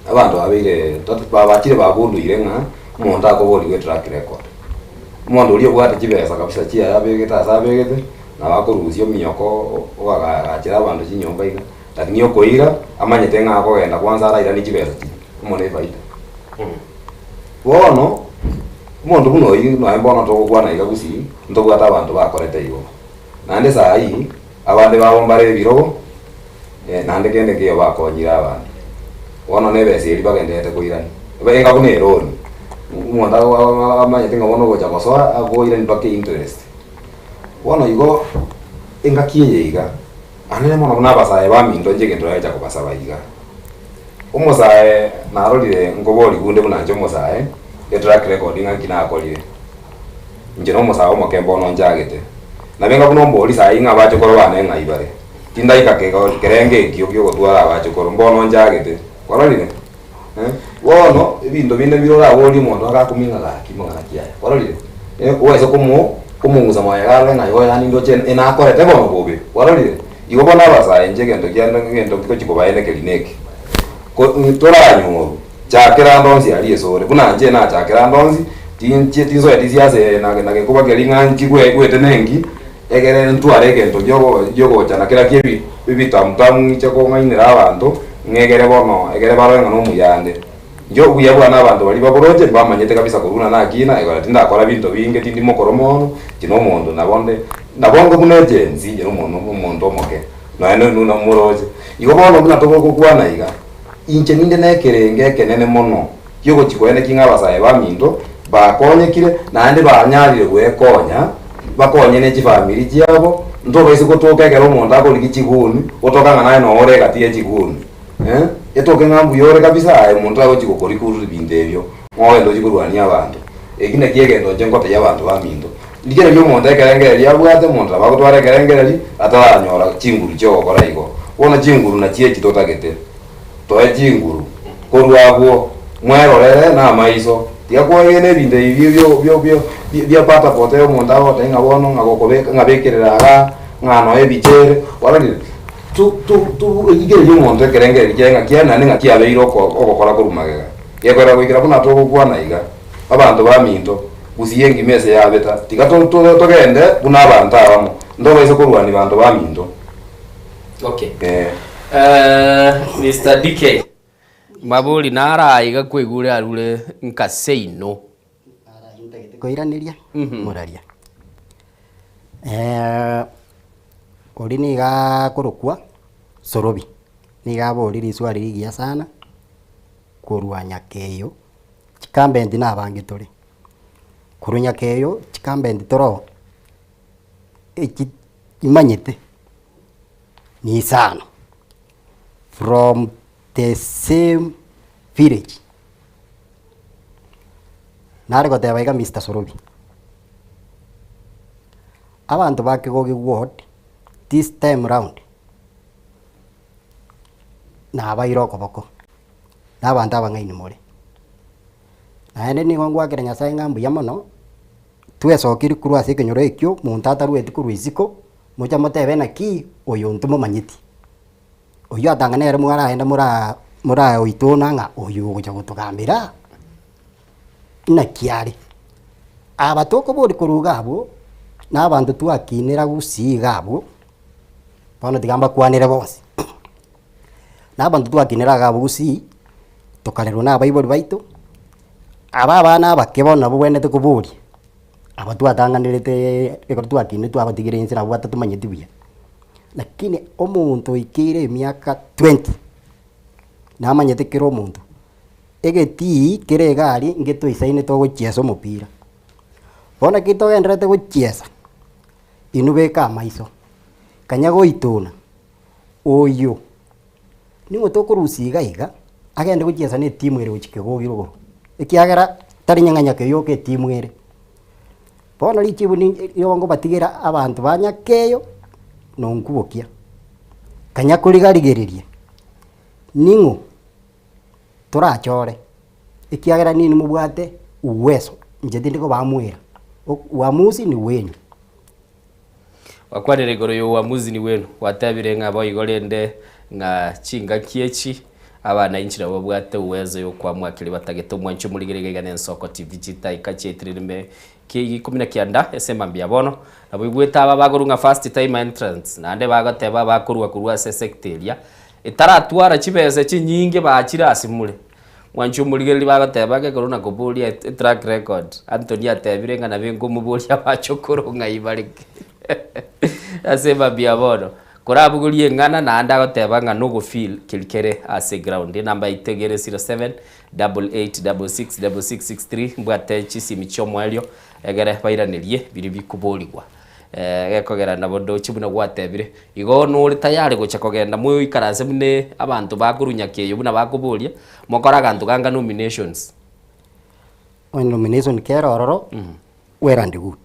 abanto babeire babachire bagunduire ng'a omonto akoborigwa etrack record. Omonto oria obwate chibesa kabisa chiaye abegete ase abegete, nabo akorusia omioko oagachera abanto chinyomba iga, lakini okoira amanyete ng'a akogenda kwanza arairanie chibesa chiria, amo na efaida. Bono, omonto buna oyio nonya bono togokwana iga gusii, ntobwate abanto bakorete igo. Naende saa hii, abande babo mbare ebirogo, naende kende nkeiyo bakonyire abanto. Bono na ebesa eria bagendererete koirania, enga buna eroni, omonto amanyete ng'a bono ogocha gosoa akoirania mpaka einterest. Bono igo, engaki eye iga, anene mono buna abasae baminto inche egento narecha kobasaba iga, omosae narorire nkobori bunde buna inche omosae, etrack record ng'a nki nakorire. Inche nomosae omoke bono nchagete. Nabe ng'a buna ombori saii ng'a abachokoro bane ng'ai bare. Tindaika kerengo ekio gi'ogotwara abachokoro, mbono nchagete. Kwarorire? Eh, bono ebinto binde mbire oraborie omonto agakumia ng'a gaki mang'ana ki aya. Kwarorire? Eh, obaise komo komong'usa magega arore ng'a igo yaani ndoche enakorete bono bobe. Kwarorire? Igo bono abasae inche egento kiane egento ngochia kobaenekeria neke, ko toranyorwa. Chakera ande onsi aria esore, buna inche nachakera ande onsi, tinche tinsoeti siasa eye na na gekoba keria ng'a nchigwe egwete nenki, egere ntware egento giogo giogocha na kera kiebi ebitamutamu ng'iche kong'ainera abanto, ng'egere bono egere barore ng'a nomuya ande. Inche obuya bwane abanto baria baboroche mbamanyete kabisa korwa buna nakina, egora tindakora binto binge tindi mokoro mono, inche nomonto nabo nde nabo nge buna egenzi inche nomonto omonto omoke, nonya nonya buna moroche. Igo bono buna togokwana iga. Inche ninde nekerengo ekenene mono ki'ogochia koenekia ng'a abasae baminto bakonyekire, naende banyarire gwekonya, bakonye ne chifamiri chiabo, ntobaise gotoka ekero omonto akorigia chiguni, gotoka ng'a naye noo ore egati ye chiguni eh, etoke ng'a mbuya ore kabisa aye omonto agochia gokorikuru ebinto ebio, ng'a ogende ochie korwania abanto. Eki nakio egento inche ngotebia abanto baminto, rigereria omonto ekerengererio abwate, omonto nabo agotwara ekerengererio ataranyora chinguru chi'ogokora igo. Bono chinguru nachio echi totagete, toe chinguru korwa abwo, mwerorere namaiso, tiga kwegena ebinto ebi bio bio bio bia pata potea omonto agotebia ng'a bono ng'a gokobeka ng'a bekerera igaa, ng'a noe ebicha ere, kwarorire? Tu tu tu rigereria omonto ekerengererio kiaye ng'a kiaye naende ng'a kiabeire oko ogokora korwa magega. Gekorera goikera buna togokwana iga, Abanto baminto, gusii engima ese yabeta, tiga to to togende buna abanto abamo, ntobaise korwania banto baminto. Okay. Eh. Eh, Mr. DK. Mabori naro aiga kwaigure arure nka seino. Ntagete koiraneria moraria. Oria nigo akorokwa Sorobi, nigo aboria riswali rigiya sana korwa Nyakeyo, chikambenti nabange tore, korwa Nyakeyo chikambenti toro echi imanyete ni isano from the same village. Nare goteba iga Mister Sorobi, abanto ba Kegogi ward this time round nabaire okoboko, na abanto abang'aini more. Naende nigo ngoakera Nyasaye ng'a mbuya mono, twesokirie korwa ase ekenyoro ekio, monto atarueti korwa isiko, moche motebe naki oyo ntomomanyeti. Oyio atang'ana ere mwaragende moraa moraoitona ng'a oyo ogocha gotogambera naki are. Aba tokoboria korwa iga abwo, na abanto twakinera gusii iga abwo, bono tiga mbakwanere bonsi, na abanto twakinera iga abwo gusii, tokarerwa na abaibori baito, aba abana abake bono nabwo obwenerete koboria, aba twatang'aneretee ekero twakinire twabatigire inse nabwo batatomanyeti buya. Lakini omonto oikeire emiaka twenty, namanyete kera omonto, egetii kere iga aria ngetoisaine togochiesa omopira. Bono ekero togendererete gochiesa, inwe beka amaiso, kanya goitona, oyo ning'o tokorusia iga iga, agende gochiesa na etimu ere gochia kegogi rogoro, ekiagera tari nyang'anya keyoka etimu ere. Bono richibu ni rigo ngobatigera abanto ba nyakeyo na onkubokia, kanya korigarigereria ning'o torachore, ekiagera ninwe mobwate uweso, inche tindi kobamuera, uamuzi ni wenyu. Gwakwanire igoro y'uamuzi ni wenu, gwatebire ng'a boigo rende ng'a chingaki echi abana inche nabo babwate uwezo y'okoamua keria batagete. Omwanchi omorigereria iga iga n'Ensoko TV chitaika chiaitiririme ki ikomi na kianda ase mambia bono. Nabo oigwete aba bakorwa ng'a first time entrants naende bagoteba bakorwa korwa ase esecta eria etaratwara chibesa chinyinge bachire ase more. Mwanche omorigereria bagoteba ng'a ekero nakoboria etrack record, Anthony atebire ng'a nabe nkomoboria abachokoro ng'ai bare ase mambia bono. Korabogorie eng'ana naende agoteba ng'a nogofeel keri kere ase eground. Enamba yaito iga ere 07 88 66 66 63 mbwate chisimi chiomoerio egere bairanerie biria bikoborigwa. Gekogera nabo ndoche buna gwatebire, igo nore tayari gocha kogenda moikaranse buna abanto bakorwa nyakeyo buna bakoboria, mokore aganto ganga nominations. Onye nomination kere ororo, well and good.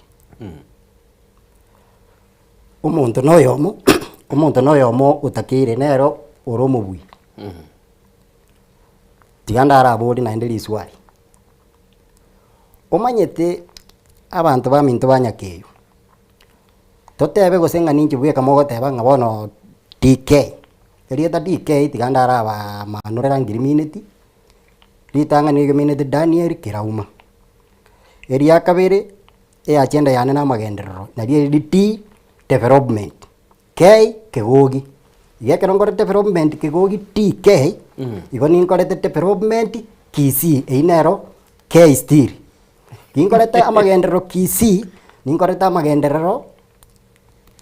Omonto na oyomo, omonto na oyomo otakeire nere ore omobui. Tiga ndaraborie naende riswali, omanyete abanto baminto ba nyakeyo, totebe gose ng'a ninche bweka mogoteba ng'a bono DK, erieta DK tiga ndarabaa manorera ngirimineti, ritang'ani rimineti Daniel Kerauma, eria kabere. Eagenda yane namagenderero, nario eriri D, development, K, kegogi. Iga ekero nkorete development kegogi D, K, igo ninkorete development Kisii, eywo nero K still. Ninkorete amagenderero Kisii, ninkorete amagenderero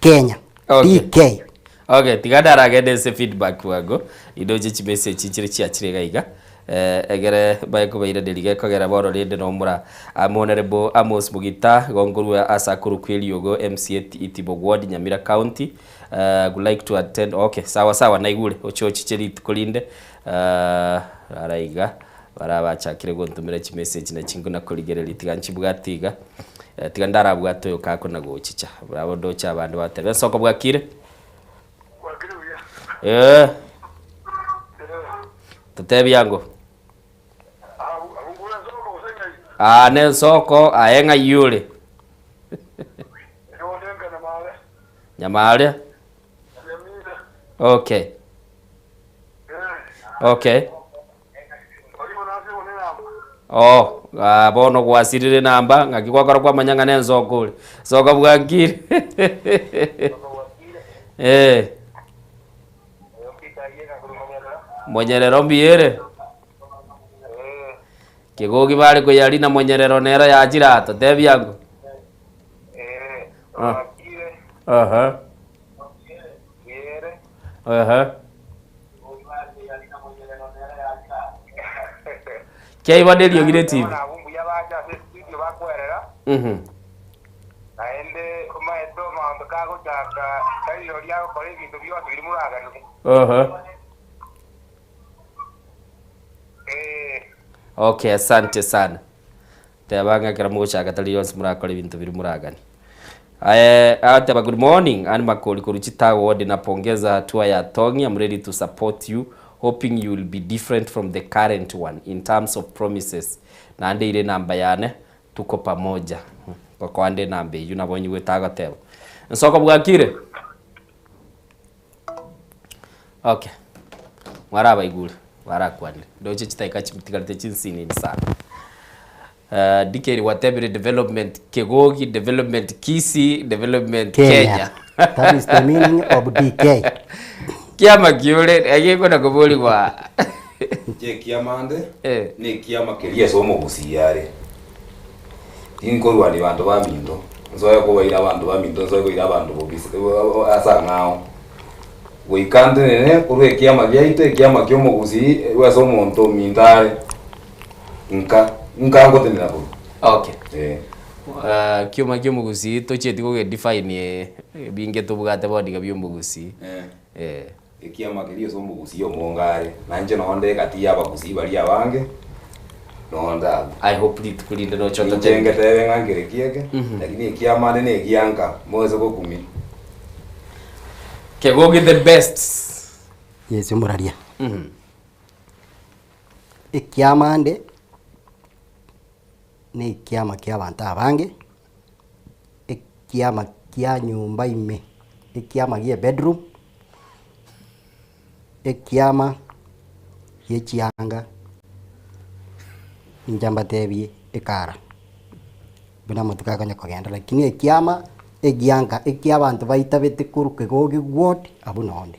Kenya, Okay. D, K. Okay, tiga naragende ase feedback bwango, indoche chimessage nchire chiachire iga iga, eh, egere mbae kobairaneria gekogera bono rende nomora amo Honourable Amos Mugita, igo nkorwa ase akorokwa Eriogo MCA Itibo Ward, Nyamira County, eh, would like to attend, okay, sawa sawa naigure, oche ochiche rituko rinde, eh, rara iga, bara bachakire gontomera chimessage nachi nkona korigereria tiga nchibwate iga, eh, tiga ndarabwate oyo kakona gochicha, brabo ndoche abande bateba ensoko bwakire. Eh. Totebie ango. Ah, nensoko aye ng'ai ore? Nyamare. Okay. Okay. Oh, ah, bono gwasirire enamba ng'aki gwakora kwamanya ng'a nensoko ore. Soka bwangire. Eh. Monyerero mbuya ere? Kegogi bare koyari na monyerero nero yachire aa totebie ango. Ah. Aha. Aha. Kiaiba neriogi re TV. Mhm. Naende omaete omonto kagochaka tari oria agokora ebinto bionsi biria moraganire. Aha. Okay, asante sana. Teba ng'a ekero mogochaka tari yonsi morakore ebinto biria moraganie. Aye agoteba good morning Ann Makori korwa Chitago ward napongeza hatua ya Tong'i I'm ready to support you hoping you will be different from the current one in terms of promises naende ire enamba yane tuko pamoja ngokoa nde enamba eyio nabo onyigwete agoteba. Nsoko bwakire? Okay, mwarabaigure barakwanire ndoche chidakika chitigarete chinsinini sana. Uh, DK gwatebire development Kegogi, development Kisii, development Kenya. Kenya. That is the meaning of DK. Kiama kiore egekona koborigwa Inche ekiama nde, na ekiama keria ase omogusii are. Tinkorwania banto baminto, nsoe kobaira abanto baminto, nsoe koira abanto bobisa ase ang'ao. Goika ntenene korwa ekiama giaito, ekiama kia omogusii, ase omonto ominto are, nka, nka ngotenena korwa. Okay. Eh. Ah, kioma kia omogusii tochieti kogedefine ebinge tobwate bono iga bia omogusii. Eh. Ekiama keria ase omogusii omonge are, na inche nonde egati y'abagusii baria abange, nonde abwo. I hope rituko rinde noche Inche ototebie. ngetebe ng'a nkere kieke, lakini ekiama ande na egianka, moise gokumia. Kegogi the best. Yes omoraria. Ekiama ande, na ekiama kia abanto abange, ekiama kia nyomba ime, ekiama gia ebedroom, ekiama gia chianga, inche mbatebie ekara, buna amatuko akonya kogenda lakini ekiama egianka ekia abanto baitabete korwa kegogi ward abwo nonde.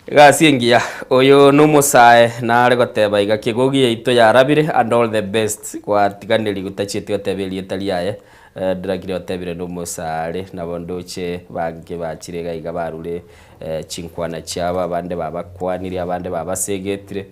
Egasi engiya, oyo nomosae nare goteba iga kegogi yaito yarabire and all the best gwatiganeri gotachieti goteba erieta riaye Dragire otebire nomosaare nabo ndoche bange bachire iga iga barure chinkwana chiabo abande babakwanire abande babasegetire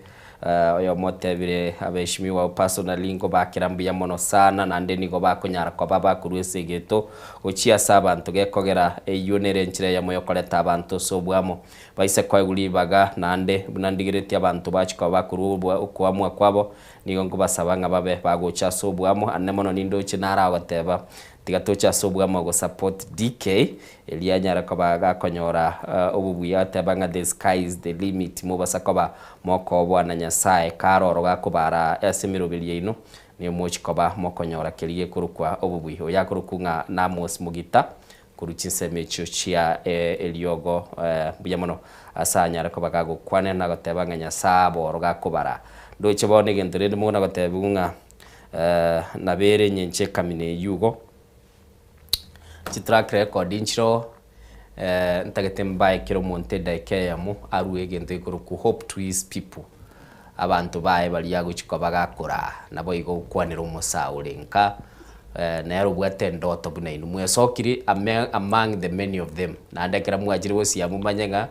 Oyomo otebire, Abeshimiwa ao personally nkobakera mbuya mono sana naende nigo bakonyara koba bakorua ase egeto gochia ase abanto gekogera eyio nere enchera eyemo yokoreta abanto ase oboamo. Baise koegwa ribaga naende buna ndigeretie abanto bachia koba bakorua okoamua kwabo nigo nkobasaba ng'a babe bagocha ase oboamo ane mono nindoche naragoteba Tiga toche ase obwamo go support DK erio anyare koba gakonyora obobuya ateba ng'a the sky is the limit mobasa koba mokoboa na Nyasaye kare oro gakobara ase emeroberi yaino nigo mochi koba mokonyora keria gekorokwa obobui. Oyo akorokwa ng'a Namos Mugita korwa chinsemo echio chia eriogo mbuya mono ase anyare koba gagokwanera na goteba ng'a Nyasaye abe oro gakobara. Ndoche bono egento rende mokona gotebiwa ng'a Nabo ere engencho ekamina eyio igo, chitrack record nchiroo, ntagete mbae kera omonto edaika eyemo arue egento gekorokwa hope to his people, abanto baye baria agochia koba gakoraa, naboigo gokwanera omosae ore nka, nere obwate endoto buna inwe. Mwesokire ame among the many of them, naende ekero mwachire gosiaa momanye ng'a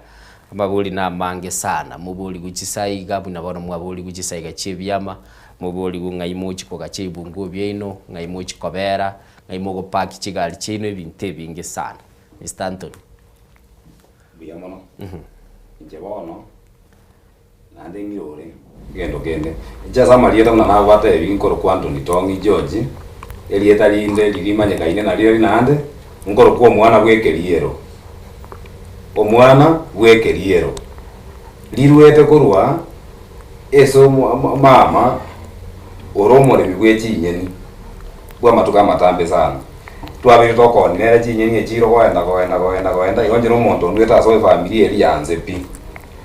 amabori na amange sana, moborigwe chisaiga buna bono mwaborigwe chisaiga chia ebiama. Moborigwe ng'ai mochia kogacha ebibunguo biaino, ng'ai mochia kobera, ng'ai mogopaki chigari chiaino, ebinto ebinge sana. Mister Anthony. Mbuya mono. Inche bono, naende ng'irore egento kende. Inche ase amarieta buna nagobatebi nkorokwa Anthony Tong'i George, erieta rinde riria rimanyekaine nario eri naende, nkorokwa omwana bw'ekeriero. Omwana bw'ekeriero. Riruete korwa Ase omama ore omoremi bwe chinyeni bw'amatuko amatambe sana. Twabeire tokoonia nere chinyeni echiro goenda goenda goenda goenda igo inche na omonto ondwete ase efamiri eria ya nse pi.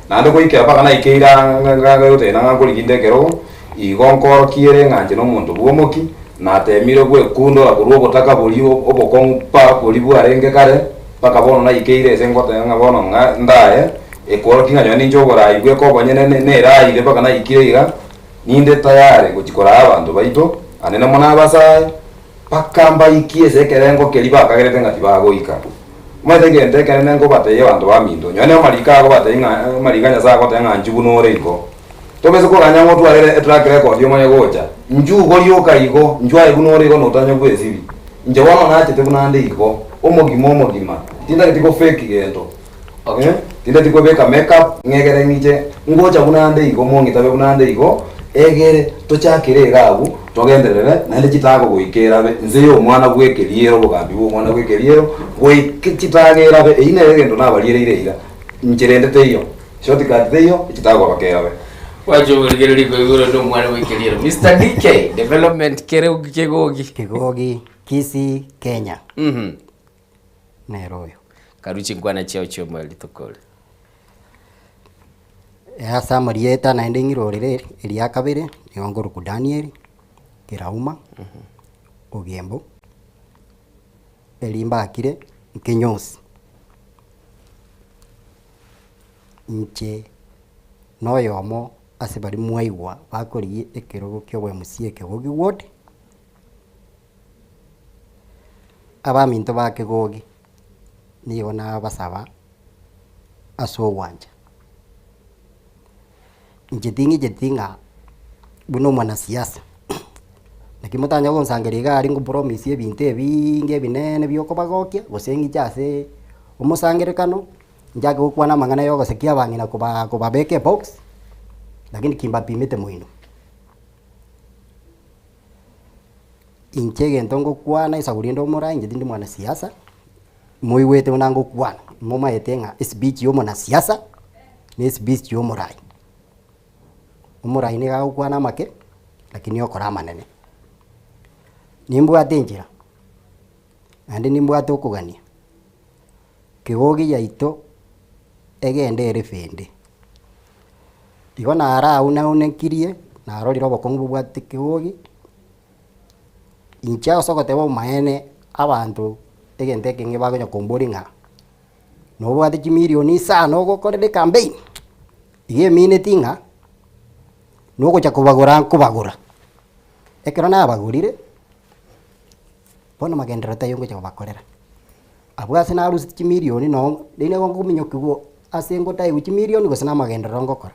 Naende goikera mpaka naikeire ang'e goteba ng'a nkorigia inde ekerogo, igo nkoorokia ere ng'a inche na omonto bw'omokia, natemire gwekundora korwa obotaka boria obokong'u pa boria bwarenge kare, mpaka bono naikeire ase ngoteba ng'a bono ng'a ndaye. Ekworokia ng'a nonye ninche oborai bweka obonyene neraire mpaka naikire iga, Ninde tayare gochia koraa abanto baito, anene mono abasae, mpaka mbaikie ase ekerengo keria bakagerete ng'a tibagoika. Omanyete egento ekenene nkobatebia abanto baminto, nonye amariko agobatebia ng'a amariko a Nyasae agotebia ng'a inchuo buna ore igo. Tobese koganya ng'a otwarere etrack record omanye gocha, inchuo igo rioka igo, inchuo aye buna ore igo notanya bwesibia. Inche bono nachete buna ande igo, omogima omogima, tintageti go fake gento. Okay. Tindeti kobeka makeup ng'egere ng'iche ngocha buna ande igo mong'itabe buna ande igo egere tochakere iga abwo togenderere naende chitago goika erabe nse ya omwana bwa ekeriero obogambi bwa omwana bwa ekeriero goika chitago erabe eyio nere egento nabariereire iga nchera ende teiyo shortcut teiyo chitago baka erabe. Gwacha omorigereria koigwa ore nomwana bwa ekeriero. Mister DK, development kere kegogi. Kegogi, Kisii, Kenya. Nere oyo. Karue chinkwana chiao chi'omoyo rituko ori. Ase amarieta naende ng'irorere eria kabere, nigo nkorokwa Daniel Kerauma, Ogembo, eri mbakire nkenyosi. Inche noyomo ase baria mwaigwa bakorigia ekerogo kia obo MCA Kegogi ward. Abaminto ba Kegogi nigo nabasaba ase ogwancha, inche ting'icheti ng'a buna omwanasiasa, naki motanya gonsangereria iga aria ngopromise ebinto ebiiinge ebinene bia okobagokia, gose ng'iche ase omosangerekano, nchake gokwana amang'ana ya ogosekia abang'ina koba kobabeka ebox, lakini kimbapimete moino. Inche egento ngokwana esabu rende omorae inche tindi mwanasiasa, moigwete buna ngokwana, momaete ng'a espeech ya omonasiasa, na espeech ya omorai. Omorai nigo agokwana amake, lakini okora amanene. Nimbwate enchera, naende nimbwate okogania, kegogi yaito egende ere fende. Igo narauna-unekirie, narorire obokong'u bobwate kegogi. Inche ase ogoteba obomaene, abanto egento ekenge bakonya komboria ng'a nobwate chimilioni isano ogokorera ecampaign, iga emineti ng'a nogocha kobagora nkobagora. Ekero nabagorire, bono magenderero taiyo ngocha kobakorera. Abwo ase narusetie chimilioni noo riria nigo nkominyokiwa ase ngotaigwa chimilioni gose na amagenderero ngokora.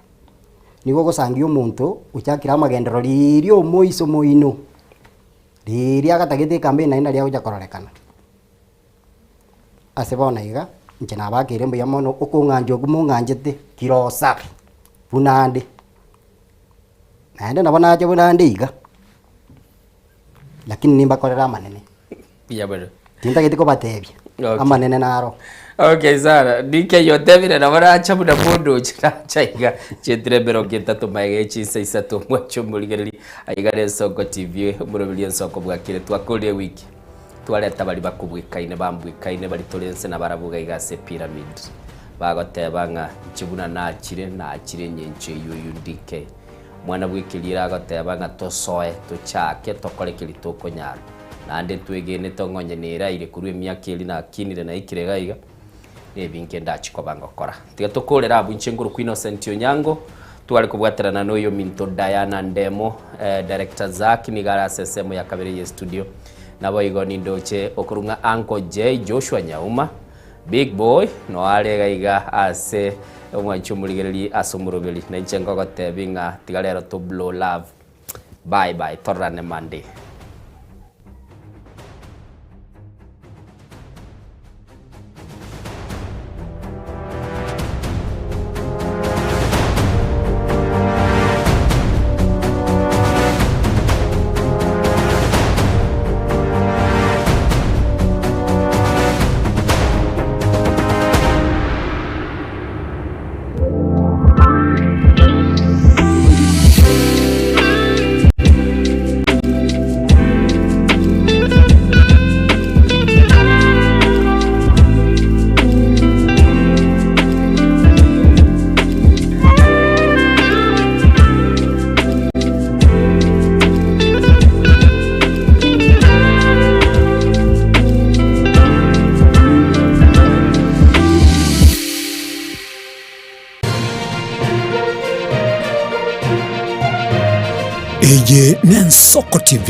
Nigo ogosangia omonto ochakire amagenderero riria omoiso moino, riria agatagete ecampaign naende naria agocha kororekana. Ase bono iga, inche nabakeire mbuya mono okong'ancha okwo mong'anchete kira osabe buna ande, naende nabo nacha buna ande iga, lakini nimbakorere amanene. Mbuya mono. Tintageti kobatebia, Okay. amanene naro. Okay sana, DK otebire nabo nacha buna mundu oche nacha iga chetire emerongo etato magega ye chinsa isato omwache omorigereri aiga na Ensoko TV omoroberi Ensoko bwakire twakorire ewiki twareta baria bakobwekaine bambwekaine baria tore nse na barabwo iga iga ase pyramid bagoteba ng'a inche buna nachire nachire enyencho eywo oywo DK mwana bw'ekeriero agoteba ng'a tosoe tochake tokore keria tokonyara. Naende ntwegenete ng'a onye neraire korwa emiaka eria nakinire naikire iga iga, nebinge ndachie koba ngokora. Tiga tokorere abwo inche nkorokwa Innocent Onyango, tware kobwaterana na oyominto Diana Ndemo, eh, Director Zack nigo are ase ensemo ya kabere ye studio. Naboigo nindoche okorwa ng'a Uncle J Joshua Nyauma, Big Boy, noare are iga iga ase omwanchi omorigereri ase omoroberi. Na inche ngogotebi ng'a tiga rero to blow love. Bye bye tororane Monday. Eye n'Ensoko TV.